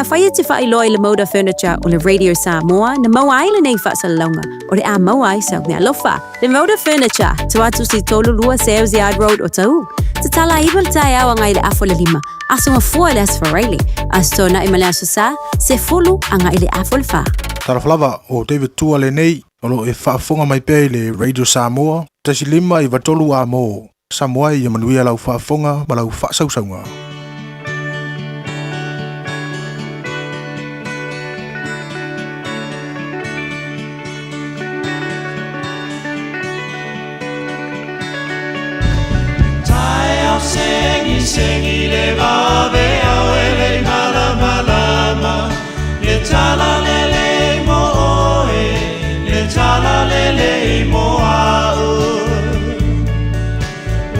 Afai e te faailoa i le Moda Furniture o le Radio Samoa na maua ai lenei faasalalauga, o le a maua ai sau meaalofa. Le Moda Furniture, Tuatusi 32 Sales Yard Road, Otahuhu. Tatala 9 i le taeao agai i le afa o le 5, Aso Gafua i le Aso Faraile, Aso Toonai ma le Aso Sa, 10 agai i le afa o le 4. Talofa lava, o David Tua lenei, o lo o e faafofoga mai pea i le Radio Samoa, 1 5 9 3 A mo. Samoa ia manuia lau faafofoga ma lau faasausauga. Taeao segi segi le vave au e le malamalama le tala lelei mo oe le tala lelei mo au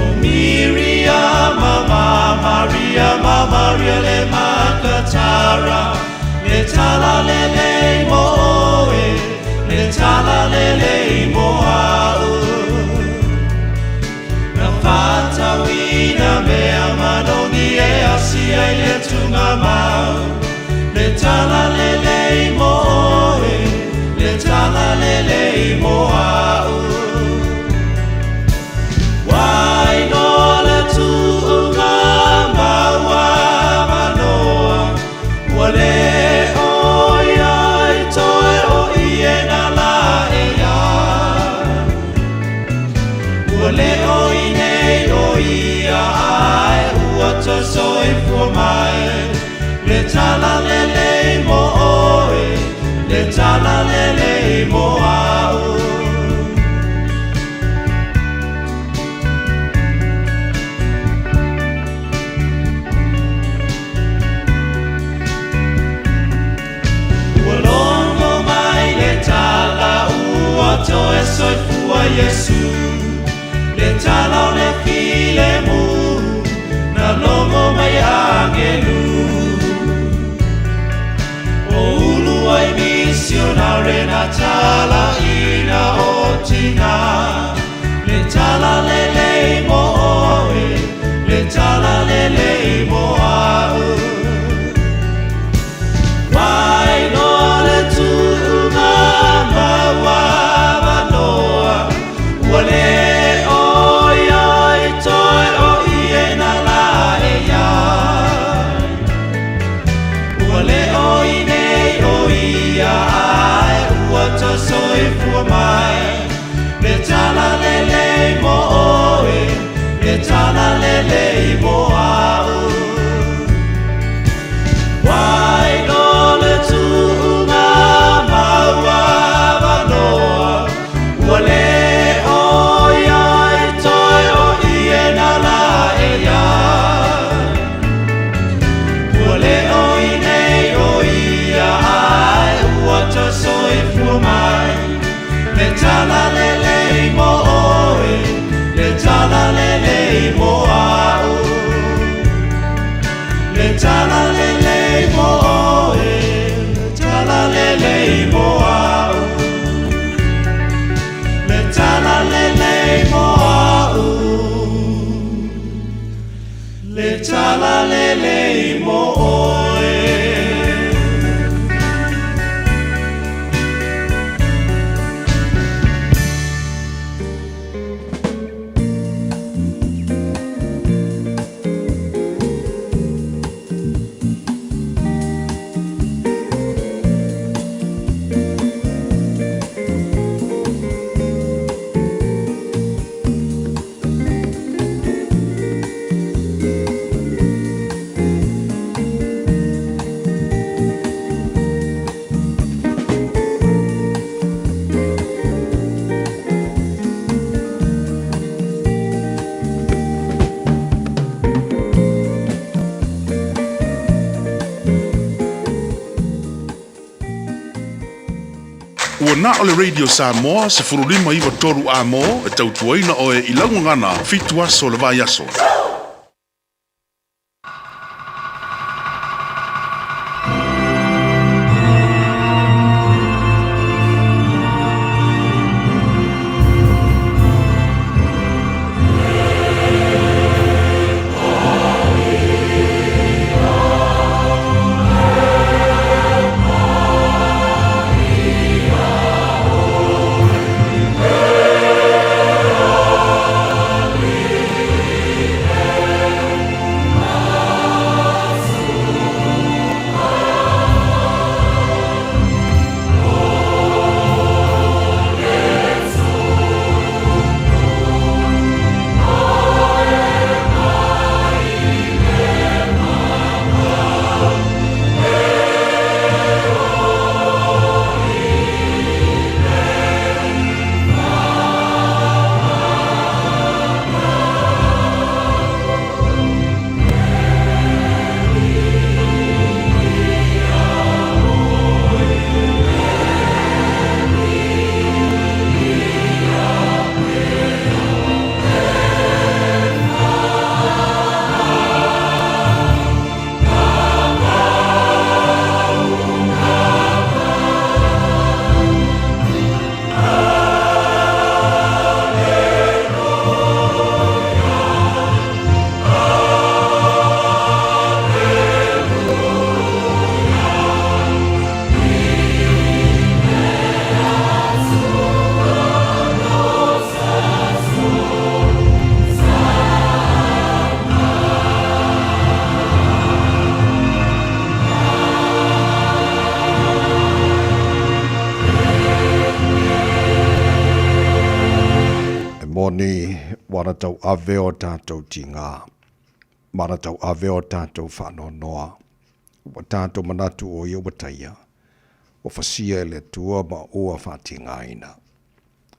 O Miriama ma Maria ma Maria le Makatara le tala lelei mo oe le tala lelei mo au Na faatauina mea manogi e asia i le tugamau le tala lelei mo oe le tala lelei mo au Wai no le tuuga maua manoa ua le o ia i toe o ie na la e ia Ua le o i nei o ia ai ua ta soifua mai le tala lelei mo oe le tala lelei mo au. Ua logo mai le tala ua toe soifua Iesu le tala o le filemu na logo mai agelu O ulu ai misionare na tala ina o tina le tala lelei mo oe le tala lelei mo au Wai no le tuuga maua manoa ua le o ia i toe o ie na la e ia Ua le o i nei o ia ai ua ta soifua mai le tala lelei mo oe le tala lelei mo au Wai no le tuuga maua manoa ua le o ia i toe o ie na la e ia Ua le o i nei o ia ai ua ta soifua mai le tala lelei mo oe le tala lelei mo au le tala lelei mo oe le tala lelei mo au le tala lelei mo au le tala lelei mo oe. Ua na o le Radio Samoa 15 9 3 A mo e tautuaina oe i lau gagana 7 aso o le vaiaso. moni ua na tauave o tatou tigā ma na tauave o tatou faanoanoa, ua tatou manatu o ia ua taia, ua fasia e le Atua ma ua faatigaina.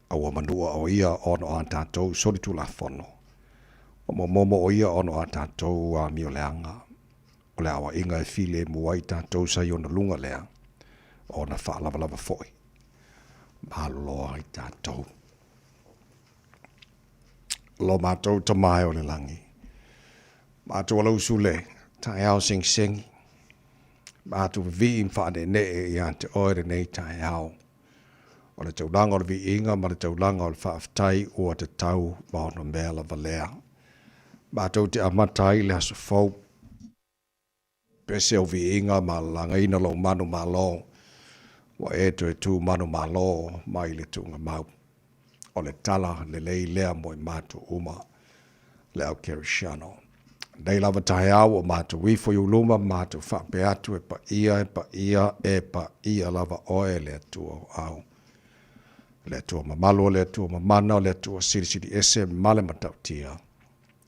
A ua manua o ia ona o a tatou solitulafono, ua momomo o ia ona o a tatou amioleaga. O le aoaiga e filemu ai tatou sa i ona luga lea, o ona faalavalava foi, malolo ai tatou. Lo matou Tama e o le lagi, matou alausu le taeao segisegi, matou vivii ma faaneenee ia te oe lenei taeao. O le taulaga o le viiga ma le taulaga o le faafetai ua tatau ma ona mea lava lea. Matou te amata ai le aso fou. Pese o viiga ma lalagaina lou manumalo, ua e toe tu manumalo mai le tuugamau. O le tala lelei lea mo i matou uma, le au Kerisiano. Nei lava taeao ua matou ifo i ou luma ma matou faapea atu, E paia, e paia, e paia lava oe le Atua o au. Le Atua mamalu o le Atua mamana o le Atua silisili ese ma le matautia.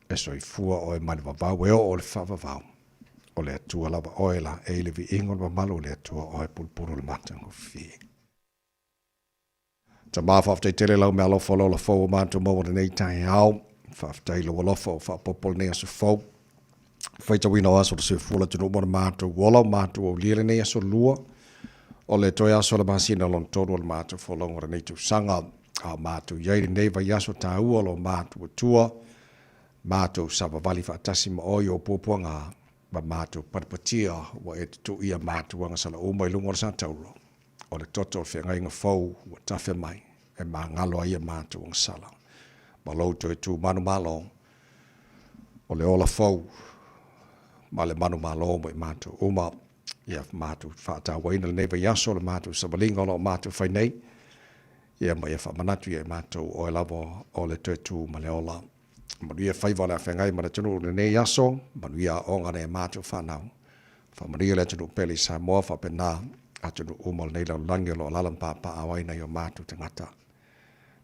E soifua oe mai le vavau e oo i le faavavau. O le Atua lava oe la e i le viiga o le mamalu o le Atua oe pulupulu o le matagofie. Tama, faafetai tele lau meaalofa o le ola fou o matou maua lenei taeao. Faafetai lou alofa o faapopo lenei aso fou. Faitauina o aso o le soifua o le atunuu mo le matou ola o matou aulia lenei aso lua. O le toe aso o le masina lona tolu o le matou folauga o lenei tausaga. A o matou i ai lenei vaiaso taua o lo matou Atua, matou savavali faatasi ma oe i ou puapuaga, ma matou patipatia ua e tutuia matou agasala uma i luga o le satauro, o le toto o le feagaiga fou ua tafe mai e magalo ai a matou agasala, ma lou toe tu manumalo o le ola fou ma le manumalo mo i matou uma. Ia matou faatauaina lenei vaiaso o le matou savaliga o lo o matou fai nei, ia ma ia faamanatu ia i matou oe lava o le toe tu ma le ola. Manuia faiva o le afeagai ma le atunuu i lenei aso, manuia aoga a nai a matou fanau. Faamanuia le atunuu pele i Samoa faapena atunuu uma o lenei lalolagi o lo o alaala ma papaaao ai nai o matou tagata.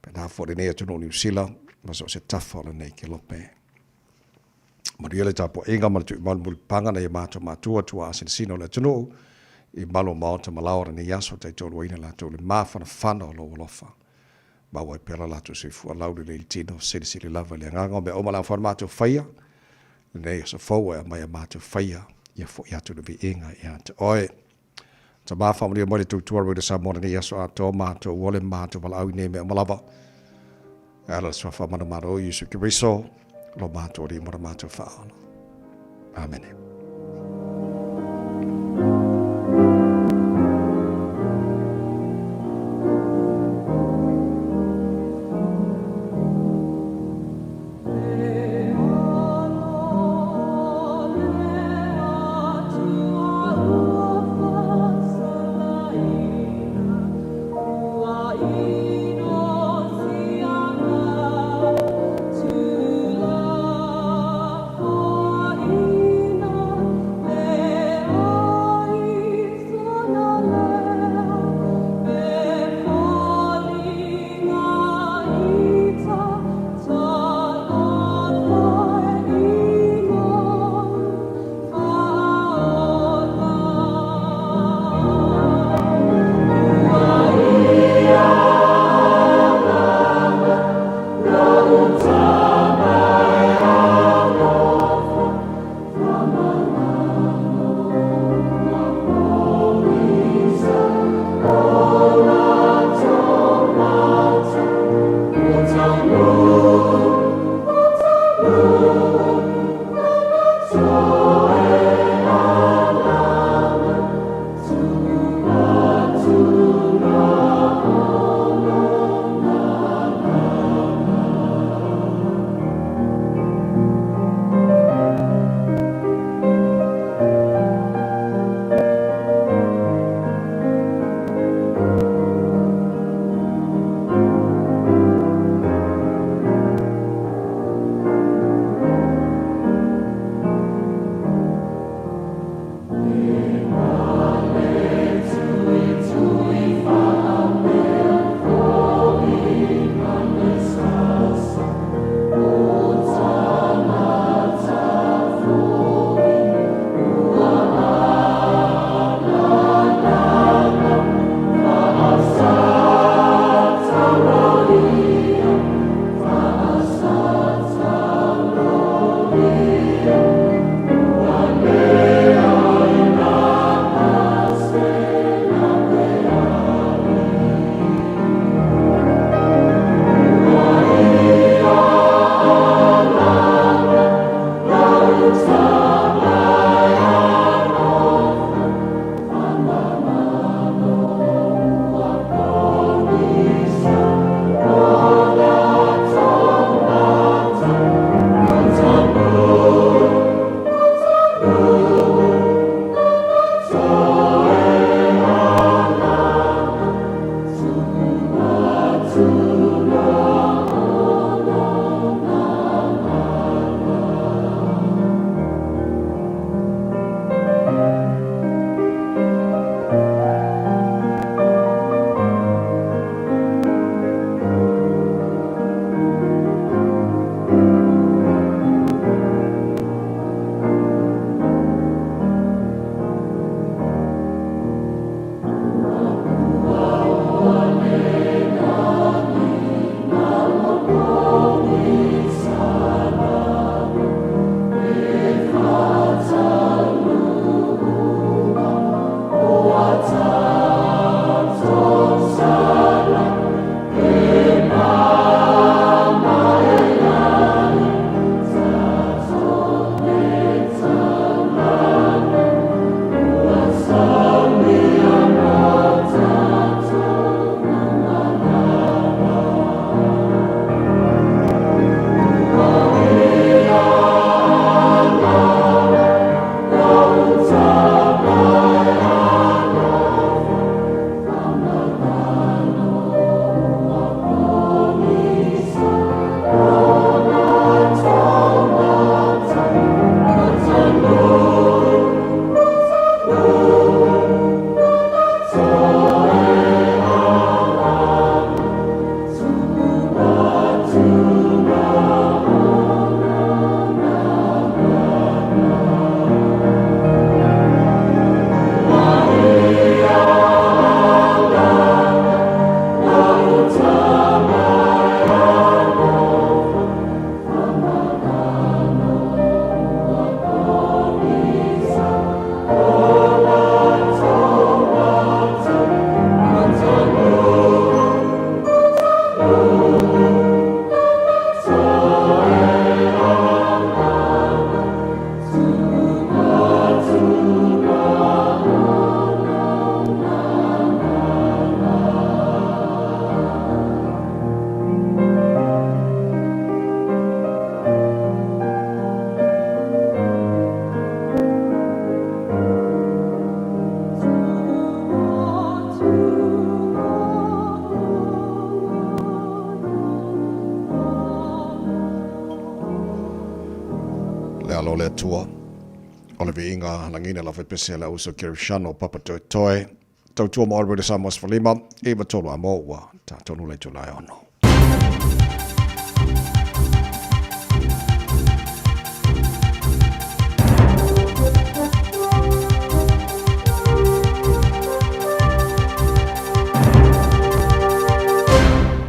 Faapena foi lenei atunuu o Niu Sila ma so o se tafa o lenei kelope. Manuia le tapuaiga ma le tuuimalu mulipapaga nai o matou matua tuaa sinasina o le atunuu i malu o maota ma laoa o lenei aso taitoluaina latou le mafanafana o lou alofa. Maua ai pea lo latou soifua laulelei i le tino, silisili lava i le agaga o mea uma le a mafai ona matou faia, lenei aso fou e aumai a matou faia, ia foi atu le viiga ia te oe. Tama faamanuia mai le tautua Radio Samoa lenei aso atoa matou ole matou valaau i nei mea uma lava. E ala le suafa manumalo o Iesu Keriso, lo matou Alii ma lo matou Faaola. Amene. le Atua, o le viiga lagiina lau faipese a le uso Kerishano Papa Toetoe, tautua mo Alberta Samoa 15, 9 3 a mo ua tātonu le itula e 6.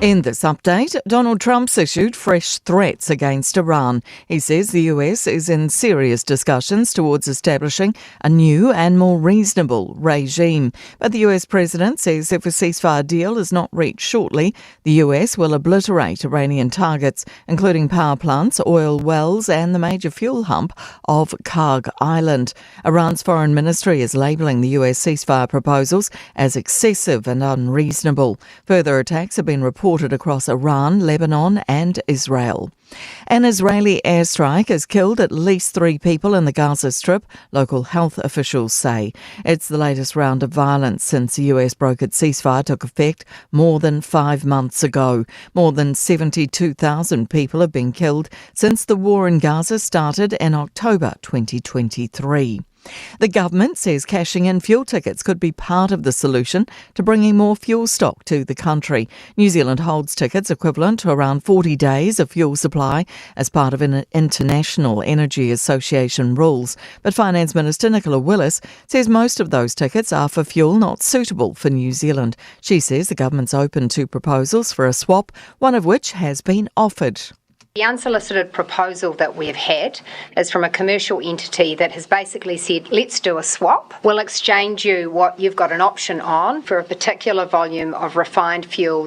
In this update, Donald Trump's issued fresh threats against Iran. He says the US is in serious discussions towards establishing a new and more reasonable regime. But the US president says if a ceasefire deal is not reached shortly, the US will obliterate Iranian targets, including power plants, oil wells, and the major fuel hump of Kharg Island. Iran's foreign ministry is labelling the US ceasefire proposals as excessive and unreasonable. Further attacks have been reported across Iran, Lebanon, and Israel. An Israeli airstrike has killed at least three people in the Gaza Strip, local health officials say. It's the latest round of violence since the US brokered ceasefire took effect more than five months ago. More than 72,000 people have been killed since the war in Gaza started in October 2023. The government says cashing in fuel tickets could be part of the solution to bringing more fuel stock to the country. New Zealand holds tickets equivalent to around 40 days of fuel supply as part of an International Energy Association rules. But Finance Minister Nicola Willis says most of those tickets are for fuel not suitable for New Zealand. She says the government's open to proposals for a swap, one of which has been offered. The unsolicited proposal that we've had is from a commercial entity that has basically said, let's do a swap. We'll exchange you what you've got an option on for a particular volume of refined fuel.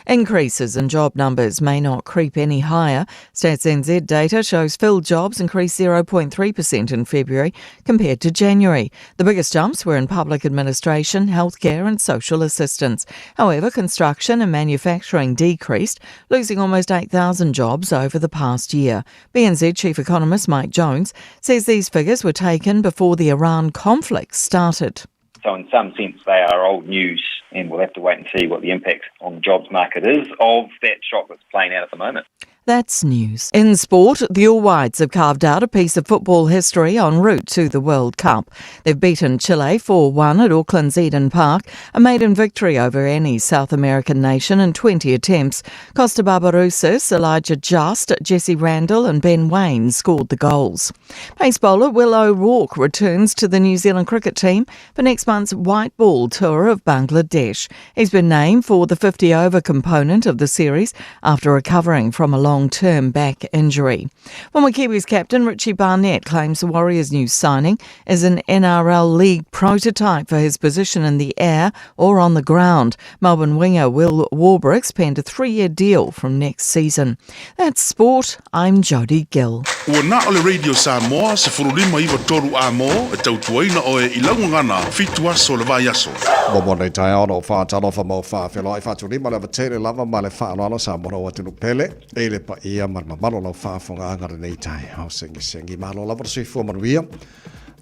Increases in job numbers may not creep any higher. Stats NZ data shows filled jobs increased 0.3% in February compared to January. The biggest jumps were in public administration, healthcare, and social assistance. However, construction and manufacturing decreased, losing almost 8,000 jobs over the past year. BNZ chief economist Mike Jones says these figures were taken before the Iran conflict started. So, in some sense, they are old news, and we'll have to wait and see what the impact on the jobs market is of that shock that's playing out at the moment. That's news. In sport, the All Whites have carved out a piece of football history en route to the World Cup. They've beaten Chile 4 1 at Auckland's Eden Park, a maiden victory over any South American nation in 20 attempts. Kosta Barbarouses, Elijah Just, Jesse Randall, and Ben Waine scored the goals. Pace bowler Will O'Rourke returns to the New Zealand cricket team for next month's white ball tour of Bangladesh. He's been named for the 50 over component of the series after recovering from a long term back injury. Former Kiwis captain Richie Barnett claims the Warriors' new signing is an NRL League prototype for his position in the air or on the ground. Melbourne winger Will Warbrick's penned a three year deal from next season. That's sport. I'm Jodie Gill. Ua na o le Radio Samoa 1593 a mo e tautuaina oe i lau gagana fitu aso le vaiaso. Mo mo nei taeao na o whaatalofa ma o whaawheloi whaatulima le avatele lava ma le whaaloalo sa mora o atunu pele e le paia ma le mamalo lau whaafongaaga lenei taeao sengisengi malo lava le soifua manuia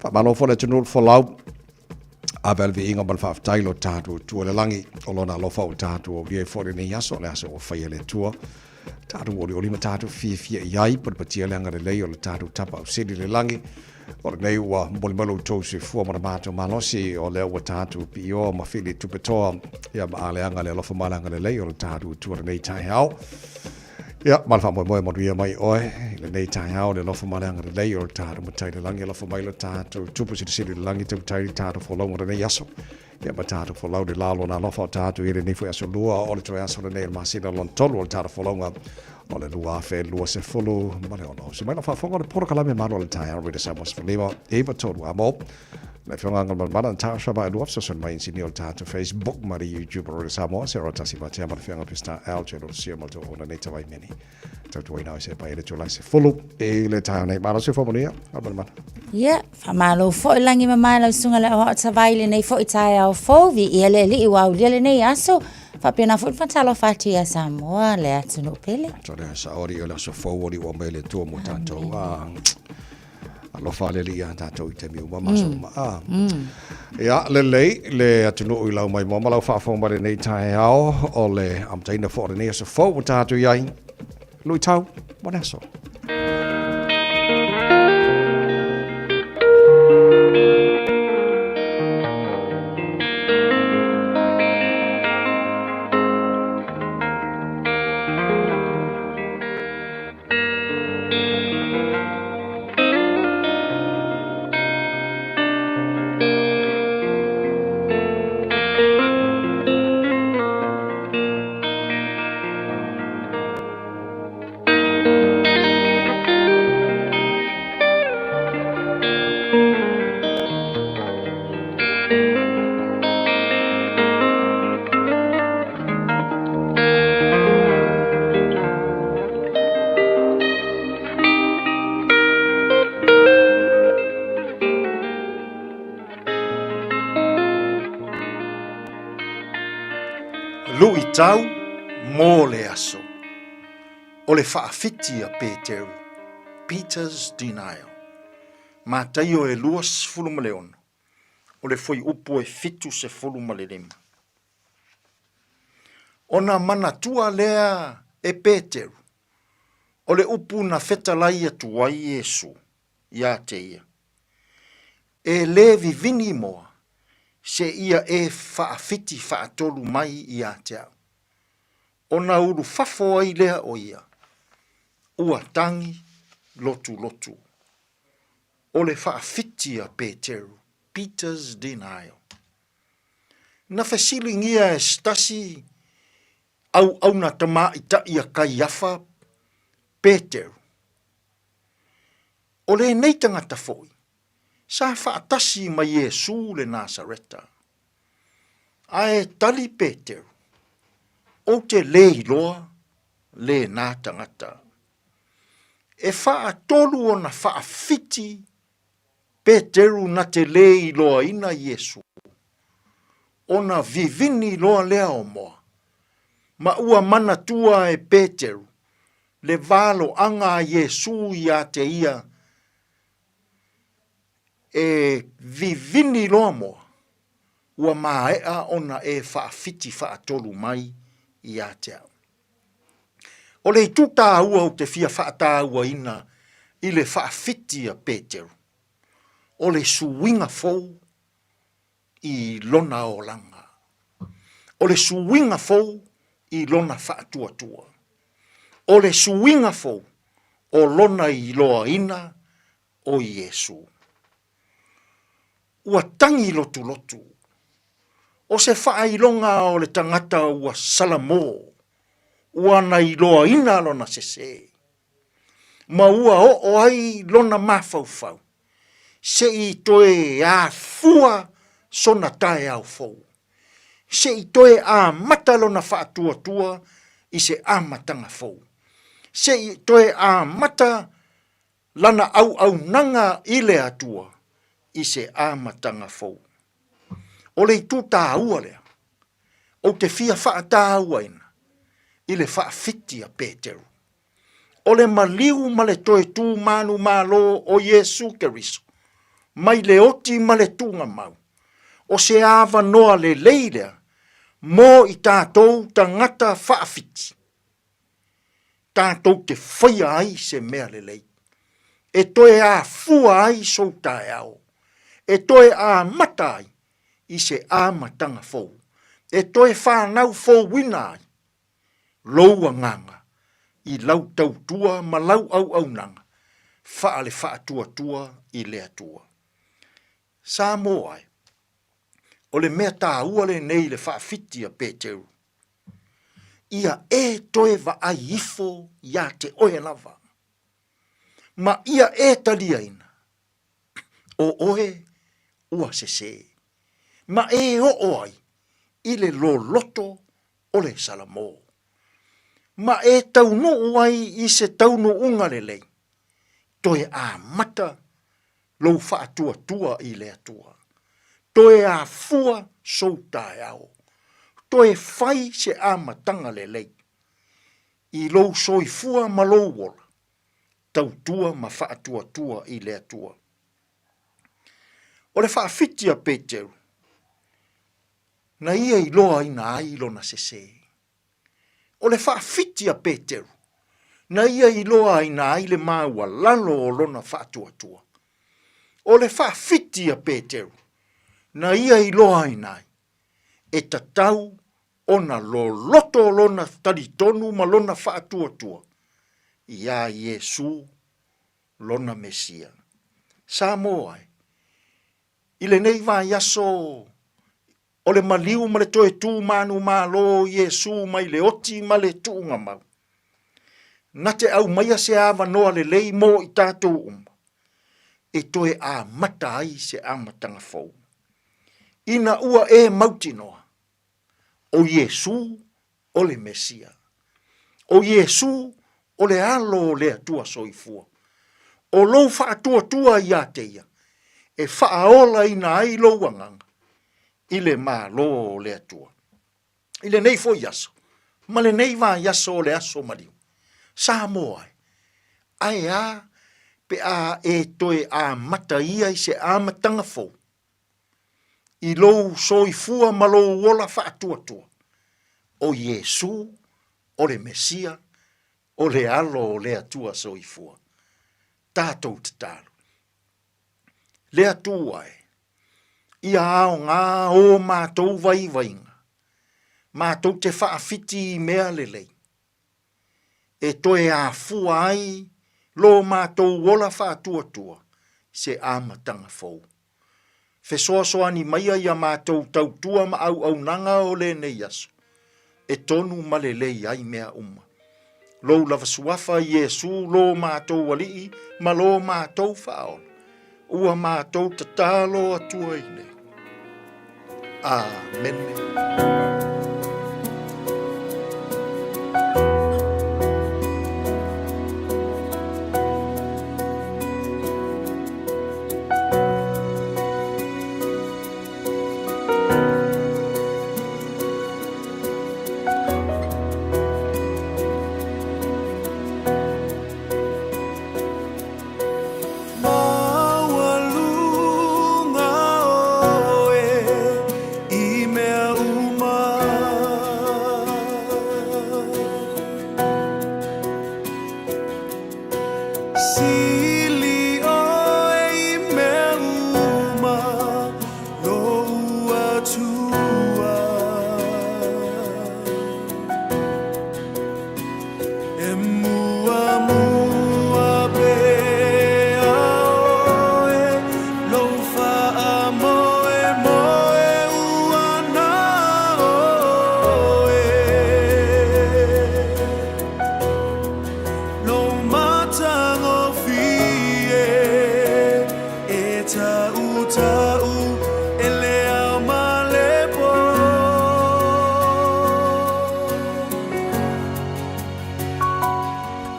whaamalo fo le atunuu le folau ave le viiga ma le faafetai lo tatou Atua i le lagi o lona alofa ua tatou aulia ai foi lenei aso o le aso ua faia e le Atua tatou olioli ma tatou fiafia i ai patipatia le agalelei o le tatou tapa ausili i le lagi o lenei ua momoli mai lo outou soifua ma le matou malosi o lea ua tatou piioa ma fili tupetoa ia ma aleaga le alofa ma le agalelei o le tatou Atua lenei taeao. Ia, ma le faamoemoe manuia mai oe i lenei taeao le alofa ma le agalelei o le tatou Matai i le lagi, alofa mai lo tatou Tupu silisili i le lagi, tautai le tatou folauga lenei aso. Ia ma tatou folau le la o lona alofa o tatou i lenei foi aso lua o le toe aso lenei o le masina lona tolu o le tatou folauga o le 2026. Se mai lau faafofoga o le polokalame malo o le taeao Radio Samoa 15 9 3 a mo. Le afioga Agamalemana Natasha Vaelua fesoasoani mai inisinia o le tatou Facebook ma le YouTube o Radio Samoa se ro tasi vatea ma le afioga Pista Al che lo sia ma le ona nei tawai meni. Tautuaina o se pai le tula se fulu i le taeao nei. Malo se fo manuia. Agamalemana. Ia, faamalo foi lagi mamae lau susuga le aoao tavai i lenei foi taeao fou, viia le Alii ua aulia lenei aso, faapena foi le faatalofa atu ia Samoa le atunuu pele. So le saori o le aso fou o li ua mai le Atua mo tatou. Ah. Alofa le Alii ia tatou i taimi uma ma aso uma. Ah. Ia, lelei le atunuu i lau maimoa ma lau faafofoga mai lenei taeao o le amataina foi o lenei aso fou ua tatou i ai. Luitau mo le aso. Luʻitau mo le aso. O le faafiti a Peteru, Peter's Denial. Mataio e 26, o le fuaiupu e 75. Ona manatua lea e Peteru, o le upu na fetalai atu ai Iesu iā te ia, E lē vivini moa seia e faafiti faatolu mai iā te au. Ona ulufafo ai lea o ia, ua tangi lotulotu. O le faafiti a Peteru, Peter's Denial. Na fesiligia e se tasi auauna tamāitaʻi a Kaiafa, Peteru. O lenei tagata foi, sa faatasi ma Iesu le Nasareta. Ae tali Peteru, Ou te lē iloa lena tagata. E faatolu ona faafiti Peteru na te lē iloaina Iesu, ona vivini loa lea o moa, ma ua manatua e Peteru le valoaga a Iesu iā te ia e vivini loa moa, ua maea ona e faafiti faatolu mai iā te au. O le itu tāua ou te fia faatauaina i le faafiti a Peteru, o le suiga fou i lona olaga. O le suiga fou i lona faatuatua. O le suiga fou o lona iloaina o Iesu. Ua tangi lotulotu. O se faailoga o le tagata ua salamo, ua na iloaina lona sese, ma ua oo ai lona mafaufau, se i toe afua sona taeao fou, se i toe amata lona faatuatua i se amataga fou, se i toe amata lana auaunaga i le Atua i se amataga fou. O le itu tāua lea ou te fia faataauaina i le faafiti a Peteru. O le maliu ma le toe tū manumalo o Iesu Keriso mai le oti ma le tuugamau, o se avanoa lelei lea mo i tātou tagata faafiti tātou te whaia ai se mea lelei, e toe afua ai sou taeao, e toe amata ai i se amatanga fou, e toe whanau fouina ai lou agaga i lau tautua ma lau auaunaga faale faatuatua i le Atua. Samoa e, o le mea tāua lenei i le faafiti a Peteru, ia e toe vaai ifo iā te oe lava, ma ia e taliaina, o oe ua sesē, ma e oo ai i le loloto o le Salamo, ma e taunuu ai i se taunuuga lelei, toe amata lou faatuatua i le Atua. Toe afua sou taeao. Toe fai se amataga lelei i lou soifua ma lou ola, tautua ma faatuatua i le Atua. O le faafiti a Peteru, na ia iloaina ai lona sesē. O le faafiti a Peteru, na ia iloaina ai le maualalo o lona faatuatua. O le faafiti a Peteru, na ia iloaina ai, e tatau ona loloto lona talitonu ma lona faatuatua iā Iesu lona Mesia. Samoa e, i lenei vaiaso o le maliu ma le toe tū manumalo o Iesu mai le oti ma le tuugamau. Na te aumaia se avanoa lelei mō i tātou uma e toe amata ai se amataga fou. Ina ua e mautinoa, o Iesu o le Mesia. O Iesu o le Alo o le Atua Soifua. O lou faatuatua iā te ia, e faaolaina ai lou agaga i le Malo o le Atua. I lenei foi aso, ma lenei vaiaso o le aso maliu, Samoa e, ae a pe a e toe amata ia i se amataga fou, i lou soifua ma lou ola faatuatua, o Iesu o le Mesia, o le Alo o le Atua Soifua. Tatou tatalo. Le Atua e, ia aoga ō matou vaivaiga, matou te faawhiti i mea lelei, e toe afua ai lo matou ola faatuatua i se amataga fou. Fesoasoani maia ia matou tautua ma auaunaga o lenei aso, e tonu ma lelei ai mea uma. Lou lava suafa Iesu lo matou Alii ma lo matou Faaola, ua matou tatalo atu ai nei. Amene. Maualuga oe i mea uma. Sili oe i mea uma lou Atua. E muamua pea oe lou faamoemoe ua na oe. Lou matagofie e tautau e le ao ma le po.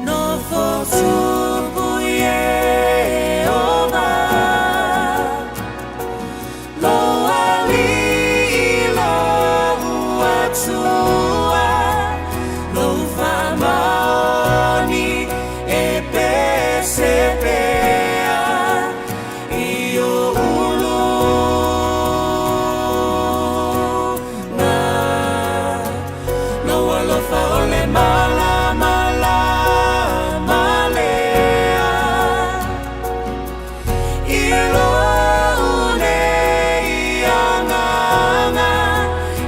Nofo tupu Ieova, Lou Alii lou Atua, Lou faamaoni e pese pea i ou uluga. Lou alofa o le malamalama lea i lou nei agaga,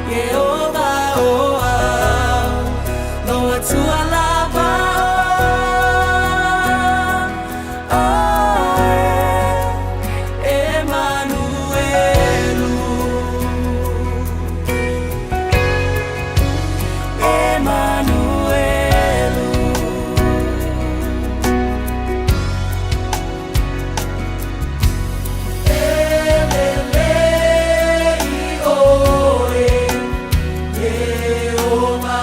Ieova o au, lou Atua lava oe, Emanuelu. Emanuelu. E lelei oe, Ieova.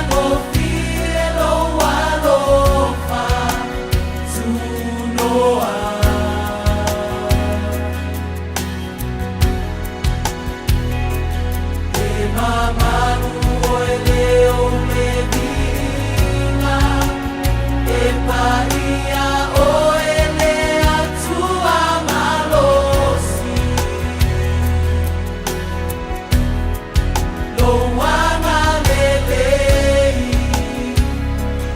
Matagofie lou alofa tunoa. E mamalu oe le o le viiga, e paia oe le Atua malosi. Lou agalelei,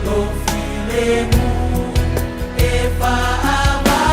lou filemu e faamavae.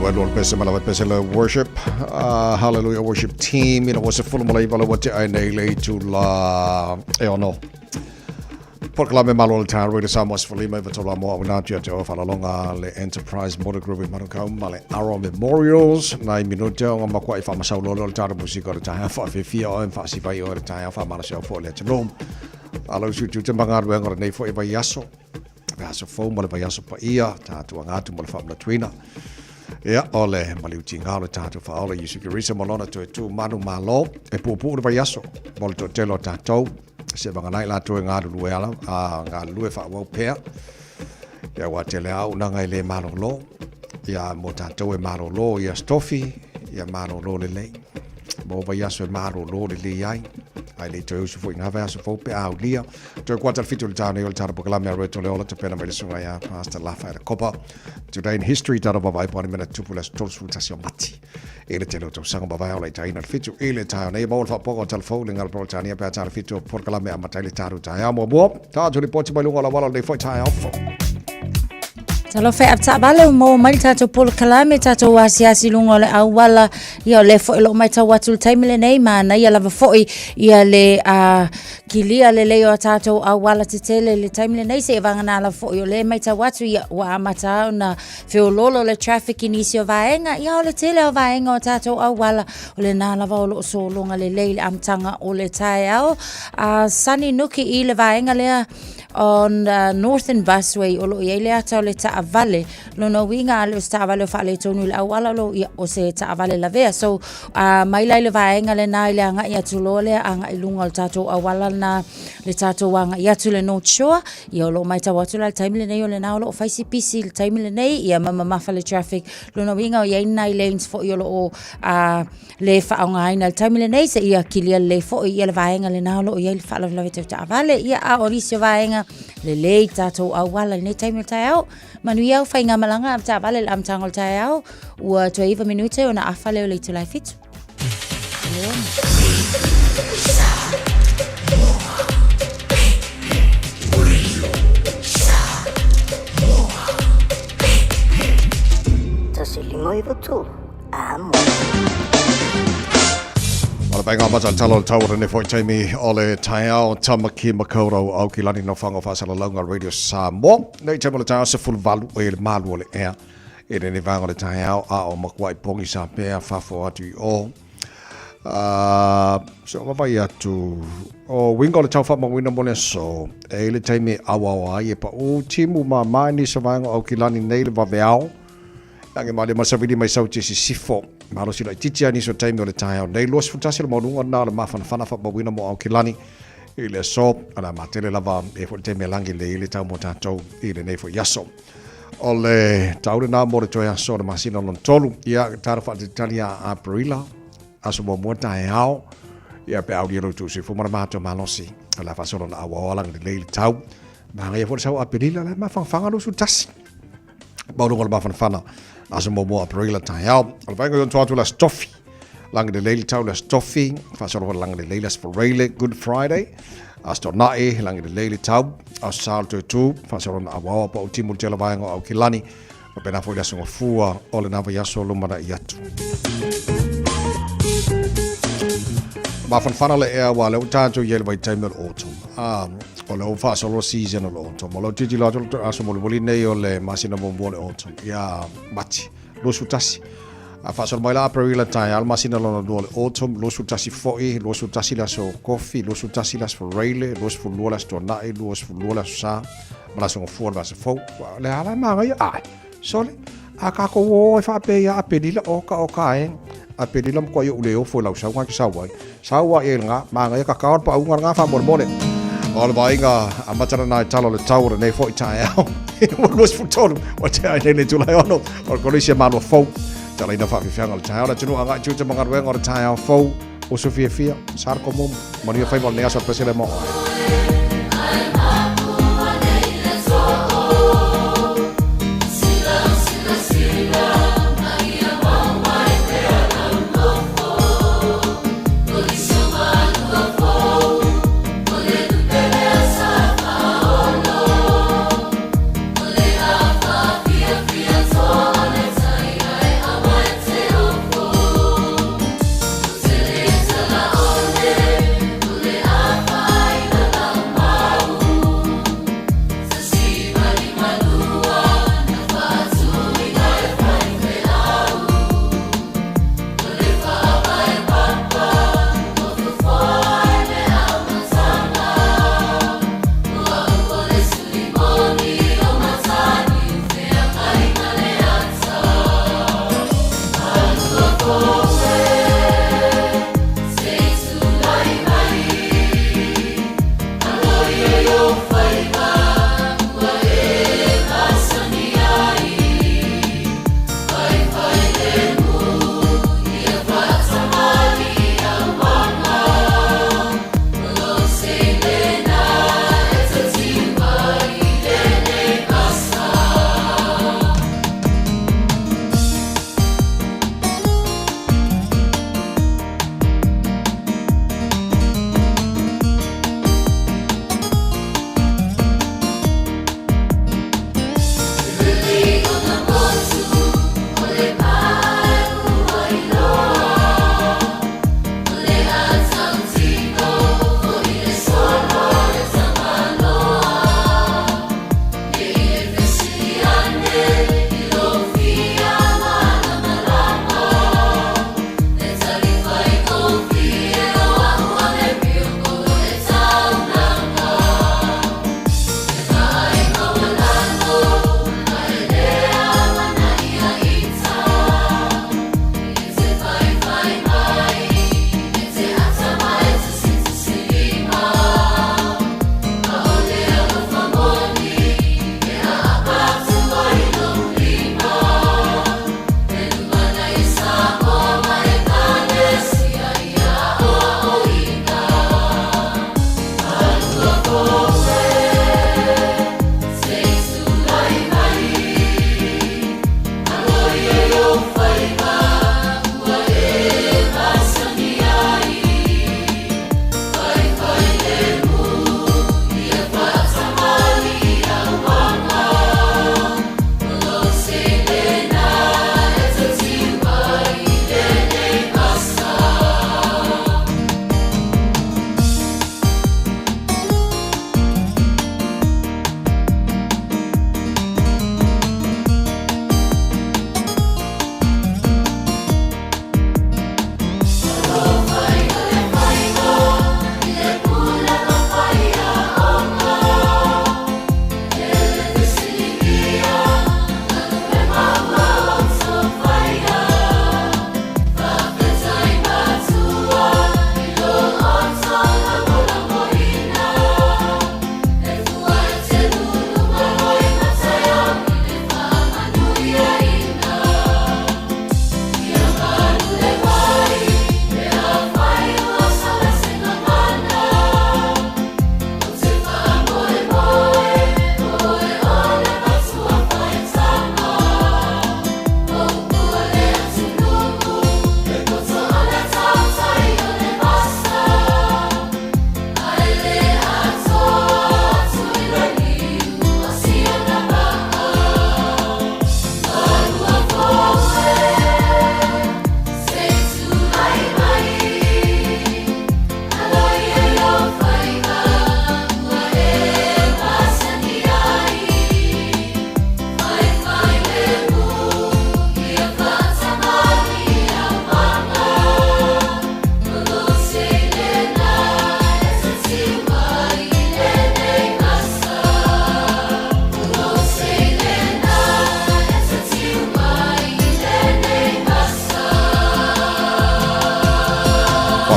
82 pese ma lava pese le worship. Hallelujah worship team. Ina ua 19 le ua te ai nei le itu la e ono. Polokalame malo le taeao Radio Samoa 15 i vatolu a moa auina atu ia te oe faalalonga le Enterprise Motor Group i Manukau ma le Aro Memorials. Nai minute o ngā makuai whaamasau loa leo le taeao musika o le taeao whaafefia oe whaasivai oe le taeao whaamalasi au fo le atunuu. Alo usu tute mangaluenga o lenei foi vaiaso. Le aso fou ma le vaiaso paia, tātou anga atu mo le whaamanatuina. Ia, o le maliu tīngā o le tātou whaola Iesu Keriso ma lona toe tū manu malo e puupuu le vaiaso mo le toatele o tātou. Se vanganai latou e galulue ala, a galulue faaauau pea. Ia ua tele a auaunaga e le malolo. Ia mo tātou e malolo ia stofi, ia malolo lelei. Mo vaiaso e malolo lelei ai. Ai le toe usu foi ngā vaiaso fou pe a aulia. Toe kuata le fitu le tāu nei o le tāna pokalame a Roberto Leola te pena mai le sunga ia Pastor Lafa e Kopa. Today in history tāna vavai po mena tupu le aso 31 o Mati. E le tele o tausaga mavae o laitaina le fitu i le taeao nei. Maua le faapoga o talafou le ngala Peretania pe a tā le fitu o polokalame a matai le tāru taeao muamua. Tā atu lipoti mai luga o le auala o lenei foi taeao fou. Talofa e avetaavale ua maua mai le tatou polokalame, tatou asiasi i luga o le auala. Ia o lea foi o lo o matau atu i le taimi lenei, manaia lava foi ia le kilia lelei o a tatou auala tetele i le taimi lenei, seia vagana lava foi o lea e matau atu, ia ua amata ona feoloolo le traffic i nisi o vaega, ia o le tele o vaega o tatou auala, o lena lava o lo o sologa lelei i le amataga o le taeao. Sunny Nuki i le vaega lea on Northern Busway o lo o i ai le ata o le taavale. Lona uiga a le o se taavale o faaletonu i le auala o lo ia o se taavale lavea. So mai la i le vaega lena i le agai atu loa lea agai i luga o le tatou auala lena le tatou agai atu i le North Shore. Ia o lo o matau atu la i le taimi lenei o lena o lo o fai si pisi i le taimi lenei ia ma mamafa le traffic. Lona uiga o i ai ni nai lanes foi o lo o le faaaogaina i le taimi lenei seia kilia lelei foi ia le vaega lena o lo o i ai le faalavelave tau taavale. Ia a o nisi o vaega lelei tatou auala i lenei taimi o le taeao. Manuia au faigamalaga taavale i le amataga o le taeao. Ua toe 9 minute ona afa lea o le itula e 7. Tasi lima iwa tolu. O le vaega amata le tala o le tau o lenei foi taimi o le taeao Tamaki Makaurau au ki lani nofoaga o faasalalauga Radio Samoa. Nei taimi o le taeao 18 e le malu o le ea i lenei vaega o le taeao a o makuai pogi sa pea fafo atu i o. So vavai atu o winga o le tau whaamauina mo le aso e i le taimi e auao ai e pa u timu ma mai ni sa vaega o Aukilani nei le vaveao Lagi ma le masawili mai sau te sisifo. Malosi laitiiti a nisi o taimi o le taeao nei. 21 le maualuga lena o le mafanafana faamauina mo Aukilani i le aso. O le a matele lava e foi le taimi e lagi lelei ai le tau mo tatou i lenei foi aso. O le tau lena mo le toe aso o le masina lona tolu. Ia, tala faatalitali a Aperila, aso muamua taeao. Ia, pe aulia lo tou soifua ma le matou malosi. O le a faasolo ona auao a lagi lelei le tau. Manaia foi le sau Aperila, la e mafanafana 21. Maualuga o le mafanafana aso muamua Aperila taeao. O le vaega i ona atu le Aso Tofi. Lagi lelei le tau le Aso Tofi. Faasolo foi le lagi lelei le Aso Faraile, Good Friday. Aso Toonai, lagi lelei le tau. Aso Sa o le toe tu. Faasolo na auaoa pa o timu le tele vaega o Aukilani. Faapena foi le Aso Gafua o lena vaiaso lumanai atu. Mafanafana le ea aua lea ua tatou i ai le vaitaimi o le autumn. O lea ua faasolo le season o le autumn. O lau tilotilo atu le aso mulimuli nei o le masina muamua o le autumn, ia Mati, 21. A faasolo mai la Aperila taeao le masina lona lua o le autumn, 21 foi, 21 le aso Kofi, 21 le aso Faraile, 22 le aso Tuanai, 22 le aso Sa, ma le aso Gafua le vaiaso fou. Le a la e magaia? Ai, sole, a kākou o e faapea ia Aperila, oka oka e. Aperila matua i ou le ofo i lau sauga ke sau ai. Sau ai e ngā, māngaia kakao le paunga ngā whamolemole. O le vaaiga amata lena i tala o le tau o lenei foi taeao. Ua 23, ua tea ai nei le itula e ono, o le Kolisi e Malua Fou. Talaina whaafifianga o le taeao, le atunuu agai tiute ma galuega o le taeao fou. Uso fiafia, Sarko mumu, manuia faiva o lenei aso a Presele mo oe.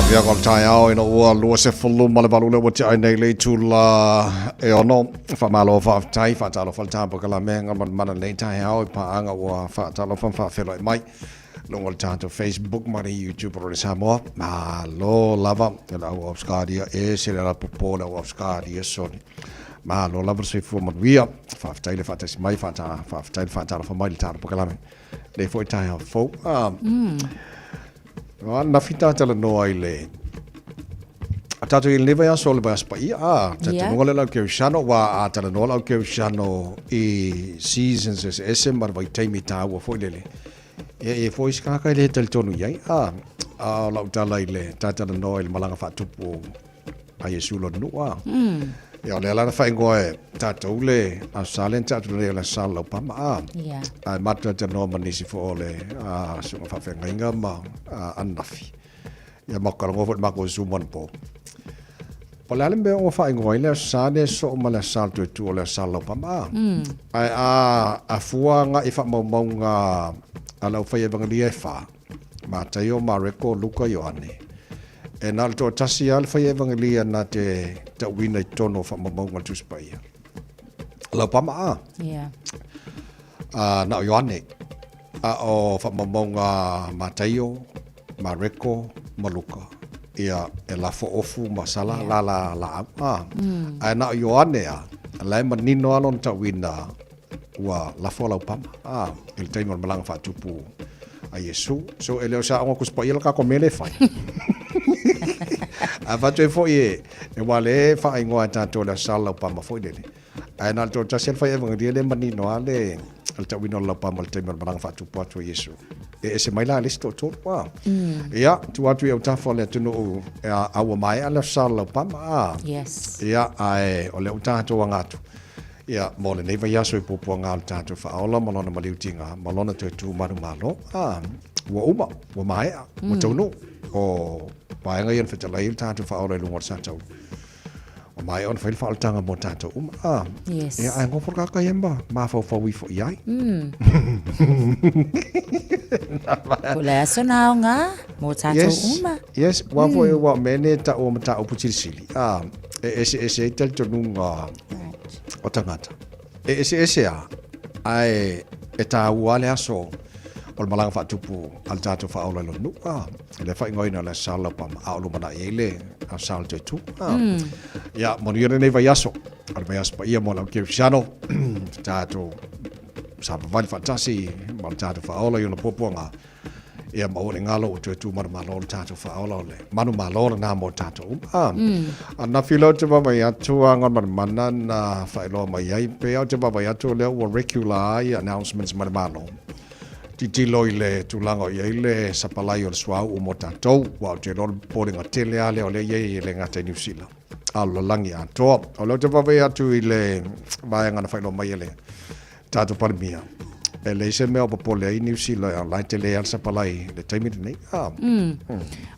Ia ko taeao ina ua 28 le ua te ai nei le itula e ono. Whamalo whaaftai, whaatalofa le tāpo ka la mea ngā mana nei taeao i paanga ua whaatalofa whaawhelo e mai. Luga o le tatou Facebook ma le YouTube o le Samoa. Malo lava e le au Australia e se le alapopo le au Australia soni. Malo lava le soifua manuia. Faafetai le faatasi mai, faafetai le faatalofa mai le tatou polokalame. Le foi taeao fou. Ah. Na fita talanoa i le a tātou i lenei vaiaso o le vaiaso paia, a, talitonuga lea lau kerisiano, ua a talanoa lau kerisiano i seasons eseese ma le vaitaimi tāua foi lele. Ia e foi se tagata e le talitonu i ai, a, a o lau tala i le talanoa i le malaga faatupu a Iesu lona nuu, a. Ia o lea la na faaigoa e tatou le Aso Sa lea na tatou nei o le Aso Sa o le Laupama, a. Yeah. Ae matou talanoa ma nisi foi o le susuga faafeagaiga ma ananafi. Ia matou talanoa foi i le matou Zoom anapo. Po o le a le mea ua faaigoa ai le Aso Sa lea soo ma le Aso Sa o le Toetu o le Aso Sa o le Laupama, a. Ae a fua agai i faamaumauga a le aufai evangelia e fa, Mataio, Mareko, Luka, Ioane, e na o le toatasi lava le fai evangelia na te tauina i totonu o faamaumauga a le Tusi Paia. Laupama, a. Yeah. Na o Ioane. A o faamaumauga a Mataio, Mareko ma Luka, ia, e lafo ofu ma sala la la laau. A, ae na o Ioane a, la e manino lava lona tauina ua lafo laupama, a, i le taimi o le malaga faatupu a Iesu. So, e le o se aoga Tusi Paia le tatou mea lea e fai. Ae avatu ai foi e, e ua le faaigoa e tatou le Aso Sa o le Laupama foi lele. Ae na o le toatasi lava le fai evangelia lea e manino lava le le tauina o le laupama i le taimi o le malaga faatupu atu a Iesu. E ese mai la le isi toatolu. A. Ia, tuu atu i autafa o le atunuu a ua maea le Aso Sa o le Laupama. A. Yes. Ia, ae o lea ua tatou aga atu. Ia, mo lenei vaiaso i puapuaga o le tatou faaola ma lona maliutiga ma lona toe tu manumalo. A, ua uma, ua maea, ua taunuu. O vaega ia na fetalai ai le tatou faaola i luga o le sataulu. Ua maea ona fai le faaolataga mo tatou uma. Ah. Yes. Ia, ae nofo le tagata ia ma mafaufau ifo i ai. Po le aso na aoga mo tatou Yes. uma. Yes, ua foi ua mea nei e taua o mataupu silisili. Ah, e eseese ai talitonuga o tagata. E eseese lava, ae e taua lava le aso o le malaga faatupu a le tatou faaola i lona nuu. Ah, e le faaigoaina o le Aso Sa o le Laupama, a o lumanai ai le Aso Sa o le Toetu. Ah, Ia, manuia lenei vaiaso, o le vaiaso paia mo le au kerisiano, tatou savavali faatasi ma le tatou faaola i ona puapuaga. Ia ma aua ne i galo ua toe tu manumalo le tatou faaola o le manumalo lena mo tatou uma. Ah, Ananafi lea ou te vaavaai atu a Galumalemana na faailoa mai ai, pei lava ou te vaavaai atu o lea ua regular ia announcements mai le Malo. Tilotilo i le tulaga o i ai le sapalai o le suauu mo tatou, aua ou te iloa o le popolega tele lava lea o lea e i ai e le gata i Niu Sila, a o le lalolagi atoa. O lea ou te vaavaai atu i le vaega na faailoa mai e le tatou Palemia, e leai se mea o popole ai Niu Sila, o la e tele lava le sapalai i le taimi lenei. Ah.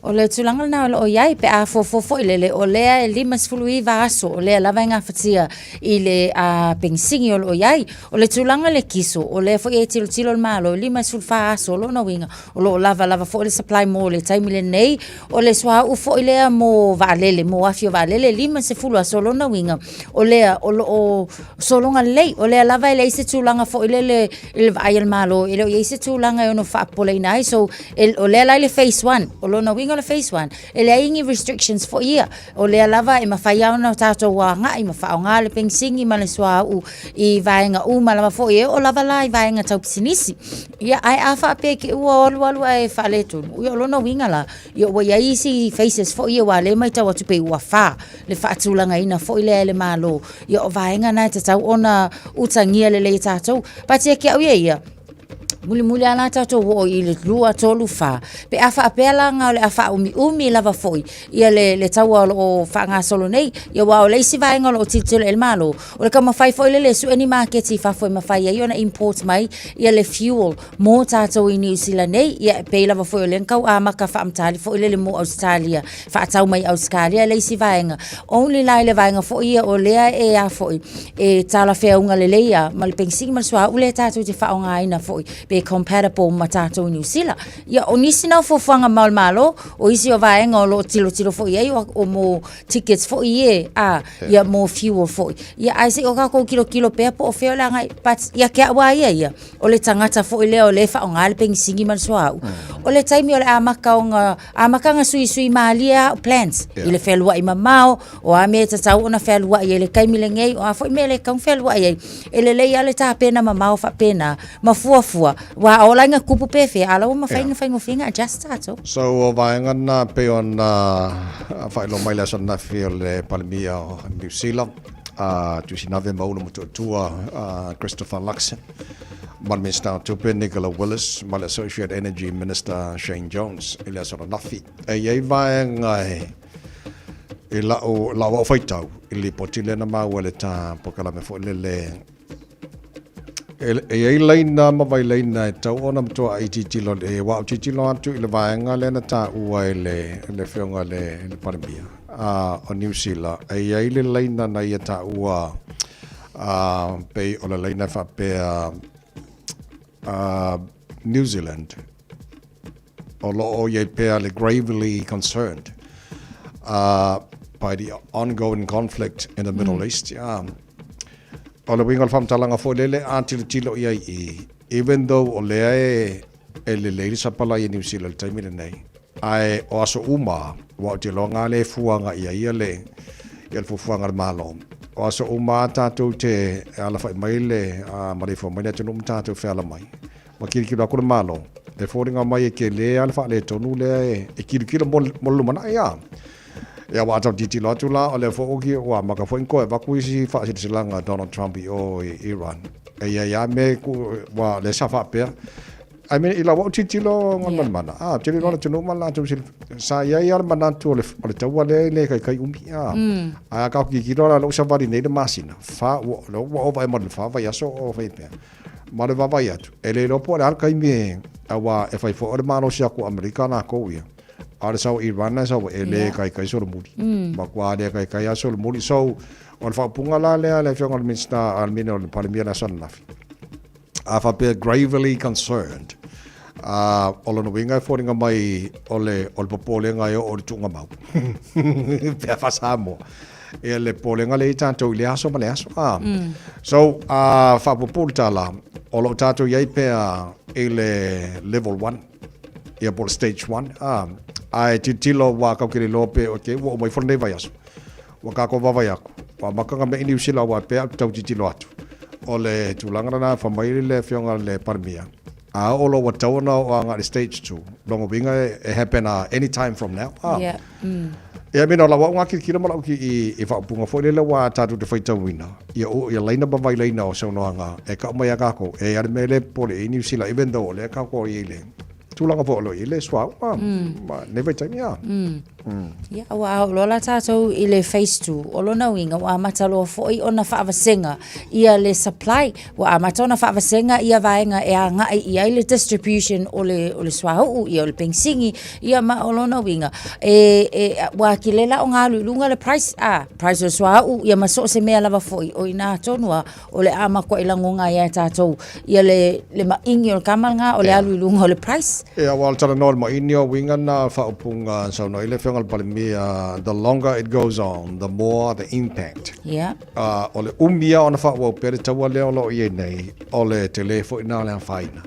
O le tulaga lena o lo o i ai pe a fuafua foi lele, o lea e 59 aso o lea lava e gafatia i le penisini o lo o i ai. O le tulaga i le kiso, o lea foi e tilotilo le Malo, e 54 aso, o lona uiga, o lo o lava lava foi le supply mo le taimi lenei. O le suauu foi lea mo vaalele, mo afi o vaalele, e 50 aso, o lona uiga, o lea o lo o sologa lelei. O lea lava e leai se tulaga foi lele i le vaai a le Malo, e le o i ai se tulaga e ono faapopoleina ai. So, e, o lea la i le phase one, o lona uiga o le phase one, e leai ni restrictions foi ia. O lea lava e mafai lava ona tatou agai ma faaaoga le penisini ma le suauu i vaega uma lava foi, e oo lava la i vaega tau pisinisi. Ia, ae a faapea te i ua alualu ae faaletonu, ia o lona uiga la, ia ua i ai isi phases foi ia aua o lea e matau atu pei ua fa le faatulagaina foi lea e le Malo. Ia o vaega na e tatau ona utagia lelei e tatou. But ia te au ia ia, mulimuli lava la tatou oo i le 2, 3, 4, pe a faapea la na o le a faaumiumi lava foi ia le, le taua o lo o faagasolo nei, ia aua o le isi vaega o lo o tilotilo i ai le Malo, o le taumafai foi lele e sue ni maketi i fafo e mafai ai ona import mai ia le fuel mo tatou i Niu Sila nei, ia e pei lava foi o lea na tau amata faamatali foi lele mo Ausetalia, faatau mai Ausetalia le isi vaega. Only la i le vaega foi ia o lea e a foi, e talafeauga lelei lava ma le penisini ma le suauu lea tatou te faaaogaina foi. pe compatible ma tatou i Niu Sila. Ia, o nisi na o fuafuaga ma o le Malo, o isi o vaega o lo o tilotilo foi i ai, o, o mo tickets foi ie, a, ia mo fuel foi. Ia, ae se i o tatou tilotilo pea po o fea o le agai, but ia te au lava ia ia, o le tagata foi lea o lea e faaaoga le penisini ma le suauu. O le taimi o le amata ona, amata ona suisui malie lava au plans, i le fealuai mamao, o a mea e tatau ona fealuai ai i le taimi lenei, o a foi mea e le tatau ona fealuai ai. E lelei lava le tapena mamao faapena ma fuafua, aua a ola ina tupu pe fea, a o la ua mafai ona faigofie ona adjust tatou. So o vaega na pei ona faailoa mai le aso ananafi o le Palemia o Niu Sila, a Tuisinave Maulu Motootua Christopher Luxon, ma le Minisita o Tupe Nicola Willis, ma le Associate Energy Minister Shane Jones i le aso ananafi. E i ai vaega e I lau, lau au faitau, i le lipoti lea na maua i le tā polokalame foi lele, e, e i ai laina ma vailaina e tau ona matuaʻi tilotilo, e ua ou tilotilo atu i le vaega lea na taua e le, le afioga i le, le Palemia a, o Niu Sila, e i ai le laina na ia taua a, pei o le laina e faapea a, New Zealand o lo o i ai pea le gravely concerned by the ongoing conflict in the Middle East. O le uiga o le faamatalaga foi lele a tilotilo i ai i, even though o lea e, e lelei le sapalai e Niu Sila i le taimi lenei, ae o aso uma, aua ou te iloa na lea e fua agai i ai ia le, ia le fuafuaga a le Malo. O aso uma lava tatou te alafai mai le maleifua mai le atunuu ma tatou feala mai. Ma kilokilo atu le Malo, e foliga mai e tele lava le faaletonu lea e kilokilo mo le lumanai a. Ia ua tau tilotilo atu la, o lea foi ua ua amata foi ona toe avatu isi faasilasilaga a Donald Trump i o i Iran. E i ai lava mea ua lea sa faapea. I mean, i lau au tilotilo manamana, a, tele loa le atunuu ma le latou sa i ai lava le manatu o le, o le taua lea e le kaikai umi, a. Ae a tatou tilotilo la, o lea ua savali nei le masina, fa, ua, ua ova ea ma le fa vaiaso o fai pea. Ma le vaavaai atu, e le iloa po o le a le taimi e, aua e fai foi o le malosi atu o Amerika lakou ia, a o le sau Iran e sau e le kaikai solomuli. Matua le kaikai lava solomuli. So, o le faaupuga la lea a le Afioga i le Minisita, a le o le Palemia i le aso ananafi, a faapea gravely concerned, a, o lona uiga e foliga mai o le, o le popolega e oo i le tuugamau. Pe a faa-Samoa. Ia le popolega lea i tatou i le aso ma le aso. Ah. So, faapuupuu le tala, o lo o tatou i ai pea i le level 1, ia po o le stage 1. Ah. Ae tilotilo ua tatou te le iloa pe, okay, ua uma ifo lenei vaiaso. Ua tatou vaavaai atu, ua amata ona mei Niu Sila aua e pei lava ou te tau tilotilo atu. O le tulaga lena fai mai le afioga i le Palemia, a oo loa ua tatau ona oo agai i le stage 2, lona uiga e happen any time from now. Ah. Yeah. Ia, mina o lau au ngā kilokilo ma lau ki i, i whaopunga foi lele wā tātou te whaitauina, ia o, ia laina ma vailaina o saunoanga e kau mai a kākou, e ale me le pole i Niu Sila, even though o lea kākou i le tulaga foi o lo i le suau, ma, ma nei vaitaimi a. Ia, ua ao loa la tātou i le phase 2, o lona uiga ua amata loa foi ona faavasega ia le supply, ua amata ona faavasega ia vaega e agai i ai le distribution o le, o le suauu, ia o le penisini, ia ma o lona uiga, e, e, ua atili ai la ona alu i luga le price, a, price o le suauu, ia ma so o se mea lava foi, o i ina tonu lava o le a matuai lagona ai e tatou ia le, le maʻini o le kama lena o le alu i luga o le price. Ia, aua o le talanoa o le maʻini o uiga na faaupuga saunoa ai le Afioga i le Palemia, the longer it goes on, the more the impact. Ia. O le umi lava ona faaauau pea le taua lea o lo o i ai nei, o le tele foi lena o le afaina.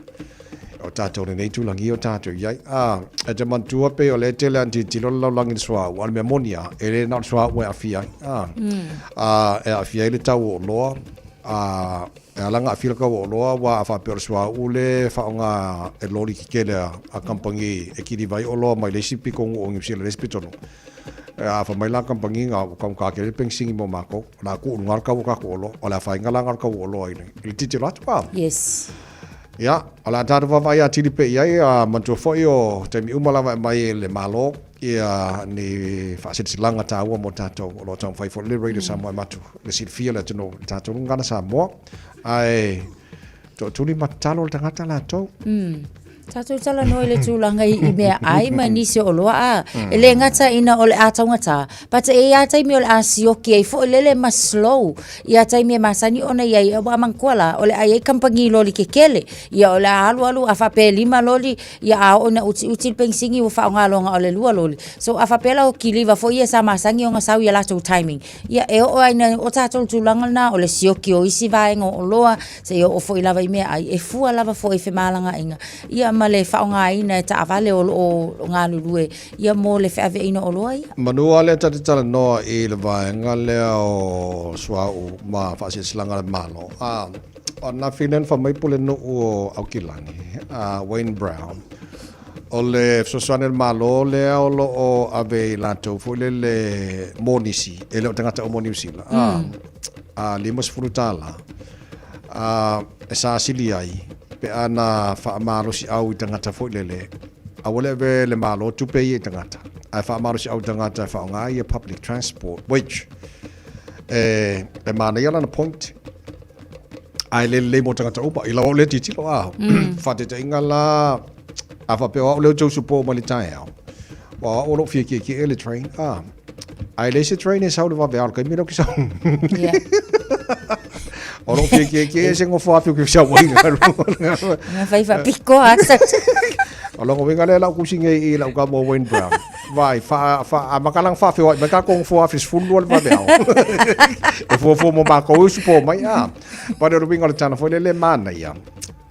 O tatou lenei tulagia o tatou i ai. A, e te manatua pei o lea e tele lava ina tilotilo le lalolagi i le suauu, a o le mea moni lava, e le na o le suauu e aafia ai. A, a, e aafia ai le tau o oloa, a, e ala ona aafia le tau o oloa, aua a faapea o le suauu lea e faaaoga e loli tetele a kamupani e kiliva ai oloa mai le isi pitonuu o Niu Sila i le isi pitonuu, a fai mai la kamupani na, ua taugata tele le penisini mo matou, o le a tuu i luga le tau o tatou oloa. O le afaina la lena o le tau o oloa i le tilotilo atu. A. Yes. Ia, o le a tatou vaavaai atili pea i ai, a manatua foi o taimi uma lava e aumai e le Malo ia ni faasilasilaga taua mo tatou o lo o taumafai foi le Radio Samoa e matu le silafia le atunuu i le tatou Gagana Samoa. Ae toatuli ma tatalo le tagata latou. Tatou talanoa i le tulaga i meaai ma nisi o oloa a. E le gata ina o le a taugata, but e i ai lava taimi o le a sioki ai foi lele ma slow ia taimi e masani ona i ai, aua manatua la, o le a i ai kamupani loli tetele, ia o le a alu alu a faapea e lima loli, ia a oo ina utiuti le penisini ua faaaoga loa na o le lua loli. So a faapea la o kiliva foi ia sa masani ona sau i a latou timing, Ia, e oo lava ina oo tatou i le tulaga lena o le sioki o isi vaega o oloa, seia oo foi lava i meaai, e fua lava foi i femalagaaiga, ia ma le faaaogaina e taavale o lo o galulue, ia mo le feaveaiina o oloa ia. Manu lava lea ta te talanoa i le vaega lea o suauu ma faasilasilaga a le Malo. A, o ananafi lea na fai mai Pulenuu o Aukilani, a Wayne Brown, O le fesoasoani a le Malo lea o lo o ave i latou foi lele mo nisi, e le o tagata uma o Niu Sila, a, a $50 a, e sasili ai pe a na faamalosiau i tagata foi lele, aua le ave le Malo tupe ia i tagata, ae faamalosiau i tagata e faaaoga ia public transport, which e, e manaia lana point. Ae le lelei mo tagata uma. I lau au lea tilotilo, a, faataitaiga la, a faapea o au lea ou te usu po mai le taeao, aua o au o lou fia kiekie le train, a, ae leai se train e sau i le vaveao i le taimi lea ou te sau. O lou fia kiekie e se gofo afi ou te sau ai. Na fai faapitoa lava. O lona uiga lea lau tusi nei i lau tama o Wayne Brown. Vai, fa, fa, a makalang faafeoai mai tatou gofo afi 12 le vaveao. E fuafua mo matou e usu po mai, a. But o le uiga o le tala foi lele e manaia,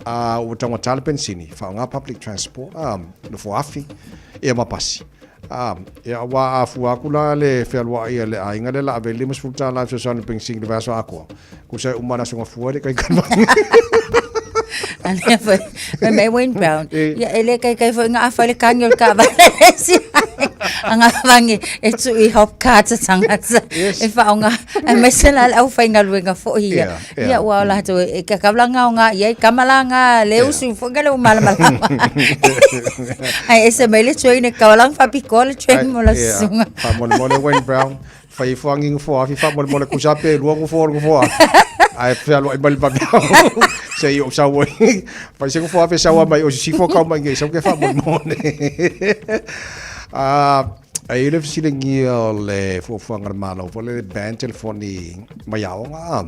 a, ua taugata le penisini, faaaoga public transport, a, nofo afi, ia ma pasi. A, ia aua a fua atu la le fealuai a le aiga lea la ave le $50 e fesoasoani i le penisini i le vaiaso atoa, tusa e uma le aso gafua e le kaikai mai. A lea foi, fai mai Wayne Brown, ia e le kaikai foi nga afa le kagi o le taavale isi anga vangi e tuu i hop cart a tagata e faaaoga aemaise la le aufaigaluega foi ia. Ia aua o latou e kakau la gaoga i ai kama la nga le usu foi nga le ua malamalama. Ae ese mai le train e kau ala ona faapitoa le train mo lau susuga. Faamolemole Wayne Brown, fai ifo agi gofo afi faamolemole tusa pe lua gofo o le gofo afi. Ae fealuai mai le vaveao seia ou sau ai. Fai se gofo afi e sau mai o sisifo kau mai nei sau ke faamolemole. E i ai le fesiligia o le fuafuaga a le Malo foi lele ban telefoni mai aoga.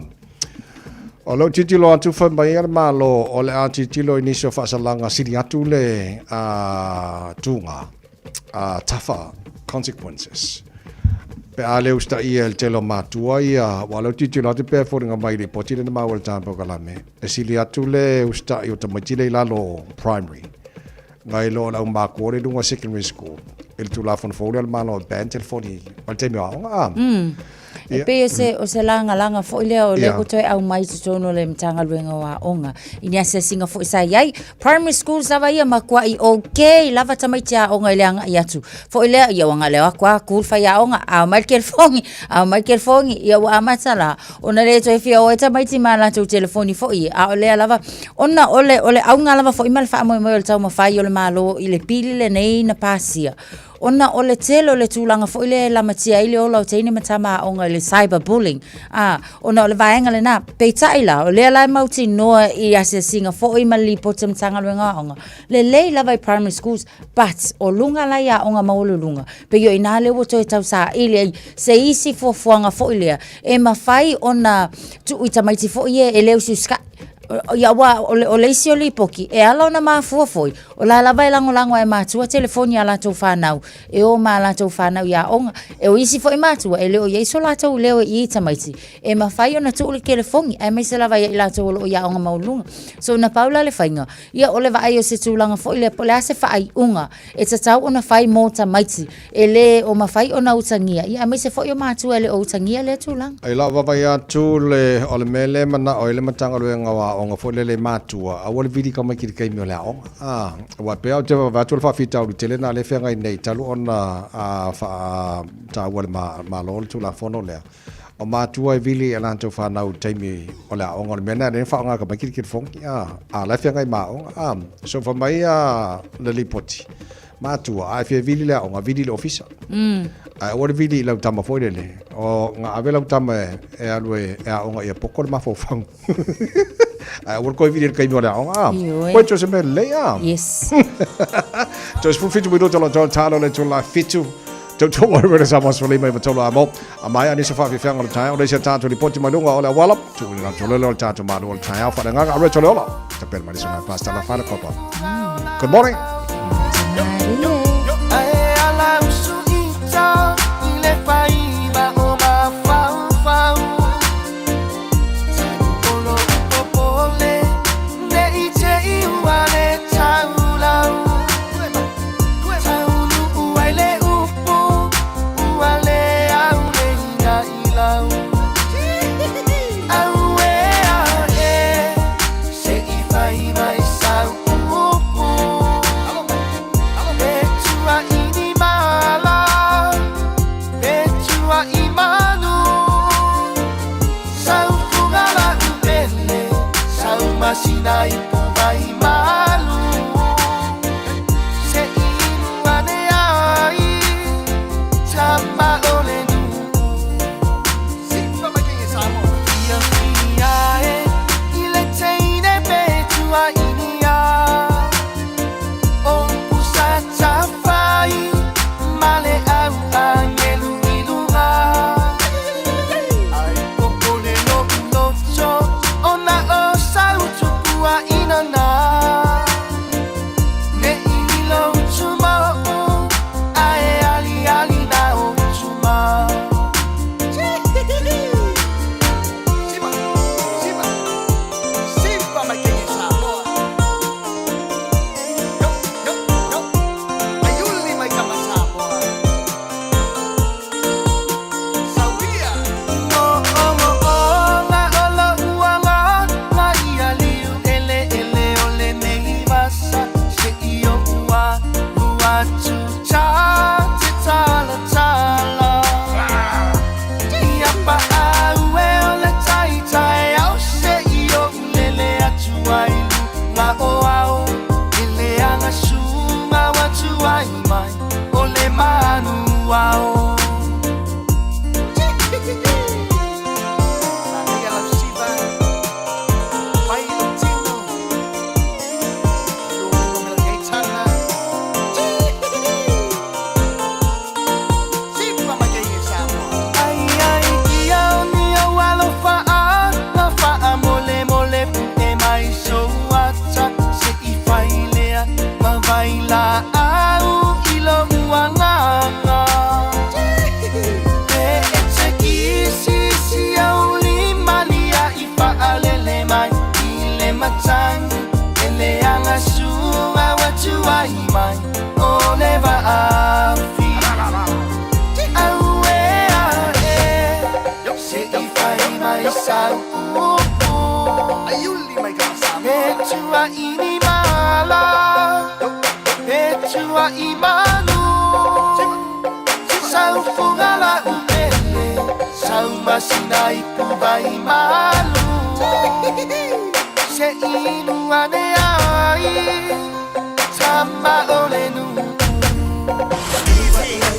O lou tilotilo atu fai mai a le Malo o le a tilotilo i nisi o faasalaga sili atu le tuga, tougher consequences pe a le usitaia e le tele o matua ia, aua o lou tilotilo atu pei e foliga mai i le lipoti lea na maua i le Time Pokalame, e sili atu le usitai o tamaiti lea i lalo o primary nai lo o le aumakua lea i luga o secondary school i le Tulafono fou lea a le Malo e ban telefoni ma le taimi o aoga. A. E pei o se, o se lagalaga foi lea o lea ua toe aumai i totonu o le Matagaluega o Aoga i ni asiasiga foi sa i ai. Primary schools lava ia matuai okay lava tamaiti aoga i le agai atu. Foi lea, ia ua agai atu lava tu le faiaoga, aumai le telefoni, aumai le telefoni, ia ua amata la ona le toe fia o ai tamaiti ma latou telefoni foi, a o lea lava, ona o le, o le auga lava foi ma le faamoemoe o le taumafai o le Malo i le pili lenei na pasia, ona o le tele o le tulaga foi lea e lamatia ai le ola o teine ma tama aoga i le cyber bullying, a, ona o le vaega lena. Peitai la, o lea la e mautinoa i asiasiga foi ma le lipoti a le Matagaluega o Aoga, lelei lava i primary schools, but o luga la i aoga maualuluga, pei o i ina lea ua toe tausaili ai se isi fuafuaga foi lea e mafai ona tuu i tamaiti foi ia e le usiusikai. Ia aua o le, o le isi o lipoti, e ala ona mafua foi, o la lava e lagolago lava e matua telefoni a latou fanau, e o ma latou fanau i aoga. E o isi foi matua, e le o i ai so latou leo i i tamaiti, e mafai ona tuu le telefoni, aemaise lava ia i latou o lo o i aoga maualuluga. So na pau la le faiga, ia o le vaai o se tulaga foi lea, po o le a se faaiuga e tatau ona fai mo tamaiti e le o mafai ona utagia, ia aemaise foi o matua e le o utagia lea tulaga. I lau vaavaai atu le, o le mea lea e manao ai le Matagaluega o Aoga foi lele i matua, aua le vili tamaiti i le taimi o le aoga. A, aua e pei lava ou te vaavaai atu o le faafitauli tele lena lea e feagai nei talu ona faataua e le Malo le Tulafono lea. O matua e vili i a latou fanau i le taimi o le aoga, o le mea lena lea na faaaoga e tamaiti le telefoni, a, a la e feagai ma aoga, a. So fai mai a le lipoti, matua, a e fia vili i le aoga, vili i le ofisa. Ae aua le vili i lau tama foi lele, o na ave lau tama e alu e aoga ia poko le mafaufau. Ai ua koe vili le kaimi o le aoga a. Ioe. Koe tau se mea lelei a. Yes. Tau 17 minuta lo tau talo le tula fitu. Tau tau mai rere sa maso lima i matolo a mo. A mai ani sa whawhiwhianga o le taeao. Leisi a tātou ripoti mai lunga o le awala. Tu ina tau lele o le tātou malu o le taeao. Wharengaga a re tole ola. Tapele mai nisa mai pasta la whaina kopa. Good morning.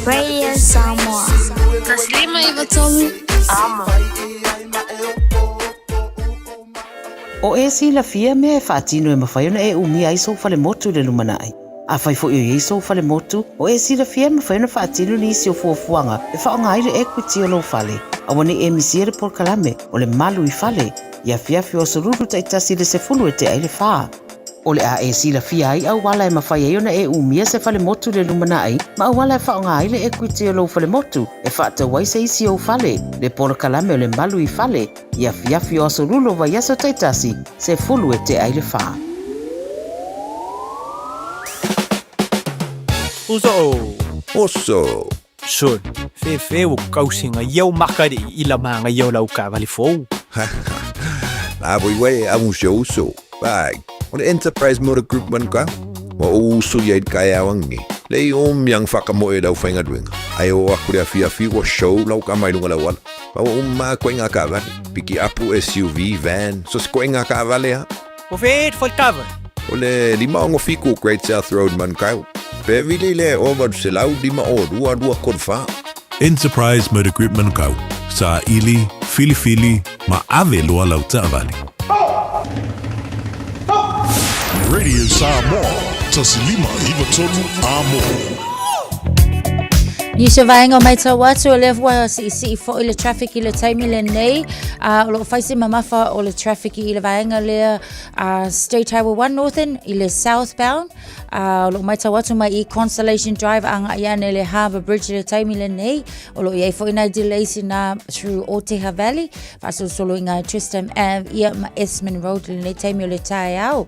Radio Samoa. 153 Amo. O e silafia mea e faatino e mafai ona e umia ai sou falemotu i le lumanai. Afai foi o i ai sou falemotu, o e silafia e mafai ona faatino nisi o fuafuaga e faaaoga ai le equity o lou fale. Aua ne i e misia le polokalame o le Malu i Fale i afiafi o aso Lulu taitasi i le 10 e tea i le fa. O le a e silafia ai auala e mafai ai ona e umia se falemotu i le lumanai ma auala e faaaoga ai le equity o lou falemotu e faatau ai se isi ou fale, le polokalame o le Malu i Fale i afiafi o aso Lulu o vaiaso taitasi, 10 e tea i le fa. Uso! Oso! Sol, fefe ua kausiga ia o maka le i la magaia o lau taavale fou. La voi wei a un se uso. Bai, o le Enterprise Motor Group man ka. Wa o uso ia i kai awangi. Le i o miang whakamoe lau whainga duenga. Ai o aku le afi afi wa show lau ka mai lunga lau ala. Ba wa umma koe ngā kaavale. Piki apu SUV, van, so se koe ngā kaavale ha. O fe e tava. O le 567 Great South Road Manukau. Pe vili le o 805 2 2 34. Enterprise Motor Group Manukau. Saili, filifili, ma ave loa lau taavale. Radio Samoa, 1593 Amo. Nisi o vaega o maitau atu o lea ua siisii foi le traffic i le taimi lenei. O lo o fai se mamafa o le traffic i le vaega lea State Highway 1 Northern i le southbound. O lo o maitau atu mai i Constellation Drive agai ane le Harbour Bridge i le taimi lenei. O lo o i ai foi nai delays ina through Oteha Valley, faasolosolo i ngai Tristram Ave ia ma Esmond Road i lenei taimi o le taeao.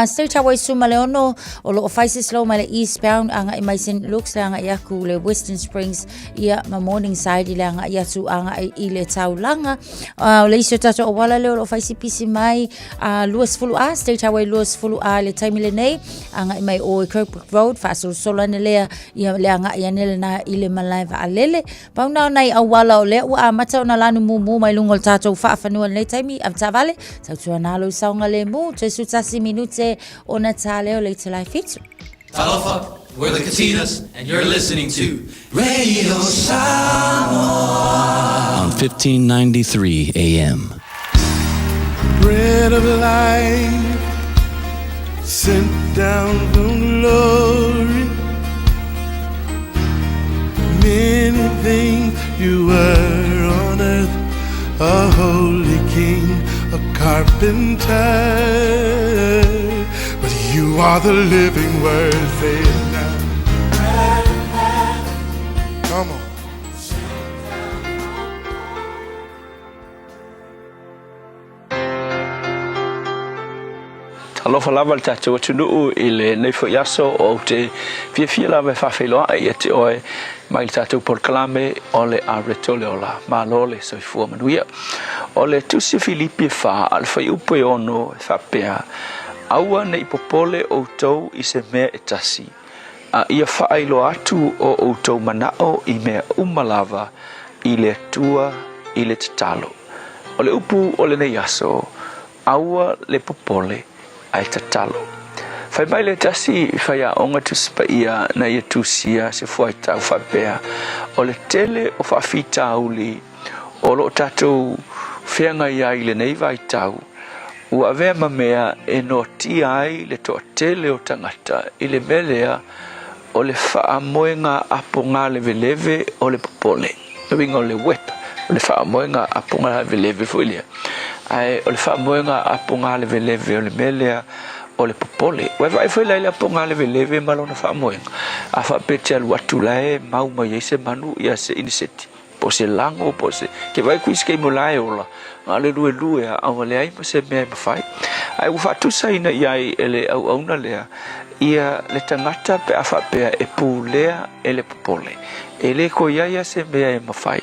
State Highway 16, o lo o fai se slow mai le eastbound agai mai St Luke's le agai aku le Western Springs ia ma Morningside i le agai atu agai i le taulaga. O le isi o tatou auala lea o lo o fai si pisi mai 20A, State Highway 20A i le taimi lenei, agai mai o i Kirkbrooke Road, faasolosolo ane lea ia le agai ane lena i le malae vaalele. Pau na o nai auala o lea ua amata ona lanu mumu mai luga o le tatou faafanua i lenei taimi, avetaavale, tautuana lou saogalemu, toe 11 minute ona ta lea o le itula e 7. Talofa, we're the Katinas, and you're listening to Radio Samoa on 1593 AM. Bread of life, sent down from glory. Many things you were on earth, a holy king, a carpenter. But you are the living word, say it now. Come on. Talofa lava le tatou atunuu i lenei foi aso ou te fiafia lava e faafeiloai ia te oe mai le tatou polokalame o le Areto le Ola. Malo le soifua manuia. O le Tusi a Filipi e 4 a o le fuaiupu e 6 e faapea, Aua ne i popole outou i se mea e tasi, a ia faailoa atu o outou manao i mea uma lava i le Atua i le tatalo. O le upu o lenei aso, aua le popole ae tatalo. Fai mai le tasi faiaoga Tusi Paia na ia tusia se fuaitau faapea, o le tele o faafitauli o lo o tatou feagai ai i lenei vaitau, ua avea ma mea e noatia ai le toatele o tagata i le mea lea o le faamoega apogalewelewe o le popole. Le uiga o le wep, o le faamoega apogalewelewe foi lea, ae o le faamoega apogalewelewe o le mea lea o le popole. Ua e vaai foi la i le apogalewelewe ma lona faamoega, a faapea e te alu atu la e mau mai ai se manu ia se iniseti. Po o se lago, po o se... Ke vaai ku i se taimi o la e ola, na o le luelue a, a ua leai ma se mea e mafai. Ae ua faatusaina i ai e le auauna lea, ia le tagata pe a faapea e pulea e le popole. E le toe i ai lava se mea e mafai.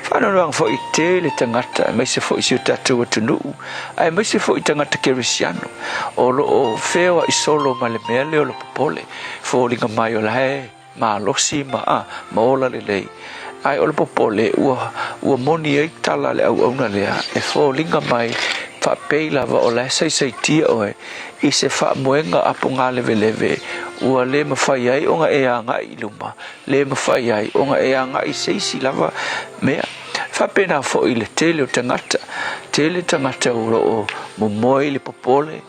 Faanoanoaga foi tele tagata, aemaise foi si o tatou atunuu, aemaise foi tagata kerisiano, o lo o feoai solo ma le mea lea o le popole, foliga mai o la e malosi ma a, ma ola lelei. Ae o le popole, ua, ua moni ai tala a le auauna lea, e foliga mai faapei lava o la e saisaitia oe i se faamoega apogalewelewe ua le mafai ai ona e agai i luma, le mafai ai ona e agai i se isi lava mea. Faapena foi le tele o tagata, tele tagata o lo o momoe i le popole,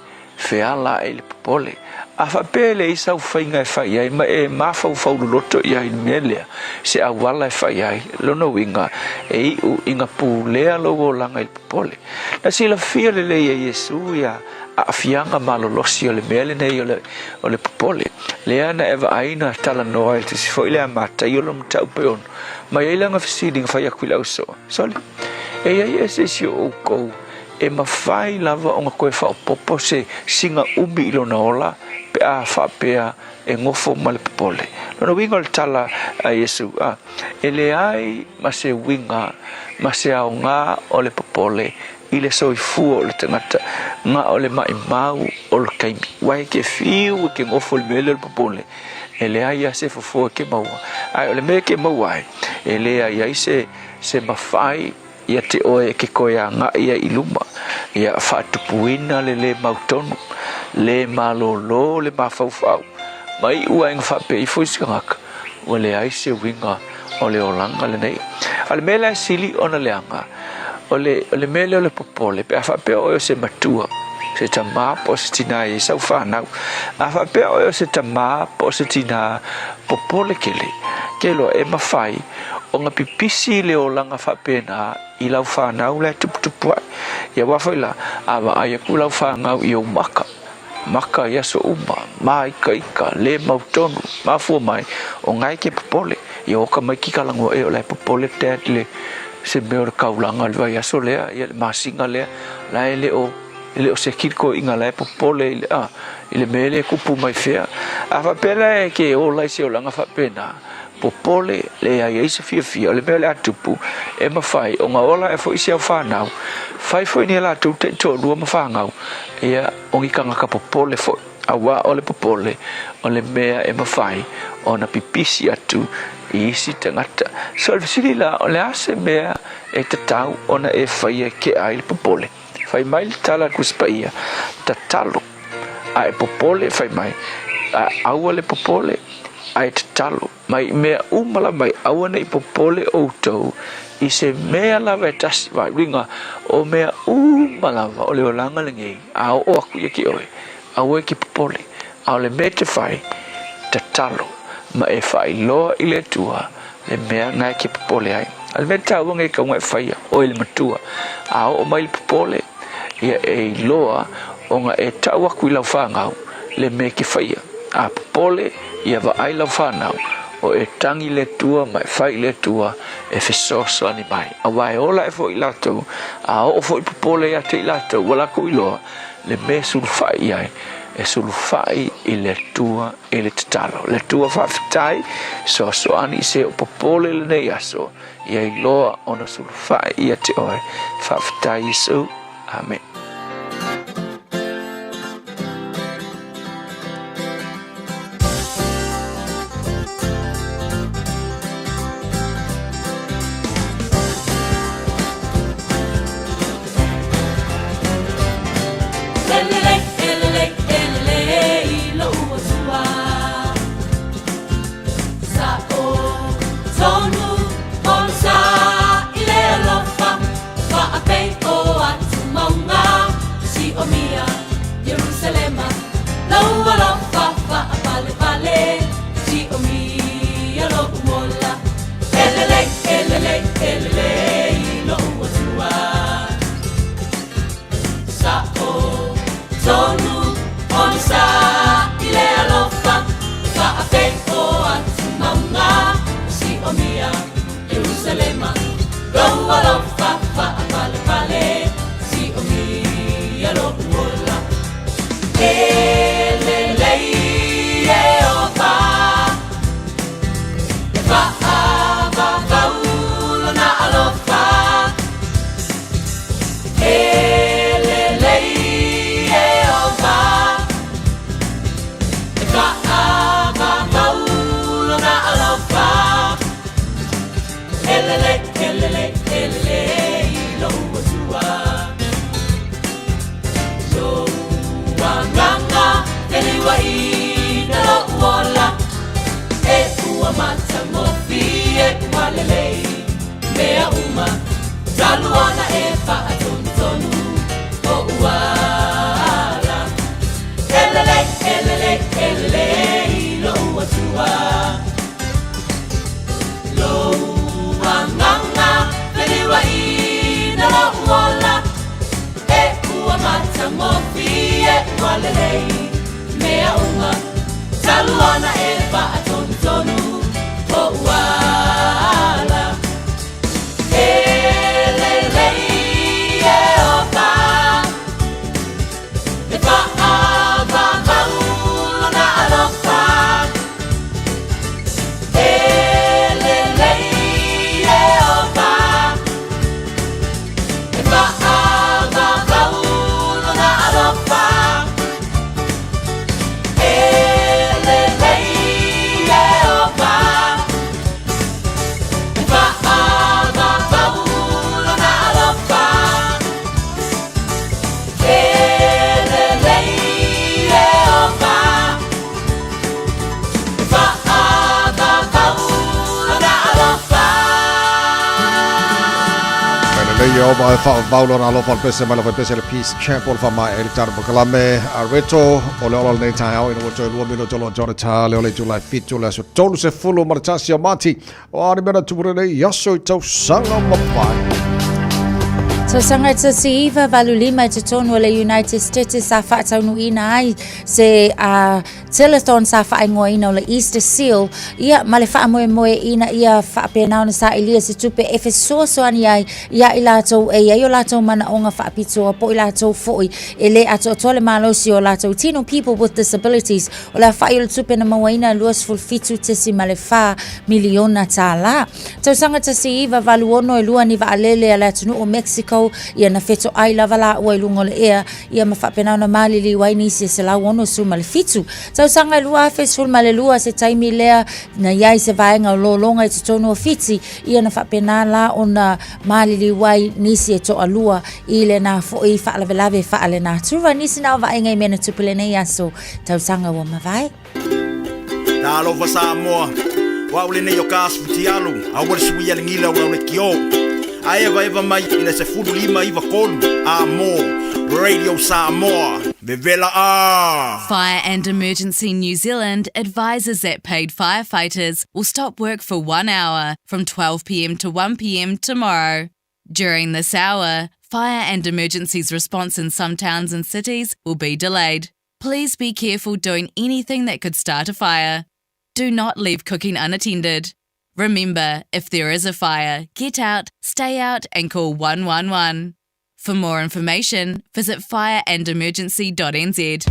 Feala ae i le popole. A faapea e leai sau faiga e fai ai ma e mafaufau loloto i ai i le mea lea, se auala e fai ai, lona uiga, e iu ina pulea lou olaga i le popole. Na silafia lelei e Iesu ia aafiaga malolosi o le mea lenei o le, o le popole. Lea na e vaai na talanoa i le tusi foi lea a Mataio lona mataupu e ono, mai ai lana fesili na fai atu i le ausoo, Sole, e i ai ea se isi o outou E mafai lava ona toe faaopoopo se singa umi i lona ola pe a faapea e nofo ma le popole. Lona uiga o le tala a Iesu, a, e leai ma se uiga ma se aoga o le popole i le soifua o le tagata, na o le maimau o le taimi. Ua e ke fiu e ke nofo i le mea lea o le popole, e leai lava se fofo e ke maua. Ae o le mea e ke maua ai, e leai ai se, se mafai Ia te oe e ke koe agai ai i luma, ia faatupuina le lē mautonu, lē malōlō le mafaufau, ma iʻu ai na faapea ifo i se tagata, ua leai se uiga o le olaga lenei. A o le mea la e sili ona leaga, o le, o le mea lea o le popole, pe a faapea oe o se matua, se tamā po o se tinā e i ai sau fanau. A faapea oe o se tamā po o se tinā popole tele, ke iloa e mafai ona pipisi le olaga faapena i lau fanau la e tuputupu ae. Ia aua foi la, a vaai atu lau fanau i ou maka, maka i aso uma, māikaika, lē mautonu, mafua mai, o na e ke popole. Ia oka mai ki kalagoa e o la e popole dad le se mea o le kaulaga i le vaiaso lea, ia le masina lea, la e le o e le o se kilikoiʻiga la e popole i le a i le mea lea e kupu mai fea. A faapea la e ke ola i se olaga faapena, popole, leai ai se fiafia, o le mea o le a tupu, e mafai ona ola ae foi si au fanau, fai foi ni a latou taitoalua ma fanau, ia, o ni tagata popole foi. Auā o le popole, o le mea e mafai ona pipisi atu i isi tagata. So, o le fesili la, o le a se mea e tatau ona e faia e kea ai le popole? Fai mai le tala a le Tusi Paia, Tatalo, a e popole, fai mai, a aua le popole, a e tatalo mai i mea uma lava mai, aua ne i popole outou i se mea lava e tasi, vai uiga o mea uma lava o le olaga lenei, a oo aku ia ki oe, aua e ke popole, a o le mea e te fai, tatalo, ma e faailoa i le Atua le mea na e ke popole ai. A le mea taua nei kauga e faia, oe le matua, a oo mai le popole, ia e iloa ona e tau aku i lau fanau le mea e ke faia. A popole, ia vaai lau fanau, o e tagi le Atua ma e fai i le Atua e fesoasoani mai. Aua e ola ae foi i latou, a oo foi popole ia te i latou, ua latou iloa le mea e sulufai i ai, e sulufai i le Atua i le tatalo. Le Atua faafetai, fesoasoani i se o popole lenei aso, ia iloa ona sulufai ia te oe. Faafetai Iesu. Amene. Ieova e faavavau Lona alofa o le pese mai le faipese le Peace Chapel faamaea ai le tatou polokalame a Reto o le ola o lenei taeao ina ua toe lua minute o lo o Jonathan le o le itula e fitu le aso 31 o Mati o a ni mea na tupu lenei aso i tausaga mavae. Tausaga 1985 i totonu o le United States sa faataunuuina ai se telethon sa faaigoaina o le Easter Seal, ia ma le faamoemoe ina ia faapena ona sailia se tupe e fesoasoani ai iā i latou e i ai o latou manaoga faapitoa po o i latou foi e lē atoatoa le malosi o latou tino, people with disabilities. O le aofai o le tupe na mauaina e 27.4 miliona tālā. Tausaga 1986 e lua ni vaalele a le atunuu o Mexico ia na fetoai lava laua i luga o le ea ia ma faapena ona maliliu ai nisi e 167. Tausaga e 2012 se taimi lea na i ai se vaega o lologa i totonu o Fiti ia na faapena la ona maliliu ai nisi e toalua i lena foi faalavelave faalenatura. Nisi na o vaaiga i mea na tupu lenei aso tausaga ua mavae. Talofa Samoa, o au lenei o ka Asfutialu, aua le suia le gila o lau lekiō. A evaeva mai i le 15 9 3 a mo Radio Samoa, vevela a! Fire and Emergency New Zealand advises that paid firefighters will stop work for one hour from 12pm to 1pm tomorrow. During this hour, fire and emergencies response in some towns and cities will be delayed. Please be careful doing anything that could start a fire. Do not leave cooking unattended. Remember, if there is a fire, get out, stay out, and call 111. For more information, visit fireandemergency.nz.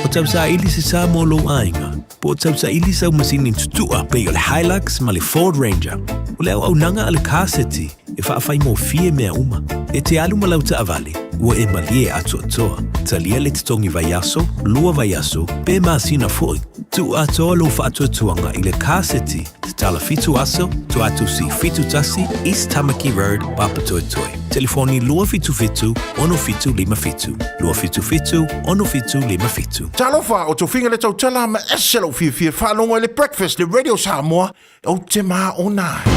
O tausaili se sa mo lou aiga, po o tausaili sau masini tutua pei o le Hilux ma le Ford Ranger. O le auaunaga a le Car City e faafaigofie mea uma. E te alu ma lau taavale, ua e malie atoatoa. Talia le totogi vaiaso, lua vaiaso, pe masina foi. Tuu atoa lou faatuatuaga i le Car City, tatala fitu aso, Toatusi 71, East Tamaki Road, Papatoetoe. Telefoni 277 6757, 277 6757. Talofa, o Tofiga le tautala ma ese lou fiafia faalogo i le Breakfast le Radio Samoa, ou te maona ai.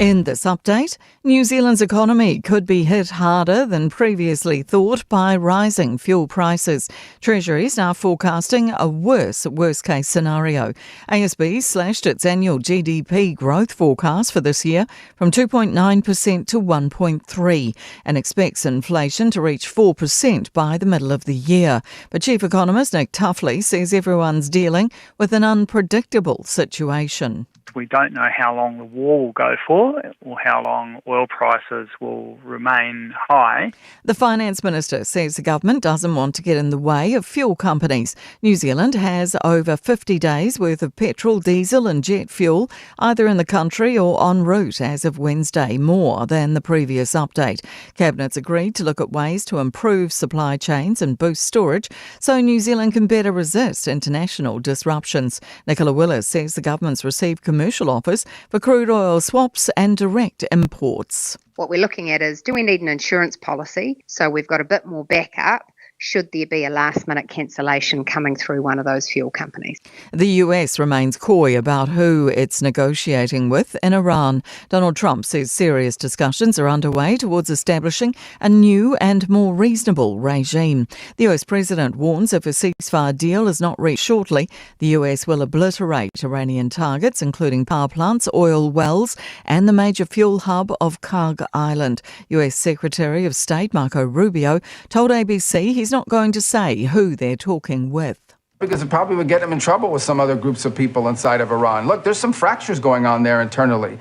In this update, New Zealand's economy could be hit harder than previously thought by rising fuel prices. Treasury is now forecasting a worse worst case scenario. ASB slashed its annual GDP growth forecast for this year from 2.9% to 1.3 and expects inflation to reach 4% by the middle of the year. But Chief Economist Nick Tuffley says everyone's dealing with an unpredictable situation. We don't know how long the war will go for or how long oil prices will remain high. The finance minister says the government doesn't want to get in the way of fuel companies. New Zealand has over 50 days worth of petrol, diesel and jet fuel either in the country or en route as of Wednesday, more than the previous update. Cabinet's agreed to look at ways to improve supply chains and boost storage so New Zealand can better resist international disruptions. Nicola Willis says the government's received commercial offers for crude oil swaps and direct imports. What we're looking at is, do we need an insurance policy so we've got a bit more backup should there be a last-minute cancellation coming through one of those fuel companies? The US remains coy about who it's negotiating with in Iran. Donald Trump says serious discussions are underway towards establishing a new and more reasonable regime. The US president warns if a ceasefire deal is not reached shortly, the US will obliterate Iranian targets, including power plants, oil wells, and the major fuel hub of Kharg Island. US Secretary of State Marco Rubio told ABC he's not going to say who they're talking with. Because it probably would get him in trouble with some other groups of people inside of Iran. Look, there's some fractures going on there internally.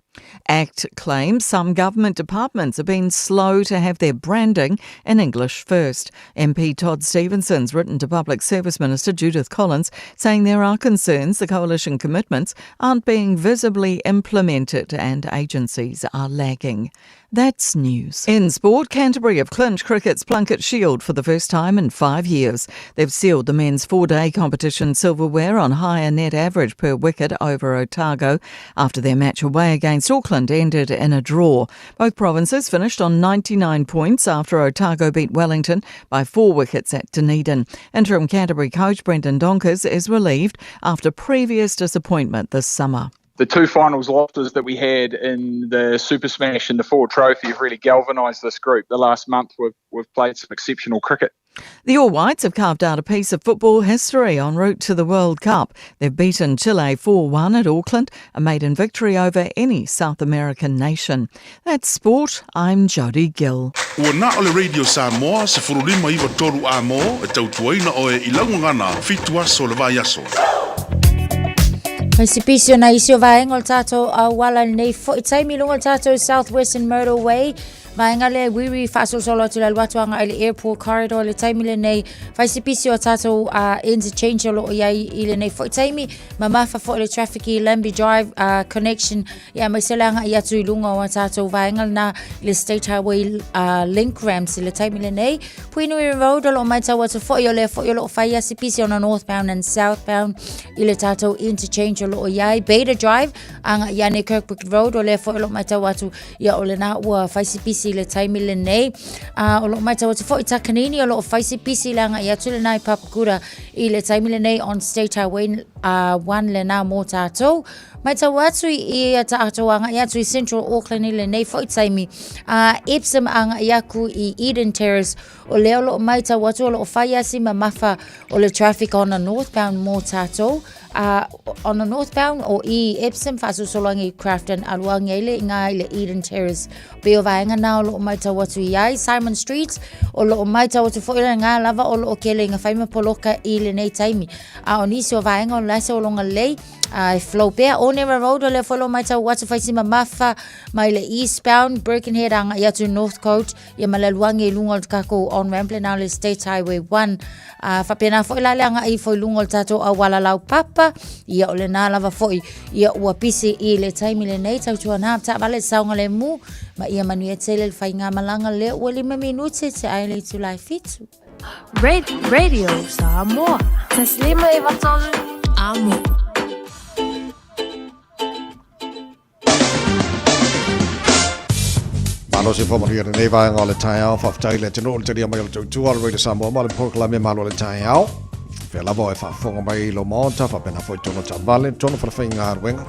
ACT claims some government departments have been slow to have their branding in English first. MP Todd Stevenson's written to Public Service Minister Judith Collins saying there are concerns the coalition commitments aren't being visibly implemented and agencies are lagging. That's news. In sport, Canterbury have clinched cricket's Plunket Shield for the first time in 5 years. They've sealed the men's 4-day competition silverware on higher net average per wicket over Otago after their match away against against Auckland ended in a draw. Both provinces finished on 99 points after Otago beat Wellington by four wickets at Dunedin. Interim Canterbury coach Brendan Donkers is relieved after previous disappointment this summer the two finals losses that we had in the Super Smash and the Ford Trophy have really galvanised this group. The last month we've, we've played some exceptional cricket. The All Whites have carved out a piece of football history en route to the World Cup. They've beaten Chile 4 1 at Auckland, a maiden victory over any South American nation. That's sport. I'm Jodie Gill. Ua na o le Radio Samoa 1593 A-mo e tautuaina oe i lau gagana fitu aso o le vaiaso. Paisipisi o nai isi o vaega o le tātou auala i lenei foi taimi i luga o le tātou South Western Motorway. Vaega lea e wiri faasolosolo atu le alu atu agai i le airport corridor i le taimi lenei. Faisipisi o tātou uh, interchange o loo iai i lenei foi taimi. Mamafa foi le traffic i Lambie Drive uh, connection ia aemaise le agai atu i luga o a tātou vaega lena i le State Highway uh, link ramps i le taimi lenei. Puinui Road o loo maitau atu foi o lea foi o loo fai asi pisi ona northbound and southbound i le tātou interchange o loo iai. Beta Drive agai i ane Kirkwood Road o lea foi o loo maitau atu Ia o lena ua fai si pisi i le taimi lenei. A o loo maitau atu foi Takanini o loo fai si pisi le agai atu lena i Papakura i le taimi lenei on State Highway uh, 1 lena mō tātou. Maitau atu i a tātou agai atu i Central Auckland i lenei foi taimi. Uh, Epsom agai aku i Eden Terrace o lea o loo maitau atu o loo fai asi mamafa o le traffic on a northbound mō tātou. uh, on the northbound o i Epsom faasolosolo i Crafton alu agi ai le iga i le Eden Terrace. Pei o vaega na o loo maitau atu i ai Simon Street o loo maitau atu foi le ngā lava o loo kele inga whaima poloka i lenei taimi. A o nisi o vaega o lase o longa lei a e flow pea Onera Road o lea foi loo maitau atu whaisima mafa mai le eastbound Birkenhead anga i atu Northcote ia ma le alu agi i luga o le takou on ramp lena o le State Highway 1. A faapena foi la le agai ifo i luga o le tatou auala laupapa, ia o lena lava foi ia ua pisi i le taimi lenei tautuana taavale saogalemu ma ia manuia tele le faigamalaga lea ua lima minute te ai le itula e fitu. Radio Samoa. Taslima e vatolu. Amo. Malo se whamanuia lenei vaega o le taeao, faafetai le atunuu le talia mai o le tautua o le Radio Samoa ma le polokalame Malo le taeao. Fea lava o e faafofoga mai i lo maota, faapena foi tono taavale, tono falafaigaluega.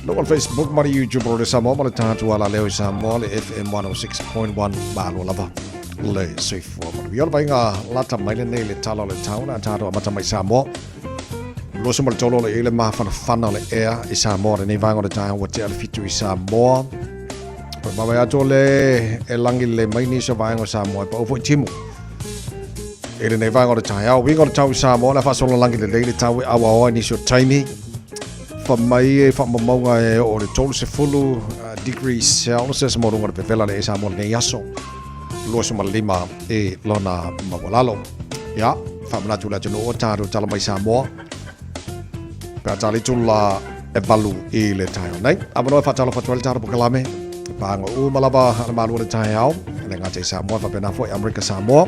Luga o le Facebook ma le YouTube o Radio Samoa ma le tatou alaleo i Samoa le FM 106.1 malo lava le soifua manuia. O le vaaiga lata mai lenei le tala o le tau na tatou amata mai Samoa. 23 o le i le mafanafana o le ea i Samoa lenei vaega o le taeao ua tea le fitu i Samoa. Koe mawae atu o le e langi le mai nisi o vaega o Samoa e pau foi timu. I lenei vaega o le taeao, uiga o le tau i Samoa, le faasolo langi lelei le tau e aua oa i nisi o taimi. Fa mai e whaamamauga e o le 30 degrees Celsius mo runga le pepela le e Samoa lenei aso. 25 e lona maualalo. Ia, whaamanatu le atunuu o tātou tala mai Samoa. Pe a tāli tula e valu i le taeao nei. Awanoa e whaatalofa atu ai le tātou pokalame. Pānga uma lava a le mālua le taeao. Le ngā te Samoa, whapena foi Amerika Samoa.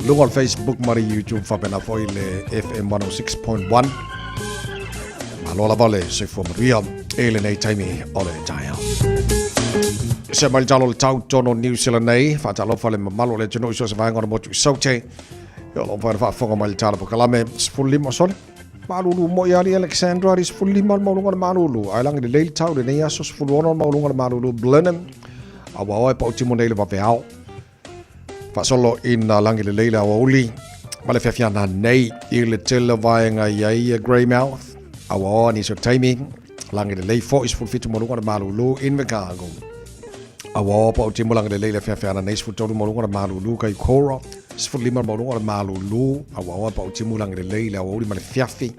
Lunga o le Facebook ma le YouTube whapena foi le FM 106.1. Malo lava le soifua manuia e lenei taimi o le taeao. Se mai le talo le tau tono New Zealand nei, whaatalofa le mamalo le atunuu i so se vaega o le motu i Saute. Ia o lo whaina whaafonga mai le tala pokalame, 15 sole. Malulu mo i ali Alexandra ali 15 le maulunga le malulu. Ai langi le leili tau le nei aso 16 le maulunga le malulu Blenheim. Aua oe pa utimo nei le vaveao. Faasolo ina lagi lelei le aoauli ma le fiafiana nei i le tele vaega i ai e Greymouth. Aua nisi o taimi, lagi lelei foi 17 ma luga o le malulu Invercargill. Aua pa o timu lagi lelei le fiafiana nei 13 ma luga o le malulu Kaikoura, 15 ma luga o le malulu. Aua pa o timu lagi lelei le aoauli ma le fiafi.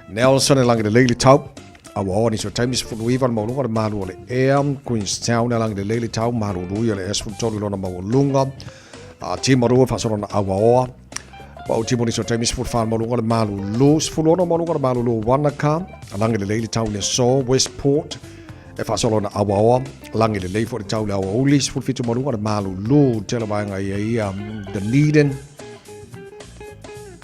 Nelson e lagi lelei le tau. A ua oo nisi o taimi 19 le maualuga o le malu o le ea, Queenstown e lagi lelei le tau malulu ia le ea 13 i lona maualuga, a Timaru e faasolo na auaoa. Ua ou timu nisi o taimi 14 le maualuga o le malulu, 16 le maualuga o le malulu Wanaka, lagi lelei le tau i le aso, Westport e faasolo na auaoa, lagi lelei foi le tau i le aoauli, 17 maualuga o le malulu, tele vaega ia ia Dunedin.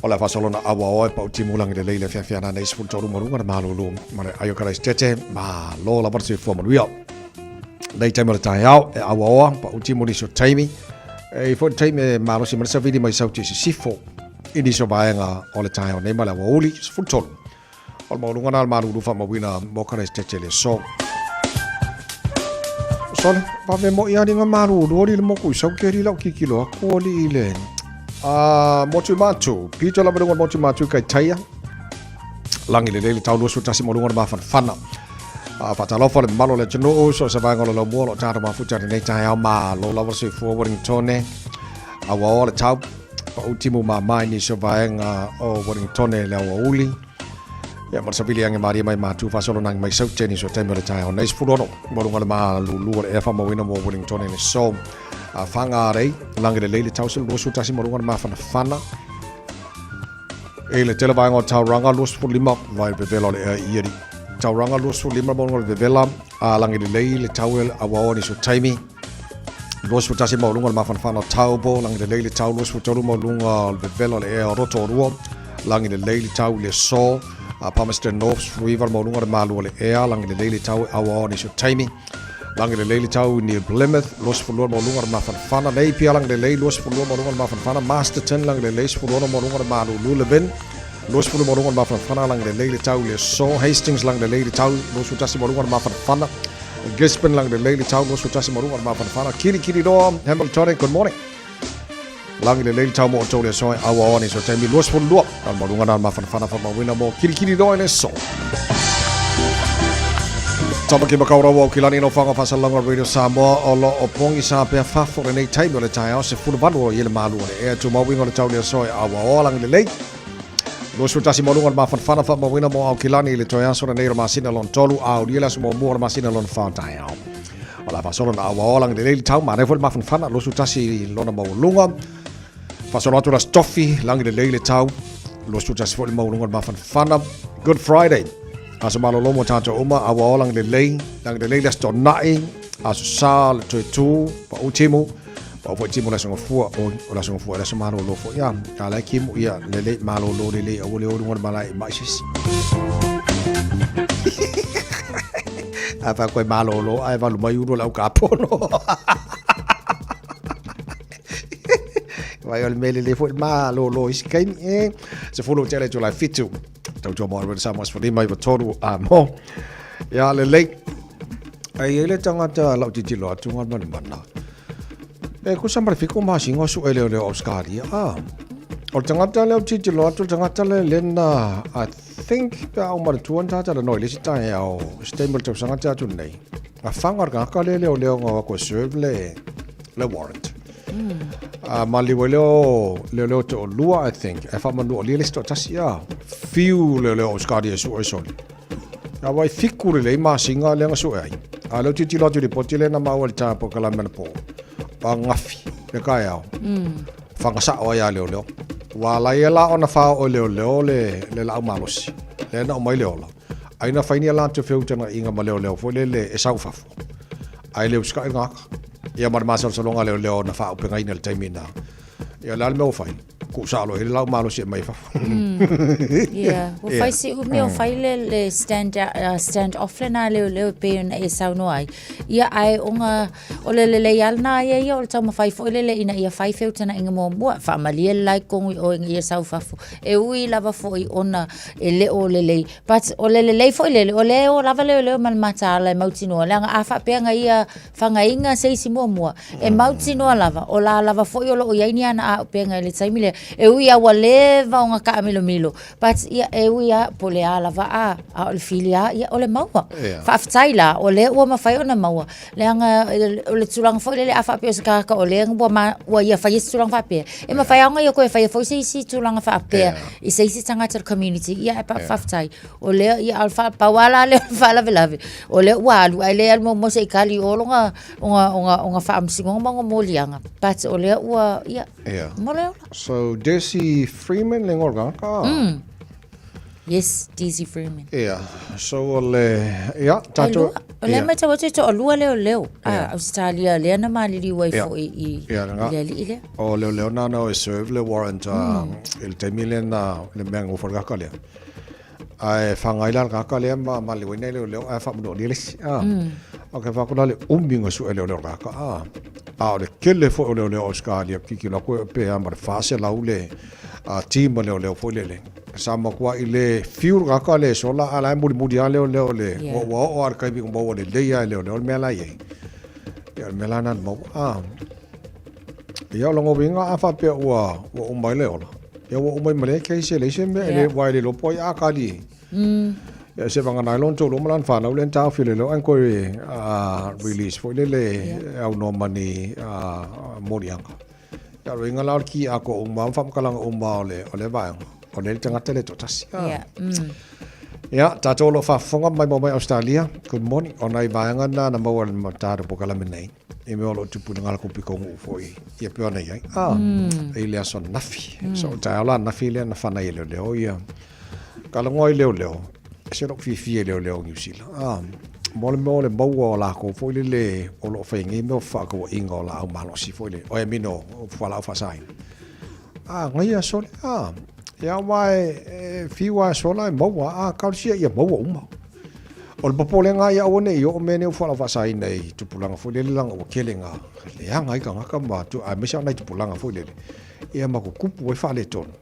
O le a faasolona auaoa e pau timu lagi lelei le afiafi ana nei 13 ma luga le malulu ma le ai o Karaisitete malo lava le soifua manuia. Nei taimi o le taeao e auaoa pau timu nisi o taimi. E i foi le taimi e malosi ma le savili mai sauti i sisifo i nisi o vaega o le taeao nei ma le aoauli 13. O le maualuga na o le malulu faamauina mo Karaisitete le aso. Sole, vave mo ia linga malulu ali le moku i sauti ali lau kikilo aku ali i le motu matu. Pito lava lunga motu matu kai taia. Langi le lele tau 21 mo lunga le mafanafana. Faatalofa le mamalu o le atunuu, so o se vaega o le laumua o lo o tatou mafuta i lenei taeao malo lava le soifua Wellingtone. Auaoa le tau, pau timu mama i nisi o vaega o Wellingtone le aoauli. Ia, ma le savili age malie mai matu faasolonagi mai Saute nisi o taimi o le taeao nei 16 mo luga le malulu o le ea faamauina mo Wellingtone le so. Whangarei, langi lelei le tau se 21 mo luga le mafanafana. E le tele vaega o Tauranga 25 vai vevela o le ea i ari. Tauranga 25 mo luga le vevela, a langi lelei le tau e auaoa nisi o taimi. 21 mo luga le mafanafana o Taupo, langi lelei le tau 23 mo luga le vevela o le ea o Rotorua, langi lelei le tau i le aso. Palmerston North 19 mo luga le malu o le ea, langi lelei le tau e auaoa nisi o taimi. Langi lelei le tau i New Plymouth, 22 mo luga le mafanafana. Napier langi lelei 22 mo luga le mafanafana. Masterton langi lelei 16 mo luga le malu. Levin 20 mo luga le mafanafana langi lelei le tau i le aso. Hastings langi lelei le tau 21 mo luga le mafanafana. Gisborne langi lelei le tau 21 mo luga le mafanafana. Kirikiriroa, Hamilton, good morning. Langi lelei le tau mo outou le aso e auaoa nisi o taimi 22. Al mo luga na le mafanafana faamauina mo Kirikiriroa i le aso. Tamaki Makaurau o Kilani no whanga whasalanga Radio Samoa o lo o pongi sa pea fafo le nei taimi o le taeao se fulu valu o i le malu o le ea tu mauinga o le tau le aso e aua o langi lelei. 21 mo luga o le mafanafana faamauina mo Aukilani i le toe aso lenei o le masina lona tolu a ulia le aso muamua o le masina lona wha taeao. O la faasolo na aua o langi lelei le tau manaia foi le mafanafana 21 lona maualuga. Faasolo atu la stofi langi lelei le tau 21 foi le maualuga o le mafanafana. Good Friday. Aso malolo mo tātou uma, aua o langi lelei, langi lelei le aso tona'i, aso sa le toe tū, pa u timu, pa u foi timu le aso ngafua, o, o le aso ngafua le aso malolo foi, ia, a lai kimu, ia, lelei, malolo lelei, aua le o lunga le malae i mai sisi. A wha koe malolo, ai walu mai uru le au kapono. Vai o le mele le foi malolo isi kaimi, e, se fulu tele tū lai fitu. Tautua mo Alberta Samoa se lima iwa tolu a mo. Ia lelei. Ai e le tangata lau titilo atu ngā mana mana. E kusa mara fiko masinga o su ele o leo Australia. Ah. O le tangata leo titilo atu, le tangata le lena, I think, pe au mara tuan tata la noi le si tae au, se te tausaga te atu nei. A whanga le kaka le leo leo ngā wako serve le, le warrant. A maliu ai leo leo leo te o lua I think. E whamanu o lia le sito tasi a. Fiu leo leo o skari e su e soli. A wai fiku le lei masinga le anga su e ai. A leo titi lotu li poti le na maua le tāpo ka la mena po. Pa ngafi le kai ao. Whangasa o ai a leo leo. Wa lai e la ona whao o leo leo le, le lau malosi. Le na o mai le ola. Ai na whainia la te whiutanga inga ma leo leo fo le le e sau fafo. Ai leo skai ngaka. Ia ma le masalosaloga leoleo na faaaupegaina i le taimi lena. Ia o le a le mea ua fai? Kuusa alo i le lau malosi e aumai i fafo. Ia, ua fai si umi o fai le, le stand, stand off lena leoleo e pei ona e saunoa ai. Ia, ae ona, o le lelei lava lena ia ia o le taumafai foi lele ina ia fai feutagaiga muamua. Faamalie le la i totonu i o ina ia sau i fafo. E ui lava foi ona e le o lelei, but o le lelei foi lele, o lea e o lava leoleo ma le mataala e mautinoa, leaga a faapea na ia Fagaina se isi muamua, e mautinoa lava, o la lava foi o lo o i ai ni ana auupega i le taimi lea. E ui a ua leva ona taamilomilo, but ia, e ui a, po o le a lava a, a o le fili a, ia, o le maua. Yeah. Faafetai la, o lea ua mafai ona maua. Leaga, o le tulaga foi lele a faapea o se tagata o lea ua, ma, ua ia faia se tulaga faapea, e mafai lava ona ia toe faia foi se isi tulaga faapea yeah. i se isi tagata o le community, ia, e yeah. faafetai. O lea, ia, o le fa, pau lava la lea o le faalavelave, o lea ua alu, ae le alu muamua se i kali i o lona, ona, ona, ona faamasinoga ma ona moliaga. But o lea ua, ia, Yeah. mo le ola. So, Desi Freeman le ngoa le tagata? Yes, Daisy Freeman. Ia, so o le, ia, tatou... O lea matau atu e toalua leoleo a Ausetalia lea na maliliu ai foi i le alii lea. O leoleo na na o e serve le warrant i le taimi lea na le mea gofa le kaka lea. Ae whangai la le kaka lea ma maliliu ai nei leoleo ae whaamanua le isi. O ke whakuna le umi nga sue leoleo le kaka. A o le kele foi o leoleo Australia kiki la koe pe a ma le whaase lau le team leoleo foi lele. Sa matua i le fiu le kaka le sola a la e mulimuli a leoleo le ua ua oo a le taimi ua maua lelei a e leoleo le mea la i ai. Ia o le mea la na maua. A ia o lona uiga a faapea ua ua uma ai le ola. Ia ua uma ai ma le case e leai se mea e le aua e le iloa po o ai a kali ai. Ia se vagana ai lona toalua ma lana fanau lea na taofi e leoleo ae na toe release foi lele e aunoa ma ni moliaga. Ia, o le uiga la o le ki atoa uma ma faamatalaga uma o le, o le vaega, o lea le tagata le toatasi. Ah. Yeah. Ia, tātou o lo o faafofoga mai mo mai Australia, good morning. O nai vaega na na maua le tātou polokalame nei, i mea o lo o tupu i le ngala kupi ko nguu foi, ia peo ana iai. Ah, i le aso nafi. So, taeao la nafi lea na whana i leo leo, ia. Ka langoa i leo leo, se lou fiafia i leoleo o Niu Sila. A, mo le mea o le maua o lakou foi lele o lo o fai nei mea o fefaatauaiga o laau malosi foi lele, oi I mean o fualaau faasaina. A, gaia sole, a, ia aua e, e fiu lava e sola e maua, a, talosia ia maua uma. O le popolega lava ia aua ne i oo mea nei o fualaau faasaina i tupulaga foi lele leaga ua tele ina leaga ai tagata ma, aemaise lava nai tupulaga foi lele, ia ma tutupu ai faaletonu.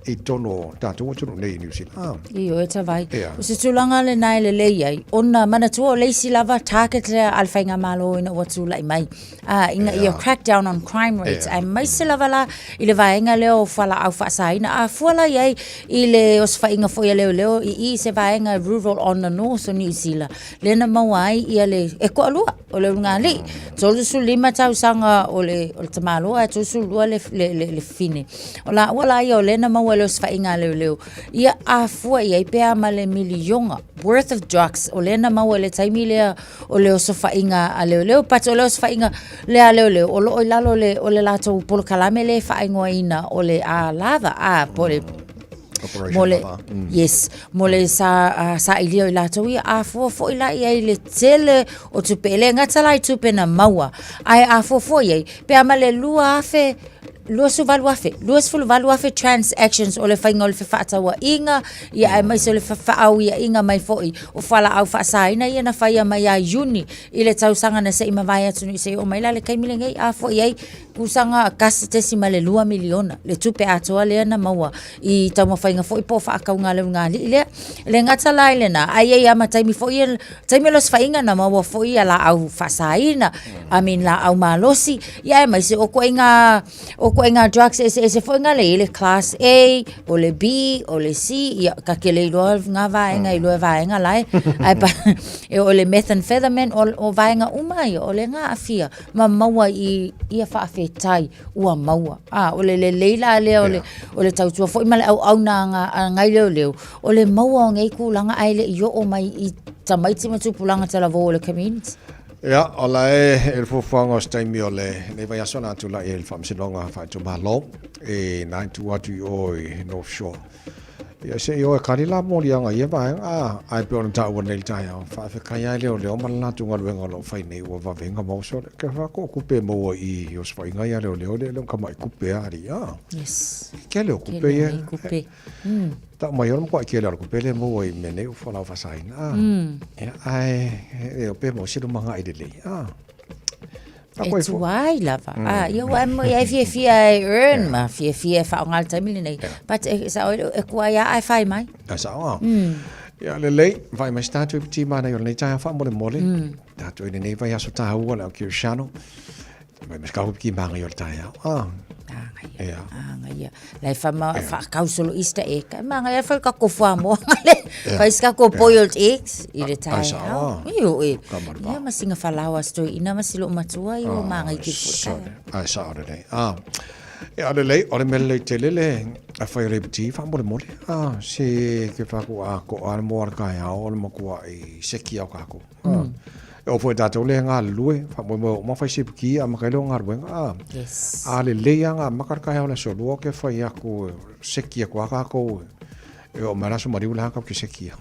i totonu o tatou atunuu nei i New Zealand. Ah. Ioe tavai. Yeah. O se tulaga lena e lelei ai, ona manatua o le isi lava target lea a le faigamalo ina ua tulai mai. Ah, ina ia crack down on crime rates. Yeah. Aemaise lava la i le vaega lea o fualaau faasaina. A fua la i ai i le osofaiga foi a leoleo i i se vaega rural on the north o New Zealand. Lea na maua ai ia le e toalua o le ulugalii. 35 tausaga o le, o le tamaloa ae 32 le, le, le, le fine. O laua la ia o lea na maua i le osofaiga a leoleo, ia a fua i ai pe a ma le miliona worth of drugs o lea na maua i le taimi lea o le osofaiga a leoleo. But o le osofaiga lea a leoleo o lo o i lalo o le, o le latou polokalame lea e faaigoaina o le a lava a po o le Operation mo le, Lava. yes, mo le sa, uh, sailia o i latou ia, a fua foi la i ai le tele o tupe, e le gata la i tupe na maua, ae a fua foi i ai, pe a ma le 2000, 28,000, 28,000 transactions o le faiga o le fefaatauaiga, ia aemaise o le fefaauiaiga mai foi o fualaau faasaina ia na faia mai ia Iuni i le tausaga na se i mavae atu nei seia oo mai la le taimi lenei, a foi i ai kusaga $1.2 miliona le tupe atoa lea na maua i taumafaiga foi po o faakauga a le ulugalii lea. E le gata la i lena, ae i ai lava ma taimi foi ia, taimi o le osofaiga na maua foi ia laau faasaina, I mean laau malosi, ia aemaise o ituaiga, o ituaiga drugs eseese foi na lea e i ai le class A, o le B, o le C, ia ta te le iloa na vaega i lua vaega la e, ae pa, e o le methamphetamine, o, o vaega uma ia, o lea na aafia ma maua i ia faafetai ua maua. A, o le lelei la lea o le, o le tautua foi ma le auauna a ngā, a ngai leoleo, o le maua o nei tulaga ae le i oo mai i tamaiti ma tupulaga talavou o le community. Ia, o la e, e le fuafuaga o se taimi o le, lenei vaiaso o le a tulai ai le Faamasinoga Faaitumalo e na tu atu i o i North Shore. Ia se i o e kali la moliaga i ia vaega, a, ae pei ona taua nei i le taeao, faafetai lava i leoleo ma le latou galuega o lo o fai nei ua vavega maua sole. Ke wha ko kupe maua i osofaiga ia leoleo le leo kamaʻi kupe a alii, a. Yes. Kele o kupe ia. Kele o kupe. Tau mai o le makuaʻi kele o le kupe le maua i mea nei o fualaau faasaina, a. Ia, ae, e o pe maua se lumagaʻi lelei, a. E tuai lava. Ah, ia ua mo ia fiafia e earn ma fiafia e whaonga le taimi lenei. But e sa oi e kuai a e whai mai. A sa o. Ia lelei, whai mai se tātou i piti mana i o lenei taeao whaamolemole. Tātou i lenei vaiaso tāua le au Kirishano. Mai ma se kahu ki māngai o le taeao. Ah. Ia. Ia. Lai wha ma wha kausolo Easter egg. Kai māngai a whai ka ko wha moa le. Whai ska ko boiled eggs i le taeao. Io e. Ia ma singa whalawa stoi ina ma silo matua i o māngai ki futa. Ai sa o lelei. Ah. Ia lelei, o le mea lelei tele le a whai o le piti whaamolemole. Ah, se ke whaku a ko a le moa le kaeao o le makua i seki au kako. Ah. E o foi tātou le ngā lue, whaamoemoe o mawhai se piki a makai leo ngā ruenga. Ah. Yes. A lelei a ngā makara kaeao le aso lua ke whai aku seki aku a kākou. E o mai le aso maliu la kau ke sekia.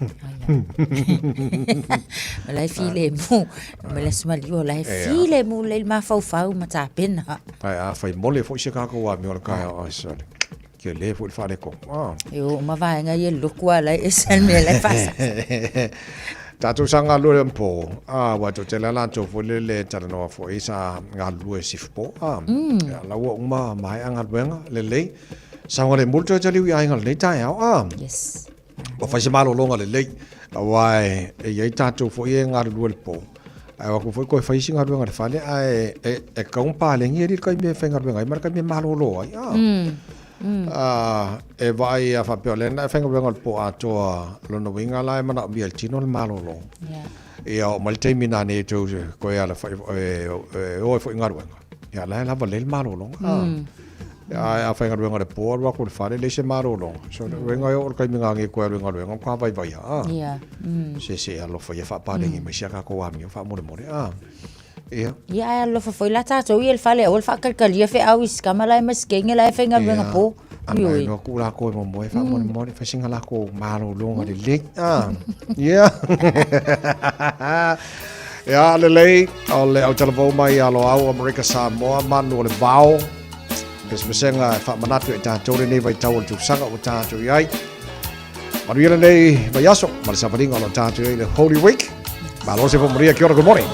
O la e filemu, mai le aso maliu o la e filemu lelei le mafaufau ma tapena. Ae afai mole foi se kākou amio o le taeao, ai sole. Tele foi le faaletonu. Ah. E oo uma vaega ia i le lotu a la e ese le mea la e faasasa. Tatou sa galulue le po, ah, ua toe tele lava latou foi lele talanoa foi sa galulue shift po, ah. Ia, la ua uma maea galuega, lelei. Saogalemu le toe taliu i aiga lenei taeao, ah. Yes. Ua fai se malologa lelei, aua e i ai tatou foi e galulue le po, ae o atu foi toe fai isi galuega i le fale, ae e tatau ona paleni alii le taimi e faigaluega ai ma le taimi e malolo ai. Ah. Ah, e vaai a faapea o lea na e faigaluega i le po atoa, lona uiga la e manaomia e le tino le malolo. Ia oo mai le taimi nanei e toe ala foi, e o ai foi i galuega. Ia la e lava lelei le malologa. Ah. Ae a faigaluega i le po, alu atu i le fale, leai se malologa. So, mm. uiga e oo i le taimi nanei toe alu i galuega, matua vaivai lava. Ah. Yeah. Mm. Se se alofa ia faapalegi mai si a tatou amio faamolemole. Ah. Ia. Ia ae alofa foi la tatou ia i le fale aua le faakalikalia feau i si tama la e masikenge la e faigaluega po. Ioe. Ana atu lakou e momoe faamolemole, fai sina lakou malologa lelei. Ah. Ia. Ia, lelei, o le autalavou mai ia Loau Amerika Samoa, manu o le vao. Pesepesega e faamanatu e tatou lenei vaitau o le tausaga ua tatou i ai. Manuia lenei vaiaso ma le savaliga o lo tatou i ai le Holy Week. Malo se manuia, kia ora, good morning.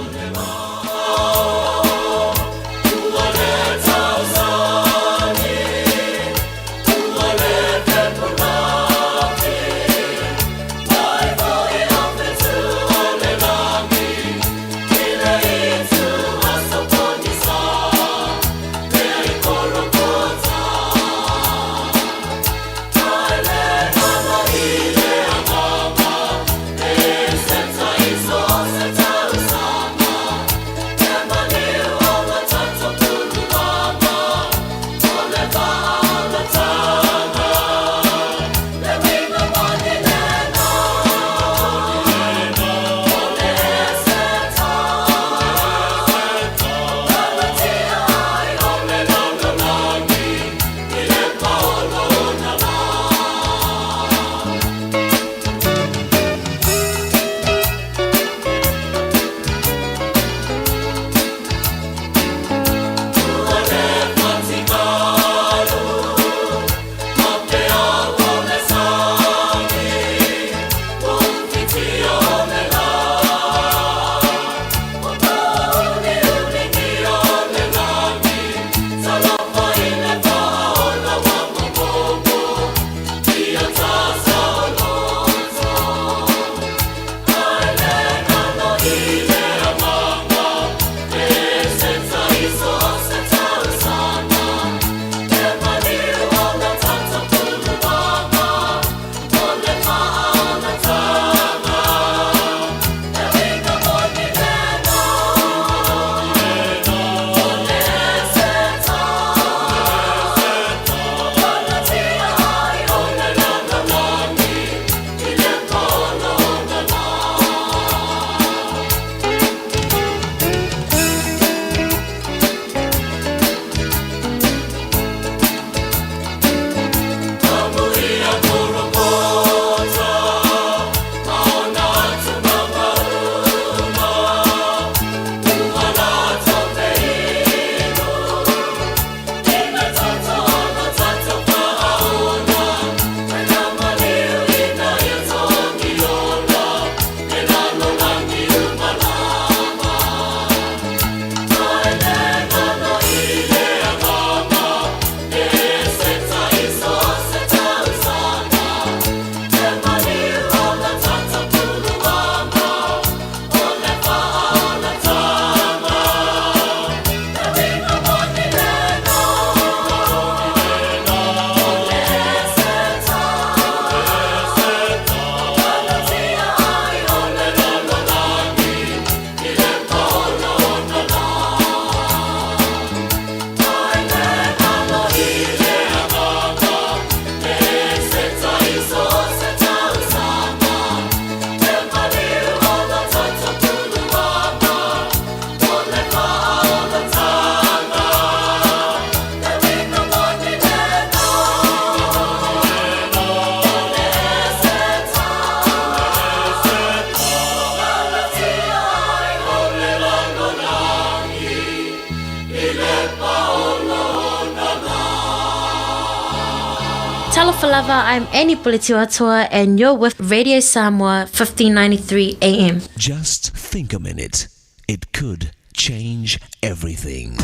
Talofa lava, I'm Annie Puletiwatoa and you're with Radio Samoa 1593 AM. Just think a minute. It could change everything.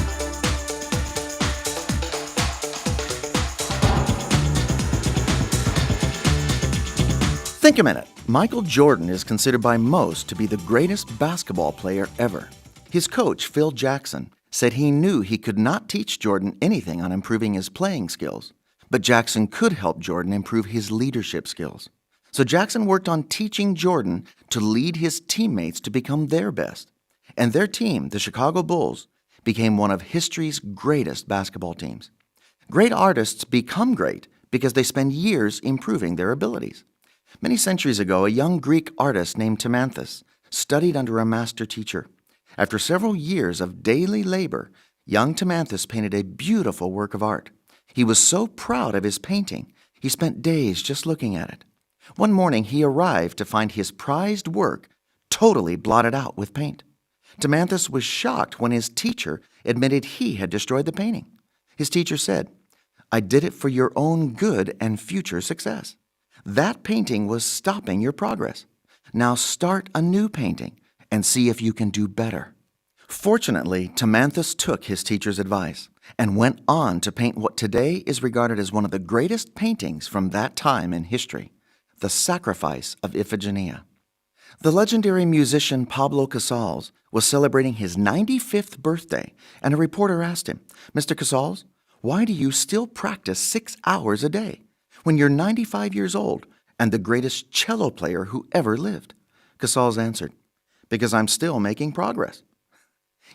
Think a minute. Michael Jordan is considered by most to be the greatest basketball player ever. His coach, Phil Jackson, said he knew he could not teach Jordan anything on improving his playing skills, but Jackson could help Jordan improve his leadership skills. So Jackson worked on teaching Jordan to lead his teammates to become their best. And their team, the Chicago Bulls, became one of history's greatest basketball teams. Great artists become great because they spend years improving their abilities. Many centuries ago, a young Greek artist named Timanthus studied under a master teacher. After several years of daily labor, young Timanthus painted a beautiful work of art. He was so proud of his painting, he spent days just looking at it. One morning, he arrived to find his prized work totally blotted out with paint. Timanthus was shocked when his teacher admitted he had destroyed the painting. His teacher said, I did it for your own good and future success. That painting was stopping your progress. Now start a new painting and see if you can do better. Fortunately, Timanthus took his teacher's advice and went on to paint what today is regarded as one of the greatest paintings from that time in history the Sacrifice of Iphigenia. The legendary musician Pablo Casals was celebrating his 95th birthday, and a reporter asked him, Mr. Casals, why do you still practice six hours a day when you're 95 years old and the greatest cello player who ever lived? Casals answered, Because I'm still making progress.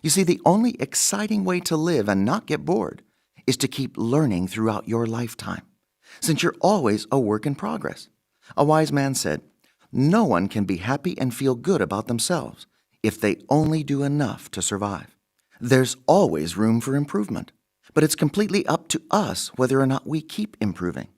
You see, the only exciting way to live and not get bored is to keep learning throughout your lifetime, since you're always a work in progress. A wise man said, No one can be happy and feel good about themselves if they only do enough to survive. There's always room for improvement, but it's completely up to us whether or not we keep improving.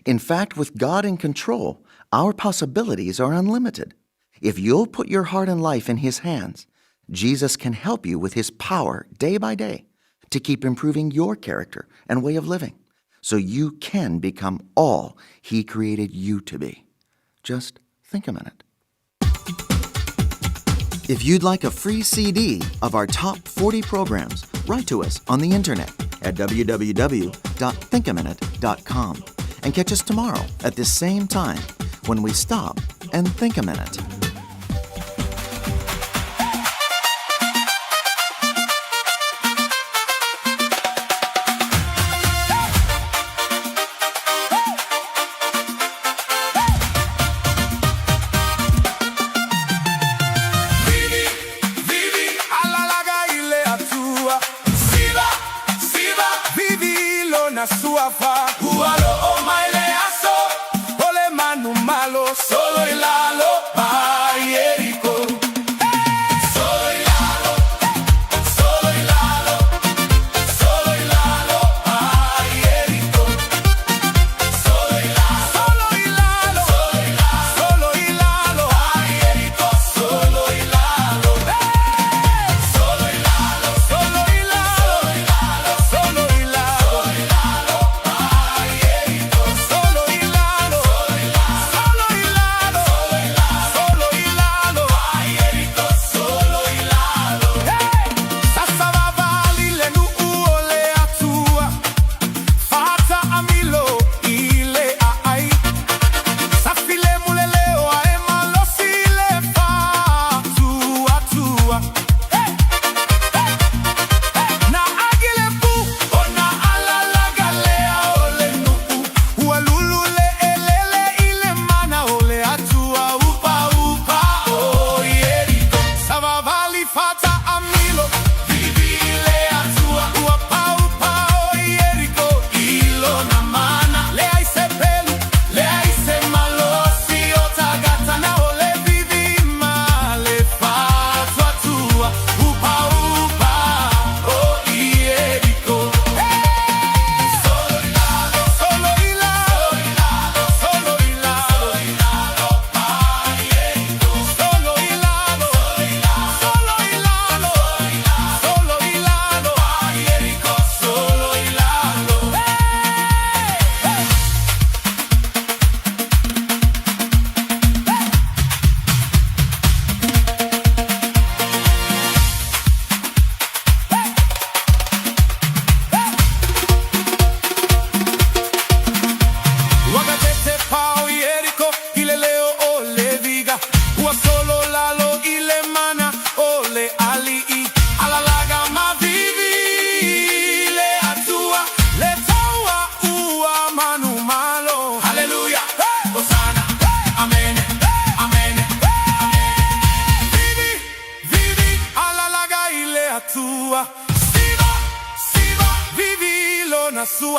In fact, with God in control, our possibilities are unlimited. If you'll put your heart and life in His hands, Jesus can help you with His power day by day to keep improving your character and way of living so you can become all He created you to be. Just think a minute. If you'd like a free CD of our top 40 programs, write to us on the internet at www.thinkaminute.com and catch us tomorrow at this same time when we stop and think a minute. Vivi, alalaga ile atua. Siva, siva, vivi lona suafa. Ualo o maile aso, ole manu malo, solo ilalo, pa Yeriko. Solo ilalo, solo ilalo, solo ilalo, pa Yeriko. Solo ilalo, solo ilalo, solo ilalo, pa Yeriko, solo ilalo. Solo ilalo, solo ilalo, solo ilalo, solo ilalo, pa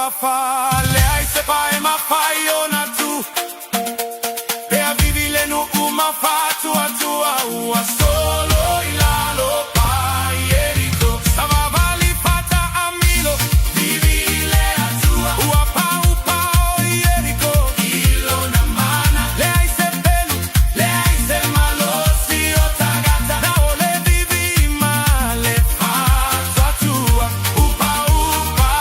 suafa Leai se pae mafai ona tu Pea vivi le nuu ma faatuatua Ua solo i lalo pa Ieriko Savavali fata amilo Vivi i le Atua Ua paupau Ieriko I lona mana Leai se pelu Leai se malosi o tagata Na o le vivi ma le faatuatua Upaupa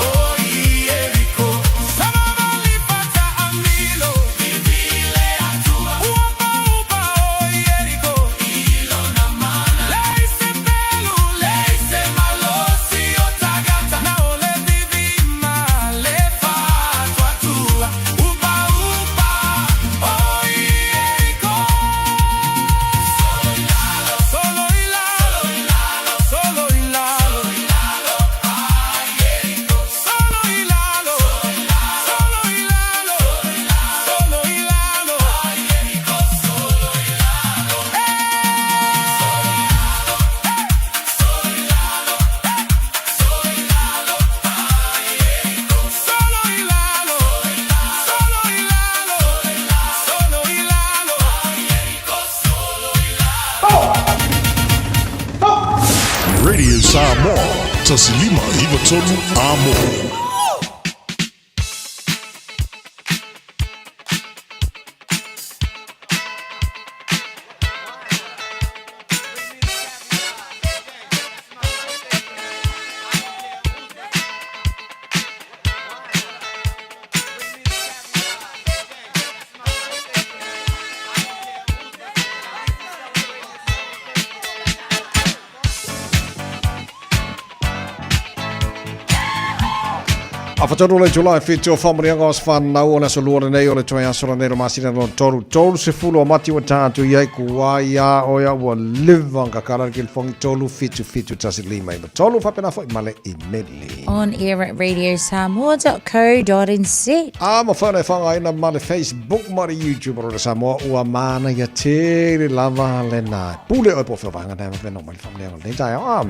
o Ieriko Savavali fata amilo Vivi le Atua Ua paupa o Ieriko I lona mana Leai se pelu Leai se malosi o tagata Na o le vivi ma le faatuatua Upaupa o Ieriko Solo i lalo Solo i lalo Solo i lalo Solo i lalo Solo i lalo Solo i lalo Solo i lalo Solo i lalo Radio Samoa, 1593 Amo. Afatonu le July 7 o whamanianga o whanau o le aso lua lenei o le toi aso lenei lo masina lona tolu tolu sefulu o mati ua tātu i ai kua ia o ia ua liva ka kala le kilifongi tolu fitu fitu tasi lima iva tolu whapena foi male i meli. On air at radiosamoa.co.nz. A ma whana e whangaina ma le Facebook ma le YouTube o le Samoa ua mana ia tele lava le nā. Pule oi po whio whanga nā whapena o mali whamanianga lenei tai a.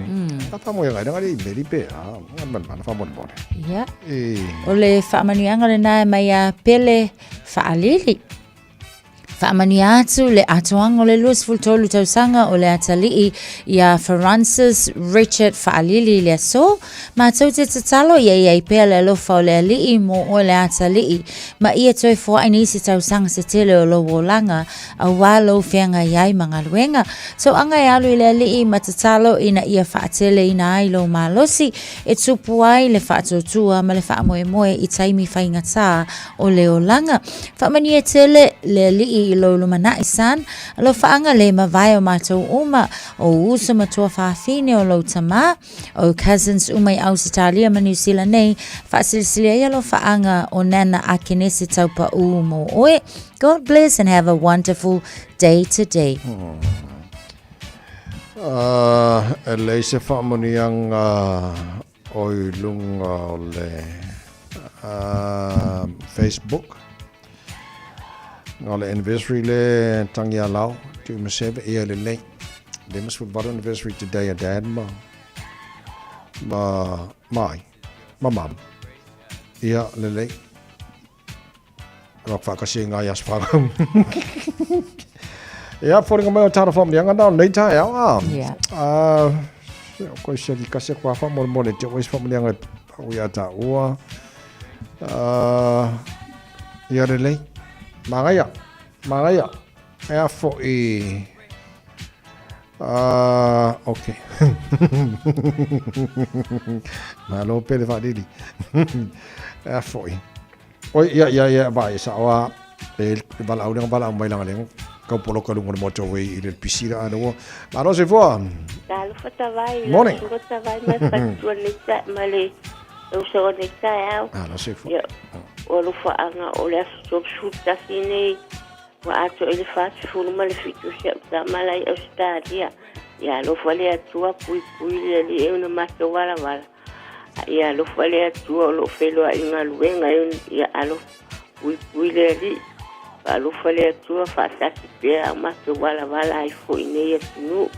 Ka whamoe ngai ngai i meli pe a. Nga mana whamone mone. Ia. E. O le faamanuiaga lena e mai a Pele Faalili. Faamanuia atu le atoaga o le 23 tausaga o le atalii iā Francis Richard Faalili i le aso. Matou te tatalo ia i ai pea le alofa o le Alii mō oe le atalii, ma ia toe foai nisi tausaga se tele o lou olaga, auā lou feagai ai ma galuega. Tauaga e alu i le Alii ma tatalo ina ia faateleina ai lou malosi e tupu ai le faatuatua ma le faamoemoe i taimi faigata o le olaga. Faamanuia tele le Alii i lou lumanai, son, alofaaga le mavae o matou uma, ou uso ma tuafafine o lou tama, ou cousins uma i Ausetalia ma Niu Sila nei, faasilisili ai alofaaga o Nana Akenese Taupaū mō oe. God bless and have a wonderful day today. E leai se faamanuiaga o i luga o le Facebook. Na o le anniversary le tangi a lao, tu ma seve ia le lei. 58 anniversary today a dad ma ma mai, ma mum. Ia lelei. Rock whakasi ngā i aswhara. Ia, wharinga mai o tāra whamanianga nā, nei tā eo, ā. Yeah. Koe se ki kase kua wha more more te ois whamanianga o ia tā ua. Ia relei. Mangaia, mangaia. Ea fo i... Ok. Malo pele whaariri. Ea fo i. Oi, ia, ia, ia, va, e sao a, e valaau lenga valaau mai langa lenga, kau poloka lunga le motorway i le pisi la ana ua. Malo se fua. Talofa tavai, Morning. Talofa tavai mai fatua nei ta ma le usoga nei taeao. Alo se fua. Ia, o alofaanga o le aso 31 nei, ua atoa i le 47 si au tama la i Ausetalia. Ia alofa le Atua puipui le Alii e ona matou valavala. A ia alofa le Atua o lo o feiloai i galuega e ia alofa puipui le Alii. Faalofa le Atua faatasi pea au matou valavala ai foi i nei atunuu.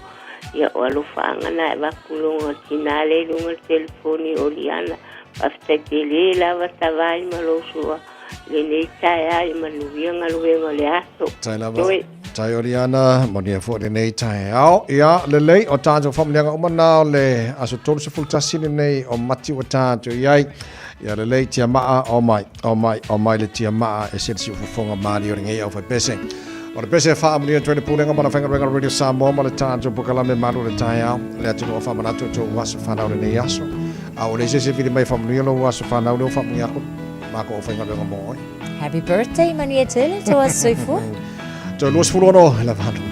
Ia o alofaaga na e avatu loga tinā le i luga o le telefoni o Liana. Faafetai tele lava Tavai ma lou uso i lenei taeao, ia manuia galuega o le aso. Tai lava. Tai Oliana, manuia foi lenei taeao. Ia, lelei, o tatou faamanuiaga uma na o le aso 31 lenei o Mati ua tatou i ai. Ia lelei, tiamaa, omai, omai, omai le tiamaa e se le siufofoga malie o lenei aufaipese. O le pese e faamanuia atu ai le Pulega ma le Aufaigaluega a le Radio Samoa ma le tatou polokalame malu o le taeao. Le atunuu o faamanatu o tou aso fanau lenei aso. A ua leai se isi e vili mai e faamanuia lou aso fanau lea ua faamanuia atu matou aufaigaluega mo oe. Happy birthday, manuia tele, tou aso soifua. Toe 26 lava atu.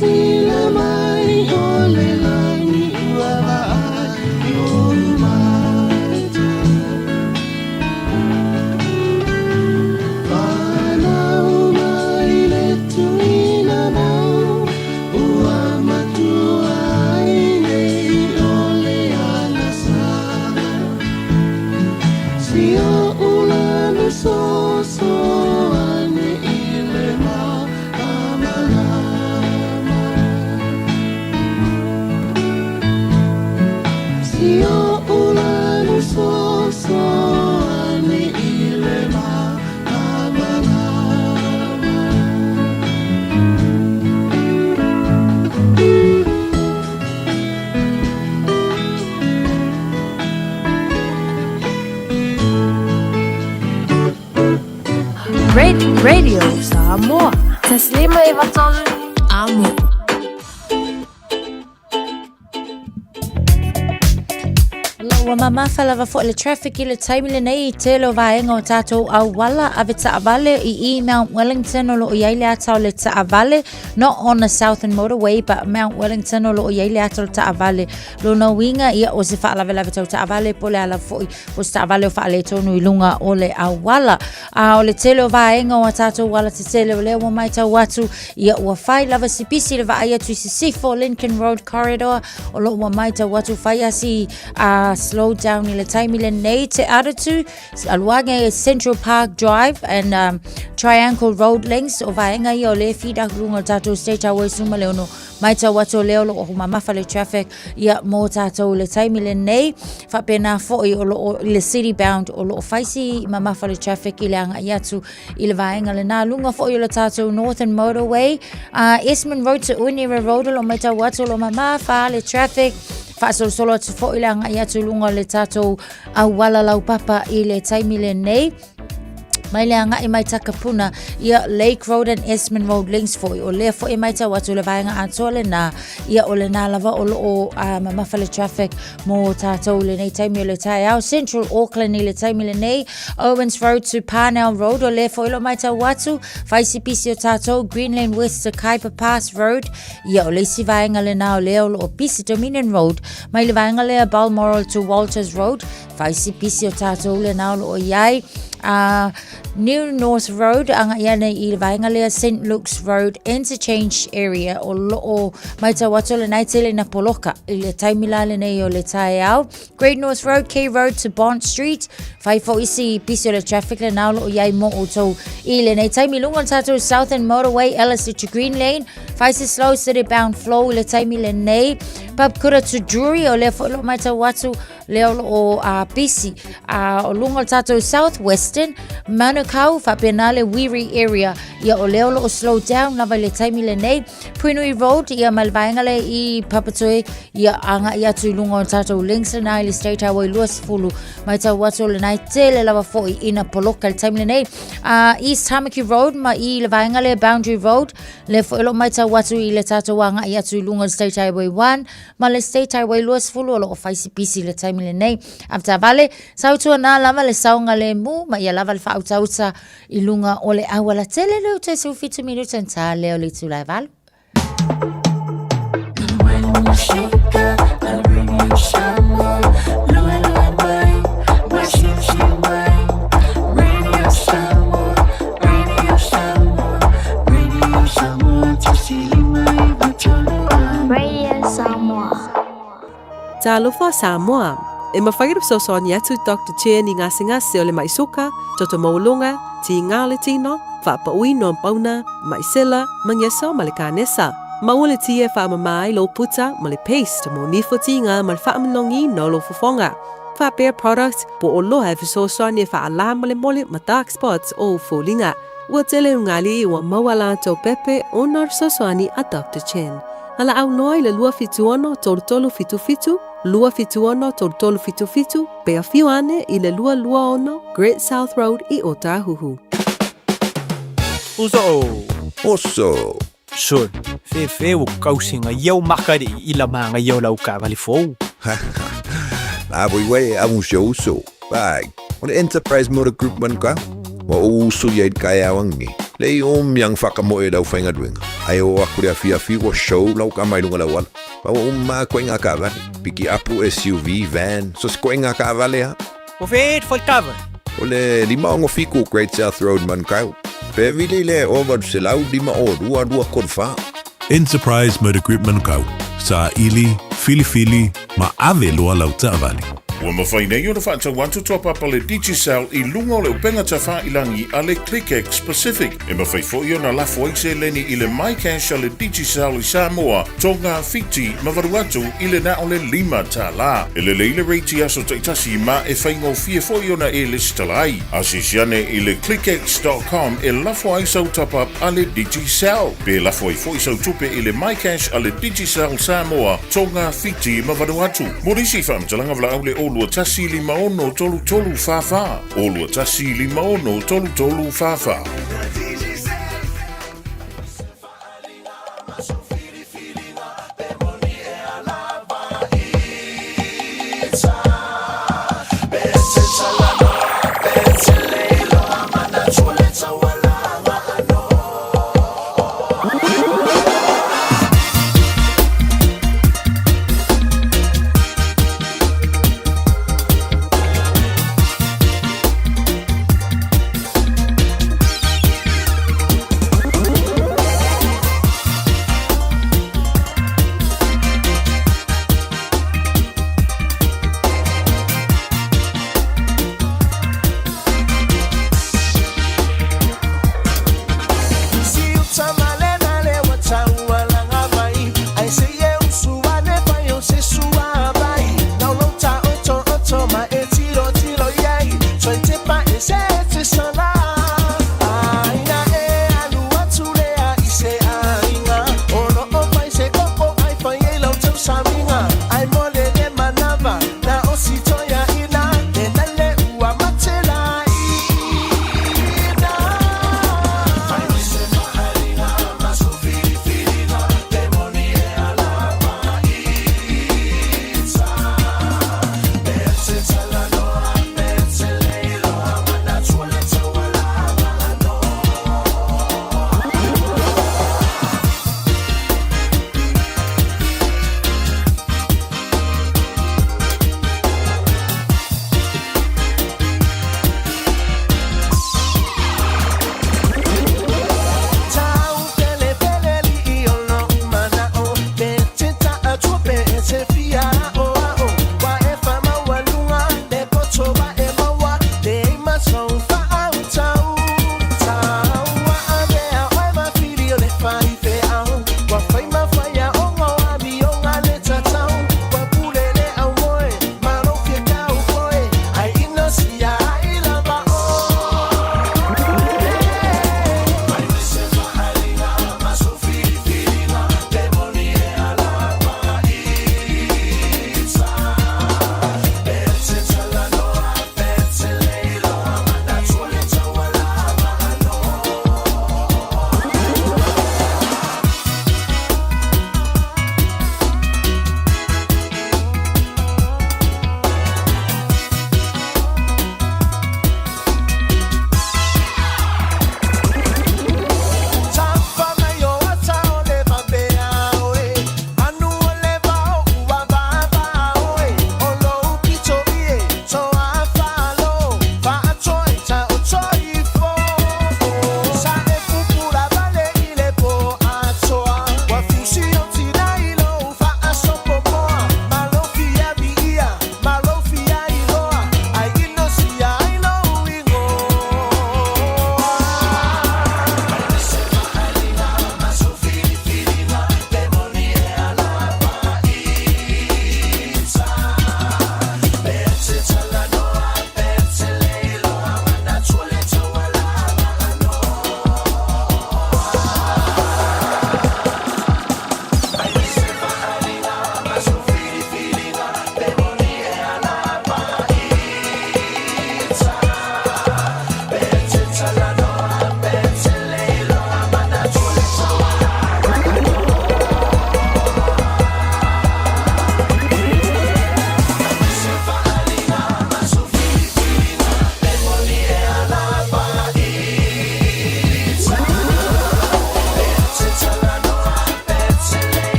Silasila mai o le lani ua vaai i ou mata. Whanau mai le tuina mau, ua matua ai nei o le agasala. Si o ulana soso ane i le malamalama. Si o ulana soso ane i le malamalama. Radio Samoa. Taslima Ivatolu. Amo. Ua mamafa lava foʻi le traffic i le taimi lenei i tele o vaega o tatou auala ave taavale i i Mount Wellington o loo iai le ata o le taavale not on the Southern Motorway but Mount Wellington o loo iai le ata o le taavale lona uiga ia o se faalavelave tau taavale po o le a lava foʻi po o se taavale o faaletonu i luga o le auala. A o le tele o vaega o a tatou alatetele o lea ua matau atu, ia ua fai lava si pisi le vaai atu i sisifo Lincoln Road Corridor, o lo ua matau atu fai a si slow down i le taimi lenei te aratu, aluage e Central Park Drive and Triangle Road Links, o vaega ia o le feed aku luga o tatou State Highway suma le ono matau atu o lea o lo o mamafa le traffic ia mō tātou le taimi lenei. Faapena foi o loo i le city bound o loo fai si mamafa le traffic i le agai atu i le vaega lenā. Luga foi o le tātou Northern Motorway, Esmond Road to Onera Road o lo matau atu o lo mamafa le traffic. Faasolosolo atu foi le agai atu i luga o le tātou auala laupapa i le taimi lenei. Mai le agai mai Takapuna, ia Lake Road and Esmond Road links foi, o lea foi e matau atu le vaega atoa lenā, ia o lenā lava o loo mamafa le traffic mō tātou i lenei taimi o le taeao. Central Auckland i le taimi lenei, Owens Road to Parnell Road, o lea foi o lo matau atu, fai si pisi o tātou, Greenland West to Khyber Pass Road, ia o le isi vaega lenā o lea o loo pisi Dominion Road, mai le vaega lea Balmoral to Walters Road, Fai si pisi o tātou le nā o loo iai. New North Road, anga ia nei i le vaega lea St Luke's Road Interchange Area o loo maitau atu le nai tele na poloka i le taimi la lenei o le taeao. Great North Road, K Road to Bond Street, fai fo isi pisi o le traffic le nā o loo iai mo outou i lenei taimi. Lunga o le tātou Southern Motorway, Ellis to Green Lane, fai si slow city bound flow i le taimi lenei. Papakura to Drury, o lea foi loo maitau atu lea o loo pisi o luga o le tatou South Western Manukau faapena le Wiri area ia o lea o loo slow down lava i le taimi lenei Puinui Road ia ma le vaega lea i Papatoe ia agai atu i luga o le tatou links lena i le State Highway 20 matau atu o lenai tele lava foi ina poloka i le taimi lenei East Tamaki Road ma i le vaega lea Boundary Road lea foi o loo matau atu i le tatou agai atu i luga o le State Highway 1 ma le State Highway 20 o lo o fai si pisi i le taimi lenei. Avetaavale, sautuana lava le saogalemu ma ia lava le faautauta i luga o le aualatele lea o toe 17 minute ona ta lea o le itula e 8. Radio Samoa. Talofa Samoa! E mafai ona fesoasoani atu Doctor Chen i gasegase o le mai suka, toto maualuga, tiga o le tino, faapauina o pauna, mai sela, magesa ma le kanesa. Maua le ti e faamama ai lou puta ma le paste mo nifo tiga ma le faamalogiina o lou fofoga. Faapea product po o loa e fesoasoani e faalā ma le mole ma dark spots o ou foliga. Ua tele ugali ua maua latou pepe ona o le fesoasoani a Doctor Chen. A laau loa i le 276 3377, 276 3377, pe afio ane i le 226 Great South Road i Otahuhu. Uso! Oso! Sol, fefe ua kausiga iau makaliʻi i la magaia o lau kaavale fou. La voi wai amu si uso. Bai, o le Enterprise Motor Group man ka. Wa o uso ia i kai awangi. Le i o miang whakamoe lau whainga duenga. Ae oo atu i le afiafi ua show lau tama i luga o le auala. Ma ua uma lava ituaiga taavale, pikiapu, SUV, van, so se ituaiga taavale lava. Ua fea e te faitava? O le 567 Great South Road, Manukau. Pe vili le 800 502 234. Enterprise Motor Group Manukau, saili, filifili ma ave loa lau taavale. Ua mafai nei ona faatau atu top-up a le Digicel i luga o le upega tafailagi a le ClickX Pacific. E mafai foi ona lafo ai seleni i le MyCash a le Digicel i Samoa, Tonga, Fiti ma Vanuatu i le na o le $5. E lelei le rate i aso taitasi ma e faigofie foi ona e lesitala ai. Asiasi ane i le clickx dot com e lafo ai sau top-up a le Digicel. Pe lafo ai foi sau tupe i le MyCash a le Digicel Samoa, Tonga, Fiti ma Vanuatu. Mo nisi faamatalaga valaau le 021 56 33 44, 021 56 33 44.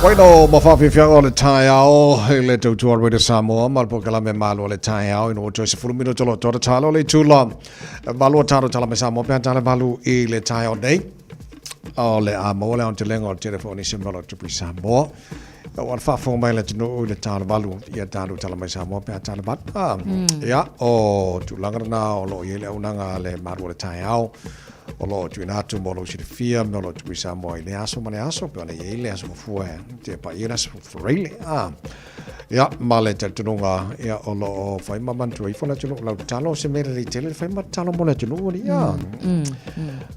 Koino ma whawhiwhianga o le taeao i le tautua Radio Samoa ma le polokalame malo o le taeao ina ua toe 10 minuta lo tora talo le itula valu o talo tala me Samoa pea tala valu i le taeao nei o le a maua le aotelega o le telefoni se malo tupu Samoa Ua le faafofoga mai le atunuu i le tala valu ia talu tala mai Samoa pe a tala valu. Ah, Ia, o tulaga lena o lo o i ai le auaunaga a le malu o le taeao o lo o tuuina atu mo lou silafia me o lo o tupu i Samoa i le aso ma le aso pe ona i ai le aso mafua e te paia le aso Fureile. Ah, ia, ma le talitonuga ia o lo o fai ma manatua ifo le atunuu lau tatalo se mea lelei tele le fai ma tatalo mo le atunuu alii. Ah,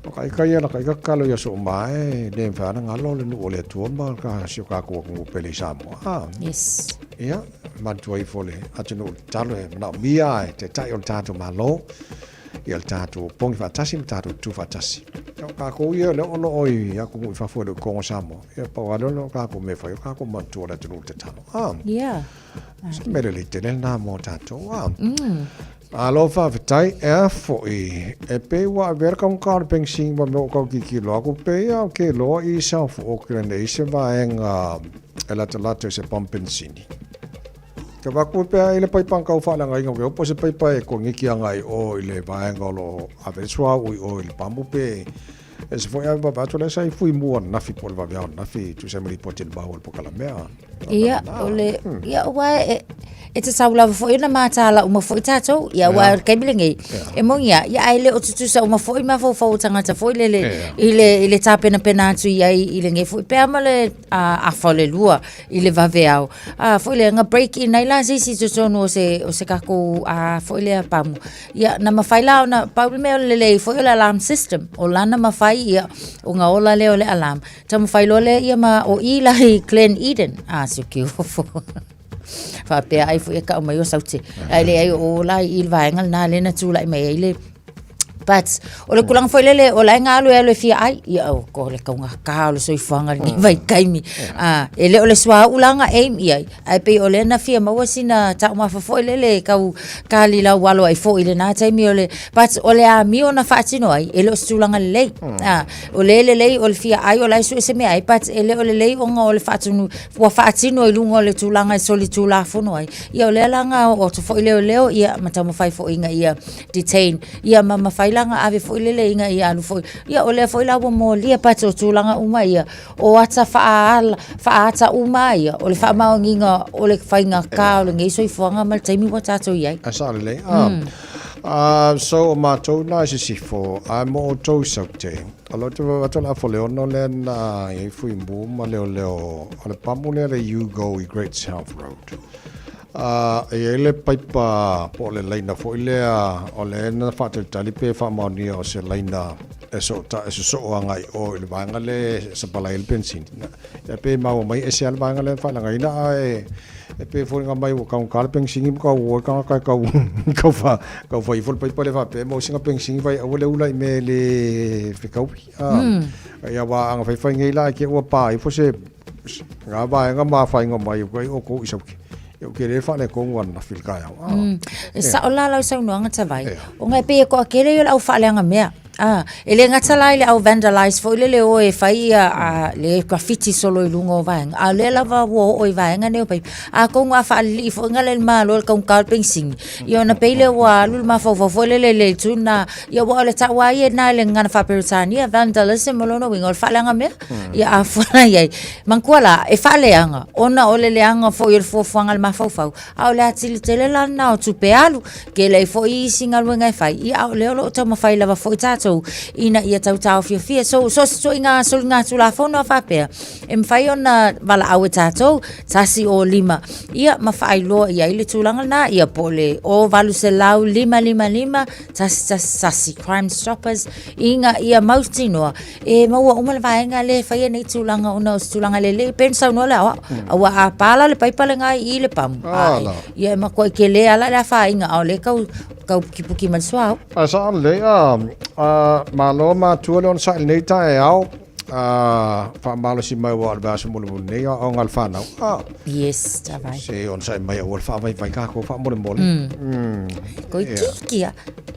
O ka ika ia, na ka ika kalo ia so mae, le mfa na ngalo le nu o le atua ma ka si o kākou atunuu pele i Samoa. Ah. Yes. Ia, manatua ifo le atunuu tatalo e manaomia e taitai o le tātou Malo, ia le tātou pongi faatasi ma tātou tutu faatasi. Ia, o kākou ia lea o lo o i atunuu i fafo e le o i kona o Samoa. Ia, pau lava lea o kākou mea e fai, o kākou manatua le atunuu tatalo. Ah. Yeah. Se mea lelei tele lena mo tātou. Ah. Alo faafetai ea foʻi e pei ua avea le kaugata o le penisini ma mea ua tau tilotilo aku pei a ke loa i South Auckland e i se vaega e latalata i se pamu penisini. Ke vaku pea i le paipa na tau faaleagaina o ke opo se paipa e koneki agai i o i le vaega o lo o ave le suauu i o i le pamu pe e se foi ave vave atu lea sa i fui mua ananafi po o le vaveao ananafi e tusa ai ma lipoti a le maua o le pokalamea. Ia, o le, ia, ua e, e tatau lava foi ona mataala uma foi tātou. Ia, ua o le taimi lenei, e moni lava, ia, ae le o tutusa uma foi mafaufau o tagata foi lele i le, i le tapenapena atu i ai i lenei foi pea ma le afa o le lua i le vaveao. A, foi lea, na break in ai la se isi i totonu o se, o se tatou, a, foi lea pamu. Ia, na mafai la ona, pau le mea o le lelei foi o le alarm system, o lana mafai ia, o ga ola lea o le alarm. Taumafai loa lea ia ma o i la i Glen Eden. A, si o ki ofo. Faapea ai foi e kau mai o saute. Ai le ai o la i le vaega lena lea na tulai mai ai le But, o le tulaga foi lele, o la e galu e alu e fia ai, ia o ko le kaugata o le soifuaga i lenei vaitaimi. Ah, e le o le suauu la na aim i ai, ae pei o lea na fia maua sina taumafa foi lele e tau kalilau alo ai foi i lena taimi o le, but o le amio na faatino ai, e le o se tulaga lelei. Ah, o le lelei o le fia ai o la e sue se mea ai, but e le o lelei ona o le faatunu, ua faatino i luga o le tulaga e solitulafono ai. Ia o lea la na oo atu foi leoleo, ia ma taumafai foi ina ia detain, ia ma mafai la ona ave foi lele ina ia alu foi. Ia o lea foi la ua molia, but o tulaga uma ia, o ata faaala, faaata uma ia, o le faamaoniga o le faigata o lenei soifuaga ma le taimi ua tatou i ai. Ae sao lelei. Ah, ah, so o matou na i sisifo, ae mo outou i Saute, o lo te vavato le afa o le ono lea na i ai Fuimu ma leoleo o le pamu lea le U-Go i Great South Road. Ah, e i ai le paipa po o le laina foi lea o lea na faatalitali pe faamaonia o se laina e soota e sosoo agai i o i le vaega lea e sapalai ai le penisini. Ia pe maua mai ese lava le vaega lea na faaleagaina ae e pei e foliga mai ua taugata le penisini ma tau o ai tagata e tau tau fa tau fai ifo le paipa lea faapea e maua sina penisini fai aua le ula i mea e le fetaui. Ah, ia aua ana faifai nei la e te i ua pa ifo se Ngā vaega ma afaina mai o kai o kou i sauke. Ia o ke le faaletonu ananafi i le taeao. Ah. E sao la lau saunoaga Tavai. Ona e pei e toatele ia o le au faaleaga mea. Ah, e le gata la i le au vandalize foi lele o e fai ia a, le graffiti solo i luga o vaega. A o lea lava ua oo i vaega nei o paipa. Atonu a faalilii foi na le Malo i le taugata o le penisini, ia ona pei lea ua alu le mafaufau foi lele i le itu lena. Ia aua o le tau lava ia lena i le gagana faa-Peretania, vandalism o lona uiga o le faaleaga mea. Ia a fua i ai. Manatua la, e faaleaga, ona o le leaga foi o le fuafuaga a le mafaufau, a o le atili tele la lena o tupe alu, tele ai foi isi galuega e fai, ia a o lea o lo o taumafai lava foi tatou ina ia tau taofiofia. So, so o se ituaiga soligatulafono a faapea, e mafai ona valaau e tatou, 105, ia ma faailoa i ai le tulaga lena, ia po o le 0800 555 111, Crime Stoppers, ina ia mautinoa E maua uma le vaega lea e faia nei tulaga ona o se tulaga lelei pei ona saunoa le aoao. Aua a pa la le paipa lena i i le pamu, Ah, ae la. ia e matuai tele lava la le afaina a o lea e tau tau pukipuki mai le suauu. A sao lelei, a, a, malo matua le onosai i lenei taeao, a, faamalosi mai ua o le vaiaso mulimuli nei aoaoga a le fanau. A, Yes, tavai. se onosai mai aua le faavaivai tatou faamolemole. Mm. Koe itiiti lava.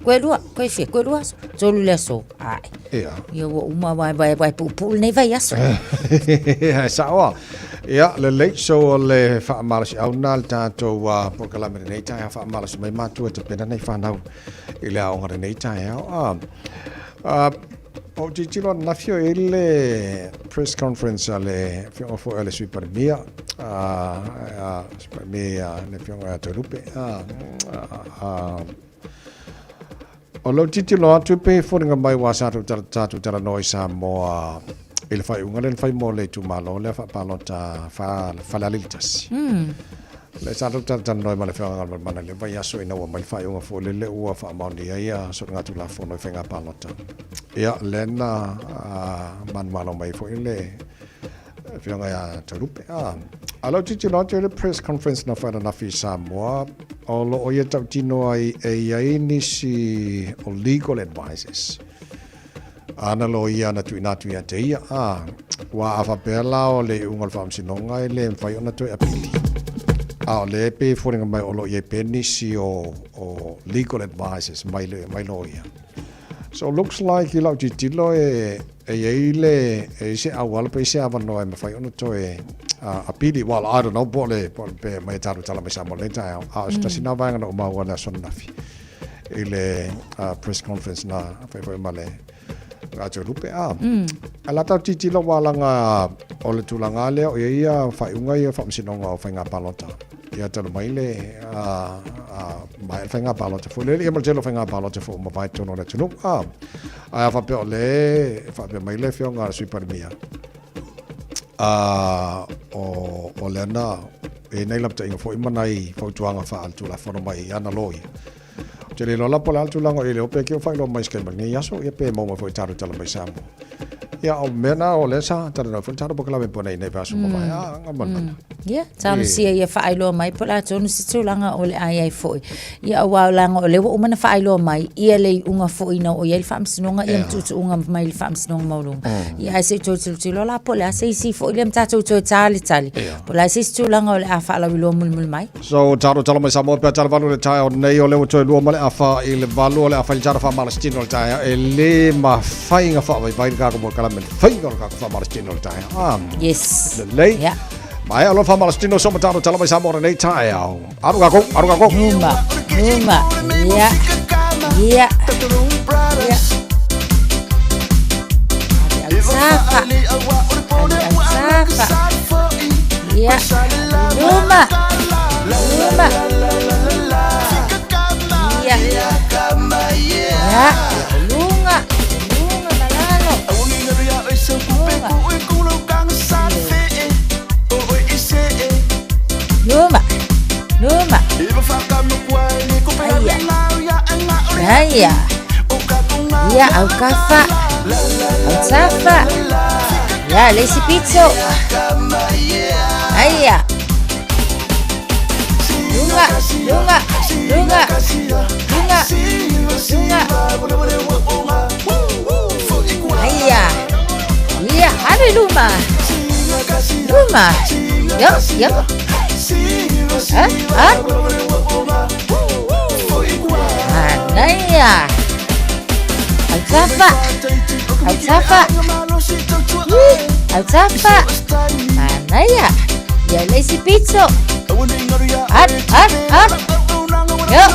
Koe lua, koe fia, koe lua aso, tolu le aso. Ae. Ia. Ia ua uma wae wae wae puupuu lenei vaiaso. Ae sao a. Ia, lelei, so o le faamalosiau lena le tatou uh, polokalame lenei taeao faamalosi mai matua tapena nei whanau i le aoga lenei taeao. Ah, uh, o tilotilo ananafi o i le press conference a le afioga foi a le Sui Palemia, a Sui Palemia le afioga ia Toelupe. O lou tilotilo atu pe foliga mai aua sa tatou talanoa i Samoa i le faaiuga lea na fai mo le itumalo lea faapalota Falealili 1. Lea sa tatou talatalanoa ma le Afioga Galumalemana i le vaiaso ina ua mai le faaiuga foi lele ua faamaonia ia soligatulafono i faiga palota. Ia, lea na manumalo mai foi le Afioga ia Toelupe. A lou tilotilo atu i le press conference na fai ananafi i Samoa, o lo o ia tautino ai e i ai nisi o legal advisors Ana loia na tuuina atu ia te ia, ā, ua a faapea la o le iuga o le faamasinoga e le mafai ona toe apili. A o lea e pei e foliga mai o lo o i ai pea nisi o, o legal advisors mai, mai loia. So looks like i lau tilotilo e, e i ai le, e i se auala pe i se avanoa e mafai ona toe uh, apili. Well, I don't know, po o le, po o le pe mai e tatou tala mai Samoa lenei taeao. A o se tasi na vaega na ou maua i le aso ananafi. I le press conference na fai foi ma le Rātou Lupe. A, a la tau titilo wa langa o le tulaga lea o ia ia faaiuga ia faamasinoga o faiga palota. Ia talu mai le a, a, mai le faiga palota foi le ia ma le tele o faiga palota foi ma vai tonu o le atunuu. A, a faapea o le faapea mai le afioga a le Sui Palemia. A, o, o lea na e nei lapataiga foi ma nai fautuaga faaletulafono mai ana loia. Ou te le iloa la po o le a le tulaga o i ai le ope ke o faailoa mai i se taimi o lenei aso, ia pe maua mai foi i tatou tala mai Samoa. Ia, o mea na o lea sa talanoa foi le tatou polokalame po nei nei vaiaso ua mavae. Ah, nga mana. Ia, talosia ia faailoa mai po o le a tonu se tulaga o le a i ai foi. Ia aua o leaga o lea ua uma ona faailoa mai ia le iuga foi ina ua i ai le faamasinoga ia ma tuutuuga mai le faamasinoga maualuga. Ia ae se i toe tilotilo la po o le a se isi foi lea ma tatou toe talitali. Po o le a se isi tulaga o le a faalauiloa mulimuli mai. So, talo talo mai Samoa pea tala valu le taeao nei o lea ua toe lua ma le afa i le valu o le afa i le tala faamalositino o le taeao e le mafai ona faavaivai le tatou polokalame le faiga o le tatou faamalositino o le taeao. Ah, Yes. Lelei. Yeah. Maea loa faamalositino so ma talo talo mai Samoa lenei taeao. Alu kākou, alu kākou. Numa, numa, ia, ia, ia. Ave au safa, ave au safa. Ia, numa, numa. Ia, ia, lunga, lunga malalo. Lunga. Numa, numa. Aia. Aia. Ia, au kafa. Au tafa. Ia, le isi pito. Aia. Lunga, lunga, lunga, lunga, lunga. Aia. Ia, alu i luma. Luma. Yo, yo. Ha? Ha? Manaia. Au tafa. Au tafa. Au tafa. Manaia. Ia le isi pito. At, at, at. Yo.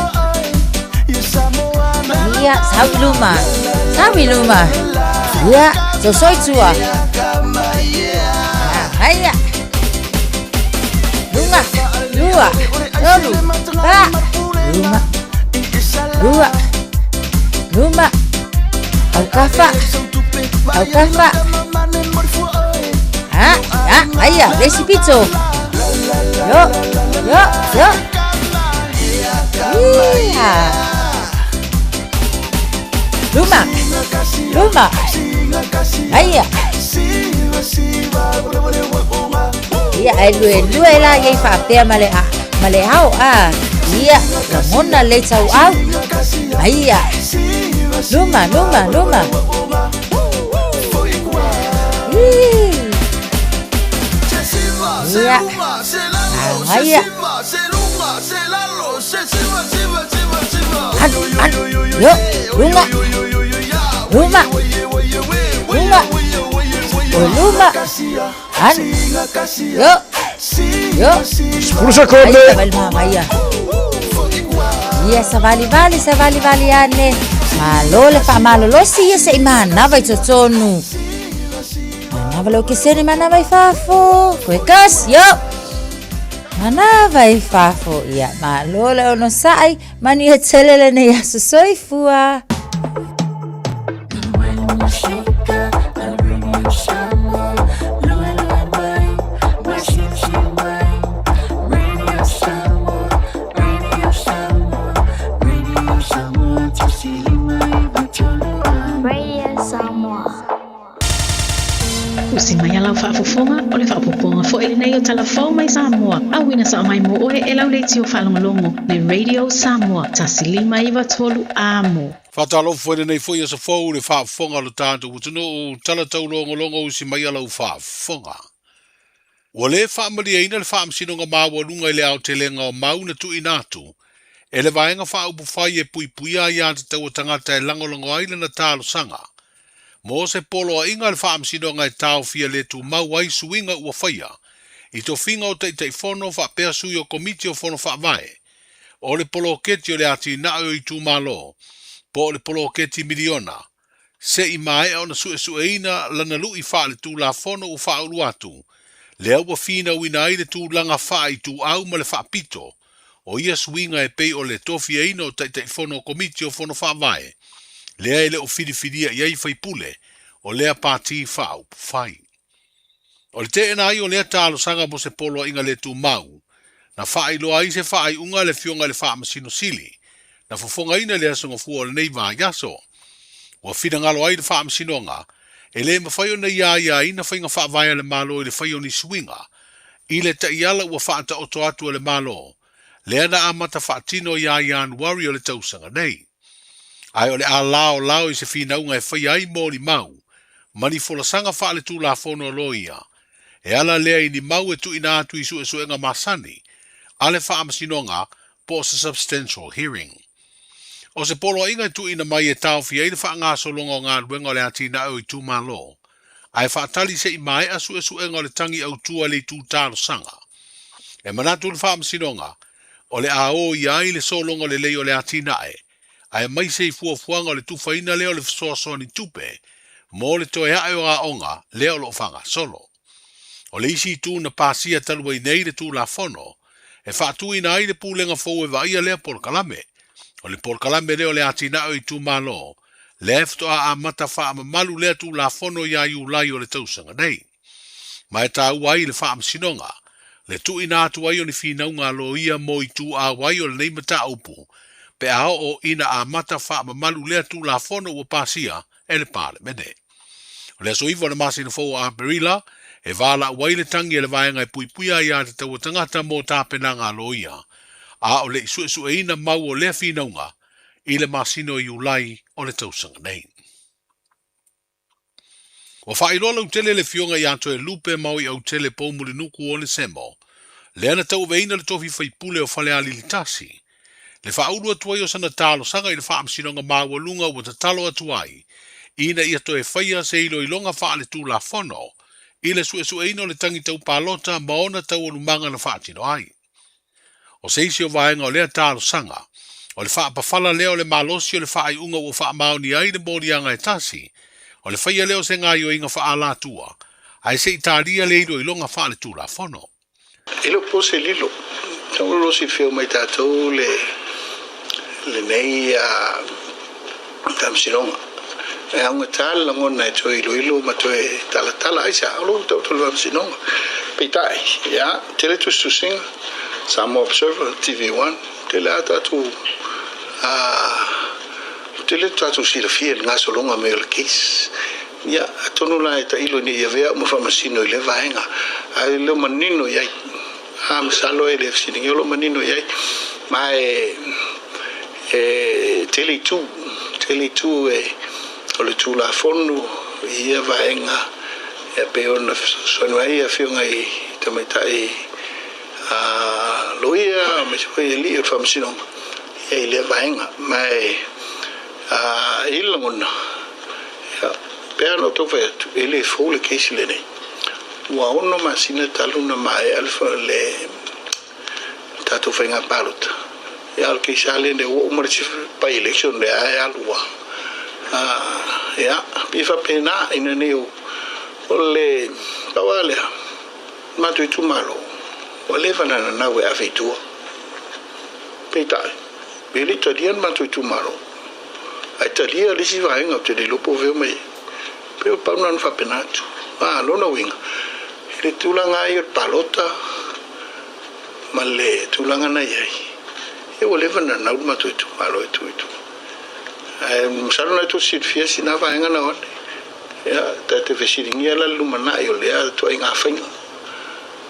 Ia, sau i luma. Sau i luma. Ia, sosoi tua. Manaia. Lunga, lua, tolu, fa, luma, lua, luma, au kafa, au kafa. Ha, ha, aia, le isi pito. Yo, yo, yo. Iha. Luma, luma, aia. Ia, e lue lue la iai faapea ma le a, ma le ao a. Ia, lagona le tauau. Aia. Luma, luma, luma. Ii. Ia. Aia. Alu, alu, yo, luma. Luma. Luma. O luma. Alu. Yo. Yo. 10 sekonde. Ai, savali mamaia. Ia savalivali savalivali ane. Malo le faamalolosi ia se'i manava i totonu. Manava le okesene manava i fafo. Koe kasi, yo. Manava i fafo. Ia, malo le onosa'i, manuia tele lenei aso soifua. Radio Samoa. Usi mai a lau faafofoga, o le faaopoopoga foi lenei o Tala Fou mai Samoa, auina sao mai mo oe e lau leitio faalogologo le Radio Samoa 1593 Amo. Faatalofa foi lenei foi aso fou i le faafofoga o lo tatou atunuu, tala taulogologo usi mai a lau faafofoga. Ua le faamalieina le Faamasinoga Maualuga i le aotelega o mau na tuuina atu e le Vaega Faaupufai e puipuia aiatatau a tagata e lagolago ai lana talosaga mo se poloaiga a le Faamasinoga e taofia le tumau ai suiga ua faia i tofiga o Taitaifono faapea sui o Komiti o Fono Faavae o le Poloketi o le Atinae o Itumalo po o le Poloketi Miliona se i maea ona suesueina lana lu'i faaletulafono ua faaulu atu, lea ua finauina ai le tulaga faaituau ma le faapito o ia suiga e pei o le tofiaina o Taitaifono o Komiti o Fono Faavae, lea e le o filifilia i ai faipule o lea pati faaupufai. O le teena ai o lea talosaga mo se poloaiga le tumau, na faailoa ai se faaiuga a le Afioga i le Faamasino Sili, na fofogaina i le aso Gafua o lenei vaiaso. Ua finagalo ai le Faamasinoga, e le mafai ona ia aiaina faiga faavae a le Malo i le fai o ni suiga i le taiala ua faataoto atu e le Malo, lea na amata faatino ia Ianuari o le tausaga nei. Ae o le a laolao i se finauga e faia ai molimau ma ni folasaga faaletulafono a loia, e ala lea i ni mau e tuuina atu i suesuega masani a le Faamasinoga po o se substantial hearing. O se poloaiga e tuuina mai e taofi ai le faagasologa o galuega o le atinae o itumalo, ae faatali se i maea suesuega o le tagi autu a le itu talosaga. E manatu le Faamasinoga, o le a o ia ai le sologa lelei o le atinae, aemaise i fuafuaga o le tufaina lea o le fesoasoani tupe mo le toe ae o aoga lea o lo o faagasolo. O le isi itu na pasia talu ai nei le Tulafono e faatuina ai le Pulega fou e vaaia lea polokalame, o le polokalame lea o le atinae o itumalo, lea e faatoa amata faamamalu lea Tulafono ia Iulai o le tausaga nei. Ma e taua ai le Faamasinoga le tuuina atu ai o ni finauga a loia mo ituau ai o lenei mataupu pe a oo ina amata faamamalu lea Tulafono ua pasia e le Palemene. O le aso 9 o le masina fou o Aperila e valaau ai le tagi a le Vaega e Puipuia Aiatatau a Tagata mo tapenaga a loia, a o le i suesueina mau o lea finauga i le masina o Iulai o le tausaga nei. Ua faailoa lautele le Afioga ia Toelupe Maoiautele Poumulinuku Onesemo, lea na tauaveina le tofi faipule o Falealili 1, le faaulu atu ai o sana talosaga i le Faamasinoga Maualuga ua tatalo atu ai ina ia toe faia se iloiloga faaletulafono i le suesueina o le tagi tau palota ma ona taualumaga na faatino ai. O se isi o vaega o lea talosaga, o le faapafala lea o le malosi o le faaiuga ua faamaonia ai le moliaga e tasi, o le faia lea o se gaoioiga faaalatua, ae se i talia le iloiloga faaletulafono. E le o po se lilo, tau lo si feo mai tatou le lenei faamasinoga. E augata le lagona e toe iloilo ma toe talatala ai se a o lo taoto le faamasinoga. Peitai, ia, tele tusitusiga, Samoa Observer, TV1, tele a tatou tele tatou silafia i le gasologa mai o le case. Ia, atonu la e tailo ina ia avea au ma faamasino i lea vaega, ae le o manino i ai. A, masalo e le fesiligia o lo o manino i ai, ma e, e tele itu, tele itu e, o le Tulafono i ia vaega, e pei ona fesoasoani mai ai afioga i tamaitai a loia, aemaise foi alii o le Faamasinoga, ia i lea vaega. Ma e, a, e i ai le lagona, ia, Pei lava ona ou taumafai atu, e le fou le case lenei. Ua ono masina talu ona maea le tatou faiga palota. Ia a o le case lava lenei ua uma le isi by election lea e alu lava. Ia, pei e faapena ina nei o le pau lava lea, le matou itumalo ua leva ona nanau e ave i tua. Peitai, e le i talia le matou itumalo, ae talia le isi vaega ou te le iloa po o fea mai ai. Pei o pau lena na faapena atu. A, lona uiga, i le tulaga lava ia o le palota ma le tulaga na i ai, ia ua leva ona nanau le matou itumalo e tu i tua. Ae masalo na tou silafia sina vaega na o ane. Ia, ta te fesiligia la le lumanai o lea ituaiga faiga.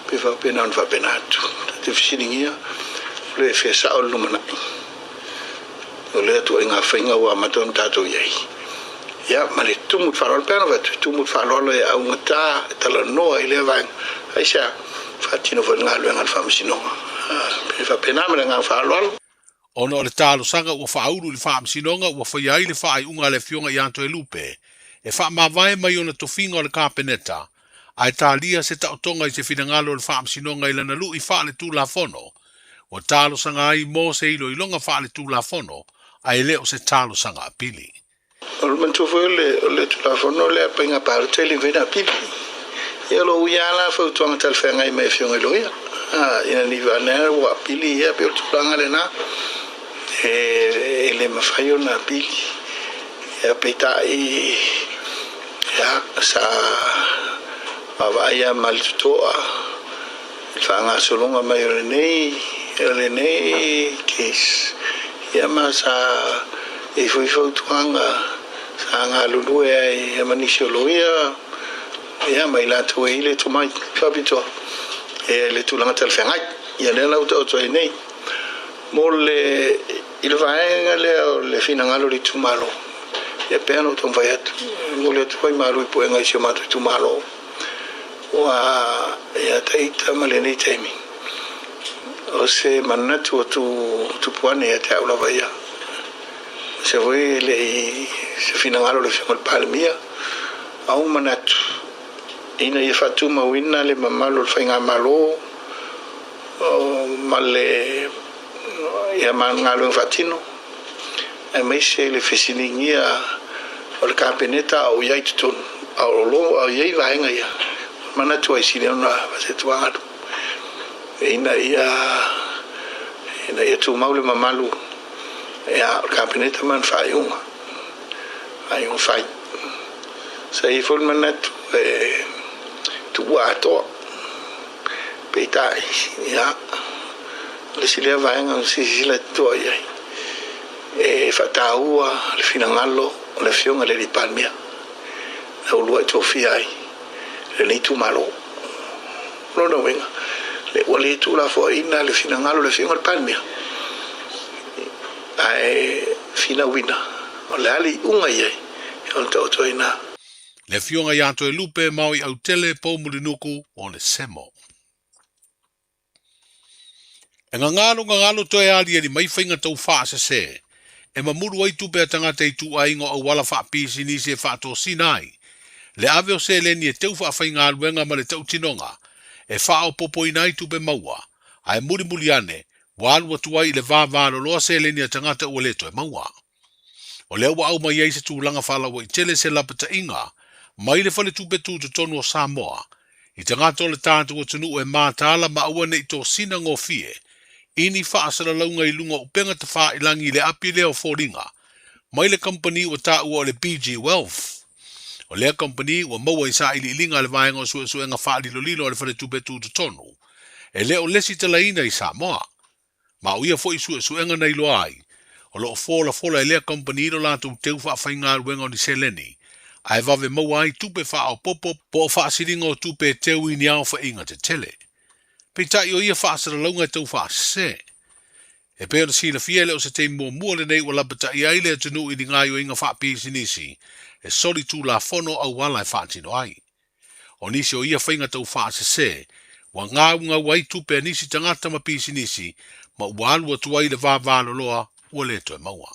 Pe faapena ona faapena atu. Ta te fesiligia o le fea sao o le lumanai o lea ituaiga faiga ua amata ona tatou i ai. Ia, ma le tumu i le faaaloalo, pe ana avatu, e tumu i le faaaloalo e augata, e talanoa i lea vaega. Aisea? Faatino foi le galuega a le Faamasinoga. Pe faapena ma le agaga faaaloalo. Ona o le talosaga ua faaulu i le Faamasinoga ua faia ai le faaiuga a le Afioga ia Toelupe e faamavae mai ona tofiga o le Kapeneta, ae talia se taotoga i se finagalo o le Faamasinoga i lana lui faaletulafono, ua talosaga ai mo se iloiloga faaletulafono ae le o se talosaga apili. O le manatua foi o le Tulafono lea Faiga Palota e le mafai ona apili. Ia o lo o ui lava la fautuaga talafeagai mai Afioga i Loia, ina ne i vane ua apili ia pei o le tulaga lena e le mafai ona apili. Ia peitai ia sa vaavaai lava ma le totoa i le faagasologa mai o lenei o lenei case ia ma sa i ai foi fautuaga sa galulue ai ma nisi o loia ia ma i latou e i ai le tomai faapitoa i le tulaga talafeagai. Ia lea la ua taoto ai nei mo le i le vaega lea o le finagalo o le itumalo ia pei ona ou taumafai atu, e momoli atu foi malu i puega i si o matou itumalo. Ua ia te ita ma lenei taimi, o se manatu o tupu ane ia te au lava ia. O se foi e le i se finagalo o le Afioga i le Palemia, a ua manatu ina ia faatumauina le mamalu o le Faigamalo ma le ia ma galuega faatino, aemaise le fesiligia o le Kapeneta a o i ai i totonu, a o lo o i ai vaega ia, manatu ai sili ona faasetuagalu ina ia ina ia tumau le mamalu ia o le Kapeneta ma ana faaiuga, faaiuga fai. Sa i ai foi le manatu e tuua atoa. Peitai, ia, o le isi lea vaega na silasila totoa i ai, e faataua le finagalo o le Afioga i le Alii Palemia na uluai tofia ai lenei itumalo. O lona uiga, ua le tuulafoaiina le finagalo o le Afioga i le Palemia, ae finauina o le a le iuga i ai, ona taoto ai i ina. Le Afioga ia Toelupe Maui Autele Poumulinuku o le Semo. E gagalo gagalo toe aliali mai faiga tau faasese e mamulu ai tupe a tagata i ituaiga o auala faapisinisi e faatosina ai le ave o seleni e teu faafaigaluega ma le tautinoga e faaopopoina ai tupe maua, ae mulimuli ane ua alu atu ai i le vavaloloa seleni a tagata ua le toe maua. O lea ua aumai ai se tulaga faalauaitele se lapataiga mai le Faletupe Tutotonu o Samoa i tagata o le tatou atunuu e mataala ma aua ne i tosina gofie i ni faasalalauga i luga o upega tafailangi i le api lea o foliga mai le kamupani ua taua o le BG Wealth. O lea kamupani ua maua i sailiiliga a le Vaega o Suesuega Faalilolilo a le Faletupe Tutotonu e le o lesitalaina i Samoa. Ma o ia foi suesuega na iloa ai, o lo o folafola e lea kamupani lo latou teu faafaigaluega o ni seleni, ae vave maua ai tupe faaopoopo po o faasiliga o tupe e teu i ni aofaiga tetele. Peitai o ia faasalalauga e tau faasese. E pei ona silafia e le o se taimi muamua lenei ua lapataia ai le atunuu i ni gaoioiga faapisinisi e soli tulafono auala e faatino ai. O nisi o ia faiga tau faasese, ua gaugau ai tupe a nisi tagata ma pisinisi ma ua alu atu ai le vavaloloa ua le toe maua.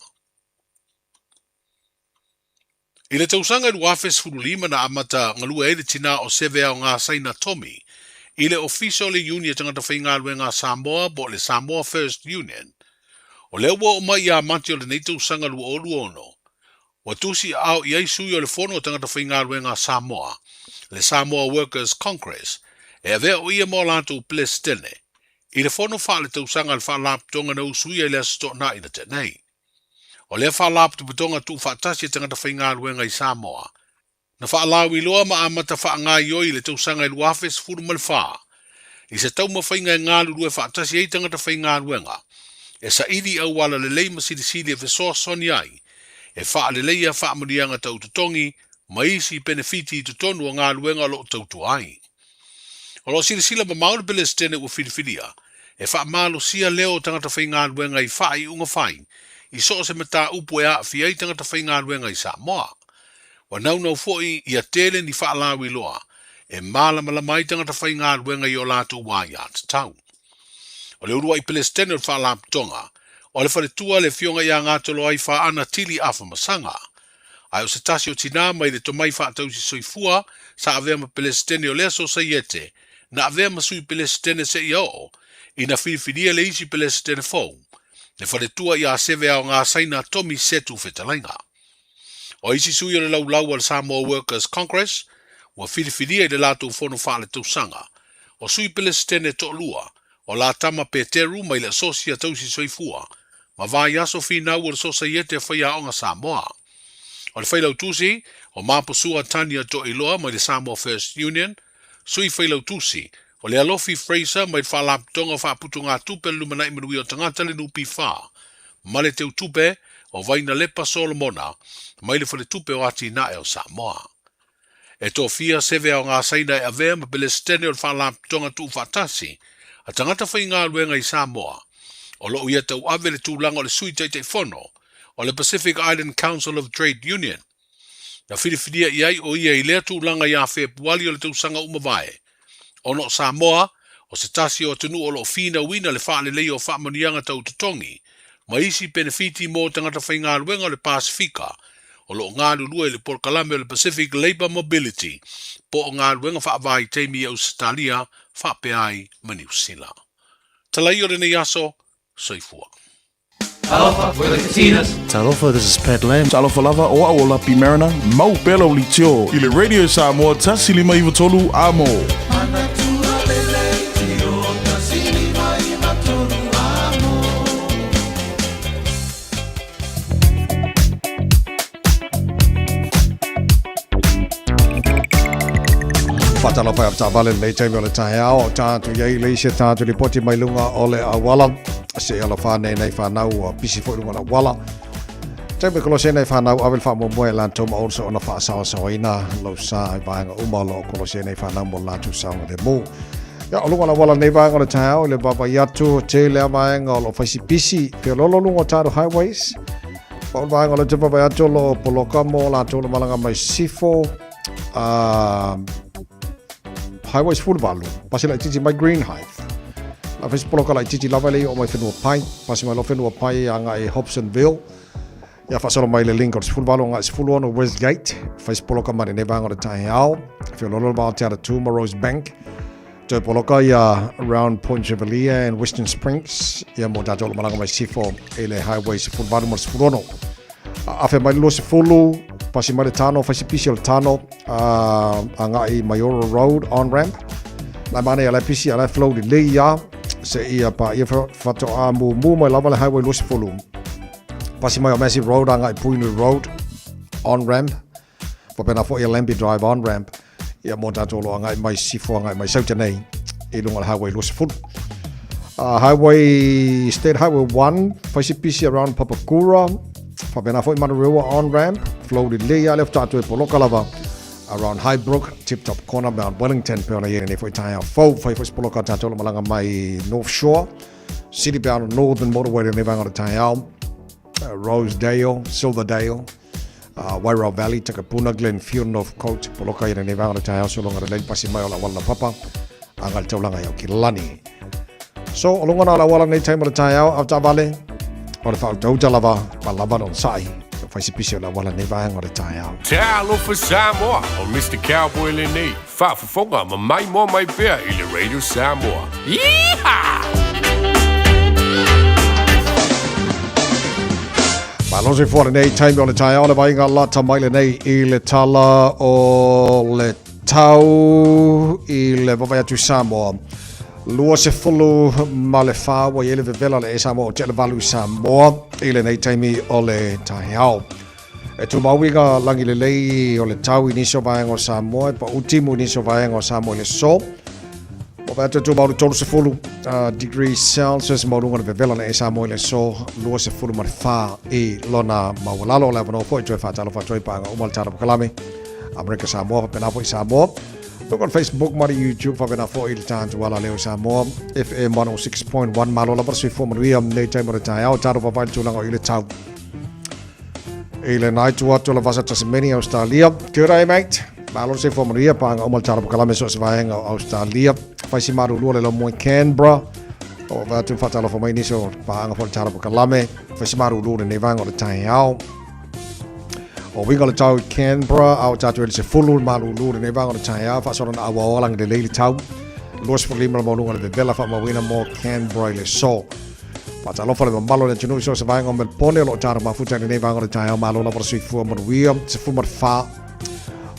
I le tausaga 2015 na amata galue ai le tinā o Seveaogasaina Tommy i le Ofisa o le Iuni a Tagata Faigaluega a Samoa po o le Samoa First Union. O lea ua oo mai ia Mati o lenei tausaga 2026, ua tusi aao i ai sui o le Fono a Tagata Faigaluega a Samoa, le Samoa Workers Congress, e avea o ia ma o latou Peresetene i le fono faaletausaga a le Faalapotopotoga na usuia i le Aso Toonai na tea nei. O lea faalapotopotoga tuufaatasi a tagata faigaluega i Samoa, na faalauiloa ma amata faagaoioi i le tausaga e 2014 i se taumafaiga e galulue faatasi ai tagata faigaluega e saili i auala lelei ma silisili e fesoasoani ai e faaleleia faamanuiaga tau totogi ma isi penefiti i totonu o galuega o lo o tautua ai. O lo o silasila mamao le Peresetene ua filifilia e faamalosia leo o tagata faigaluega i faaiuga fai i so o se mataupu e aafia ai tagata faigaluega i Samoa. Ua naunau foi ia tele ni faalauiloa e malamalama ai tagata faigaluega i o latou aiatatau. O le uluai Peresetene o le Faalapotopotoga o le Faletua le Afioga ia Gatoloai Faana Tili Afamasaga, Ae o se tasi o tinā mai le tomai faatausi soifua sa avea ma Peresetene o lea Sosaiete, na avea ma Sui Peresetene seia oo ina filifilia le isi Peresetene fou, le faletua ia Seveaogasaina Tommy Setu Fetalaiga. O isi sui o le laulau a le Samoa Workers Congress ua filifilia i le latou fono faaletausaga, o Sui Peresetene toalua, o Latama Peteru mai le Asosi a Tausi Soifua ma Vaiaso Finau o le Sosaiete a Faiaoga Samoa. O le Failautusi, o Maposua Tania Toiloa mai le Samoa First Union, Sui Failautusi, o le Alofi Fraser mai le Faalapotopotoga o Faaputugatupe o le Lumanai Manuia o Tagata le NPF, ma le Teutupe, o Vainalepa Solomona mai le Faletupe o Atinae o Samoa. E tofia Seveaogasaina e avea ma Peresetene o le Faalapotopotoga Tuufaatasi a Tagata Faigaluega i Samoa, o lo o ia tauave le tulaga o le Sui Taitaifono o le Pacific Island Council of Trade Union. Na filifilia i ai o ia i lea tulaga ia Fepuali o le tausaga ua mavae, ona o Samoa o se tasi o atunuu o lo o finauina le faaleleia o faamanuiaga tau totogi ma isi penefiti mo tagata faigaluega o le Pasefika o lo o galulue i le polokalame o le Pacific Labour Mobility po o galuega faavaitaimi i Ausetalia faapea ai ma Niu Sila. Talai o lenei aso, soifua. Talofa, we're the Katinas. Talofa, this is Pat Lam. Talofa lava, o au o Lapi Mariner, mau pea lau litio i le Radio Samoa 153 Amo. Faatalofa i avetaavale lenei taimi o le taeao, o tātou i ai le isi a tātou lipoti mai luga o le auala. Se alofa nei nei whanau ua pisi foi luga o le auala. Taimi kolosi nei whanau ave le faamuamua e latou ma onsa ona faasaosaoina lau sa i vaega uma o lo o kolosi nei whanau mo latou saogalemu. Ia, o luga o le auala nei vaega o le taeao i le vaavaai atu tele a vaega o lo o faisi pisi feololo luga o tātou highways. Pa o le vaega o le te vaavaai atu o lo o poloka mo latou le malaga mai Sifo Highway 18, pasi laitiiti mai Greenhithe. La faisi poloka laitiiti lava le i oo mai Whenua Pai, pasi mai loa Whenua Pai agai i Hobsonville. Ia faasolo mai le link o le 18 agai 16 Westgate, faisi poloka mai lenei vaega o le taeao, feololo le vao Te Atatū ma Rosebank. Toe poloka ia around Point Chevalier and Western Springs, ia mo tātou o lo malaga mai Sifo i le Highway 18 ma le 16. Afe mai le 20, pasi mai le Tano, faisi pisi o le Tano, agai Maioro Road on ramp. Lai manaia lai pisi a lai flow lelei ia, se ia pa ia whatoa mumu mai lava le Highway 20. Pasi mai o Massey Road agai Puinui Road on ramp. Faapena foi ia Lambie Drive on ramp ia mo tātou lo agai mai Sifo agai mai Sauta nei i lunga o le Highway 20. Highway State Highway 1 faisi pisi around Papakura faapena foi Manurewa on ramp flow lelei lava lea faatoa toe poloka lava around Highbrook Tip Top Corner Mount Wellington pe ona i ai lenei foi taeao fou fai foi se poloka tātou lo malaga mai North Shore City bound Northern Motorway lenei vaega o le taeao Rosedale Silverdale Wairau Valley, Takapuna, Glenfield, Northcote, Poloka i lenei vaega o le taeao sologa lelei le pasi mai o le auala laupapa agai le taulaga i Aukilani. So, o luga na o le auala nei taimi o le taeao, avetaavale, o le faautauta lava, ma lava le onosai. Faisipisi o le auala nei vaega o le taeao. Talofa Samoa, o Mister Cowboy lenei, faafofoga ma maimoa mai pea i le Radio Samoa. Yeehaw! Malo se fua lenei taimi o le taeao le vaaiga lata mai lenei i le tala o le tau i le vaavaai atu i Samoa. 24 ua i ai le vevela le e Samoa o te valu i Samoa i lenei taimi o le taeao. E tumau i ngā langi lelei o le tau i nisi o vaega o Samoa, e paʻu timu i nisi o vaega o Samoa i le so. Ua vaai atu e tumau le 30 degrees Celsius maualuga le vevela le e Samoa i le so 24 i lona maualalo. O le avanoa foi toe faatalofa atu ai paaga uma le tala pakalame. Amerika Samoa faapena foi Samoa. Luga o le Facebook ma le YouTube faapena foi le tatou ala leo Samoa FM 106.1. Malo lava le soifua manuia nei taimi o le taeao. Tatou vaavaai le tulaga o i le tau. I le nai tu atu o le vasa Tasmania, Australia. Kia ora e mate. Malo le soifua manuia pāga uma le tala pakalame so se vaega o Australia. Whaisi marulua le lomoe Canberra. O vae atu whaatalofa mai nisi o pāga fo le tala pakalame. Whaisi marulua le nei vaega o le taeao. O winga o le tau i Canberra, a o tātou e le sefulu le malulu lenei vaega o le taeao, faasolo na auaoa langi lelei le tau. 25 le maualuga le vevela faamauina mo Canberra i le so. Faatalofa le mamalu o le atunuu i so o se vaega o Melpone o lo o tāro mafuta i lenei vaega o le taeao malo lava le soifua manuia 14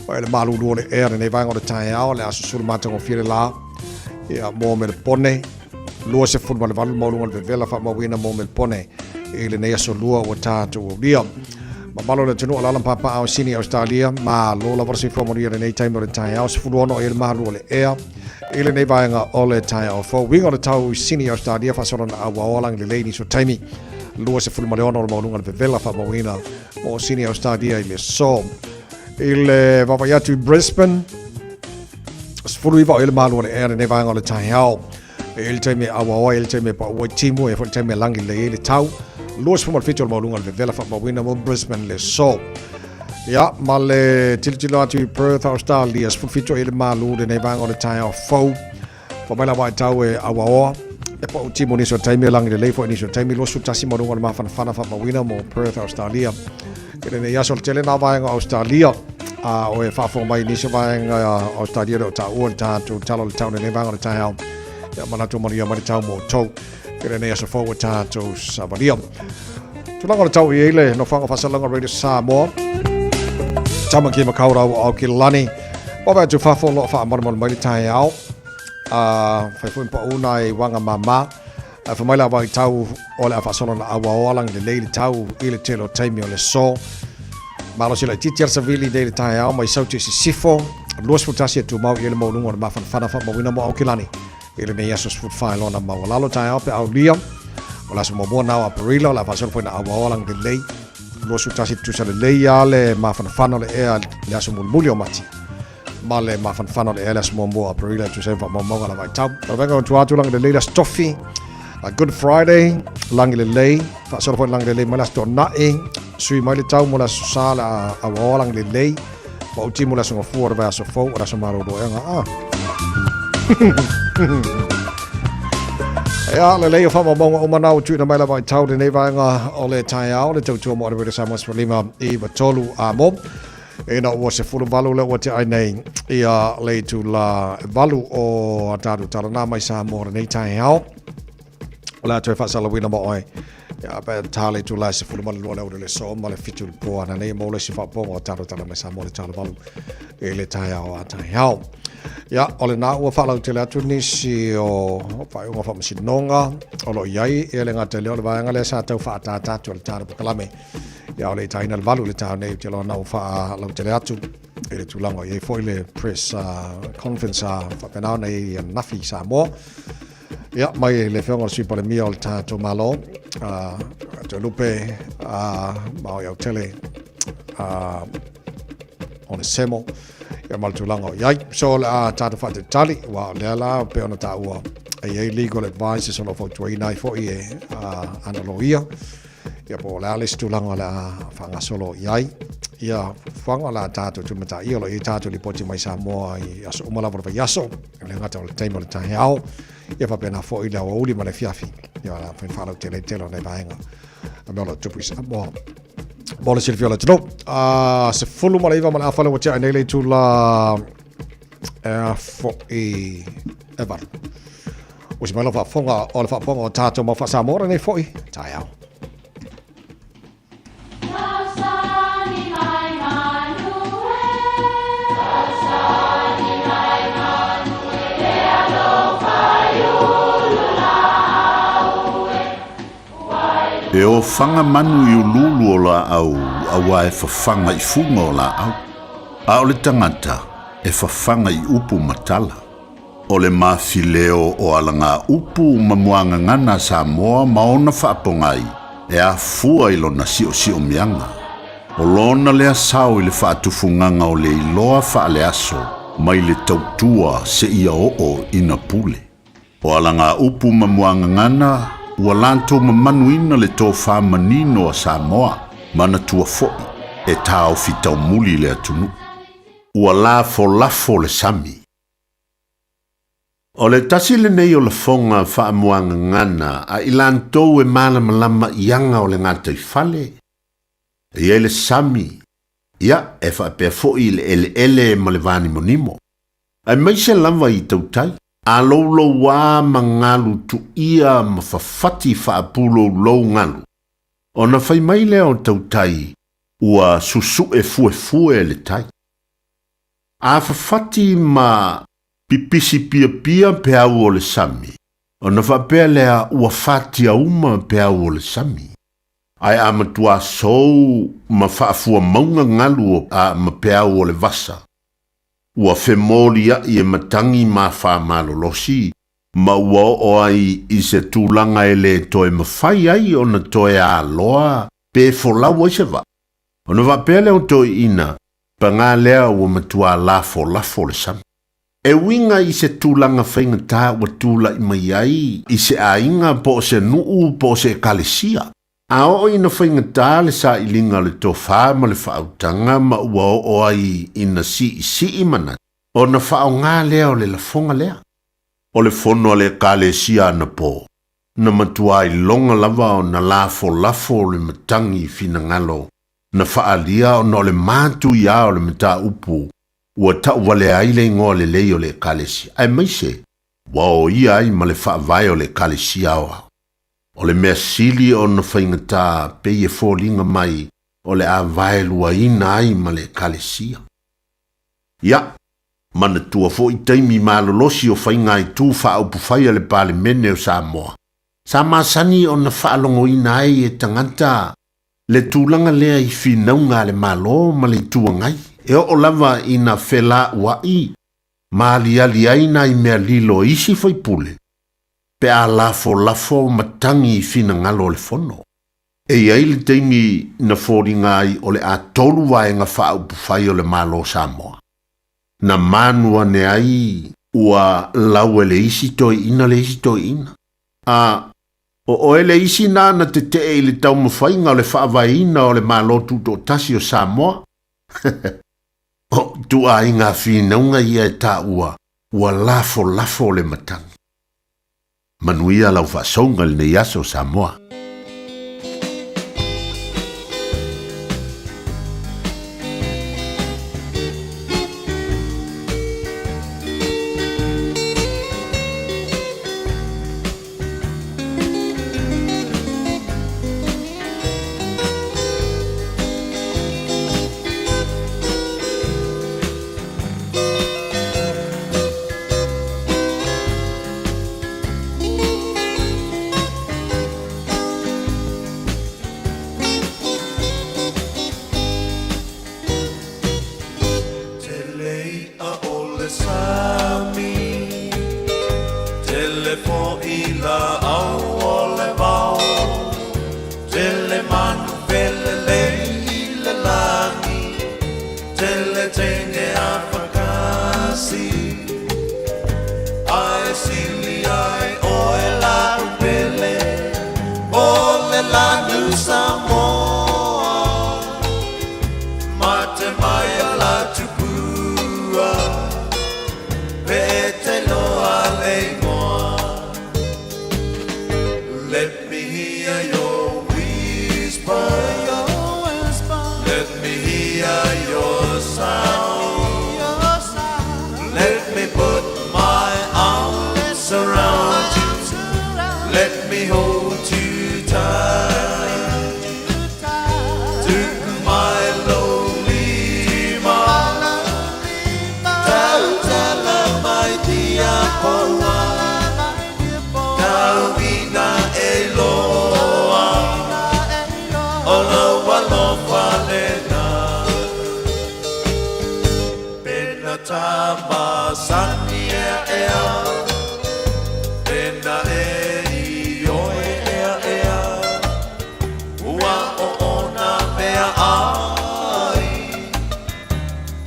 o le malulu o le ea lenei vaega o le taeao le aso sulu matagofie le la ia mo Melpone 28 le maualuga le vevela faamauina mo Melpone i lenei aso lua ua tatou aulia. Mamalo le atunuu o lala papaa o Sini Australia, malo lava le soifua manuia lenei taimi o le taeao, 16 i le malu o le ea i lenei vaega o le taeao fou. Uiga o le tau i Sini Australia faasolo na auaoa lagi lelei nisi o taimi 26 o le maualuga le vevela faamauina mo Sini Australia i le so. I le vaavaai atu i Brisbane, 19 o i le malu o le ea lenei vaega o le taeao. E le taimi e auaoa, e le taimi e paua i timu, e foi le taimi e langi lelei ai le tau. 27 o le maualuga o le vevela faamauina mo Brisbane le so. Ia, ma le tilotilo atu i Perth, Australia, 17 i le malu lenei vaega o le taeao fou. Fa mai la vaitau e auaoa. E pau timu nisi o taimi e langi lelei foi nisi o taimi 21 maualuga o le mafanafana faamauina mo Perth, Australia. I lenei aso le tele nā vaega o Australia a o e faafofoga mai nisi o vaega Australia le o taua le tatou tala o le tau lenei vaega o le taeao. Ia manatu manuia mai le tau mo outou i lenei aso fou o tatou savalia. Tulaga o le tau i ai le nofoaga faasalaga Radio Samoa. Tama ki Makaurau o Aukilani. Wawe atu fafo lo whaamarumaru mai le taeao. Whai fui pa una i wanga mama. Ae fai mai la vai tau o le a faasolo na auaoa lagi lelei le tau i le tele o taimi o le aso. Malosi laitiiti a le savili nei le taeao mai Sauti i Sisifo, 21 e tumau i ai le maualuga o le mafanafana faamauina mo Aukilani i lenei aso 14 i lona maualalo taeao pe aulia o le aso muamua na o Aperila o le a faasolo foi na auaoa lagi lelei 21 tutusa lelei a le mafanafana o le ea le aso mulimuli o Mati ma le mafanafana o le ea le aso muamua o Aperila e tusa ai ma faamaumauga la vaitau. O le vaega o tua atu lagi lelei le aso tofi, a Good Friday, lagi lelei, faasolo foi lagi lelei mai le aso toana'i, sui mai le tau mo le aso sa le a auaoa lagi lelei, ma uti mo le aso gafua o le vaiaso fou o le aso malolo ega. Ah. Ea, lelei o faamaumauga uma na ua tuuina mai la vaitau lenei vaega o le taeao, le tautua mo le Radio Samoa 15 i 3 a mo. Ina ua 18 lea ua te ai nei ia le itula 8 o a tatou talana mai Samoa lenei taeao. O le a toe faasalauina ma oe. Ia, pe tā le itula 12 lea ua le so ma le 7 le po ana nei mo le si faapoga o tatou tala mai Samoa le tala valu i le taeao a taeao. Ia, o le nā ua faalautele atu nisi o faaiuga faamasinoga o lo o i ai ia le gata i lea o le vaega lea sa tau faatātā atu o le tala pakalame. Ia o le itaina le valu i le taeao nei, ou te iloa na ua faalautele atu i le tulaga o i ai foi le press conference a faapena ona i ai ananafi i Samoa. Ia, mai le afioga o le Sui Palemia o le tatou Malo, Toelupe ma o Iautele Onesemo, ia ma le tulaga o i ai. So o le a tatou faatalitali, aua o lea la pei ona taua e i ai legal advisors o lo o fautuaina ai foi e ana loia. Ia po o le a le isi tulaga o le a faagasolo i ai. Ia fuafuaga o le a tatou tulimataia o lo o i ai tatou lipoti mai Samoa i aso uma lava o le vaiaso, e le gata o le taimi o le taeao, ia faapena foi le aoauli ma le afiafi. Ia o le a mafai ona faalautele ai le tele o nai vaega a mea o lo o tupu i Samoa. Mo le silafia o le atunuu. 19 ma le afa lea ua tea nei le itula e fo'i e 8. Usi mai lau faafofoga o le faafofoga o tatou mau faa-Samoa lenei fo'i taeao. E ofaga manu i uluulu o laau auā e fafaga i fuga o laau, a o le tagata e fafaga i upu ma tala. O le mafileo o alagaupu ma muagagana a Samoa ma ona faapogai e afua i lona siosiomiaga. O lona lea sao i le faatufugaga o le iloa faaleaso mai le tautua seia oo ina pule. O alagaupu ma muagagana ua latou mamanuina le tofa manino a Samoa, manatua foi e taofi taumuli le atunuu. Ua lafolafo le sami. O le tasi lenei o lafoga faamuagagana a i latou e malamalama i aga o le gataifale, e i ai le sami, ia, e faapea foi i le eleele ma le vanimonimo, aemaise lava i tautai, a loulouā ma galu tuia ma fafati faapuloulou galu, ona fai mai lea o tautai ua susu'e fuefue le tai. A fafati ma pipisi piapia peau o le sami, ona faapea lea ua fatiauma peau o le sami. Ae a matuā sou ma faafuamauga galu a ma peau o le vasa, ua femoliaʻi e matagi ma faamalolosi, ma ua oo ai i se tulaga e lē toe mafai ai ona toe aloa pe folau ai se vaa. Ona faapea lea o toeaiina, Pagā lea ua matuā lafolafo le sami. E uiga i se tulaga faigata ua tulai mai ai i se aiga po o se nuu po o se ekalesia. A oo ina faigata le sailiga o le tofa ma le faautaga ma ua oo ai ina siisii manatu, ona faaaoga lea o le lafoga lea. O le fono a le ekalesia anapo, na matuā iloga lava ona lafolafo le matagi finagalo na faaalia ona o le matuiā o le mataupu ua tauvalea ai le igoa lelei o le Ekalesia, aemaise ua oia ai ma le faavae o le Ekalesia aoao. O le mea sili ona faigata pei e foliga mai o le a vaeluaina ai ma le Ekalesia. Ia, manatua foi taimi malolosi o faigaitu faaupufai a le Palemene o Samoa, sa masani ona faalogoina ai e tagata Le tulaga lea i finauga a le Malo ma le Itu Agai, e oo lava ina felauaʻi ma aliali ai nai mea lilo e isi faipule pe a lafolafo ma tagi i finagalo o le Fono. E i ai le taimi na foliga ai o le a tolu vaega faaupufai o le Malo o Samoa. Na manu ane ai ua lau e le isi toeaina le isi toeaina. A O oe le isi na na tetee i le taumafaiga o le faavaeina o le Malo Tutoatasi o Samoa. O ituaiga finauga ia e taua ua lafolafo le matagi. Manuia lau faasouga i lenei aso Samoa. Tele i'a o le sami, Tele fo'i la'au o le vao, Tele manu felelei i le lagi, Tele teine afakasi, Ae sili ai oe la'u pele, O le lanu Samoa. Mate mai a la tupua, Pe te loa le igoa. Let me hear your whisper. Tamasani ea ea Pena e i oe ea ea Ua o ona mea ai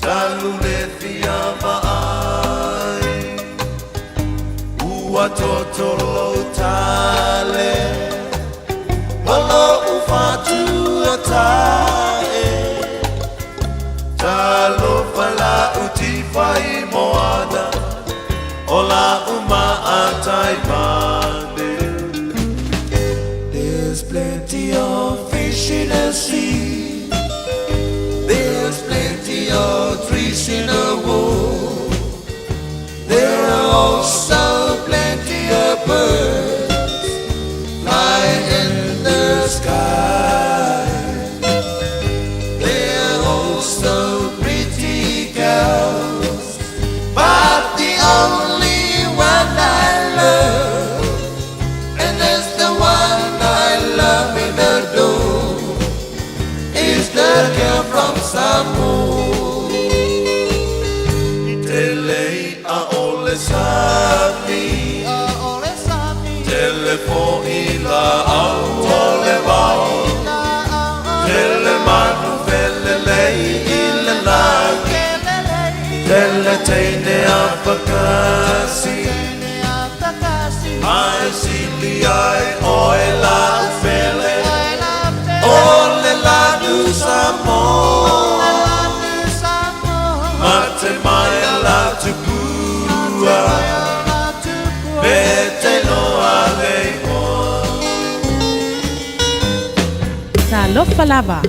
Talu le fia vaai Ua toto lou tale Ma lou fatuatae Talofa lau tifa i moana O lau maatai mane There's plenty of fish in the sea There's plenty of trees in the wood There are also plenty of birds flying in the sky. There are also pretty girls, but the only one I love, and that's the one I love in the door, is the girl from Samoa. I tele i'a o le sami Tele fo'i laau o le vao Tele manu felelei i le lagi Tele teine afakasi Ae sili ae oe lau pele O le lanu Samoa Mate mai la tupua Me te loa le igoa. Talofa lava,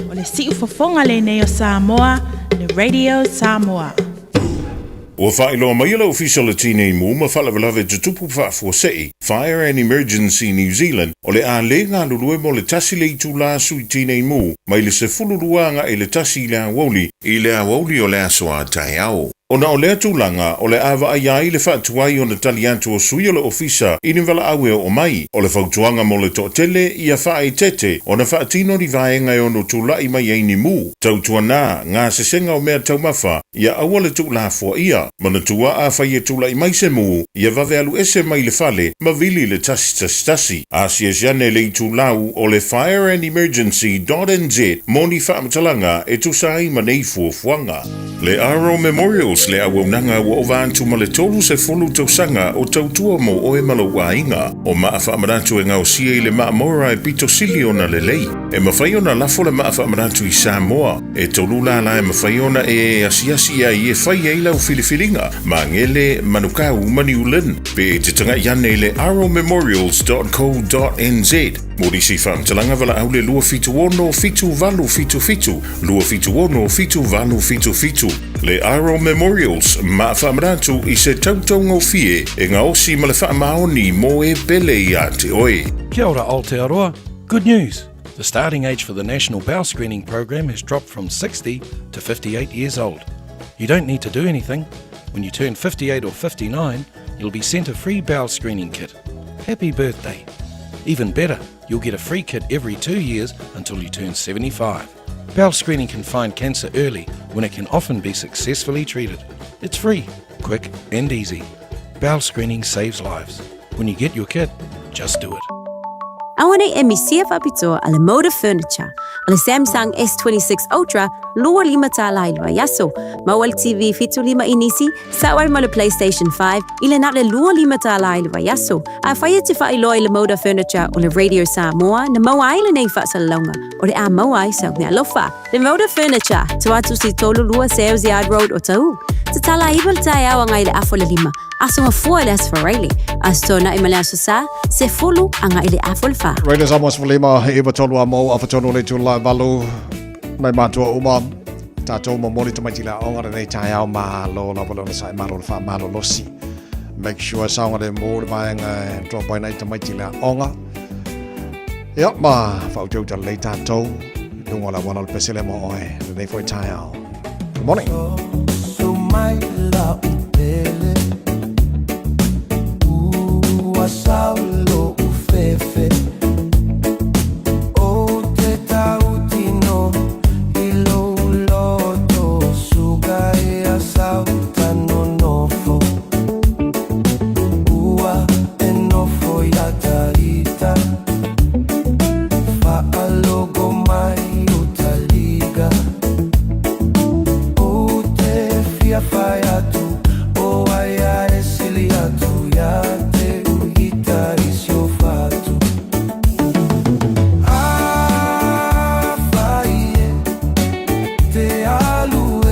o le siufofoga lenei o Samoa, le Radio Samoa. Ua faailoa mai e le Ofisa o le Tinei Mu ma Faalavelave Tutupu Faafuasei, Fire and Emergency New Zealand, o le a le galulue mo le tasi le itulā sui tinei mu mai le 12 agai i le tasi i le aoauli i le aoauli o le aso a taeao. Ona o lea tulaga, o le a vaaia ai le faatuai ona tali atu o sui o le Ofisa i ni valaau e oo mai. O le fautuaga mo le toatele, ia faaeteete ona faatino ni vaega e ono tulai mai ai ni mu. Tautuana, gasesega o mea taumafa, ia aua le tuulafoaia. Manatua, afai e tulai mai se mu, ia vave alu ese mai le fale ma vili i le 111. Asiasi ane i le itulau o le fireandemergency dot nz mo ni faamatalaga e tusa ai ma nei fuafuaga. Le Aro Memorials, le auaunaga ua ova atu ma le 30 tausaga o tautua mo oe ma lou aiga. O maa faamanatu e gaosia i le maa mora e pito sili ona lelei. E mafai ona lafo le maa faamanatu i Samoa. E tolu lālā e mafai ona e asiasi i ai e fai ai lau filifiliga, Magele, Manukau ma New Lynn. Pe e te taga'i ane i le aromemorials dot co dot nz mo nisi faamatalaga valaau le 276 7877, 276 7877. Le Aro Memorials, maa faamanatu i se tautaugofie e gaosi ma le faamaoni mo e pele iā te oe. Kia ora Aotearoa, good news! The starting age for the National Bowel Screening Program has dropped from 60 to 58 years old. You don't need to do anything. When you turn 58 or 59, you'll be sent a free bowel screening kit. Happy birthday! Even better, you'll get a free kit every two years until you turn 75. Bowel screening can find cancer early when it can often be successfully treated. It's free, quick, and easy. Bowel screening saves lives. When you get your kit, just do it. Auanei e misia faapitoa a le Moda Furniture, o le Samsung S26 Ultra 25 tālā i le vaiaso, maua le TV 75 inisi, sao ai ma le PlayStation 5 i le na o le 25 tālā i le vaiaso. Afai e te faailoa i le Moda Furniture o le Radio Samoa na maua ai lenei faasalalauga, o le a maua ai sau meaalofa. Le Moda Furniture, tua atu si 32 Sales Yard Road o Tahu. Tatala iva le taeao agai i le afa o le lima, aso mafua i le aso Faraile, aso Toonai ma le aso Sa, sefulu agai i le afa o le fa. Radio Samoa 15 e 93 a mou afa tonu le tū valu mai mātua uma tātou momoli tamaiti la onga lenei taeao malo lava le ona sae malo le wha losi. Make sure saonga le mō le vaenga e drop ai nei tamaiti la onga. Ia, ma whautauta lelei tātou i lunga o le auala o le pesele mo oe lenei foi taeao. Good morning. So mai la upele Ua saulo ufefe O te tautino I lou loto Suka ia sau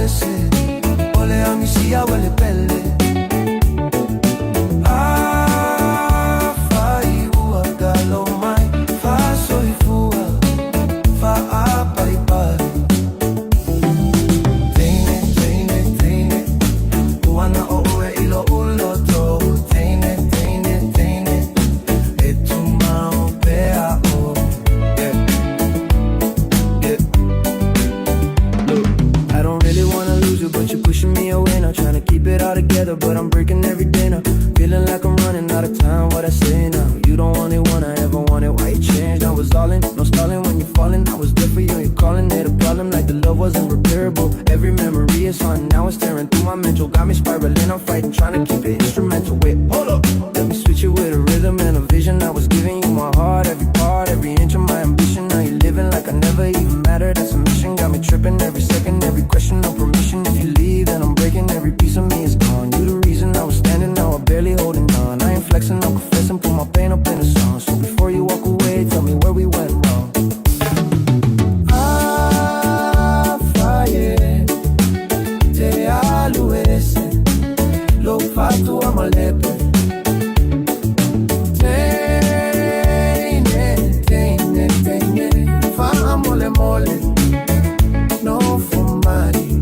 ese O le amisia ua le pele Afai ua galo mai Faasoifua Faapaipai Teine, teine, teine Ua na o ue i lo uloto Teine, teine, teine E tumau pea o Yeah, yeah Look, I don't really wanna lose you, but you're pushing me away now. Trying to keep it all together, but I'm breaking every day now. Feeling like I'm running out of time. What I say now? You don't only one I ever wanted. Why you changed? I was all in, no stalling when you're falling. I was there for you, you're calling it a problem like the love wasn't repairable. Every memory is haunting. Now it's tearing through my mental, got me spiraling. I'm fighting, trying to keep it instrumental. Wait, hold up. Let me switch it with a rhythm and a vision. I was giving you my heart, every part, every inch of my ambition. Now you're living like I never even mattered. That's a mission, got me tripping every second, every question, no permission. If you leave, then I'm breaking. Every piece of me is gone. You the reason I was standing, now I'm barely holding on. I ain't flexing, I'm confessing, put my pain up in a song. So before you walk away, tell me where we went wrong. Afaye, te aluese, lo fatu amalepe. Teine, teine, teine, fa mole mole, no fumari.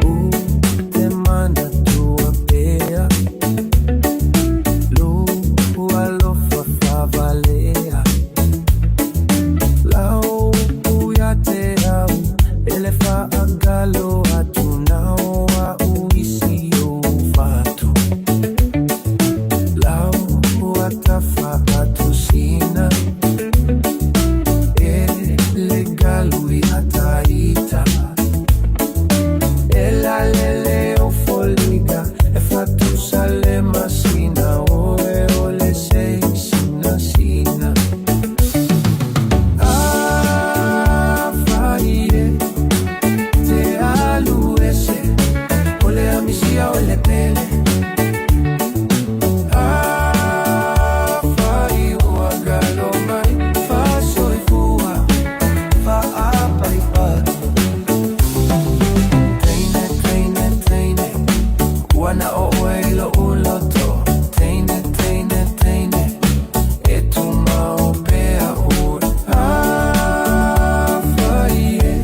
U te mana tua pea, lu alofa favalea. Lau uia te au, ele fa agalo atu nau a uisi o fatu. Lau atafa atu sina, ele galu ia taita. Ela lele o foliga, e fatu sale masina, oe ole sei sina sina. Afaie, te alu ese, ole amisia ole pele. Afai ua galo mai, fasoifua, faapaipai. Teine, teine, teine, ua na o oe i lo uloto. Teine, teine, teine, e tumau pea oe. Afai e,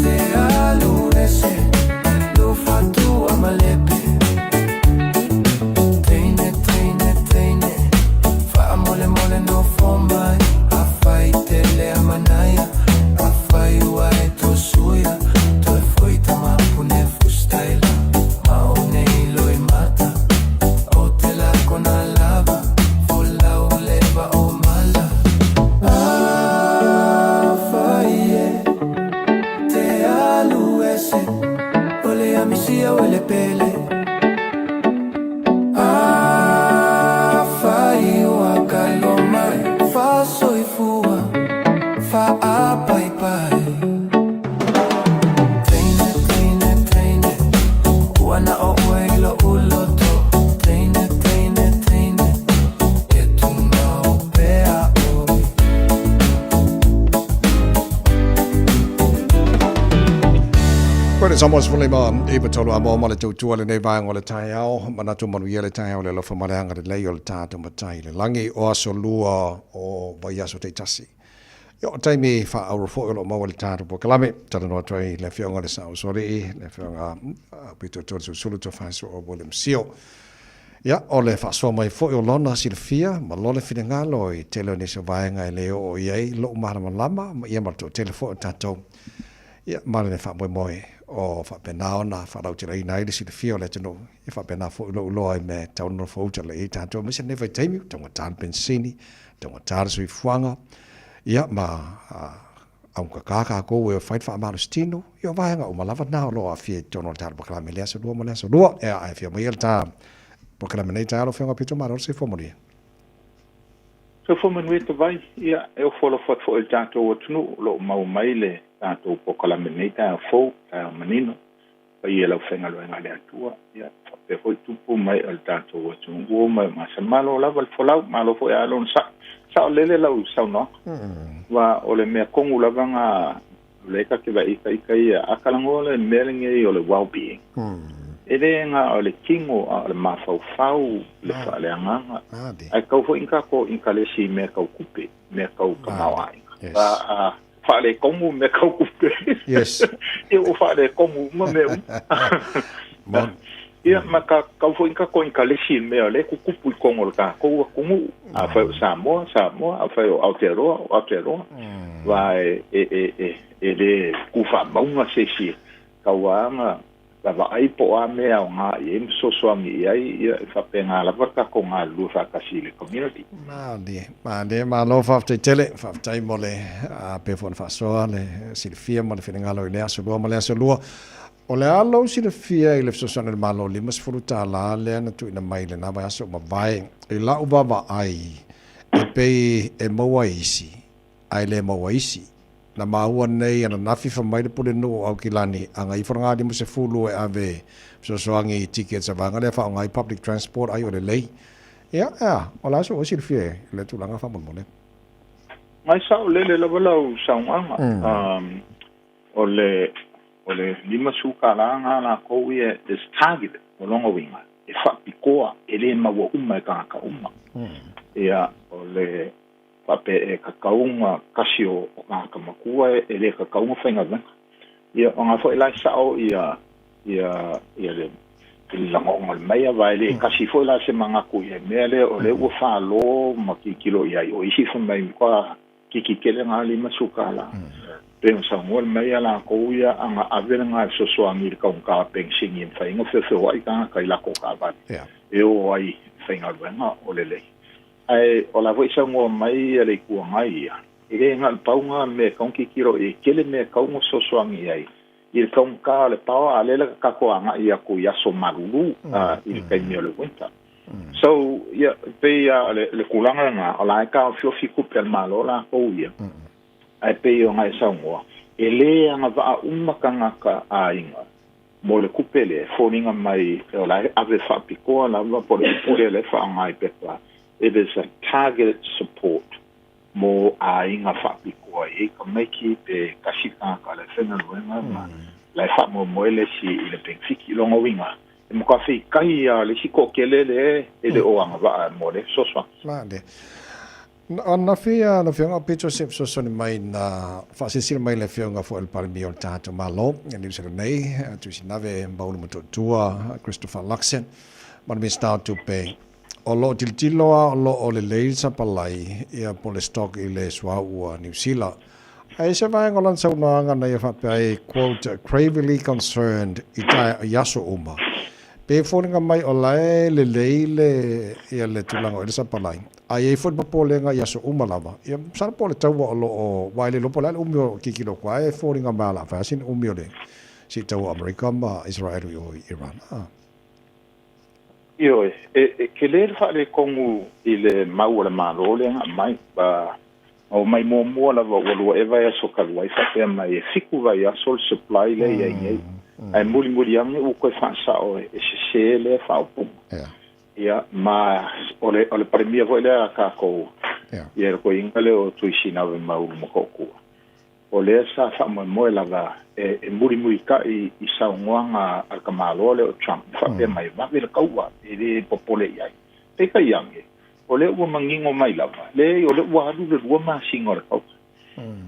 te alu ese, lo fatua malepe. Teine, teine, teine, faamole mole no fomai. Afai tele amanaia, afai ua e tosuia. Toe foita mapune fustaila, maone iloi mata. O te la kona lava, folau leva o mala. Afai e, te alu ese, ole amisia ole pele. Afai ua kalo mai, fasoifua, faapaipai. Teine, teine, teine, ua na o oe i lo uloto. Teine, teine, teine, e tumau pea oe. Koe Samoa sefulu lima iva tolu a moa ma le tautua lenei vaega o le taeao. Manatu manuia le taeao le alofa ma le agalelei o le tatou matai i le lagi o aso lua o vaiaso taitasi. Ia o taimi faaauro foi o lo o maua i le tatou polokalame. Talanoa atu ai le Afioga i le Sao Usoalii, le Afioga Pito Toeolesulusulu Tofaeosoa William Sio. Ia, o le faasoa mai foi o lona silafia ma lona finagalo i tele o nisi o vaega e le oo i ai lou malamalama ma ia ma le toatele foi o tatou. Ia, ma le faamoemoe o faapena ona faalauteleina ai le silafia o le atunuu, ia faapena foi lou iloa i mea e tatau ona nofouta lelei ai tatou, aemaise lenei vaitaimi, ua taugata le penisini, taugata le soifuaga, ia ma augata tatou e fai le faamalositino, ia o vaega uma lava na o lo o aafia i totonu o le tatou polokalame i le aso lua ma le aso lua. Ia, ae afio mai le ta polokalame nei taeao lau Afioga Pito Malo le soifua manuia. Soifua manuia Tavai, ia e ofo alofa atu foi i le tatou atunuu o lo o maua mai le tatou polokalame lenei taeao fou, taeao manino, paia i le aufaigaluega a le Atua, ia faapea foi tupu mai o le tatou atunuu ua omai o masani. Malo lava le folau, malo foi a onosai. Saolele lau saunoaga, aua o le mea kogu lava na le ka ke vai ka ika ia a kalangoa le mea lenei o le well-being. E le ga o le tino a o le mafaufau le faaleagaga. Ae kau foi kako i kalesi i mea kau kupe, mea kau tamaoaiga. A faalekomu mea kau kupe. Ia ua faalekomu uma mea uma. Ia ma ka kau foi kako i kalesi i mea o le kukupu i kongo o le kākou atunuu. Afai o Samoa, Samoa, afai o Aotearoa, o Aotearoa. Va e e e e le ku faamauga se isi tauaga vaavaai po o a mea aoga i ai ma fesoasoani i ai, ia, e faapena lava le tatou galulue faatasi i le community. Malie, malie, malo faafetai tele, faafetai mo le pea foi ona faasoa le silafia ma le finagalo i le aso lua ma le aso lua. O le a lou silafia i le fesoasoani a le Malo $50 lea na tuuina mai i lena vaiaso ua mavae i lau vaavaai e pei e maua isi ae le maua isi. Na maua nei ananafi fai mai le Pulenuu o Aukilani a ga ifo le ga 50 e ave fesoasoani i tickets a vaega lea faaaoga ai public transport ai o lelei. Ia, ea, o le a sou oe silafia i lea tulaga faamolemole? Mai saolele lava lau saunoaga. O le o le 50 kālā ngā lākou ia is targeted, o lona uiga, e faapitoa, e le maua uma e tagata uma. Ia, o le faapea e tatau ona kasi o tagata matua e le tatau ona faigaluega. Ia, o na foi la e sao ia ia ia le lagona o le maia, aua e le kasi foi la se manatu i le mea lea, o lea ua falo ma tilotilo i ai. O isi fai mai matua kiki tele ngā $50. Pe ona saunoa le maia lakou ia aga ave le ngā fesoasoani i le kaunata penisini e mafai ai ona feofeoai tagata i latou taavale e o ai i faigaluega o lelei. Ae o la foi saunoa mai le Itu Agai ia, e le na o le pau na mea e tatau ona tilotilo i ai, e tele mea e tatau ona fesoasoani i ai i le taugata o le power, a o lea la tatou agai atu i aso malulu i le taimi o le winter. So, ia, e pei lava o le tulaga lena, o la e taofiofi tupe a le Malo latou ia, ae pei ona e saunoa, e le agavaa uma tagata aiga mo le tupe lea, e foliga mai o la e ave faapitoa lava po o le upu lea la e faaaoga i pepa, it is a targeted support mo aiga faapitoa e i ai tamaiti pe tasi tagata la e faigaluega ma la e faamoemoe le isi i le penefiti. Lona uiga, e matua feitahi lava le isi toatele lea e le o agavaa mo le fesoasoani. Male. Ananafi a le Afioga o Joseph fesoasoani mai na faasilasila mai le Afioga foi o le Palemia o le tatou Malo i Niu Sila nei, Tuisinave Maulu Motootua Christopher Luxon ma le Minisita o Tupe. O lo o tilotilo a o lo o lelei le sapalai ia po o le stock i le suauu a Niu Sila. Ae se vaega o lana saunoaga na ia faapea ai, quote, gravely concerned i tae i aso uma. Pe foliga mai o la e lelei le ia le tulaga o i le sapalai, a i ai foi le popolega i aso uma lava. Ia masalo po o le taua o lo o aua e le iloa po o le a le umi o kikilo atu ae foliga mai o le a fai lava sina umi o le siitaua o Amerika ma Israel i o i Iran. Ah. Ioe, e tele le faaletonu i le mau a le Malo lea na aumai. Na omai muamua lava ua lua ea vaiaso talu ai faapea mai e fitu vaiaso le supply lea e i ai nei. Ae mulimuli ane ua toe faasao e sese lea faaupuga. Ia, ma o le, o le Palemia foi lea a tatou, ia le toeaina lea o Tuisinave Maulu Motootua. O lea sa faamoemoe lava e mulimulitai i saunoaga a le tamaloa lea o Trump ma faapea mai, vave le taua, e le popole i ai. Peitai ane, o lea ua manino mai lava, leai o lea ua alu le 2 masina o le taua.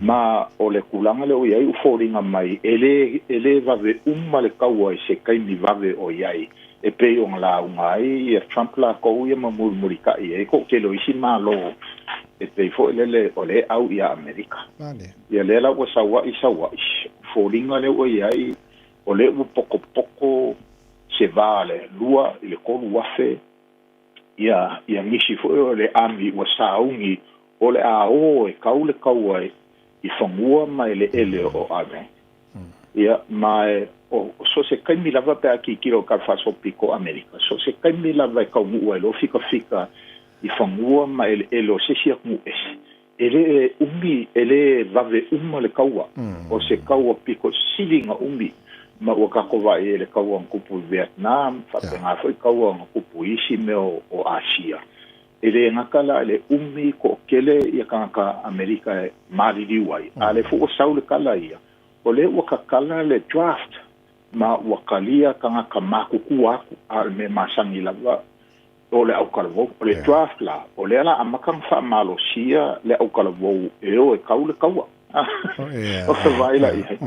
Ma o le tulaga lea ua i ai ua foliga mai e le, e le vave uma le taua i se taimi vave o i ai e pei ona lauga ai ia Trump latou ia ma mulimulitai i ai toatele o isi Malo e pei foi lele o lea e au ia Amerika. Ia lea la ua saua'i saua'i, foliga lea ua i ai o lea ua potopoto se va le 2 i le 3 afe ia ia nisi foi o le army ua sauni o le a o e kau le taua i fanua ma eleele o Iran. Ia, ma e, o, so se taimi lava pe a tilotilo i ka faasolopito o Amerika, so se taimi lava e taunuu ai loa fikafika i fanua ma eleele o se isi atunuu ese, e le umi, e le vave uma le taua. O se taua pito sili ona umi, ma ua tatou vaai i le taua na tupu i Vietnam, faapena foi taua na tupu i isi mea o Asia. E le gata la i le umi toatele ia tagata Amerika e maliliu ai, a o lea foi ua sau le tala ia, O lea ua kakala le draft ma ua kalia tagata makukua aku, a o le mea masani lava o le autalavou. O le draft la, o lea la amata ona faamalosia le autalavou e o e kau le kaua. O se vaai la i ai.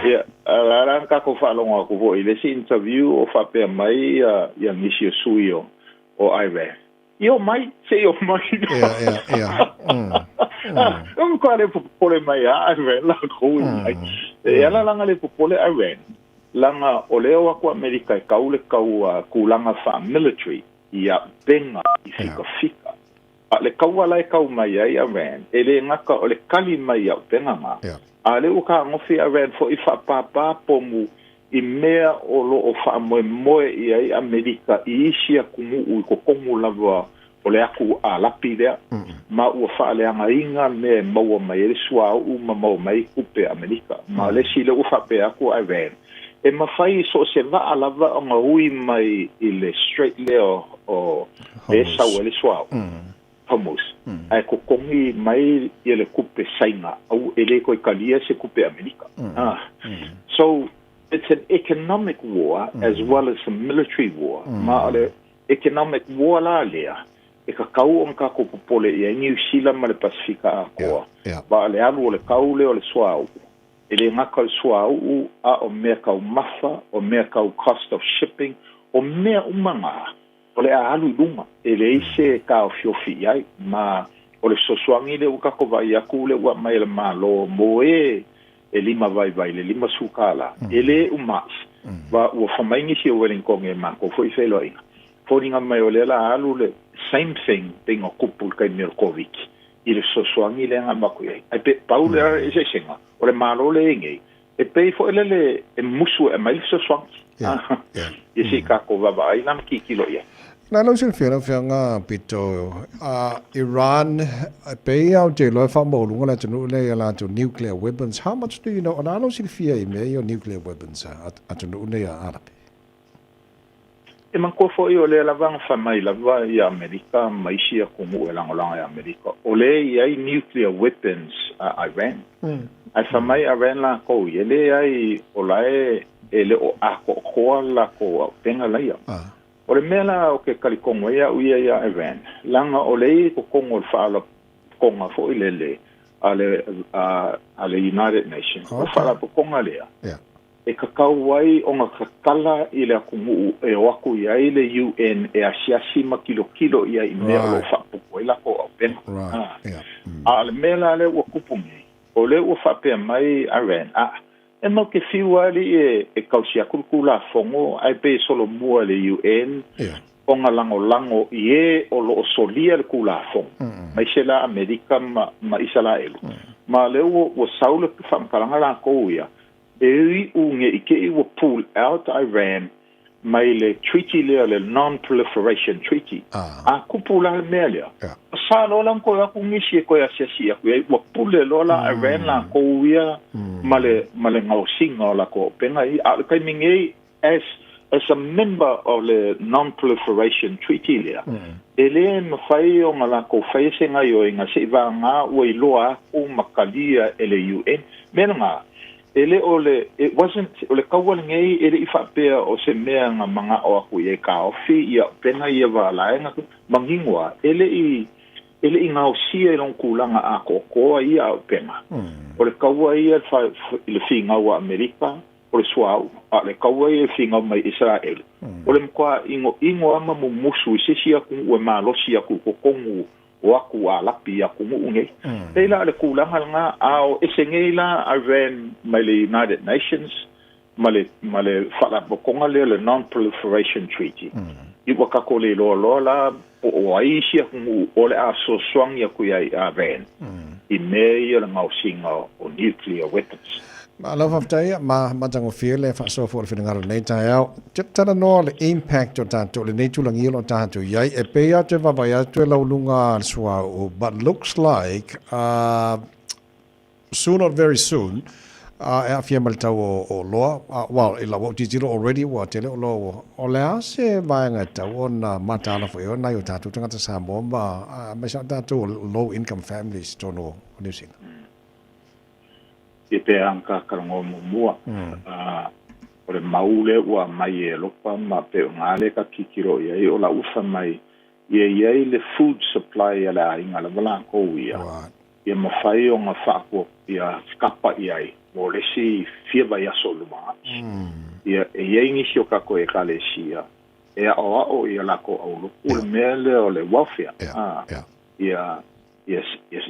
Ia, a la la na tatou faalogo atu foi i le isi interview o faapea mai ia nisi o sui o Iran, I o mai, se i o mai. Ia, ia, ia. O ka le popole mai a Iran lakou i ai. E ala langa le popole Iran, langa o lea o aku Amerika e kau le kaua kulaga faa-military i auupega i fikafika. A le kaua la e kau mai ai Iran, e le gata o le kali mai i auupega ga, a lea ua kagofi Iran foi faapāpā pomu i mea o lo o faamoemoe i ai Amerika i isi atunuu i totonu lava o le atu Alapi lea, ma ua faaleagaina mea e maua mai ai le suauu ma maua mai ai tupe a Amerika. Ma le isi lea ua faapea atu Iran, e mafai i so o se vaa lava ona ui mai i le strait lea o e sau ai le suauu. Hormuz, ae totogi mai ia le tupe Saina, au e le toe talia se tupe Amerika. So, it's an economic war as well as a military war. Ma o le economic war la lea, e tatau ona tatou popole i ai Niu Sila ma le Pasefika atoa, ma o le alu o le kau lea o le suauu, e le gata o le suauu, a o mea taumafa, o mea tau cost of shipping, o mea uma na, O le a alu i luma, e leai se taofiofi i ai, ma o le fesoasoani lea ua tatou vaai atu lea ua aumai e le Malo mo e e limavaivai le 50 tālā, e le umaʻi, ma ua fai mai nisi o Wellington e matou foi feiloaiga, foliga mai o lea la alu le same thing pei na tupu i le taimi o le Koviti i le fesoasoani lea na avatu i ai. Ae pe pau le eseesega, o le Malo lea e i ai nei, E pei foi lele e musu e aumai le fesoasoani. Ia se i tatou vaavaai la ma tilotilo i ai. Na lau silafia lau afioga Pito, Iran, e pei lava ou te iloa e faamaualuga le atunuu lea i a latou nuclear weapons. How much do you know? O le a lou silafia i mea ia o nuclear weapons a atunuu nei a Arapi? E manatua foi o lea lava na fai mai lava ia Amerika ma isi atunuu e lagolago ia Amerika, o lea e i ai nuclear weapons a Iran. Ae fai mai Iran lakou ia, e leai o la e e le o atoatoa le lakou auupega laia. O le mea la ou te talitonu ai au ia ia Iran, leaga o lea e i ai totonu o le faalapotopotoga foi lele a le a le United Nations, o le faalapotopotoga lea, e tatau ai ona tatala i le atunuu e o atu i ai le UN e asiasi ma tilotilo i ai i mea o lo o faapupu ai latou auupega. A o le mea la lea ua tupu nei, o lea ua faapea mai Iran, a, e mau te fiu lava alii e tausi atu le Tulafono ae pei e solomua i le UN ona lagolago i e o lo o solia le Tulafono, aemaise la Amerika ma Isalaelu. Ma o lea ua sau le faamatalaga latou ia, E iu ne i te i ua pull out Iran mai le treaty lea le Non-Proliferation Treaty. A kupu la le mea lea, sa loa la ona toe o atu nisi e toe asiasi atu i ai, ua pule loa la Iran latou ia ma le ma le gaosiga o latou auupega ia. A o le taimi nei, as as a member o le Non-Proliferation Treaty lea, e le mafai ona latou faia se gaioiga seivagana ua iloa atu ma talia e le UN. Mea lena, e le o le, it wasn't, o le kaua lenei e le i faapea o se mea na manao atu i ai taofi ia upega ia valaega, manino a, e le i, e le i gaosia i lona tulaga atoatoa ia auupega. O le kaua ia i le finau a Amerika, o le suauu, a o le kaua ia e finau mai Isaraelu, o le matua inoino lava ma mumusu i se isi atunuu e malosi atu i totonu o atu Alapi i atunuu nei. Pei la o le tulaga lena, a o ese nei la Iran mai le United Nations ma le, ma le faalapotopotoga lea o le Non-Proliferation Treaty, i ua tatou le iloa loa la po o ai isi atunuu o le a fesoasoani atu i ai Iran i mea ia o le gaosiga o nuclear weapons. Malo faafetai, ma matagofie le faasoa foi o le finagalo i lenei taeao. Te talanoa le impact o tatou, lenei tulagia o lo o tatou i ai, e pei lava toe vaavaai atu e lauluga le suauu, but looks like uh, soon or very soon, uh, e aafia ma le tau o, o oloa, uh, well, i lau au tilotilo already ua tele oloa ua, o le a se vaega e tatau ona mataala foi ai nai o tatou tagata Samoa ma, uh, aemaise lava tatou low income families i totonu o Niu Sila? Ia pe a ka talanoa muamua. O le mau lea ua aumai e Elopa ma pei o gā lea ka tilotilo i ai, o lau fai mai, ia i ai le food supply a le aiga lava lakou ia, ia mafai ona faatua ia kapa i ai mo le isi fia vaiaso i lumanai. Ia e i ai nisi o tatou ekalesia e aoao i a latou aulotu le mea lea o le welfare, ia ia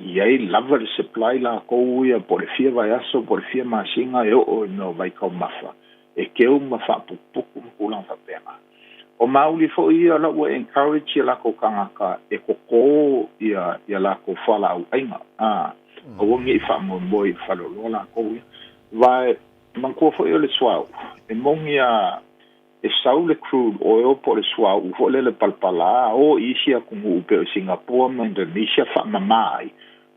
i ai lava le supply lakou ia po o le fia vaiaso po o le fia masina e oo i mea o vaitaumafa e keu ma faaputuputu ma tulaga faapena. O mauli foi ia la ua encourage ia latou tagata e totō ia ia latou fualaau aina, a aua ne i faamoemoe i faleoloa lakou ia. Aua e manatua foi o le suauu e moni a e sau le crude oil po o le suauu foi lele palapala o i isi atunuu pei o Singapore ma Indonesia faamama ai,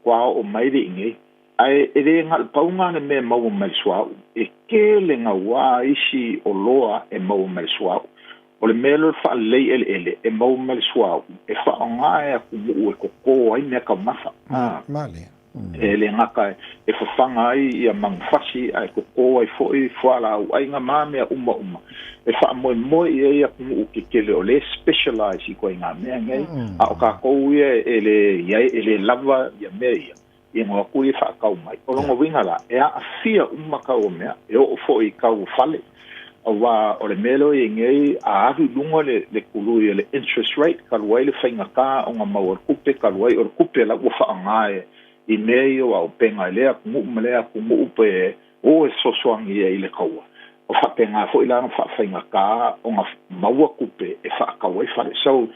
ua oo mai le i inei. Ae e le na o le pau lena le mea e maua mai le suauu, e tele gauā isi oloa e maua mai le suauu. O le mea lea o le faalelei eleele e maua mai le suauu e faaaoga e atunuu e totō ai meataumafa. E le gata e fafaga ai ia manufasi ae totō ai foi fualaau aina ma mea uma uma e faamoemoe i ai atunuu tetele o lea e specialize i ituaiga mea nei. A o tatou ia e le i ai, e le lava ia mea ia, ia o atu ia faatau mai. O lona uiga la, e aafia uma tau o mea, e oo foi i tau o fale, aua o le mea lea ua i ai nei, a alu i luga le le tului o le interest rate, talu ai le faigata ona maua le tupe, talu ai o le tupe la ua faaaoga e i mea ia o auupega i lea atunuu ma lea atunuu pe o e fesoasoani ai i le taua, o faapena foi la ona faafaigata ona maua tupe e faatau ai fale. So,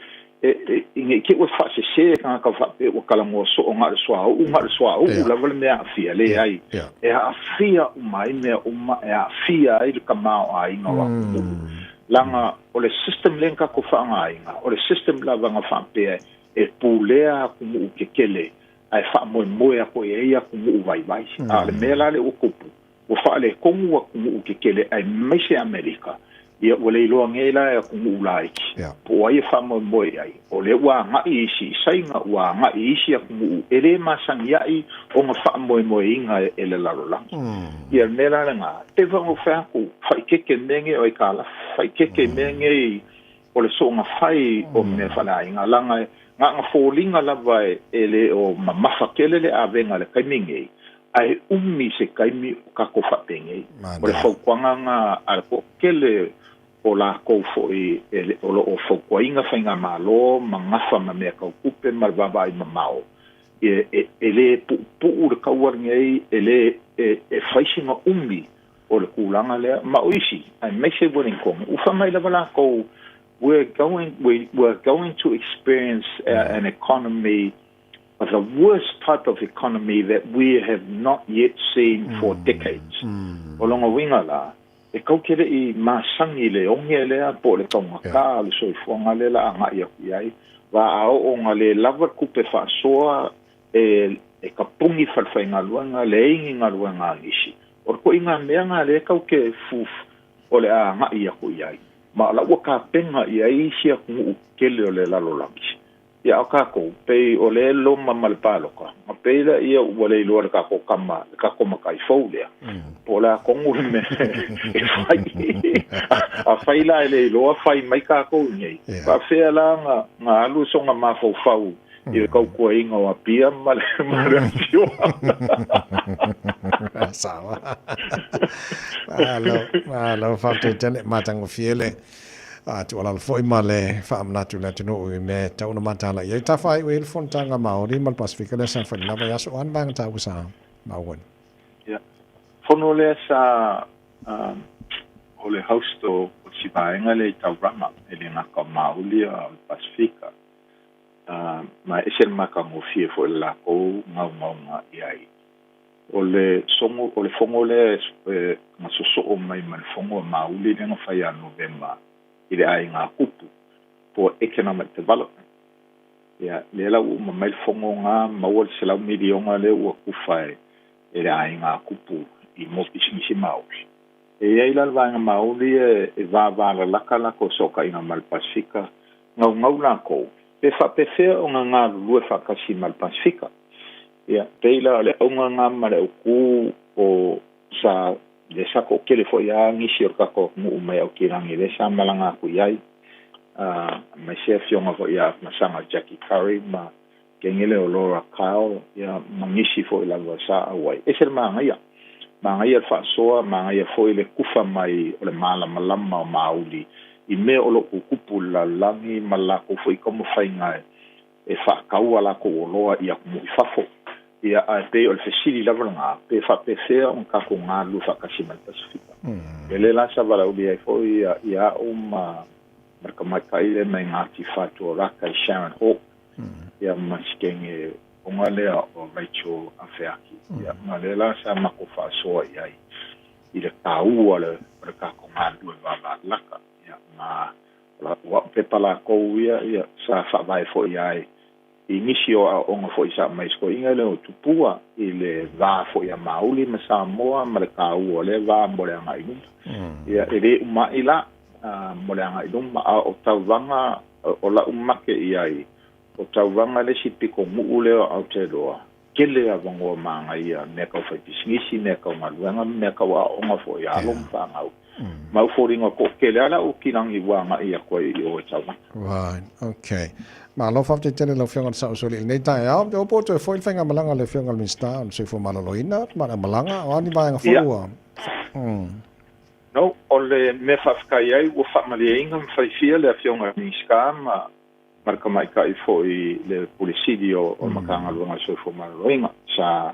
e, e, ne i te i ua faasese tagata faapea ua talanoa soo na o le suauu, na o le suauu lava le mea aafia. Leai, e aafia uma ai mea uma, e aafia ai le tamaoaiga o atunuu. Leaga o le system lea na tatou faaaogaina, o le system lava na faapea e pulea atunuu tetele ae faamoemoe atu i ai atunuu vaivai. A o le mea la lea ua tupu, ua faaletonu atunuu tetele aemaise Amerika, ia ua le iloa nei la e atunuu laiti po o ai e faamoemoe i ai. O lea ua agai isi i Saina, ua agai isi atunuu e le masani ai ona faamoemoeina e le lalolagi. Ia le mea la lena, e pei foi ona ou fai atu, faaeteete mea nei o aitalafu, faaeteete mea nei o le soona fai o mea faaleaiga, leaga e na ona foliga lava e le o mamafa tele le avega i le taimi nei, ae umi se taimi o tatou faapenei. O le fautuaga lena a le toatele o latou foi o lo o fautuaina faigamalo ma gafa ma mea tau tupe ma le vaavaai mamao, e le puupuu le taua lenei, e le e fai sina umi o le tulaga lea. Ma o isi, aemaise Wellington, ua fai mai lava latou, we're going, we, we're going to experience an economy, the worst type of economy that we have not yet seen for decades. O lona uiga la, e kau te le i masani le oge lea po o le taugata o le soifuaga lea la agai atu i ai, va a oo ina le lava le tupe faasoa e e tapuni falefaigaluega, leai ni galuega a nisi. O le koʻiga mea na lea kau te fuf o le a agai aku i ai. Ma o la ua tapena i ai isi atunuu tetele o le lalolagi. Ia a o takou, pei o lea e loma ma le paloka, ma pei laia ua le iloa e le takou tama, le takou matai fou lea, po o le a tonu le mea e fai. A fai la e le iloa, fai mai takou i inei. Faapefea la na alu sona mafaufau i le tautuaina o Apia ma le ma le afioaga. Sawa. Malo, malo faafetai tele matagofie le tuualalo foi ma le faamanatu i le atunuu i mea e tatau ona mataala i ai. Tafaai'u ai le fonotaga Māori ma le Pasifika lea sa fai i lena vaiaso, o a ni vaega taua sa maua? Ia, fono lea sa o le host o si vaega lea i Tauranga, e le gata o Māori a o le Pasifika. Ma e ese le matagofie foi o le latou gaugauga i ai. O le sogo, o le fono lea e na sosoo mai ma le fono a Mauli lea na fai ia Novema i le aiga kupu for economic development. Ia, lea la ua uma mai le fono na, maua le 100 miliona lea ua tufa e le aiga kupu i mo pisinisi Maoli. E i ai la le vaega Maoli e vavalalaka latou fesootaiga ma le Pasifika Gaugau lakou, pe faapefea ona galulue faatasi ma le Pasifika. Ia, pei la o le auga lena ma le autū O sa le sa toʻatele foʻi a nisi o le tatou atunuu mai Aukilagi lea sa malaga atu i ai, aemaise afioga foʻi ia Afamasaga Jackie Currie ma kegele o Laura Kyle, ia ma nisi foʻi lava sa ʻauai. Ese le magaia, magaia le faasoa, magaia foi le kufa mai o le malamalama o mauli i mea o loo tutupu i le lalolagi ma le latou foi taumafaiga e faatau a latou oloa i atunuu i fafo. Ia, ae pei o le fesili lava lena, pe faapefea ona tatou galulue faatasi ma le Pasefika. Ia lea la sa valaaulia ai foi ia a'u ma le tamaitai lea mai Ngāti Whātua Rākai, Sharon Hawke, ia ma si kenge oga lea o Rachel Afeaki. Ia, ma lea la sa matou faasoa i ai i le taua o le tatou galulue vāvālaka. Ia, ma o a'u pepa lakou ia, ia sa faavae foi ai i nisi o aoaoga foi sa aumai i Sikoiga lea o Tupua i le va foi a Mauli ma Samoa ma le taua o lea va mo le agai i luma. Ia, e lē umaʻi la mo le agai i luma, a o tauvaga o la'u make i ai, o tauvaga le isi pitonuu lea o Aotearoa, tele avanoa magaia, mea tau faipisinisi, mea tau galuega ma mea tau aoaoga foi a alo ma fanau. Ma ua foliga toʻatele lava le Aukilagi ua agai atu ai i o e tauvaga. Right, okay. Malo faafetai tele i lau Afioga i le Saʻosoli i lenei taeao. Ou te iloa po o toe foi le faigamalaga a le Afioga i le Minisita o le Soifua Maloloina ma le malaga, o a ni vaega foi ua. No, o le mea faafetai ai ua faamalieina ma faifia le Afioga i le Minisita ma ma le tamaitai foi le Pule Sili o le Matagaluega o le Soifua Maloloina. Sa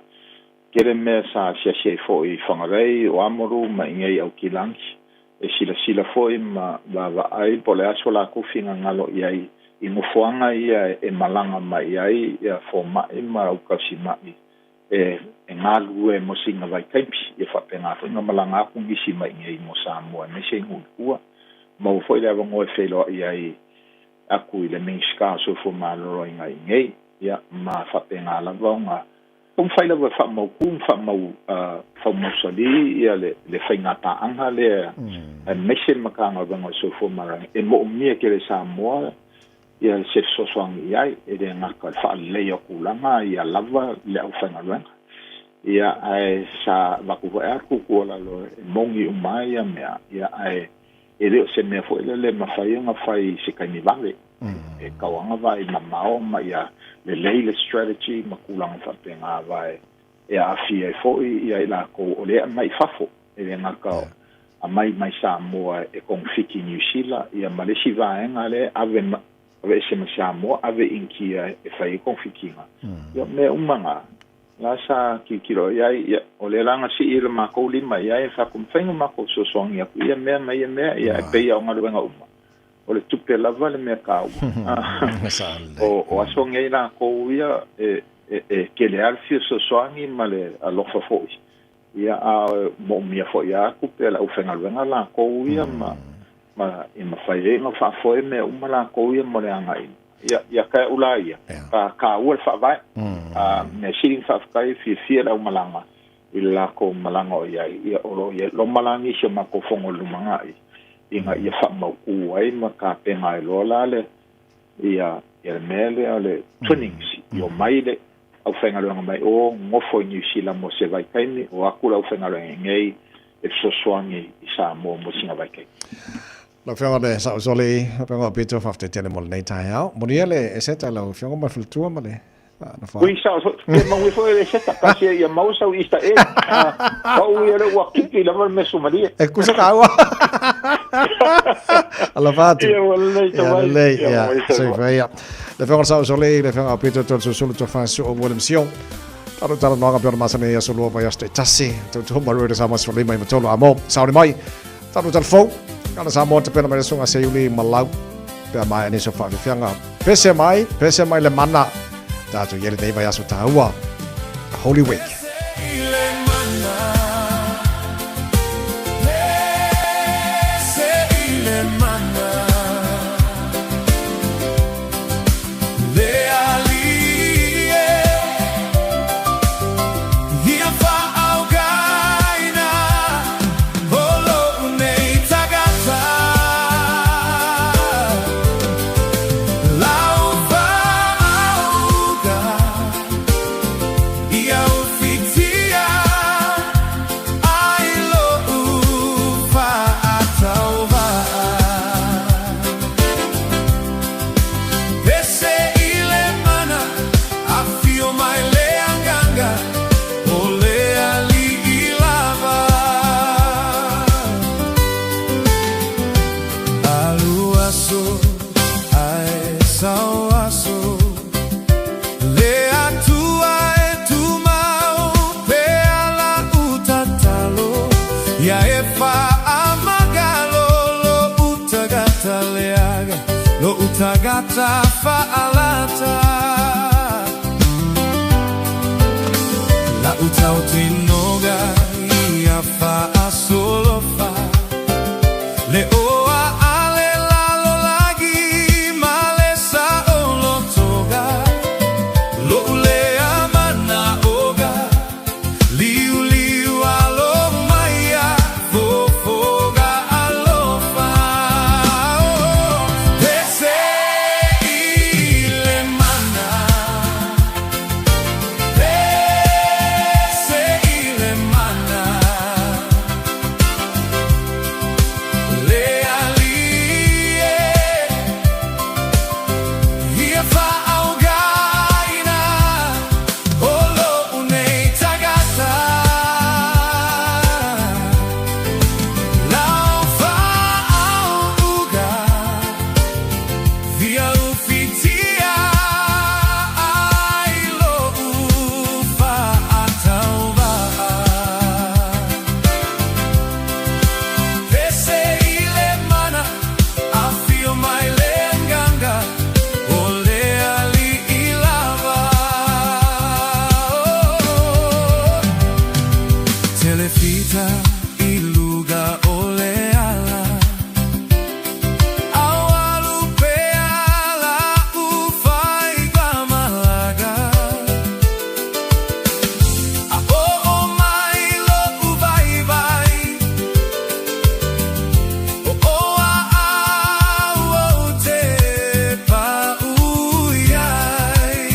tele mea sa asiasi ai foi i Whangarei, o Amoru ma i inei i Aukilagi e silasila foi ma vaavaai po o le a so latou finagalo i ai i nofoaga ia e malaga mai ai fomai ma aukausimai e galulue mo sina vaitaimi. Ia faapena foi ona malaga atu nisi mai i inei mo Samoa aemaise i nuu i tua. Maua foi le avanoa e feiloai ai atu i le Minisita o Soifua Maloloina i inei, ia, ma faapena lava ona taumafai lava e faamautu ma faamau, faamausali ia le faiga paaga lea, aemaise le Matagaluega o le Soifua Maloloina, e moomia tele e Samoa ia se fesoasoani i ai, e le gata i le faaleleia o tulaga ia lava le aufaigaluega, ia, ae sa avatu foi lava le tuutuualalo e moni uma ai ia mea, ia, ae E le o se mea foi lele e mafai ona fai i se taimi vave. E tatau lava ona vaai mamao ma ia lelei le strategy ma tulaga faapena aua e aafia ai foi ia i latou o lea e aumai i fafo. E le gata aumai mai Samoa e kogofiti i Niu Sila ia ma le isi vaega lea e ave aveese mai Samoa ave i Initia e fai ai kogofitiga. Ia o mea uma na. La sa tilotilo i ai, ia, o lea la na sii le makou lima i ai, fai atu, mafai ona makou fesoasoani atu i ia mea ma ia mea, ia, e pei lava o galuega uma, o le tupe lava le mea taua. O aso nei lakou ia, e, e, e tele lava le fia fesoasoani ma le alofa foi, ia, a e moomia foi lava tupe a le aufaigaluega lakou ia ma, ma, e mafai ai ona faafoe mea uma lakou ia mo le agai Ia, ia te au la ia, ka taua le faavae. A mea sili ona faafetai e fiafia le aumalaga i le latou malaga o i ai, ia o lo o i ai loma la nisi o matou fono i le lumanai ina ia faamautu ai ma tapena ai loa la le ia ia le mea lea o le twinnings i omai le aufaigaluega mai o nofo i Niu Sila mo se vaitaimi, o atu le aufaigaluega i inei e fesoasoani i Samoa mo sina vaitaimi. Lau Afioga le Sao Soli, lau Afioga Pito, faafetai tele mo lenei taeao. Manuia le eseta lau Afioga ma le faletua ma le nofoaga. Ui sao foi, ia manuia foi le eseta, kasi ia maua sau Easter egg. Pau ia le ua kiki lava le meso malie. E kusa ka ua. Alofa atu. Ia ua lelei te wai. Ia lelei, ia. Soifua ia. Le Afioga le Sao Soli, le Afioga Pito, Toeolesulusulu, Tofaeosuo, William Sio. Talo talo noaga pe ona masani ia so lua vai aso taitasi. Tautua maru e sa maso lima i matolo amo. Sauni mai. Talo talo fou. Kana sa mo te pena mai sunga se iuli malau. Pe mai ani so whaawhiwhianga. Pese mai, pese mai le mana. Tātou i ele nei vai aso tāua. Holy Week. tagata fa'alata. La'u tautinoga ia fa'asolofa le oa ale lalolagi ma le sa'olotoga lo'u lea mana'oga liuliu alo mai ia fofoga alofa. Oh, pese i le mana, pese i le mana, le Alii e ia fa'aaogaina o lo'u nei tagata lau fa'auuga via ufitia ai lo'u fa'atauva'a. Pese i le mana, afio mai le Agaga, o le Alii lava. Tele fita i luga o le ala, aualu pea la'u faiva malaga. A o'o mai lo'u vaivai, o o a au ou te pa'u iai.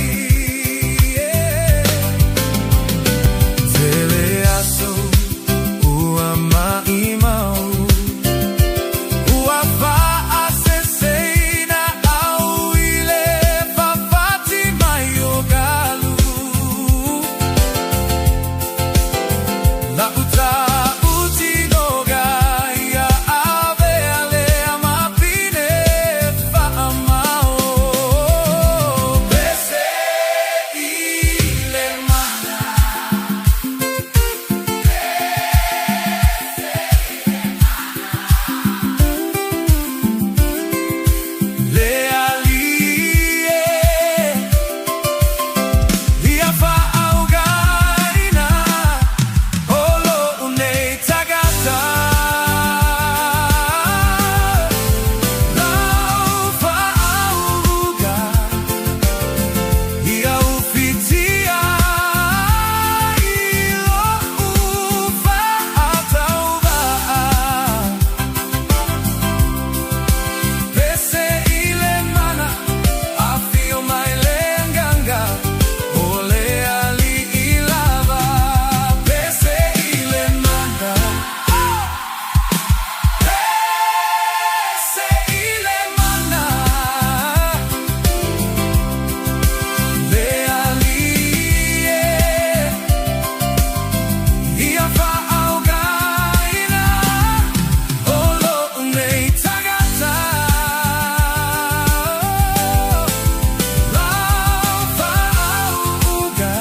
Tele aso ua ma'imau, ua fa'aseseina au i le fafati mai o galu. La'u tautinoga ia avea lea ma pine fa'amao. Pese i le mana. Le Alii e ia fa'aaogaina o lo'u nei tagata lau fa'auuga ia ufitia i lo'u fa'atauva'a. Pese i le mana, afio mai le Agaga, o le Alii lava. Pese i le mana. Pese i le mana, le Alii e ia fa'aaogaina o lo'u nei tagata lau fa'auuga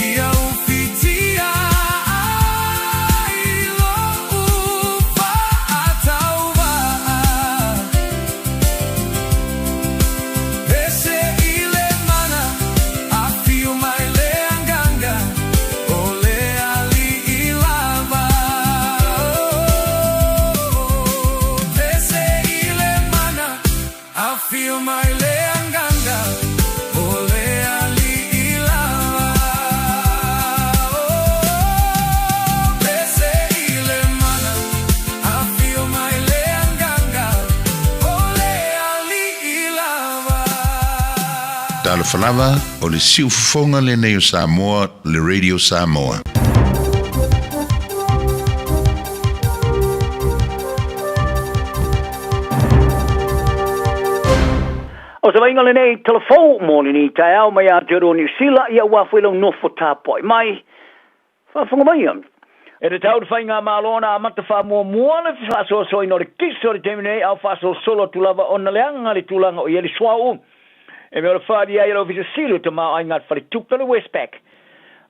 ia ufitia ai lo'u fa'atauva'a. Pese i le mana, afio mai le Agaga, o le Alii lava. Pese i le mana, afio mai le Agaga, o le Alii lava. Pese i le mana, afio mai le Agaga, o le Alii lava. Talofa lava, o le siufofoga lenei o Samoa, le Radio Samoa. O se vaaiga lenei talafou mo lenei taeao mai Aotearoa Niu Sila, ia ua foi lau nofo tapuai mai. Faafofoga maia. E tatau le Faigamalo ona amata faamuamua le faasoasoaina o le kiso i le taimi nei, a o faasolosolo atu lava ona leaga le tulaga o i ai le suauu e mea o le faalia ai e le Ofisa Sili o Tamaoaiga a le Faletupe o le Westpac.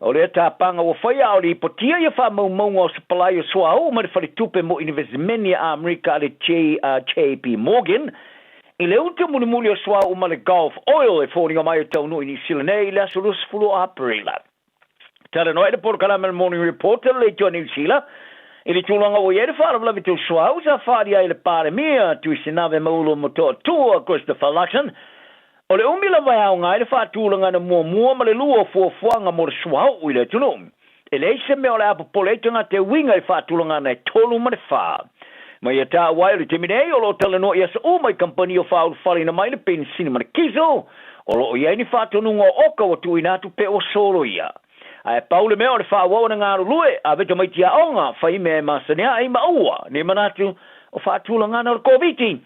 O lea tapaga ua faia a o lipotia ia faamaumauga o sapalai o suauu mai le Faletupe mo Inivesimeni a Amerika a le JP Morgan I le uta mulimuli o suauu ma le Gulf Oil e foliga mai e taunuu i Niu Sila nei i le aso 20 o Aperila. Talanoa ai le polokalame a le Morning Report a le Leitio a Niu Sila i le tulaga ua i ai le faalavelave tau suauu sa faaalia ai e le Palemia Tuisinave Maulu Motootua Christopher Luxon. O le umi lava e aoga ai le faatulagaina muamua ma le lua o fuafuaga mo le suauu i le atunuu. E leai se mea o le a popole ai tagata e uiga i faatulagana e 3 ma le 4. Ma ia taua ai o le taimi nei o lo o talanoa i aso uma i kamupani o faaulufaleina mai le penisini ma le kiso, o lo o i ai ni faatonuga o oka ua tuuina atu pe ua soloia. Ae pau le mea o le faaauau ona galulue, ave tamaiti aoga, fai mea e masani ai ma aua ne i manatu o faatulagana o le Koviti.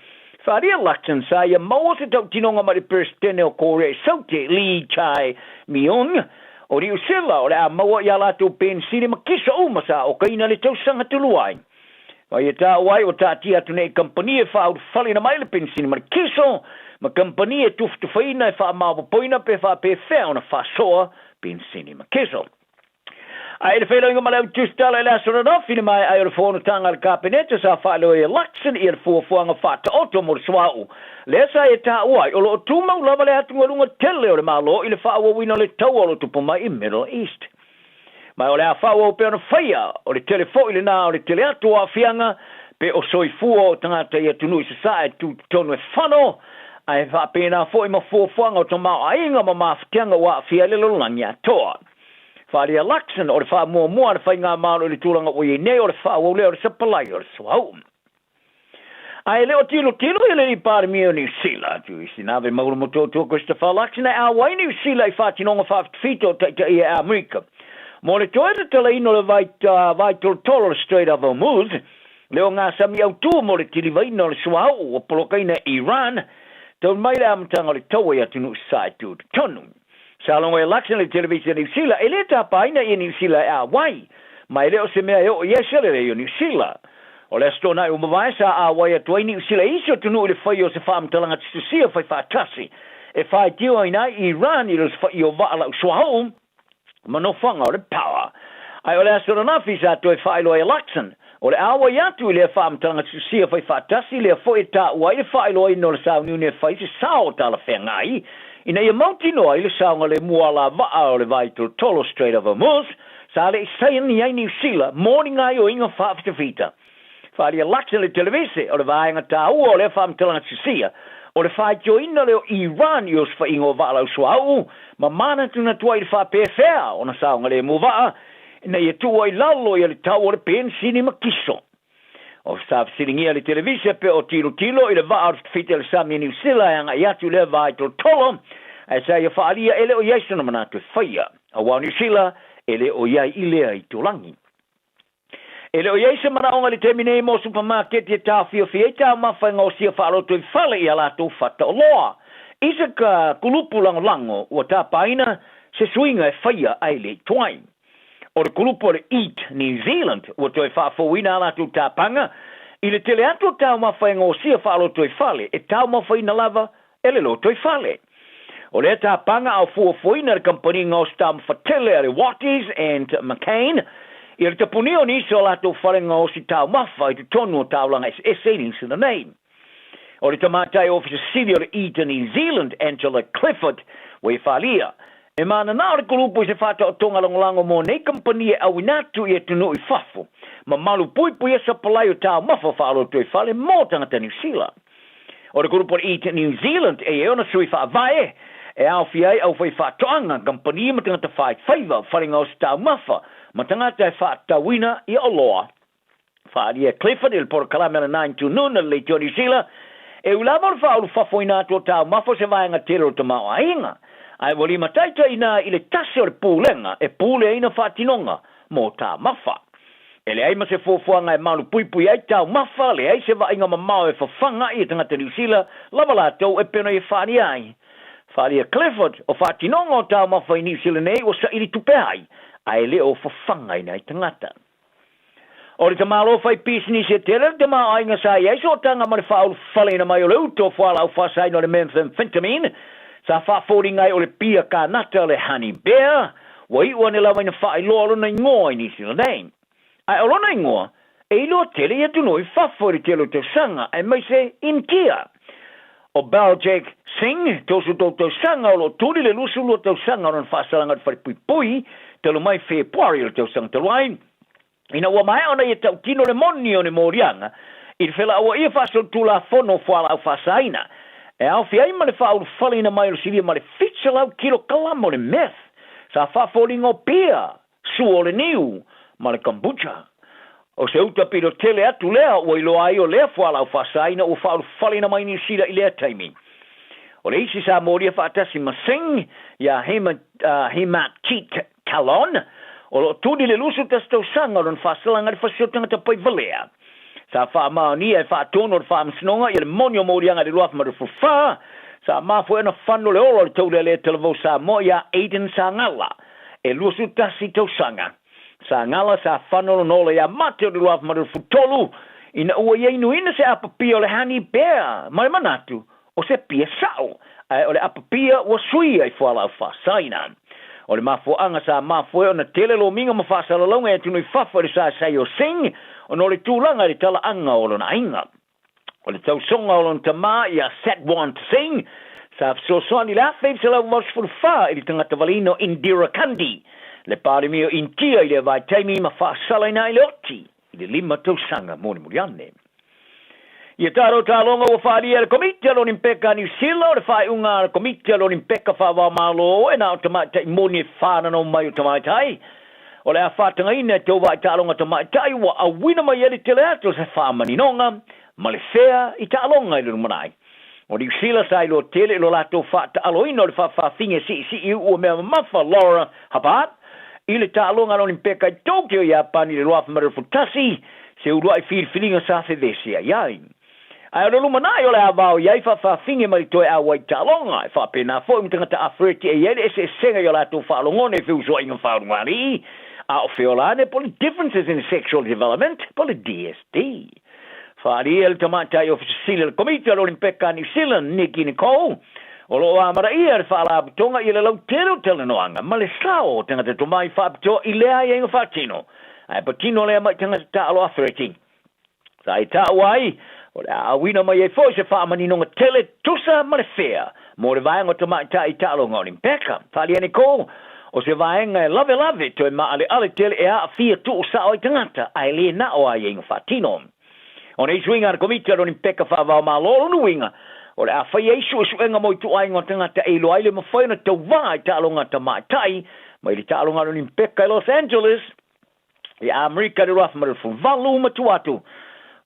Faaalia Lutton sa ia maua se tautinoga mai le Peresetene o Korea i Saute, Lee Chae Myung, o Niu Sila o le a maua i a latou penisini ma kisa uma sa okaina i le tausaga talu ai. Ma ia taua ai ua taatia atu nei kamupani e faaulufaleina mai le penisini ma le kiso, ma kamupani e tufatufaina e faamaopoopoina pe faapefea ona faasoa penisini ma kiso. A i le feiloaiga ma le au tusitala i le aso ananafi i le maea ai o le fonotaga a le Kapeneta sa faaleo ai e Luxon ia le fuafuaga faataoto mo le suauu lea sa ia taua ai o lo o tumau lava le atugaluga tele o le Malo i le faaauauina o le taua o lo o tupu mai i Middle East. Ma o le a faaauau pea ona faia o le tele foi lena o le tele atu o aafiaga pe o soifua o tagata i atunuu i sasae e tu totonu e fano ae faapena foi ma fuafuaga o tamaoaiga ma mafatiaga ua aafia ai le lalolagi atoa. Faaalia Luxon, o le faamuamua a le Faigamalo i le tulaga ua i ai nei o le faaauau lea o le sapalai o le suauu. A e le o tilotilo ia le alii Palemia o Niu Sila atu i Sinave Maula Motootua Christopher Luxon e auai Niu Sila i faatinoga faafitafita o taitaia e Amerika mo le toe tatalaina o le vai, vai tolotolo o le Strait of Hormuz, le ogasami autū mo le tilivaina o le suauu ua polokaina e Iran, talu mai le amataga o le taua i atunuu sasae tutotonu. Sa logo e Luxon i le televise a Niu Sila, e le tapaina ia Niu Sila e āwai, ma e le o se mea e oo i ai se lelei o Niu Sila. O le Aso Toonai ua mavae sa āwai atu ai Niu Sila i isi atunuu i le faia o se faamatalaga tusitusia fai faatasi e faitioina ai Iran i le osofai o vaa lau suauu ma nofoaga o le power. Ae o le aso ananafi sa toe faailoa ai e Luxon, o le āwai atu i lea faamatalaga tusitusia fai faatasi lea foi e taua ai le faailoaina o le sauniuni e fai se sao talafeagai ina ia mautinoa ai le saogalemu alavaa o le vai tolotolo Strait of Hormuz sa le i saini ai Niu Sila mo ni gaoioiga faafitafita. Faaalia Luxon i le televise, o le vaega taua o lea faamatalaga tusitusia, o le faitioina lea o Iran i osofaiga o vaa lausuauu ma manatunatu ai i le faapefea ona saogalemu vaa ina ia tuu ai lalo ia le tau o le penisini ma kiso. O sa fesiligia le televise pe o tilotilo i le vaa o le fitafita i le sami a Niu Sila e agai atu i lea va i tolotolo, ae sa ia faaalia e le o i ai sona manatu e faia, aua o Niu Sila e le o i ai i lea itulagi. E le o i ai se manaoga i le taimi nei mo supamaketi e taofiofia ai taumafa e gaosia faaloto i fale i a latou fataoloa. I se kulupu lagolago ua tapaina se suiga e faia ae le i tuai. O le kulupu o le Eat New Zealand ua toe faafouina a latou tapaga i le tele atu o taumafa e gaosia faaloto i fale e taumafaina lava e le lotoifale. O lea tapaga a o fuafuaina e le kamupani gaosi taumafa tele a le Watties and McCain ia le tapunia o nisi o a latou fale gaosi taumafa i totonu o taulaga eseese i Niu Sila nei. O le tamaitai Ofisa Sili o le Eater New Zealand, Angela Clifford, ua ia faaalia, e mananao le kulupu i se faataotoga lagolago mo nei kamupani e auina atu i atunuu i fafo ma malu puipuia sapalai o taumafa faalotoifale mo tagata Niu Sila. O le kulupu o le Eat New Zealand e i ai ona sui faavae e aofia ai aufaifaatoaga, kamupani ma tagata faifaiva, fale gaosi taumafa ma tagata e faatatauina i oloa. Faaalia e Clifford i le polokalame a le Nine to Noon a le Leitio Niu Sila, e ui lava o le faaulufafoina atu o taumafa o se vaega tele o le tamaoaiga, ae ua limataitaiina ai i le tasi o le pulega e puleaina faatinoga mo taumafa. E leai ma se fuafuaga e malupuipui ai taumafa, leai se vaaiga mamao e fafaga ai e tagata Niu Sila lava latou e pena e faaalia ai. Faaalia Clifford, o faatinoga o taumafa i Niu Sila nei ua saili tupe ai, ae le o fafagaina ai tagata. O le tamālo fai pisinisi e tele le tamaoaiga sa i ai sootaga ma le faaulufaleina mai o le uto o fualaau faasaina o le methamphetamine sa faafoliga ai o le pia kanata le honey bear ua iu ane lava ina faailoa lona igoa i Niu Sila nei. Ae o lona igoa e iloa tele i atunuu i fafo i le tele o tausaga aemaise Initia. O Baljek Singh, 33 tausaga, o lo o tuli le 22 tausaga o lona faasalaga i le falepuipui talu mai Fepuari o le tausaga talu ai, ina ua maea ona ia tautino le moni o ni moliaga i le felauaia faasolitulafono o fualaau faasaina e aofia ai ma le faaulufaleina mai o le silia ma le 700 kilokalama o le meth sa faafoliga o pia, sua o le niu ma le kombucha. O se uta pito tele atu lea ua iloa ai o lea fualaau faasaina ua faaulufaleina mai Niu Sila i lea taimi. O le isi sa molia faatasi ma Singh iā Hematjeet Kalon, o lo o tuli le 21 tausaga o lona faasalaga i le fasi o tagata paivalea. Sa faamaonia e faatonu o le Faamasinoga ia le moni o moliaga i le 2024, sa mafua ai ona fano le ola o le taulealea talavou Samoa iā Aiden Sagala, e 21 tausaga. Sagala sa fano lona ola iā Mate o le 2023, ina ua ia inuina se apapia o le honey bear ma le manatu o se pia sa'o, ae o le apapia ua suia i fualaau faasaina. O le mafuaaga sa mafua ai ona tele lomiga ma faasalalauga i atunuu i fafo i le saisai o Singh ona o le tulaga i le talaaga o lona aiga. O le tausoga o lona tamā ia Satwant Singh sa fesoasoani i le 1984 i le tagata valeina o Indira Gandhi, le Palemia o Initia i lea vaitaimi ma faasalaina ai le oti i le lima tausaga mulimuli ane. Ia taro taloga ua faaalia e le Komiti a le Olimpeka a Niu Sila o le faaiuga a le Komiti a le Olimpeka Faava-o-Malo e na o tamaitai moni e fananau mai o tamaitai o le a faatagaina e tauvaai taaloga tamaitai ua auina mai ai le tele atu o se faamaninoga ma le fea i taaloga i le lumanai. O Niu Sila sa iloa tele i lo latou faataaloina o le faafaafine siisii uua mea mamafa Laura Hubbard i le taaloga a le Olimpeka i Tokyo, Iapani i le 2021, se uluai filifiliga sa fevesiai ai. Ae o le lumanai o le a vao i ai faafaafine mai le toe auai taaloga, e faapena foi ma tagata Afereti e i ai le eseesega i o latou faalogona i feusoaiga faaulugalii, a o feola ane po o le Differences in Sexual Development po o le DSD. Faaalia le Tamaitai Ofisa Sili o le Komiti o le Olimpeka a Niu Sealand, Nicki Nicole, o lo o amanaia le Faalapotopotoga i le lautele o talanoaga ma le sao o tagata tomai faapitoa i lea aiaiga faatino, ae patino lea mai tagata taalo afereti. Sa e taua ai, o le a auina mai ai foi se faamaninoga tele tusa ma le fea mo le vaega o tamaitai i taaloga Olimpeka. Faaalia Nicole, o se vaega e lavelave toe maaleale tele e aafia tuusao ai tagata ae le na o aiaiga faatino. O nei suiga a le Komiti a le Olimpeka Faava-o-Malo, o lona uiga, o le a fai ai suesuega mo ituaiga o tagata e iloa ai le mafai ona tauvā i taaloga tamaitai mai le taaloga a le Olimpeka i Los Angeles i Amerika i le 2018 ma tua atu.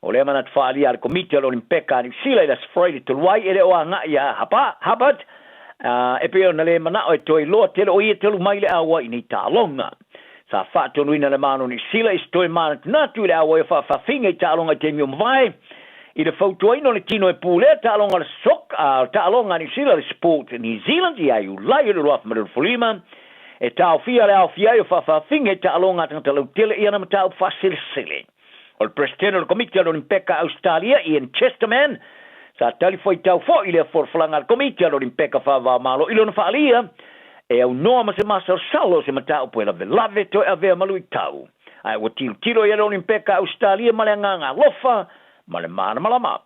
O lea manatu faaalia a le Komiti a le Olimpeka a Niu Sila i le Aso Faraile talu ai e le o agai iā Hubbard, e pei ona le manao e toe iloa tele o ia talu mai le auai i nei taaloga. Sa faatonuina le Malo o Niu Sila i se toe manatunatu i le auai o faafafiga i taaloga i taimi o mavae, i le fautuaina o le tino e pulea taaloga a le soc, a taaloga a Niu Sila le Sport New Zealand ia Iulai o le 2025, e taofia le aofia ai o faafafiga i taaloga a tagata lautele i ana mataupu faaselesele. O le Peresetene o le Komiti a le Olimpeka a Ausetalia, Ian Chesterman, sa talifuaitau foi i lea folafolaga a le Komiti a le Olimpeka Faava-o-Malo i lona faaalia, e aunoa ma se masalosalo o se mataupu e lavelave toe avea ma luitau. Ae ua tilotilo i ai le Olimpeka a Ausetalia ma le agaga alofa ma le malamalama.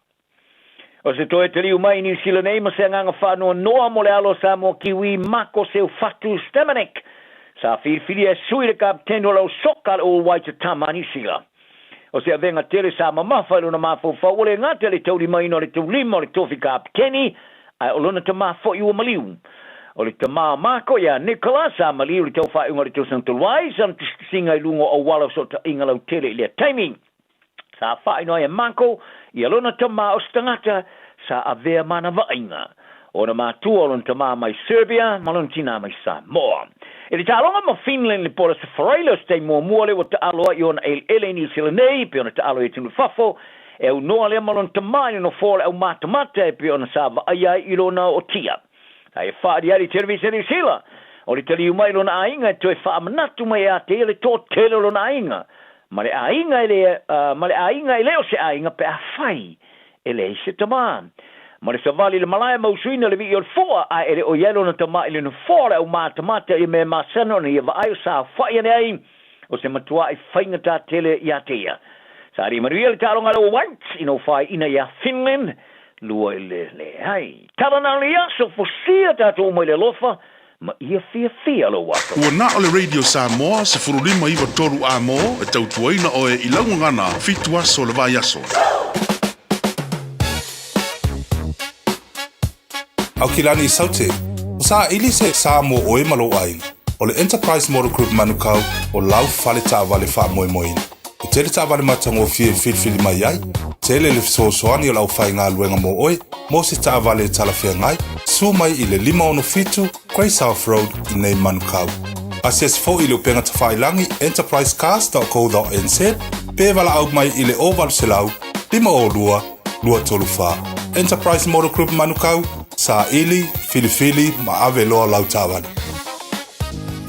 O se toe taliu mai i Niu Sila nei ma se agaga faanoanoa mo le alo o Samoa Kiwi Mako Seufatu Stemanek, sa filifilia e sui le kapeteni o le au soka a le All Whites tama a Niu Sila. O se avega tele sa mamafa i lona mafaufau ua le gata i le taulimaina o le taulima o le tofi kapeteni, ae o lona tama foi ua maliu. O le tama o Mako ia Nicola sa maliu i le tau faaiuga o le tausaga talu ai, sa na tusitusiga i luga o auala o sootaiga lautele i lea taimi. Sa faaino ai e Mako ia lona tama o se tagata sa avea ma ana vaaiga. Ona matua o lona tama mai Serbia ma lona tinā mai Samoa. I le taaloga ma Finland i le po o le Aso Faraile o se taimi muamua lea ua taalo ai i ona eleele i Niu Sila nei pei ona taalo i atunuu i fafo, e aunoa lea ma lona tama i le nofoa o le aumatamata e pei ona sa vaaia ai i lona ootia. Sa ia faaaliali i Televisa Niu Sila, o le taliu mai i lona aiga e toe faamanatu mai ia te ia le toatele o lona aiga, ma le aiga e le, ma le aiga e le o se aiga pe afai e leai se tama. Ma le savali i le malae ma usuina le vii o le foa, ae e le o i ai lona tama i le nofoa o le aumatamata ia mea masani ona ia vaai o saofai ane ai o se matuaʻi faigata tele ia te ia. Sa alii manuia le taaloga a le All Whites i nofaiina iā Finland, 2 i le leai. Tala na o le aso, fosia tatou uma i le alofa, ma ia fiafia lou aso. Ua na o le Radio Samoa 15 93 A mo e tautuaina oe i lau gagana fitu aso o le vaiaso. Aukilani Saute, o saili se sa mo oe ma lou aiga. O le Enterprise Motor Group Manukau o lau fale taavale faamoemoeina. E tele taavale matagofie e filifili mai ai, tele le fesoasoani o le aufaigaluega mo oe mo se taavale e talafeagai, susu mai i le 567 Grey South Road i nei Manukau. Asiasi foi i le upega tafailagi enterprisecars.co.nz pe valaau mai i le 0800 502 234. Enterprise Motor Group Manukau, saili, filifili ma ave loa lau taavale.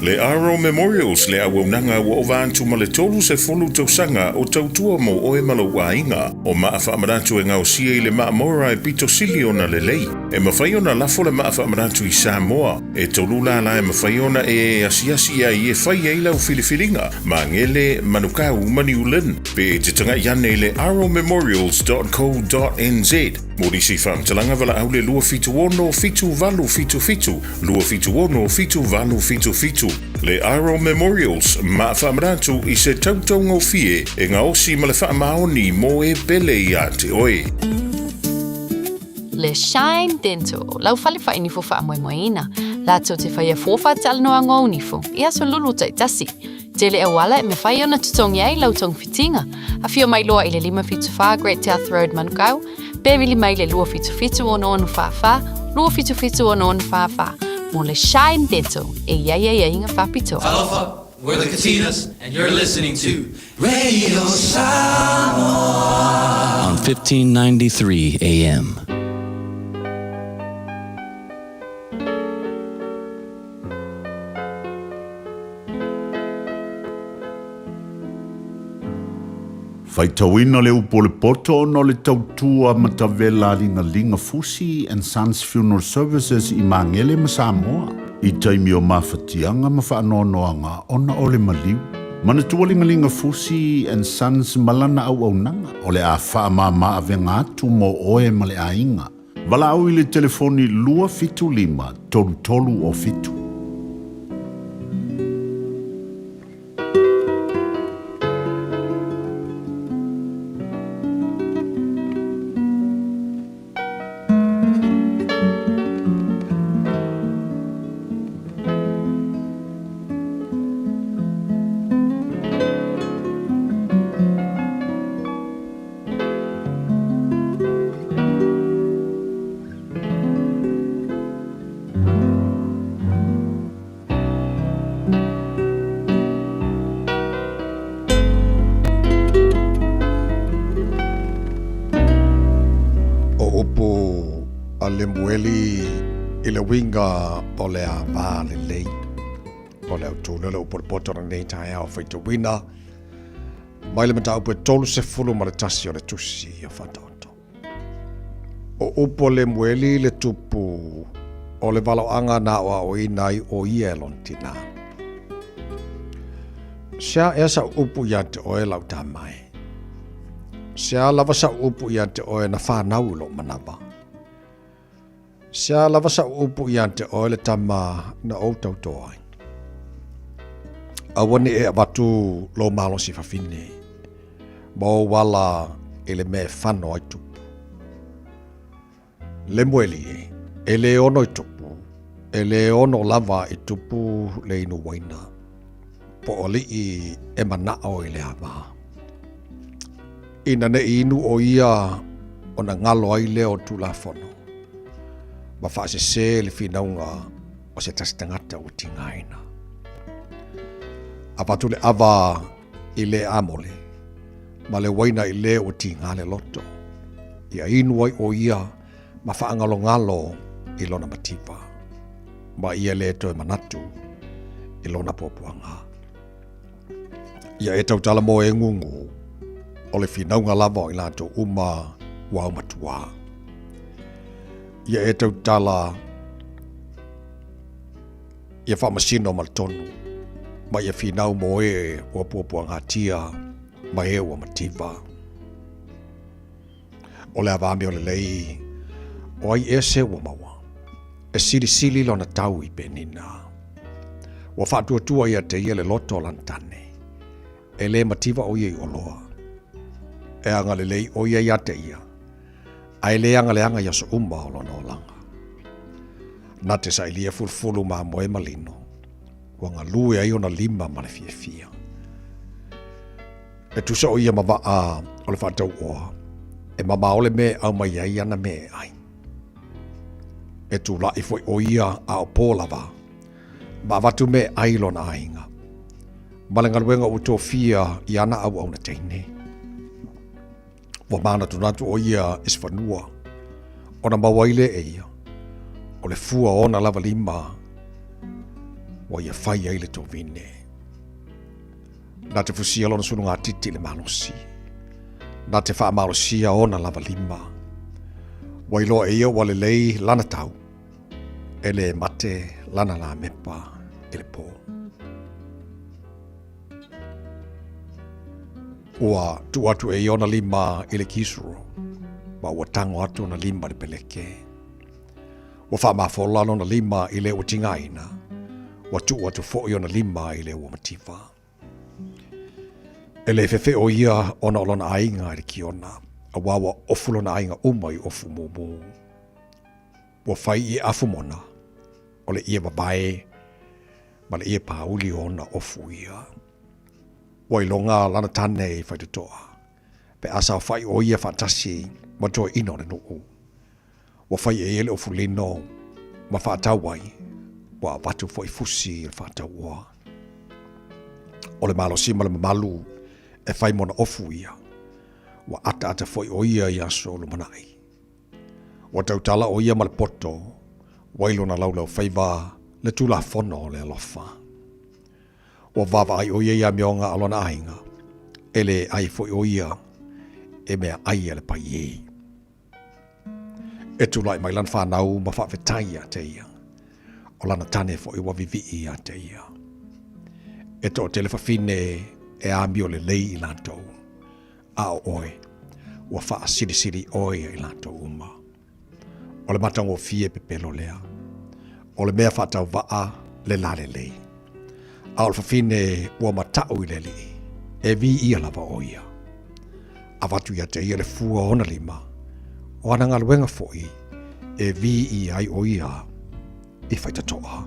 Le Aro Memorials le auaunaga ua ova atu ma le 30 tausaga o tautua mo oe ma lou aiga. O maa faamanatu e gaosia i le maa Mora e pito sili ona lelei. E mafai ona lafo le maa faamanatu i Samoa. E tolu lala e mafai ona e asiasi ai e fai ai lau filifiliga, Magele, Manukau ma New Lynn. Pe e te tagai ane i le aromemorials.co.nz mo nisi faamatalaga valaau le 276 7877 276 7877. Le Aro Memorials, maa faamanatu i se tautaugofie e gaosi ma le faamaoni mo e pele ia te oe. Le Shine Dental, lau fale whainifo whaamoemoeina. Latou te whaia fōwha talanoa ngō nifo, i aso lulu taitasi. Tele auala e mawhai ona tutongi ai lau togafitiga. Afio mai loa i le 574 Great South Road Manukau, pe vili mai le 277 6644, 277 6644 mo le Shine Dental e i ai aiaiga faapitoa. Talofa, we're the Katinas, and you're listening to Radio Samoa on 1593 AM. Faitauina le upu o le poto ona o le tautua matavela a Ligalinga Fusi and Sons Funeral Services i Magele ma Samoa i taimi o mafatiaga ma faanoanoaga ona o le maliu. Manatua Ligalinga Fusi and Sons ma lana auaunaga o le a faamama avega atu mo oe ma le aiga. Valaau i le telefoni 275 33 o 7. O upu a Lemueli i le uiga o le ava lelei. O le autū lea o le upu o le poto o lenei taeao faitauina mai le mataupu e 31 o le tusi o Faataoto. O upu a Lemueli le tupu o le valaoaga na aoaoina ai o ia e lona tinā. Sea ea sau upu ia te oe lau tama e. Sea lava sau upu ia te oe na whanau i lou manawa. Sea lava sau upu ia te oe le tama na ou tauto ai. Aua ne i e avatu lou malosi fafine, ma ou ala i le mea e fano ai tupu. Lemueli e, e le ono i tupu, e le ono lava i tupu le inu waina, po o alii e manao i le ava. Ina ne i inu o ia ona galo ai lea o Tulafono, ma faasese le finauga o se tasi tagata ua tigaina. Avatu le ava i le amole, ma le uaina i le ua tiga le loto, ia inu ai o ia ma faagalogalo i lona mativa, ma ia le toe manatu i lona puapuaga. Ia e tautala mo e gugu, o le finauga lava o i latou uma ua aumatuā. Ia e tautala ia faamasino ma le tonu, ma ia finau mo e ua puapuagatia ma e ua mativa. O le ava amio lelei O ai ea se ua maua? E silisili lona tau i Penina. Ua faatuatua ia te ia le loto o lana tane. E lē mativa ʻo ia i oloa. E agalelei ʻo ia iā te ia, a e lē agaleaga i aso uma o lona olaga. Na te sailia fulufulu mamoe ma lino, ua galue ai ona lima ma le fiafia. E tusa ʻo ia ma waʻa o le faatauoa, e mamao le mea e ʻau mai ai ana mea e ʻai. E tulaʻi foi ʻo ia a o pō lava, ma avatu mea e ʻai i lona aiga, ma le galuega ua tofia i ana auauna teine. Ua mānatunatu ʻo ia i se fanua, ona maua ai lea e ia, o le fua o ona lava lima, ua ia fai ai le tovine. Na te fusia lona sulugatiti i le malosi. Na te faamalosia ona lava lima. Ua iloa e ia ua lelei lana tau, e lē mate lana lamepa i le pō. Ua tuu atu e ia ona lima i le kisuro, ma ua tago atu ona lima i le peleke. Ua faamafola lona lima i le ua tigaina, ua tuu atu foi ona lima i le ua mativa. E lē fefe ʻo ia ona o lona aiga i le kiona, auā ua ofu lona aiga uma i ofu mumu. Ua fai ʻie afu mona, o le ʻie wāwae ma le ʻie pāuli o ona ofu ia. Ua iloga lana tane i faitotoa, pe a saofaʻi ʻo ia faatasi ma toeaina o le nuʻu. Ua fai e ia le ofu lino ma faatau ai, ua avatu foi fusi i le faatauoa. O le malosi ma le mamalu e fai mona ofu ia, ua ataata foi ʻo ia i aso lumanai. Ua tautala ʻo ia ma le poto, ua i lona laulaufaiva le Tulafono o le alofa. Ua vaavaai ʻo ia i amioga a lona aiga, e lē ʻai foi ʻo ia e mea ʻai a le paiē. E tulai mai lana fanau ma faafetai iā te ia. O lana tane foi ua vivii iā te ia. E toatele fafine e amio lelei i latou, a o oe, ua faasilisili oe ia i latou uma. O le matagofie pepelo lea. O le mea faatauvaa le lalelei. A o le fafine ua mataʻu i le alii, e viia lava ʻo ia. Avatu ia te ia le fua o ona lima, o ana galuega foi e viia ai ʻo ia i faitatoa.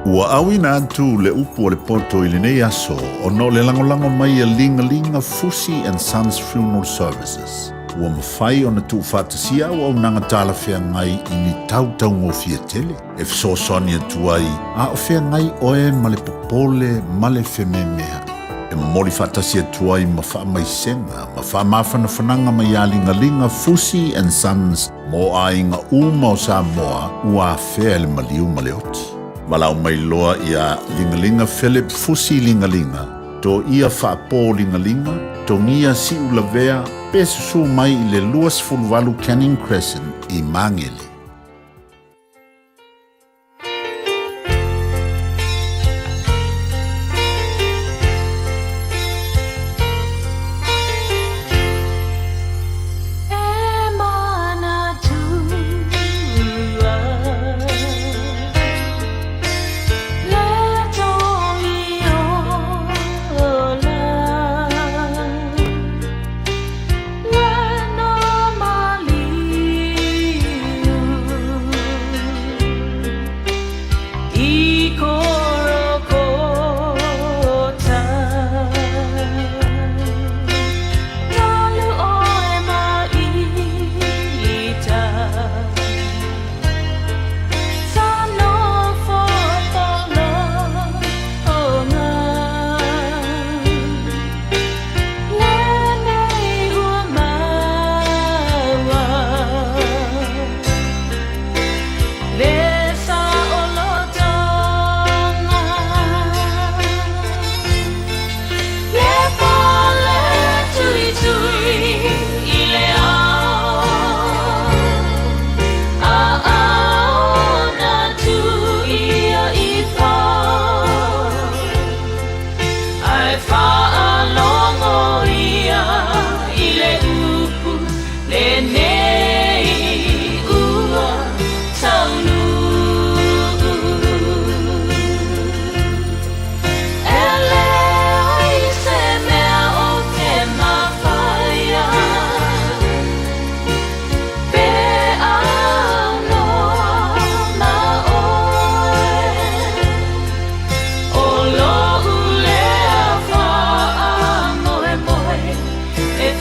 Ua auina atu le upu o le poto i lenei aso ona o le lagolago mai a Ligalinga Fusi and Sons Funeral Services. Ua mafai ona tuufaatasia auaunaga talafeagai i ni tau taugofie tele e fesoasoani atu ai a o feagai oe ma le popole ma le fememeaʻi. E momoli faatasi atu ai ma faamaisega ma faamafanafanaga mai iā Ligaliga Fusi and Sons mo aiga uma o Samoa ua afea e le maliu ma le oti. Valaau mai loa iā Ligaliga Philip Fusi Ligaliga, Toia Faapō Ligaliga, Togia Siulavea pe susū mai i le 28 Canning Crescent i Māngere.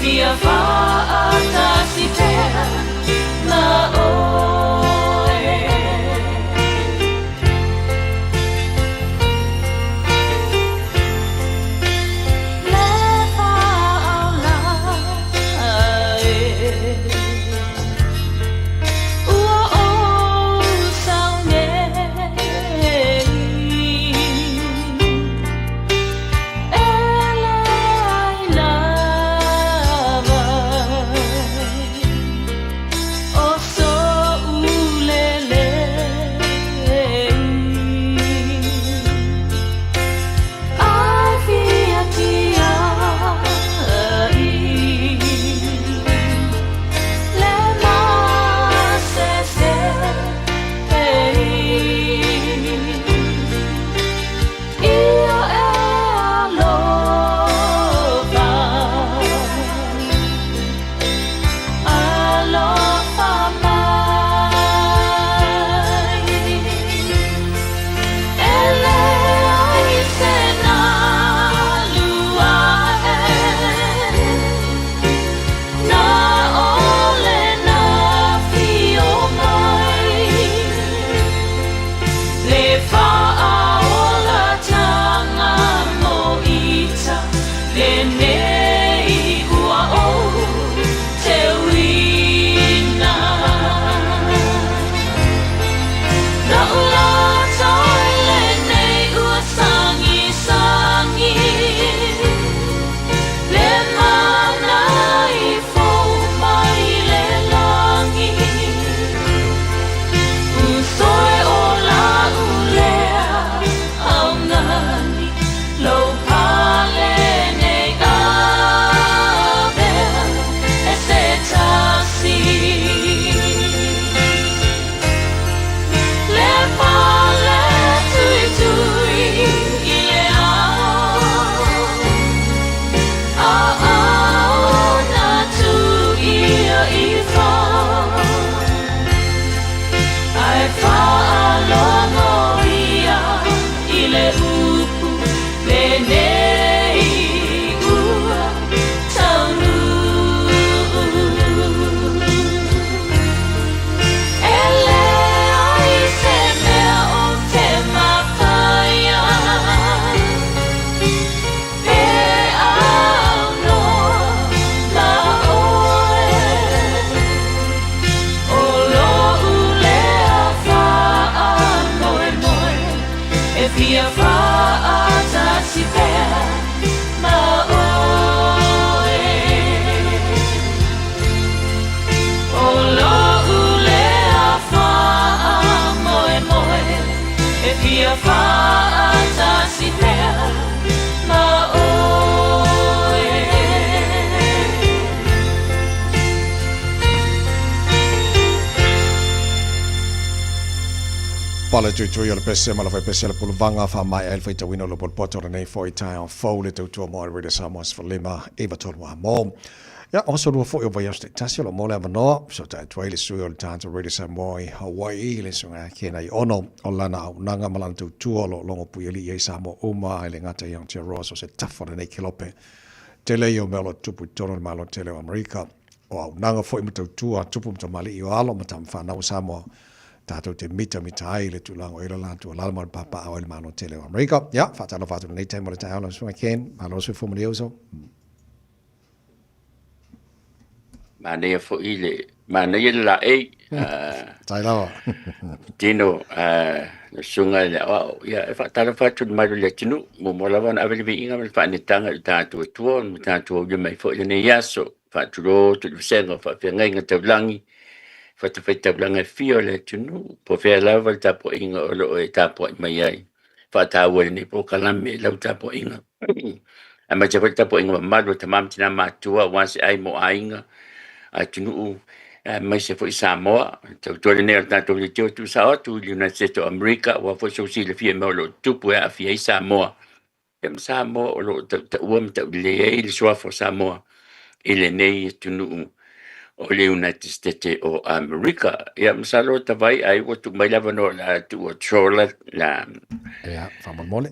fia faatasi pea ma oe. Le faaola e ua ou sau nei e leai lava o so'u lelei ae fia tia'i le masese ia e alofa, alofa mai. E leai se nalu ae na ole na fio mai le faaolataga mo ita lenei ua ou teuina. La'u loto lenei ua sagisagi le mana i fou mai le lagi. Ua toe o la'u lea augani lou pale nei avea e se tasi. Le pale tuitui i le ao a ao na tu ia i fā ae faalogo ia i le upu lenei ua taunuu. E leai se mea ou te mafaia pe aunoa ma oe. O lo'u lea faamoemoe e fia faatasi pea ma oe. O lo'u lea faamoemoe e fia faatasi pea ma oe. Pale tuitui o le pese ma le faipese a le puluvaga faamaea ai le faitauina o le potopoto o lenei foi taeao fou le tautua mo Radio Samoa 15 93 a mo. Ia, o aso lua foi o vaiaso taitasi o lo o maua le avanoa, fesootai atu ai le sui o le tatou Radio Samoa i Hawaii, le Susuga ia Ken Aiono, o lana auaunaga ma lana tautua o lo o logo puialii ai Samoa uma ae le gata i Aotearoa so o se tafa o lenei kelope. Tele ia o mea o lo o tutupu i totonu o le Malo tele o Amerika. O auaunaga foi ma tautua a tupu ma tamalii o alo ma tama fanau o Samoa tatou te mitamita ai i le tulaga o i ai le latou alaala ma le papaaao ai le Malo tele o Amerika. Ia, faatalofa atu i lenei taimi o le taeao lau Susuga Ken. Malo le soifua manuia uso. Manaia foi le manaia le laei. Tai lava. Tino le susuga i le aoao. Ia, e faatalofa atu i le mamalu o le atunuu. Muamua lava ona ave le viiga ma le faanetaga i le tatou Atua ma tatou aulia mai foi i lenei aso. Faatulou atu i le vasega o faafeagaiga taulagi, fatafaitaulaga e fia o le atunuu, po o fea lava le tapuaiga o lo o e tapuai mai ai. Faataua i lenei polokalame i lau tapuaiga. Aemaise foi le tapuaiga mamalu a tama ma tina matutua aua se ai mo aiga, atunuu, aemaise foi Samoa. Tautua lenei o le tatou leitio tuusao atu i le United States of America, aua foi sou silafia i mea o lo o tutupu e aafia ai Samoa. Ia ma Samoa o lo o tautaua ma taulelei ai le suafa o Samoa i lenei atunuu o le United States o Amerika. Ia masalo Tavai ai ua tuu mai le avanoa o le a tuu atu la Ia, faamolemole.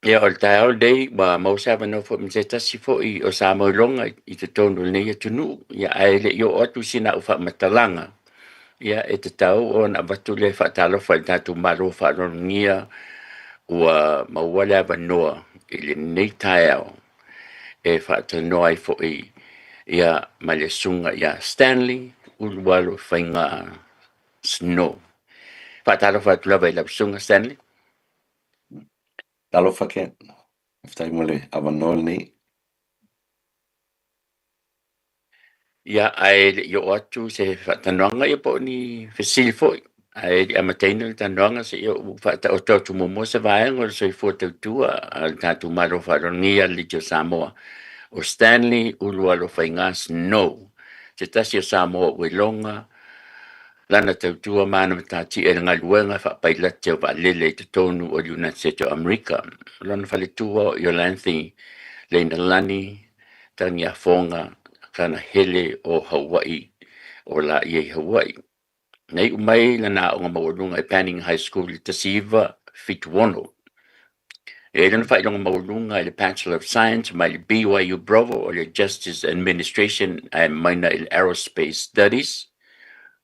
Ia, o le taeao lenei ua maua se avanoa foi ma se tasi foi o Samoa iloga i totonu o lenei atunuu, ia ae le i oo atu sina au faamatalaga, ia e tatau ona avatu le faatalofa i le tatou Malo faaaloalogia ua maua le avanoa i lenei taeao e faatalanoa ai foi ia ma le Susuga ia Stanley Ulualofaiga Snow. Faatalofa atu lava i lau Susuga Stanley. Talofa Ken. Faafetai mo le avanoa lenei. Ia, ae le i oo atu se faatalanoaga ia po o ni fesili foi, ae le i amataina le talanoaga seia ou faataoto atu muamua se vaega o le soifua tautua a le tatou Malo Faaaloalogia le Leitio Samoa, o Stanley Ulualofaiga Snow, se tasi o Samoa ua iloga lana tautua ma ana matatia i le galuega faapailate o vaalele i totonu o le United States o Amerika. O lona faletua o Iolanthe Leinalani Tagiafoga Kanahele o Hawaii, o Laie i Hawaii. Na iu mai lana aoga maualuga i Banning High School i le 1976. E i ai lona faailoga maualuga i le Bachelor of Science mai le BYU Provo o le Justice Administration ae minor i le Aerospace Studies.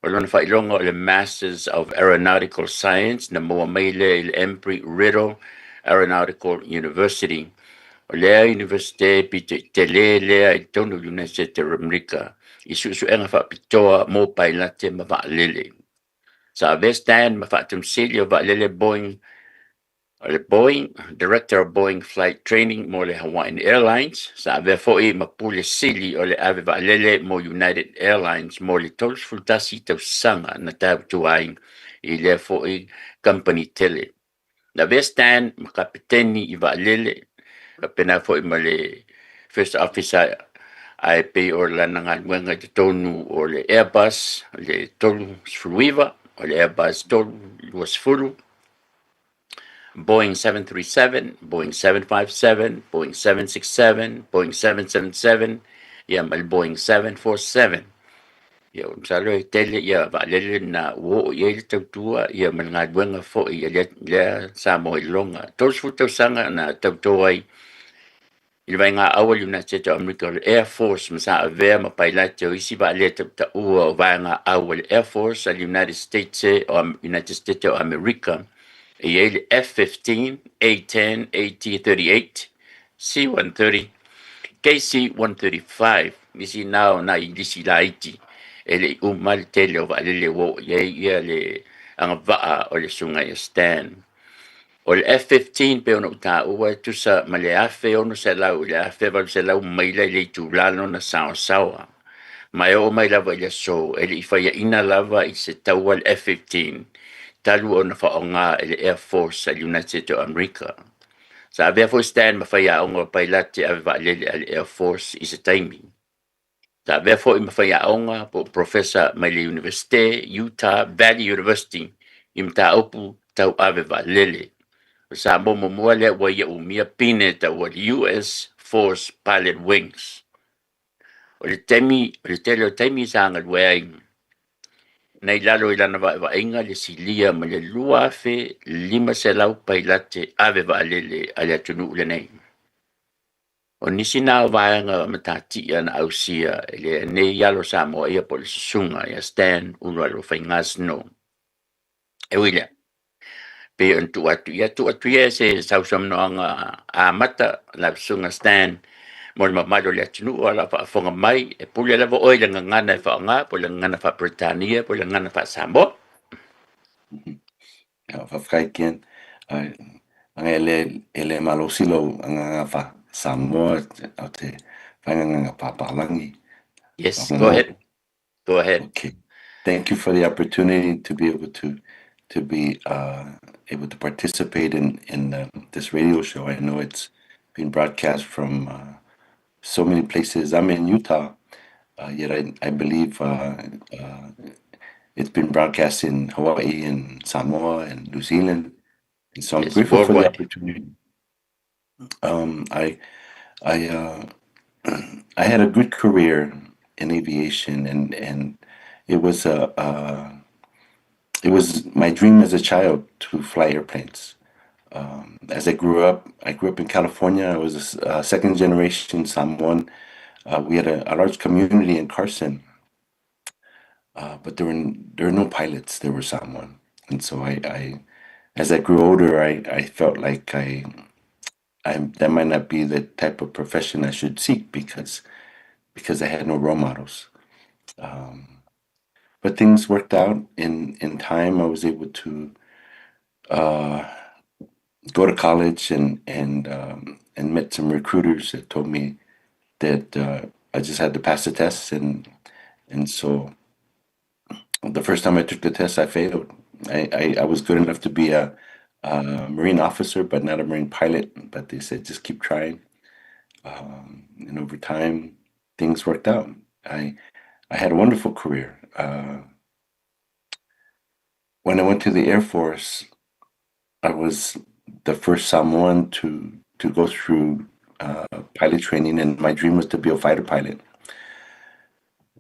O lona faailoga o le Masters of Aeronautical Science na maua mai lea i le Embry-Riddle Aeronautical University. O lea Iunivesite pito i tele lea i totonu o le United States of America i suesuega faapitoa mo pailate ma vaalele. Sa avea Stan ma faatonusili o vaalele Boeing O le Boeing, Director of Boeing Flight Training mo le Hawaiian Airlines, sa avea foi ma Pule Sili o le Ave Vaalele mo United Airlines mo le 31 tausaga na tautua ai i lea foi kamupani tele. Na avea Stan ma Kapeteni i vaalele, faapena foi ma le First Officer ae pei o lana galuega i totonu o le Airbus le 39, o le Airbus 320, Boeing 737, Boeing 757, Boeing 767, Boeing 777, ia ma le Boeing 747. Ia, masalo e tele ia vaalele na ua oo i ai le tautua ia ma le galuega foi a lea, lea Samoa iloga. 30 tausaga na tauto ai i le vaega au a le United States of America o le Air Force ma sa avea ma pailate o isi vaalele tautaua o vaega au a le Air Force a le United States o United States o America e i ai le F-15, A-10, AT-38, C-130, KC-135, nisi na o nai lisi laiti e le i uma le tele o vaalele ua oo i ai ia le agavaa o le Susuga ia Stan. O le F-15 pei ona ou taua e tusa ma le 1600 i le 1800 maila i le itula lona saoasaoa. Ma e oo mai lava i le aso, e le i faiaina lava i se taua le F-15 talu ona faaaoga e le Air Force a le United States o Amerika. Sa avea foi Stan ma faiaoga o pailate ave vaalele a le Air Force i se taimi. Sa avea foi ma faiaoga po o professor mai le Iunivesite Utah Valley University i mataupu tau ave vaalele. O le Samoa muamua lea ua ia umia pine taua le US Force Pilot Wings. O le taimi, o le tele o taimi sa galue ai na i lalo i lana vaevaeiga le silia ma le 2,500 pailate ave vaalele a le atunuu lenei. O nisi na o vaega matatia na ausia e lenei alo Samoa ia po o le Susuga ia Stan Ulualofaiga Snow. E ui lea, pei ona tuu atu ia, tuu atu ia se sausaunoaga amata lau Susuga Stan mo le mamalu o le atunuu a o lo o faafofoga mai, e pule lava oe i le gagana e faaaoga, po o le gagana faa-Peretania po o le gagana faa-Samoa. Faafetai Ken. Aga e le, e le malosi lou agaga faa-Samoa o te fai agaga pāpālagi. Yes, go ahead. Go ahead. Okay. Thank you for the opportunity to be able to be able to participate in this radio show. I know it's been broadcast from so many places. I'm in Utah, yet I believe it's been broadcast in Hawaii and Samoa and New Zealand. And so I'm Yes, grateful for the worldwide. opportunity. I had a good career in aviation, and it was my dream as a child to fly airplanes. As I grew up, I grew up in California. I was a second generation Samoan. We had a large community in Carson, but there were no pilots. There were Samoan. And so I as I grew older, I felt like I that might not be the type of profession I should seek because I had no role models. But things worked out in time. I was able to go to college and met some recruiters that told me that I just had to pass the tests, and so the first time I took the test, I failed. I was good enough to be a Marine officer, but not a Marine pilot. But they said just keep trying, and over time, things worked out. I had a wonderful career. When I went to the Air Force, I was the first Samoan to go through pilot training, and my dream was to be a fighter pilot.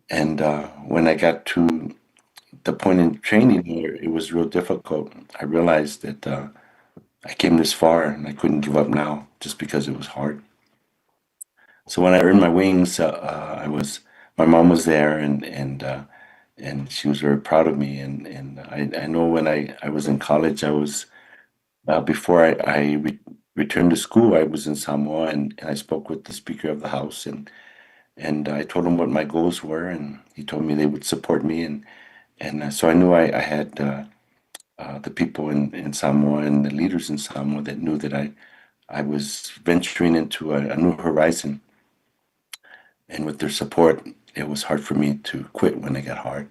And when I got to the point in training where it was real difficult, I realized that I came this far and I couldn't give up now just because it was hard. So when I earned my wings, my mom was there, and she was very proud of me. And I know when I was in college, I was before I returned to school, I was in Samoa, and I spoke with the Speaker of the House, and I told him what my goals were, and he told me they would support me, and so I knew I had the people in Samoa and the leaders in Samoa that knew that I was venturing into a new horizon. And with their support, it was hard for me to quit when it got hard.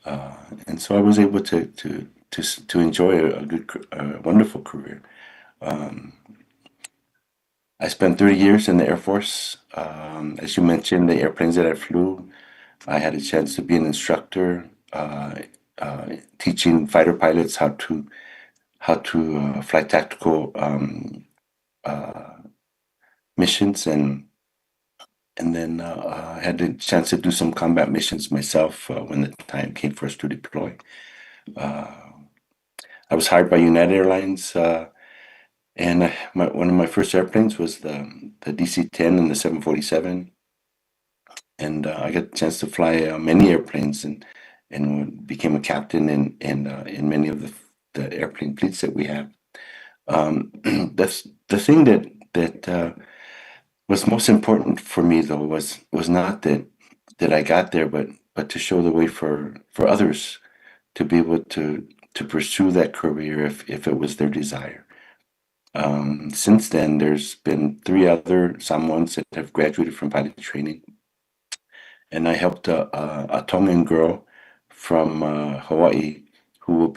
And so I was able to enjoy a wonderful career. I spent 30 years in the Air Force. As you mentioned, the airplanes that I flew, I had a chance to be an instructor, teaching fighter pilots how to fly tactical missions, and then I had the chance to do some combat missions myself when the time came for us to deploy. I was hired by United Airlines, and one of my first airplanes was the DC-10 and the 747. And I got the chance to fly many airplanes and became a captain in many of the airplane fleets that we have. That's the thing that was most important for me, though, was not that I got there, but to show the way for others to be able to pursue that career if it was their desire. Since then, there's been 3 other Samoans that have graduated from pilot training. And I helped a Tongan girl from Hawaii who will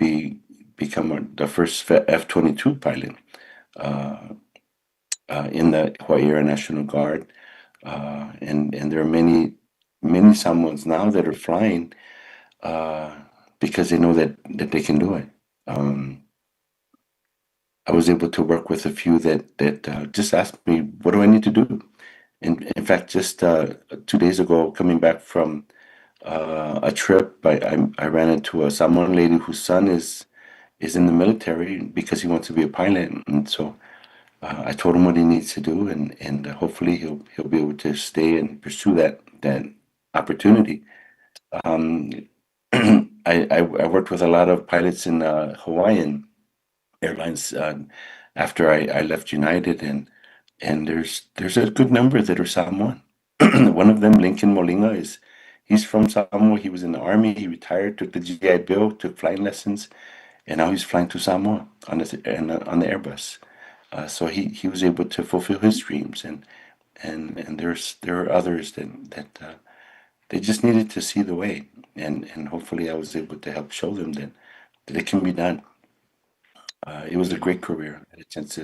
become the first F-22 pilot in the Hawaii Air National Guard. And there are many, many Samoans now that are flying because they know that they can do it. I was able to work with a few that just asked me, what do I need to do? And in fact, just 2 days ago, coming back from a trip, I ran into a Samoan lady whose son is in the military because he wants to be a pilot. And so I told him what he needs to do, and hopefully he'll be able to stay and pursue that opportunity. I worked with a lot of pilots in Hawaiian Airlines after I left United, and there's a good number that are Samoan. One of them, Lincoln Molinga, he's from Samoa. He was in the army. He retired, took the GI Bill, took flying lessons, and now he's flying to Samoa on the Airbus. So he was able to fulfill his dreams, and there are others that they just needed to see the way, and hopefully I was able to help show them that it can be done. It was a great career. I had a chance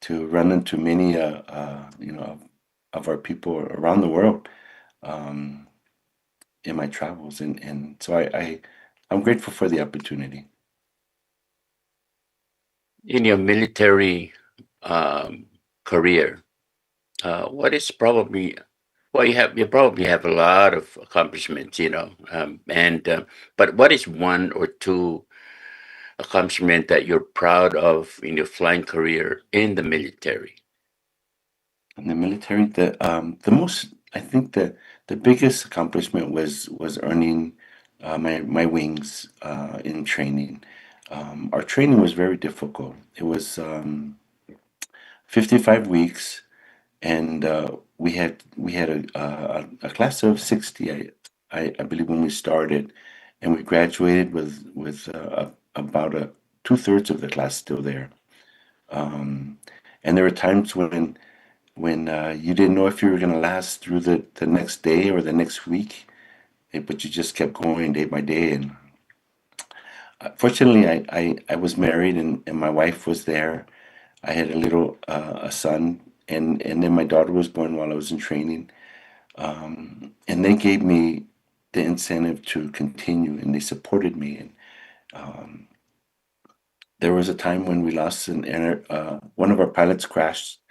to run into many of our people around the world in my travels, and so I'm grateful for the opportunity. In your military career, what is probably, well, you probably have a lot of accomplishments, but what is one or two accomplishment that you're proud of in your flying career in the military? In the military, the most, I think the biggest accomplishment was earning my wings in training. Our training was very difficult. It was 55 weeks, and we had a class of 60, I believe, when we started, and we graduated with about a 2/3 of the class still there. And there were times when you didn't know if you were going to last through the next day or the next week, but you just kept going day by day. And fortunately, I was married and my wife was there. I had a son, and then my daughter was born while I was in training. And they gave me the incentive to continue, and they supported me. And there was a time when we lost one of our pilots crashed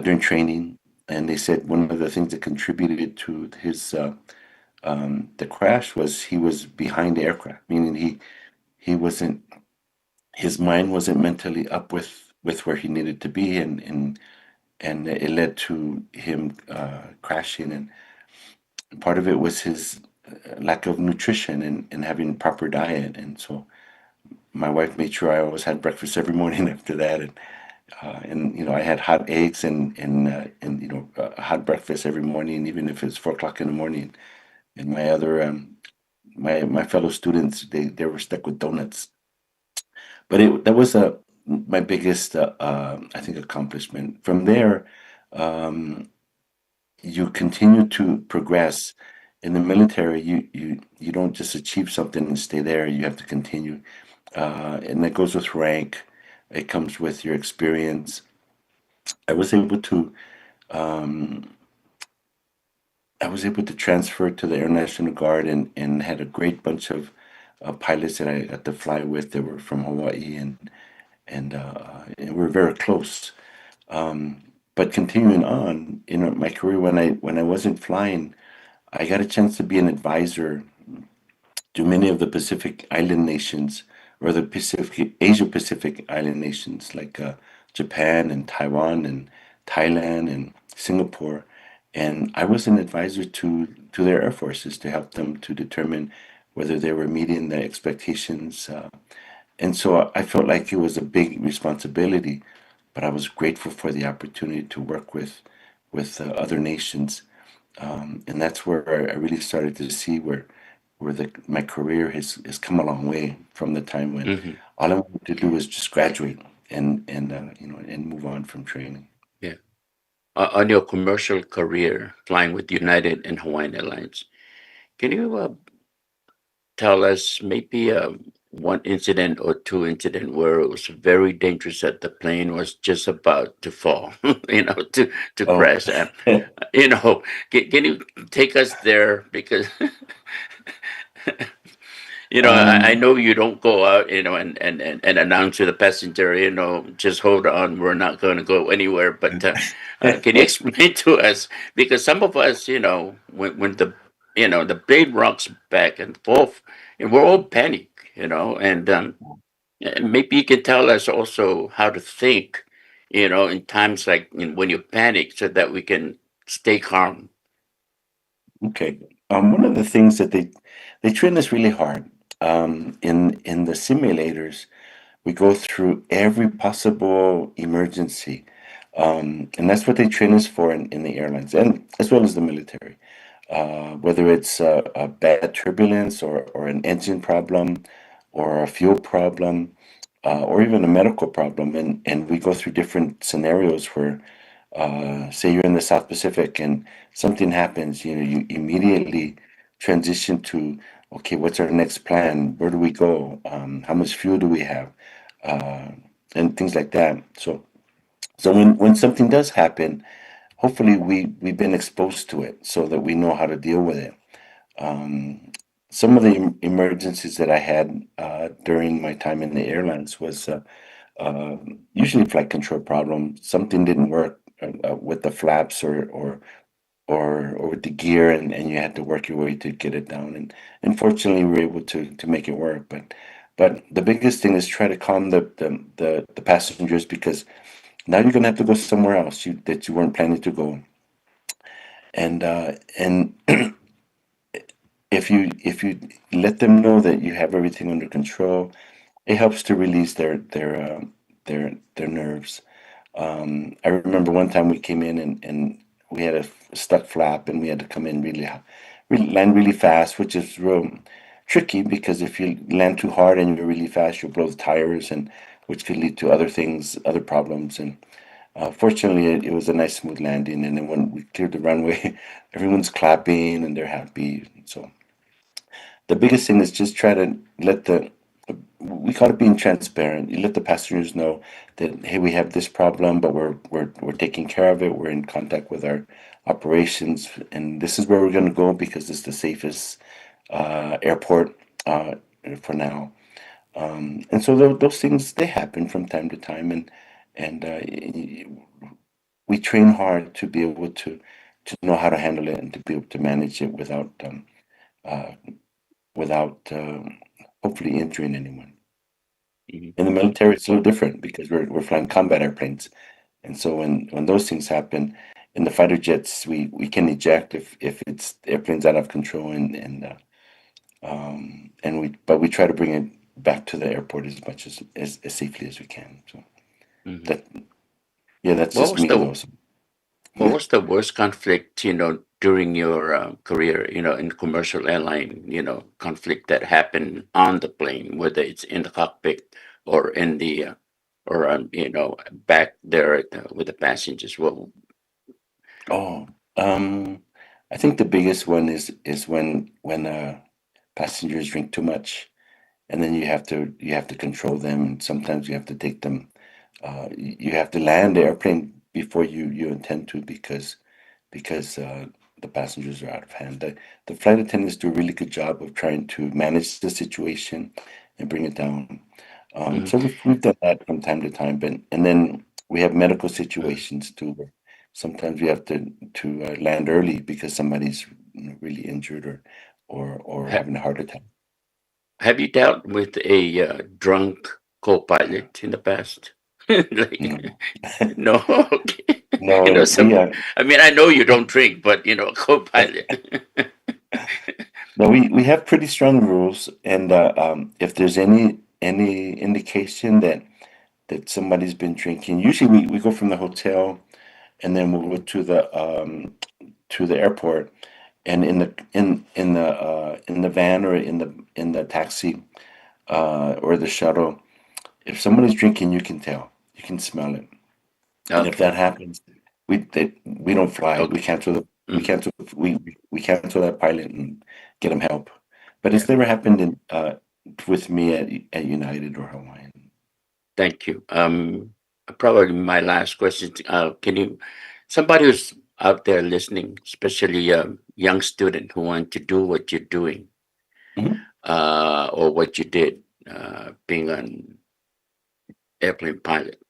during training, and they said one of the things that contributed to his the crash was he was behind the aircraft, meaning he wasn't his mind wasn't mentally up with where he needed to be, and it led to him crashing. And part of it was his lack of nutrition and having proper diet. And so my wife made sure I always had breakfast every morning after that, and I had hot eggs and a hot breakfast every morning, even if it's 4 o'clock in the morning. And my other my my fellow students, they were stuck with donuts. But it that was a my biggest I think accomplishment. From there, you continue to progress. In the military, you don't just achieve something and stay there. You have to continue, and that goes with rank. It comes with your experience. I was able to I was able to transfer to the Air National Guard and had a great bunch of pilots that I got to fly with that were from Hawaii and we were very close. But continuing on in my career, when I wasn't flying, I got a chance to be an advisor to many of the Pacific Island nations or the Pacific Asia Pacific Island nations like Japan and Taiwan and Thailand and Singapore. And I was an advisor to their air forces to help them to determine whether they were meeting their expectations. And so I felt like it was a big responsibility, but I was grateful for the opportunity to work with other nations. And that's where I really started to see where my career has come a long way from the time when all I wanted to do was just graduate and move on from training. Yeah. On your commercial career, flying with United and Hawaiian Airlines, can you tell us maybe one incident or two incident where it was very dangerous that the plane was just about to fall, to Oh. crash? Can you take us there? Because I know you don't go out, and announce to the passenger, just hold on, we're not going to go anywhere. But can you explain to us? Because some of us, when the plane rocks back and forth, and we're all panic, and maybe you can tell us also how to think, in times like when you panic, so that we can stay calm. Okay. One of the things that they train us really hard in the simulators, we go through every possible emergency, and that's what they train us for in the airlines and as well as the military. Whether it's a bad turbulence or an engine problem or a fuel problem or even a medical problem, and we go through different scenarios where, say you're in the South Pacific and something happens, you immediately transition to, okay, what's our next plan? Where do we go? How much fuel do we have? And things like that. So when something does happen, hopefully we've been exposed to it so that we know how to deal with it. Some of the emergencies that I had during my time in the airlines was usually flight control problem. Something didn't work with the flaps or with the gear, and you had to work your way to get it down. And unfortunately, we were able to make it work. But But the biggest thing is try to calm the passengers, because now you're gonna have to go somewhere else that you weren't planning to go. And if you let them know that you have everything under control, it helps to release their nerves. I remember one time we came in and we had a stuck flap, and we had to come in really, really land really fast, which is real tricky, because if you land too hard and you're really fast, you'll blow the tires, and which could lead to other things, other problems. And fortunately, it was a nice smooth landing. And then when we cleared the runway, everyone's clapping and they're happy. So the biggest thing is just try to let the we call it being transparent. You let the passengers know that, hey, we have this problem, but we're taking care of it. We're in contact with our operations, and this is where we're going to go because it's the safest airport for now. And so those things, they happen from time to time, and we train hard to be able to know how to handle it and to be able to manage it without hopefully injuring anyone. In the military, it's a little different because we're flying combat airplanes, and so when those things happen, in the fighter jets, we can eject if it's the airplane's out of control, and we but we try to bring it back to the airport as much as safely as we can. So that yeah, that's What just was me the though. So, What was the worst conflict during your career in commercial airline, conflict that happened on the plane, whether it's in the cockpit or in the or back there with the passengers? What? Oh, I think the biggest one is when passengers drink too much, and then you have to control them, and sometimes you have to take them. You have to land the airplane before you intend to because the passengers are out of hand. The flight attendants do a really good job of trying to manage the situation and bring it down. So we've done that from time to time, but and then we have medical situations too, where sometimes we have to land early because somebody's really injured or having a heart attack. Have you dealt with a drunk co-pilot in the past? Like, No. no, okay. No, Some, we I mean, I know you don't drink, but co-pilot. No, we have pretty strong rules, and if there's any indication that somebody's been drinking, usually we go from the hotel and then we'll go to the airport, and in the van or in the taxi or the shuttle, if somebody's drinking, you can tell, you can smell it, and if that happens, we don't fly. We cancel the we cancel we cancel that pilot and get them help. But it's never happened in with me at United or Hawaiian. Thank you. Probably my last question. Can you, somebody who's out there listening, especially a young student who want to do what you're doing, or what you did, being an airplane pilot,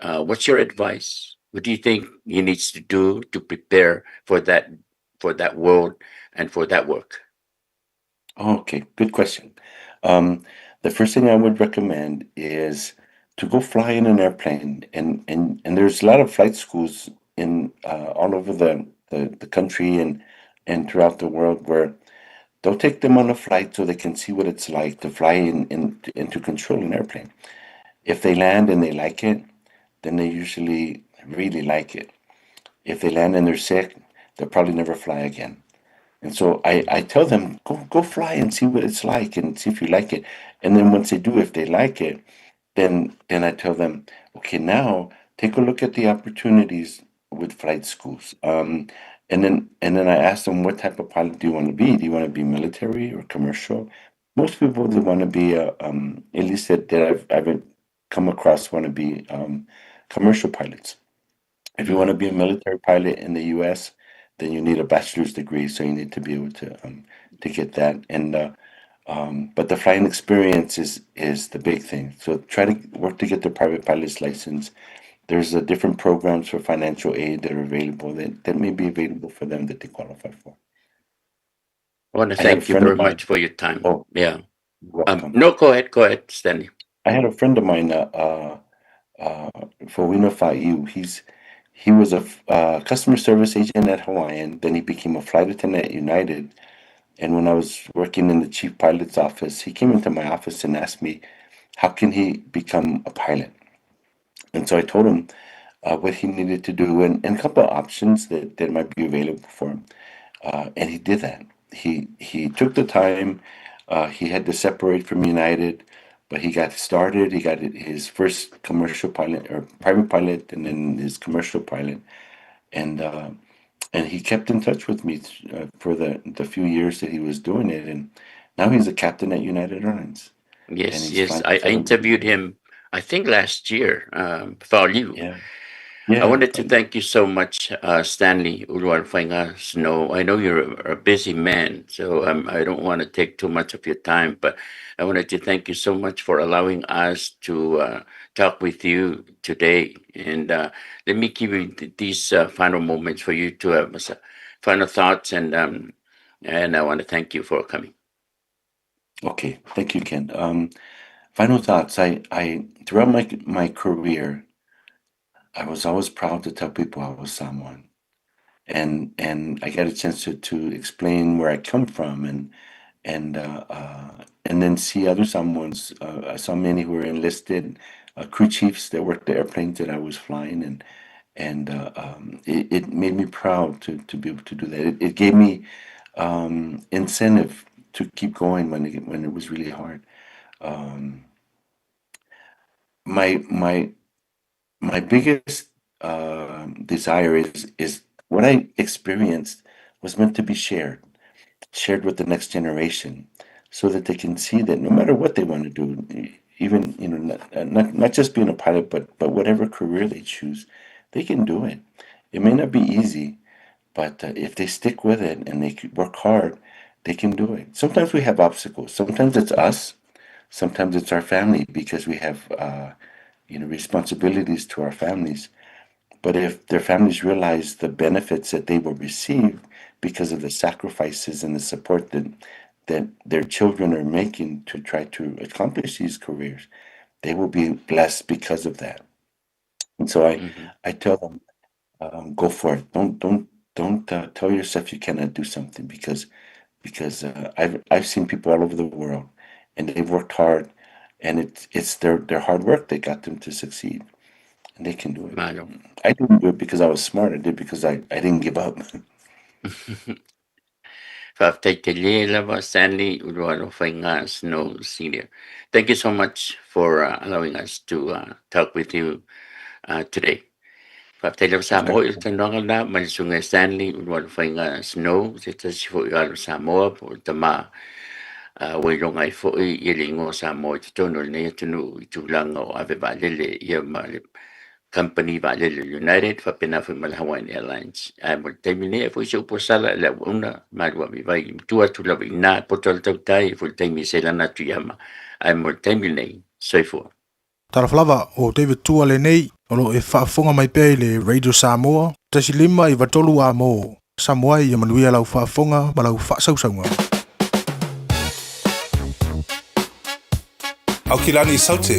what's your advice? What do you think he needs to do to prepare for that world and for that work? Okay, good question. The first thing I would recommend is to go fly in an airplane, and there's a lot of flight schools in all over the country and throughout the world where they'll take them on a flight so they can see what it's like to fly in and to control an airplane. If they land and they like it, then they usually really like it. If they land and they're sick, they'll probably never fly again. And so I tell them, go fly and see what it's like and see if you like it. And then once they do, if they like it, then I tell them, okay, now take a look at the opportunities with flight schools. And then I ask them, what type of pilot do you want to be? Do you want to be military or commercial? Most people, they want to be, at least that I've come across, want to be commercial pilots. If you want to be a military pilot in the U.S., then you need a bachelor's degree, so you need to be able to get that. And but the flying experience is the big thing. So try to work to get the private pilot's license. There's different programs for financial aid that are available that may be available for them that they qualify for. I want to I had a thank you friend very of mine. much for your time. Oh, Yeah. Welcome. No, go ahead, go ahead, Stanley. I had a friend of mine, Fawina Fa'iu. He was a customer service agent at Hawaiian. Then he became a flight attendant at United. And when I was working in the chief pilot's office, he came into my office and asked me, how can he become a pilot? And so I told him what he needed to do and a couple of options that might be available for him. And he did that. He took the time. He had to separate from United, but he got started. He got his first commercial pilot or private pilot, and then his commercial pilot. And he kept in touch with me for the few years that he was doing it. And now he's a captain at United Airlines. Yes, yes. I interviewed him, I think, last year, Faoliu. Yeah. I wanted to thank you so much, Stanley Ulualofaiga Snow. I know you're a busy man, so I don't want to take too much of your time, but I wanted to thank you so much for allowing us to talk with you today. And let me give you these final moments for you to have final thoughts, and I want to thank you for coming. Okay, thank you, Ken. Final thoughts. I throughout my career, I was always proud to tell people I was Samoan, and I got a chance to explain where I come from, and then see other Samoans. I saw many who were enlisted, crew chiefs that worked the airplanes that I was flying, and it made me proud to be able to do that. It gave me incentive to keep going when it was really hard. My biggest desire is what I experienced was meant to be shared with the next generation, so that they can see that no matter what they want to do, even not just being a pilot, but whatever career they choose, they can do it. It may not be easy, but if they stick with it and they work hard, they can do it. Sometimes we have obstacles. Sometimes it's us. Sometimes it's our family, because we have responsibilities to our families. But if their families realize the benefits that they will receive because of the sacrifices and the support that their children are making to try to accomplish these careers, they will be blessed because of that. And so I tell them, go for it. Don't tell yourself you cannot do something, because I've seen people all over the world, and they've worked hard, and it's their hard work that got them to succeed, and they can do it. Malo. I didn't do it because I was smart. I did because I didn't give up. Faafetai tele lava, Stanley Ulualofaiga Snow Sr. Thank you so much for allowing us to talk with you today. Faafetai lava Samoa i le talanoaga lena ma le susuga Stanley Ulualofaiga Snow, se tasi foi o alo Samoa po o le tama ua iloga ai foi ia le igoa Samoa i totonu o lenei atunuu i tulaga o ave vaalele ia ma le company vaalele United faapena foi ma le Hawaiian Airlines. Ae mo le taimi nei e foi se upu sala le auauna malu ave vai i matua atu lava i nā poto le tautai foi le taimi e seilana atu i ama. Ae mo le taimi nei, soifua. Talofa lava, o David Tua lenei, o lo o e faafofoga mai pea i le Radio Samoa, 1593 amo Samoa ia manuia lau faafofoga ma lau faasausauga. Aukilani Saute,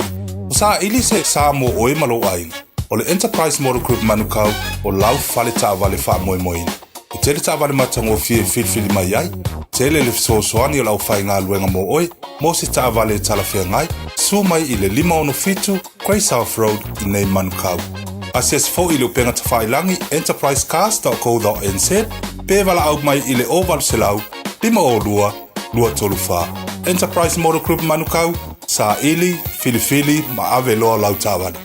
o saili se sa mo oe ma lou aiga. O le Enterprise Motor Group Manukau o lau fale taavale faamoemoeina. E tele taavale matagofie e filifili mai ai, tele le fesoasoani o le aufaigaluega mo oe, mo se taavale e talafeagai, susu mai i le 567 Grey South Road i nei Manukau. Asiasi foi i le upega tafailagi enterprisecars.co.nz pe valaau mai i le 0800 502 234. Enterprise Motor Group Manukau, saili, filifili ma ave loa lau taavale.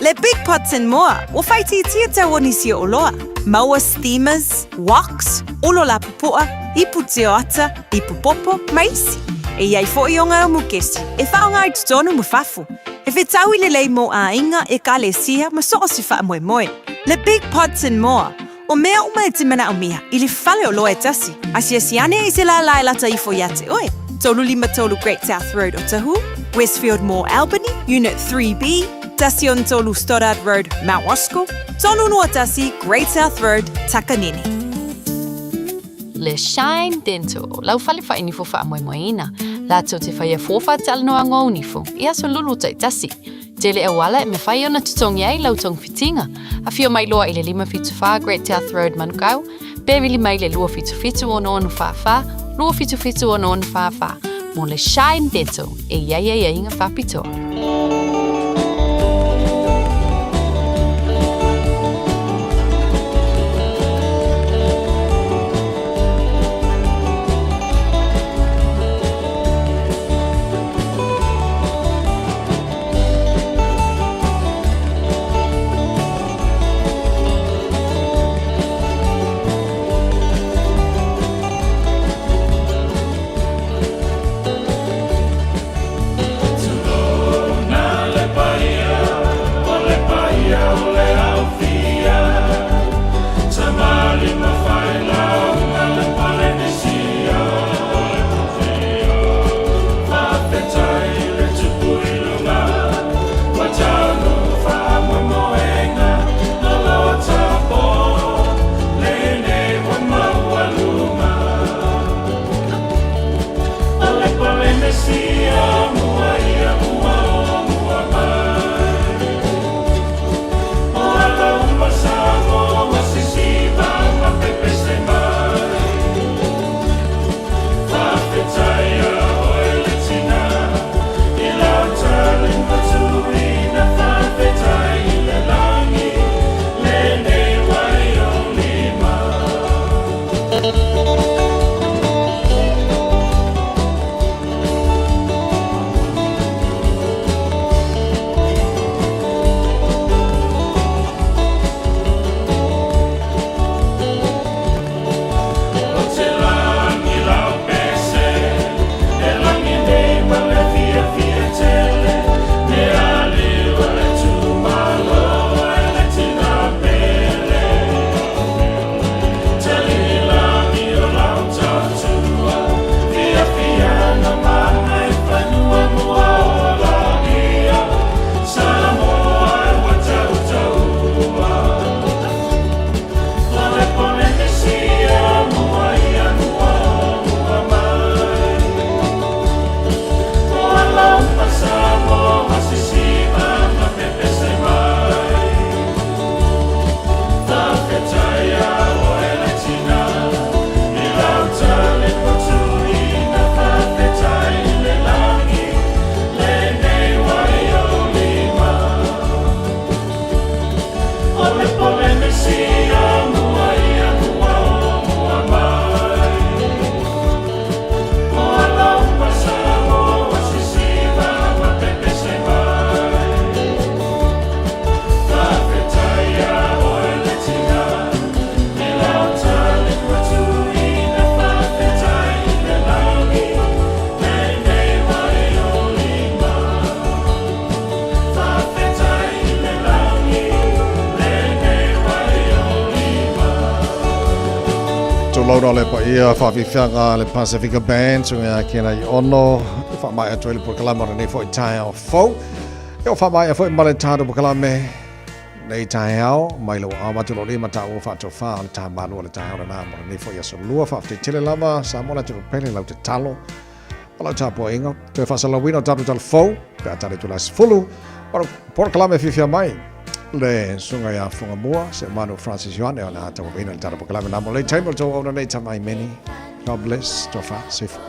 Le Big Pots and More, ua faaitiitia tau o nisi o oloa. Maua steamers, woks, olo lapopoa, ipu tioata, ipu popo, ma isi. E i ai foi o ngā mukesi, e whaonga ai totonu ma fafo. E whetau i lelei mō āinga, ekalesia, ma so o se whaamoemoe. Le Big Pots and More, o mea uma e te manaomia i le fale o loa e tasi. Asiasi ane i se lālā e lata ifo iā te oe. 33 Great South Road Otahuhu, Westfield Mall Albany, Unit 3B, tasi 63 Stoddard Road, Mount Roskill, 321 Great South Road, Takanini. Le Shine Dental, lau fale faainifo faamoemoeina, latou te faia fua faatalanoaga o nifo i aso lulu taitasi. Tele auala e mafai ona totogi ai lau togafitiga. Afio mai loa i le 574 Great South Road, Manukau, pe vili mai le 277 6644, 277 6644 mo le Shine Dental e i ai aiaiga faapitoa. Tulauna le paia faafiafiaga le Pasifika Band suga ia kena i ono faamaea atu ai le polokalame o lenei foi taeao fou. E o faamaea foi ma le tatou polokalame nei taeao mai lou ao atu lo lima taua faatofā o le tāmalu o le taeao lena mo lenei foi aso lua. Faafetai tele lava Samoa le atunuu pele lau tatalo o lau tapuaiga. Toe faasalalauina o tatou talafou pe a tali atu le 10 o polokalame fiafia mai le susuga ia Fugamua Seumanu Francis Ioane o le a tauaveina le tatou polokalame na mo lei taimi o le tou auauna nei tama many. God bless. Tofa soifua.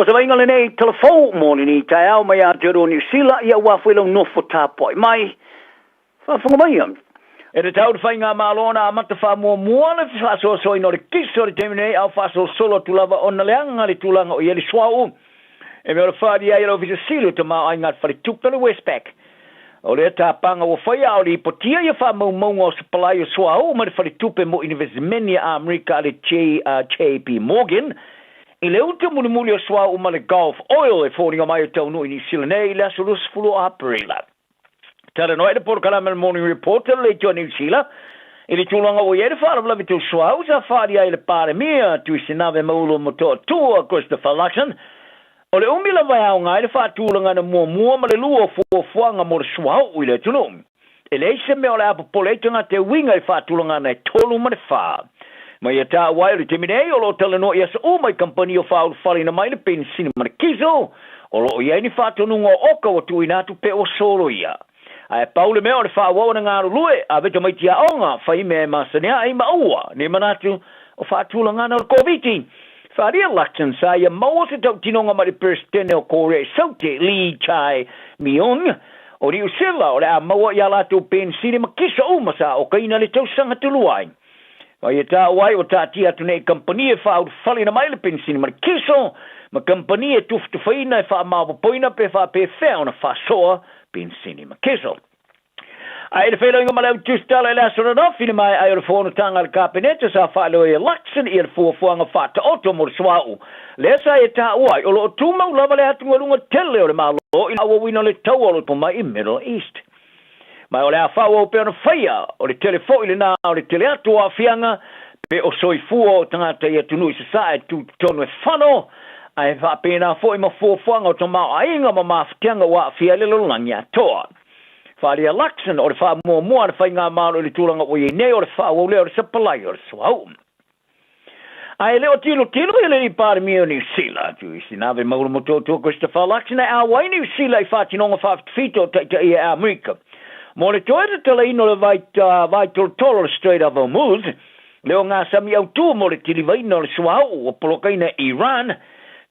se vaaiga lenei tala fou mo lenei taeao mai Aotearoa Niu Sila, ia aua foi lau nofo tapuai mai. Faafofoga maia. E tatau i le Faigamalo ona amata faamuamua le faasoasoaina o le kiso i le taimi nei a o faasolosolo atu lava ona leaga le tulaga o i ai le suauu e mea o le faaalia ai e le Ofisa Sili o Tamaoaiga a le Faletupe o le Westpac. O lea tapaga ua faia a o lipotia ia faamaumauga o sapalai o suauu mai le Faletupe mo Inivesimeni a Amerika a le JP Morgan i le uta mulimuli o suauu ma le Gulf Oil e foliga mai e taunuu i Niu Sila nei i le aso 20 o Aperila. Talanoa ai le polokalame a le Morning Report a le Leitioa Niu Sila i le tulaga ua i ai le faalavelave tau suauu sa faaalia ai e le Palemia Tuisinave Maulu Motootua Christopher Luxon. O le umi lava e aoga ai le faatulagaina muamua ma le lua o fuafuaga mo le suauu i le atunuu. E leai se mea o le a popole ai tagata e uiga i faatulagana e 3 ma le 4. Ma ia taua ai o le taimi nei o lo o talanoa i aso uma i kamupani o faaulufaleina mai le penisini ma le kiso, o lo o i ai ni faatonuga o oka ua tuuina atu pe ua soloia. Ae pau le mea o le faaauau ona galulue, ave tamaiti aoga, fai mea e masani ai ma aua ne i manatu o faatulagana o le Koviti. Faaalia Lutton sa ia maua se tautinoga mai le Peresetene o Korea i Saute, Lee Chae Myung, o Niu Sila o le a maua i a latou penisini ma kiso uma sa okaina i le tausaga talu ai. Ma ia taua ai ua taatia atu nei kamupani e faaulufaleina mai le penisini ma le kiso, ma kamupani e tufatufaina e faamaopoopoina pe faapefea ona faasoa penisini ma kiso. Ae i le feiloaiga ma le au tusitala i le aso nanafi i le maea ai o le fonotaga a le Kapeneta sa faailoa ai e Luxon ia le fuafuaga faataoto mo le suauu lea sa ia taua ai o lo o tumau lava le atugaluga tele o le Malo i le faaauauina o le taua o lo o mai i Middle East. Ma o le a faaauau pea ona faia o le tele foi lena o le tele atu o aafiaga pe o soifua o tagata i atunuu i sasae tutotonu e fano, ae faapena foi ma fuafuaga o tamaoaiga ma mafatiaga ua aafia ai le lalolagi atoa. Faaalia Luxon, o le faamuamua a le Faigamalo i le tulaga ua i ai nei o le faaauau lea o le sapalai o le suauu. Ae le o tilotilo ia le alii Palemia o Niu Sila, Tuisinave Maulumotuatua Christopher Luxon e auai Niu Sila i faatinoga faafitafita o taitaia e Amerika. Mo le toe tatalaina o le vai, vai tolotolo o le Strait of Hormuz, le ogasami autū mo le tilivaina o le suauu ua polokaina e Iran,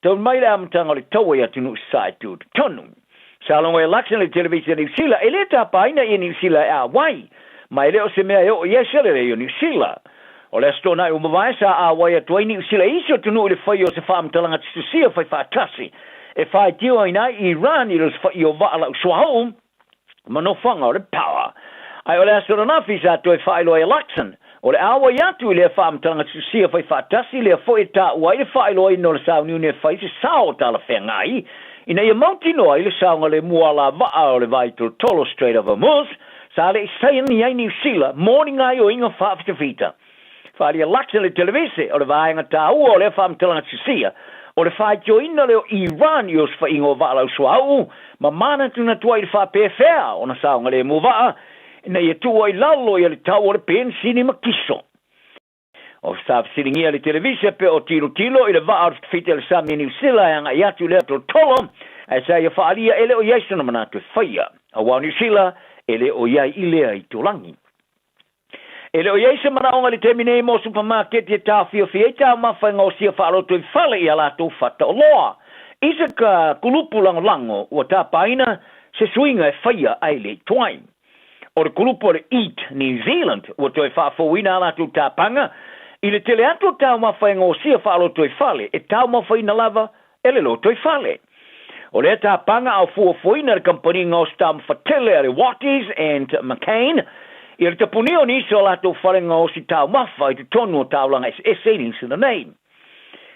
talu mai le amataga o le taua i atunuu sasae tutotonu. Sa logo e Luxon i le televise a Niu Sila, e le tapaina ia Niu Sila e āwai, ma e le o se mea e oo i ai se lelei o Niu Sila. O le Aso Toonai ua mavae sa āwai atu ai Niu Sila i isi atunuu i le faia o se faamatalaga tusitusia faifaatasi e faitioina ai Iran i le osofai o vaa lau suauu ma nofoaga o le power. Ae o le aso ananafi sa toe faailoa ai e Luxon, o le āwai atu i lea faamatalaga tusitusia faifaatasi lea foi e taua ai le faailoaina o le sauniuni e fai se sao talafeagai ina ia mautinoa ai le saogalemu alavaa o le vai tolotolo Strait of Hormuz sa le i saini ai Niu Sila mo ni gaoioiga faafitafita. Faaalia Luxon i le televise, o le vaega taua o lea faamatalaga tusitusia, o le faitioina lea o Iran i osofaiga o vaa lausuauu ma manatunatu ai i le faapefea ona saogalemu vaa ina ia tuu ai i lalo ia le tau o le penisini ma kiso. O sa fesiligia le televise pe o tilotilo i le vaa o le fitafita i le sami i Niu Sila e agai atu i lea tolotolo, ae sa ia faaalia e le o i ai sona manatu e faia, aua o Niu Sila e le o i ai i lea itulagi. E le o i ai se manaoga i le taimi nei mo supamaketi e taofiofi ai taumafa e gaosia faaloto i fale i a latou fataoloa. I se kulupu lagolago ua tapaina se suiga e faia ae le i tuai. O le kulupu o le Eat New Zealand ua toe faafouina a latou tapaga i le tele atu o taumafa e gaosia faaloto i fale e taumafaina lava e le lotoifale. O lea tapaga a o fuafuaina e le kamupani gaosi taumafa tele a le Watties and McCain ia le tapunia o nisi o a latou fale gaosi taumafa i totonu o taulaga eseese i Niu Sila nei.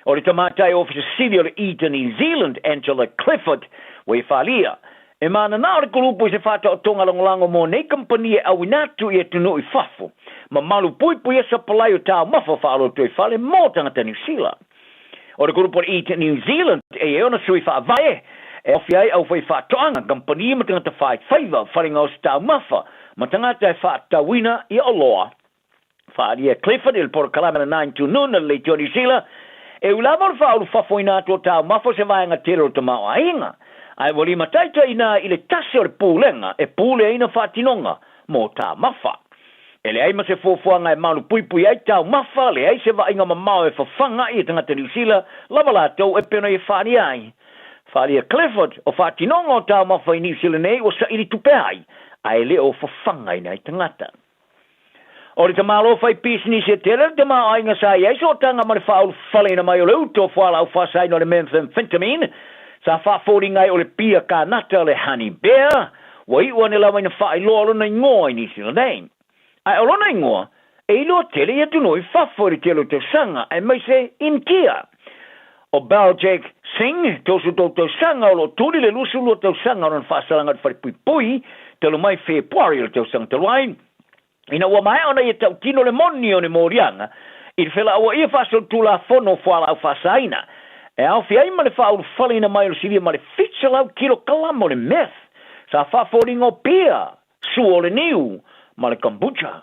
O le tamaitai Ofisa Sili o le Eater New Zealand, Angela Clifford, ua ia faaalia, E mananao le kulupu i se faataotoga lagolago mo nei kamupani e auina atu i atunuu i fafo ma malupuipuia sapalai o taumafa faalotoifale mo tagata Niu Sila. O le kulupu o le Eat New Zealand e i ai ona sui faavae e aofia ai aufaifaatoaga, kamupani ma tagata faifaiva, fale gaosi taumafa ma tagata e faatatauina i oloa. Faaalia e Clifford i le polokalame a le Nine to Noon a le Leitio Niu Sila, e ui lava o le faaulufafoina atu o taumafa o se vaega tele o le tamaoaiga, ae ua limataitaiina ai i le tasi o le pulega e puleaina faatinoga mo taumafa. E leai ma se fuafuaga e malupuipui ai taumafa, leai se vaaiga mamao e fafaga ai e tagata Niu Sila lava latou e pei ona ia faaalia ai. Faaalia Clifford, o faatinoga o taumafa i Niu Sila nei ua saili tupe ai, ae le o fafagaina ai tagata. O le tamālo fai pisinisi e tele le tamaoaiga sa i ai sootaga ma le faaulufaleina mai o le uto o fualaau faasaina o le methamphetamine sa faafoliga ai o le pia kanata le honey bear, ua iu ane lava ina faailoa lona igoa i Niu Sila nei. Ae o lona igoa, e iloa tele i atunuu i fafo i le tele o tausaga, aemaise Initia. O Baljek Singh, 33 tausaga, o lo o tuli le 22 tausaga o lona faasalaga i le falepuipui talu mai Fepuari o le tausaga talu ai, ina ua maea ona ia tautino le moni o ni moliaga i le felauaia faasolitulafono o fualaau faasaina, e aofia ai ma le faaulufaleina mai o le silia ma le 700 kilokalama o le meth sa faafoliga o pia, sua o le niu, ma le kombucha.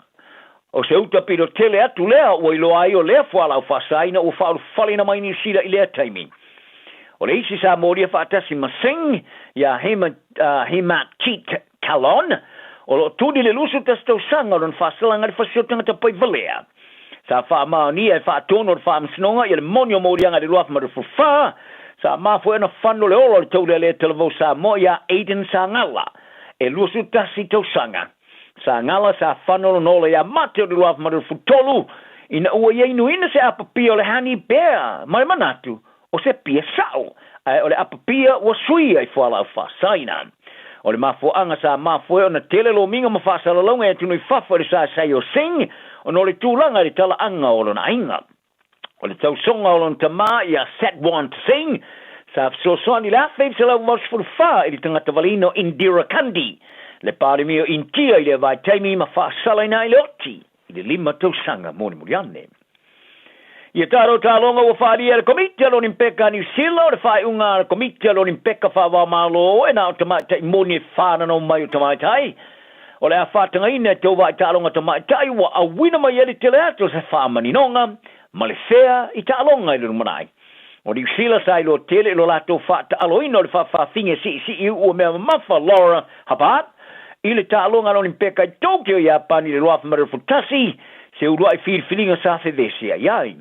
O se uta pito tele atu lea ua iloa ai o lea fualaau faasaina ua faaulufaleina mai Niu Sila i lea taimi. O le isi sa molia faatasi ma Singh iā Himatjeet Kahlon, o lo o tuli le 21 tausaga o lona faasalaga i le fasi o tagata paivalea. Sa faamaonia e faatonu o le Faamasinoga ia le moni o moliaga i le 2024, sa mafua ai ona fano le ola o le taulealea talavou Samoa iā Aiden Sagala, e 21 tausaga. Sagala sa fano lona ola iā Mate o le 2023, ina ua ia inuina se apapia o le honey bear ma le manatu o se pia sa'o, ae o le apapia ua suia i fualaau faasaina. O le mafuaaga sa mafua ai ona tele lomiga ma faasalalauga i atunuu i fafo i le saisai o Singh ona o le tulaga i le talaaga o lona aiga. O le tausoga o lona tamā ia Satwant Singh sa fesoasoani i le 1984 i le tagata valeina o Indira Gandhi, le Palemia o Initia i lea vaitaimi ma faasalaina ai le oti i le 5 tausaga mulimuli ane. Ia talo taloga ua faaalia e le Komiti a le Olimpeka a Niu Sila o le faaiuga a le Komiti a le Olimpeka Faava-o-Malo e na o tamaitai moni e fananau mai o tamaitai o le a faatagaina e tauvaai taaloga tamaitai ua auina mai ai le tele atu o se faamaninoga ma le fea i taaloga i le lumanai. O Niu Sila sa iloa tele i lo latou faataaloina o le faafaafine siisii u'u o mea mamafa Laura Hubbard i le taaloga a le Olimpeka i Tokyo, Iapani i le 2021, se uluai filifiliga sa feveseai ai.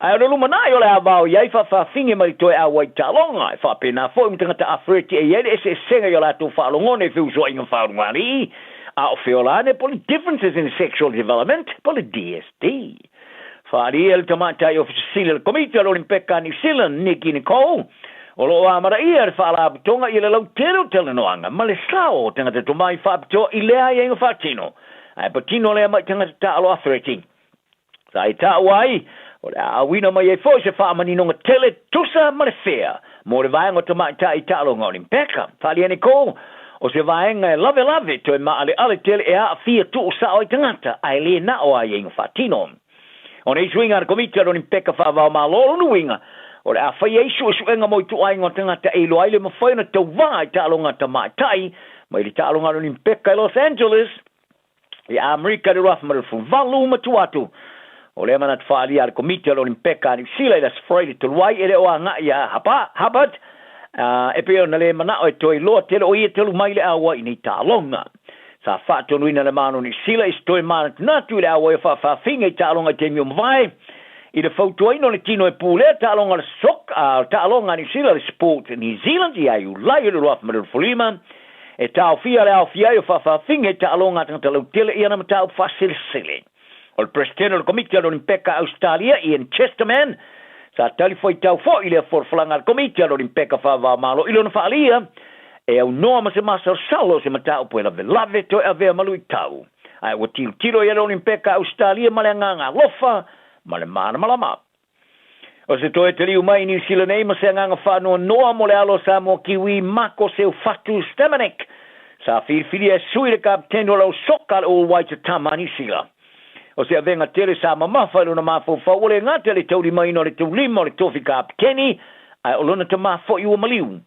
Ae o le lumanai o le a vao i ai faafaafine mai le toe auai taaloga, e faapena foi ma tagata afereti e i ai le eseesega i o latou faalogona i feusoaiga faaalugalii, a o feola ane po o le Differences in Sexual Development po o le DSD. Faaalia le Tamaitai Ofisa Sili o le Komiti o le Olimpeka a New Zealand, Nicky Nicoll, o lo o amanaia le Faalapotopotoga i le lautele o talanoaga ma le sao o tagata tomai faapitoa i lea aiaiga faatino, ae patino lea mai tagata taalo afereti. Sa i taua ai, o le a auina mai ai foi se faamaninoga tele tusa ma le fea mo le vaega o tamaitai i taaloga Olimpeka. Faaalia Nicoll, o se vaega e lavelave toe maaleale tele e aafia tuusao ai tagata ae le na o aiaiga faatino. O nei suiga a le Komiti a le Olimpeka Faava-o-Malo, o lona uiga, o le a fai ai suesuega mo ituaiga o tagata e iloa ai le mafai ona tauvā i taaloga tamaitai mai le taaloga a le Olimpeka i Los Angeles i Amerika i le 2018 ma tua atu. O lea manatu faaalia a le Komiti a le Olimpeka a Niu Sila i le Aso Faraile talu ai e le o agai iā Hubbard, e pei ona le manao e toe iloa tele o ia talu mai le auai i nei taaloga. Sa faatonuina le Malo o Niu Sila i se toe manatunatu i le auai o faafaafiga i taaloga i taimi o mavae, i le fautuaina o le tino e pulea taaloga a le soc, a taaloga a Niu Sila, le Sport New Zealand ia Iulai o le 2025, e taofia le aofia ai o faafaafiga i taaloga a tagata lautele i ana mataupu faaselesele. O le Peresetene o le Komiti a le Olimpeka a Ausetalia, Ian Chesterman, sa talifuaitau foi i lea folafolaga a le Komiti a le Olimpeka Faava-o-Malo i lona faaalia, e aunoa ma se masalosalo o se mataupu e lavelave toe avea ma luitau. Ae ua tilotilo i ai le Olimpeka a Ausetalia ma le agaga alofa ma le malamalama. O se toe taliu mai i Niu Sila nei ma se agaga faanoanoa mo le alo o Samoa Kiwi Mako Seufatu Stemanek, sa filifilia e sui le kapiteni o le au soka a le All Whites a Tama a Niu Sila. O se avega tele sa mamafa i lona mafaufau ua le gata i le taulimaina o le taulima o le tofi kapiteni, ae o lona tamā foi ua maliu.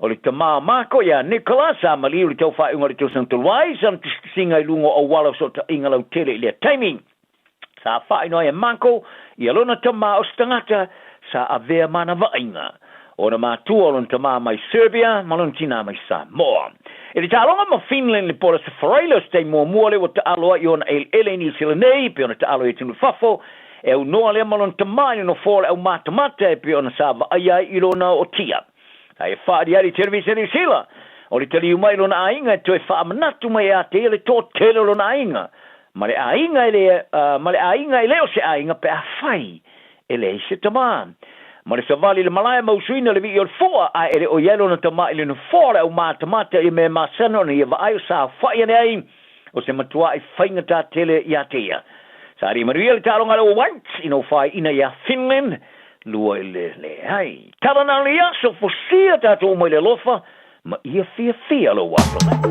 O le tamā o Mako ia Nicola sa maliu i le tau faaiuga o le tausaga talu ai, sa ona tusitusiga i luga o auala o sootaiga lautele i lea taimi. Sa faaino ai e Mako ia lona tamā o se tagata sa avea ma ana vaaiga. Ona matua o lona tamā mai Serbia ma lona tinā mai Samoa. I le taaloga ma Finland i le po o le Aso Faraile, o se taimi muamua lea ua taalo ai i ona eleele i Niu Sila nei, e pei ona taalo i atunuu i fafo, e aunoa lea ma lona tama i le nofoa o le aumatamata e pei ona sa vaaia ai i lona ootia. Sa ia faaaliali i Televisa Niu Sila, o le taliu mai i lona aiga e toe faamanatu mai ia te ia le toatele o lona aiga, ma le aiga e le, ma le aiga e le o se aiga pe afai e leai se tama. Ma le savali i le malae ma usuina le vii o le fua, ae e le o i ai lona tama i le nofoa o le aumatamata i mea masani ona ia vaai o saofai ane ai o se matuaʻi faigata tele ia te ia. Sa alii manuia le taaloga a le Whites ina ua faaiina ia Finland 2-0. Tala na o le aso, fosia tatou uma i le alofa ma ia fiafia lou aso mai.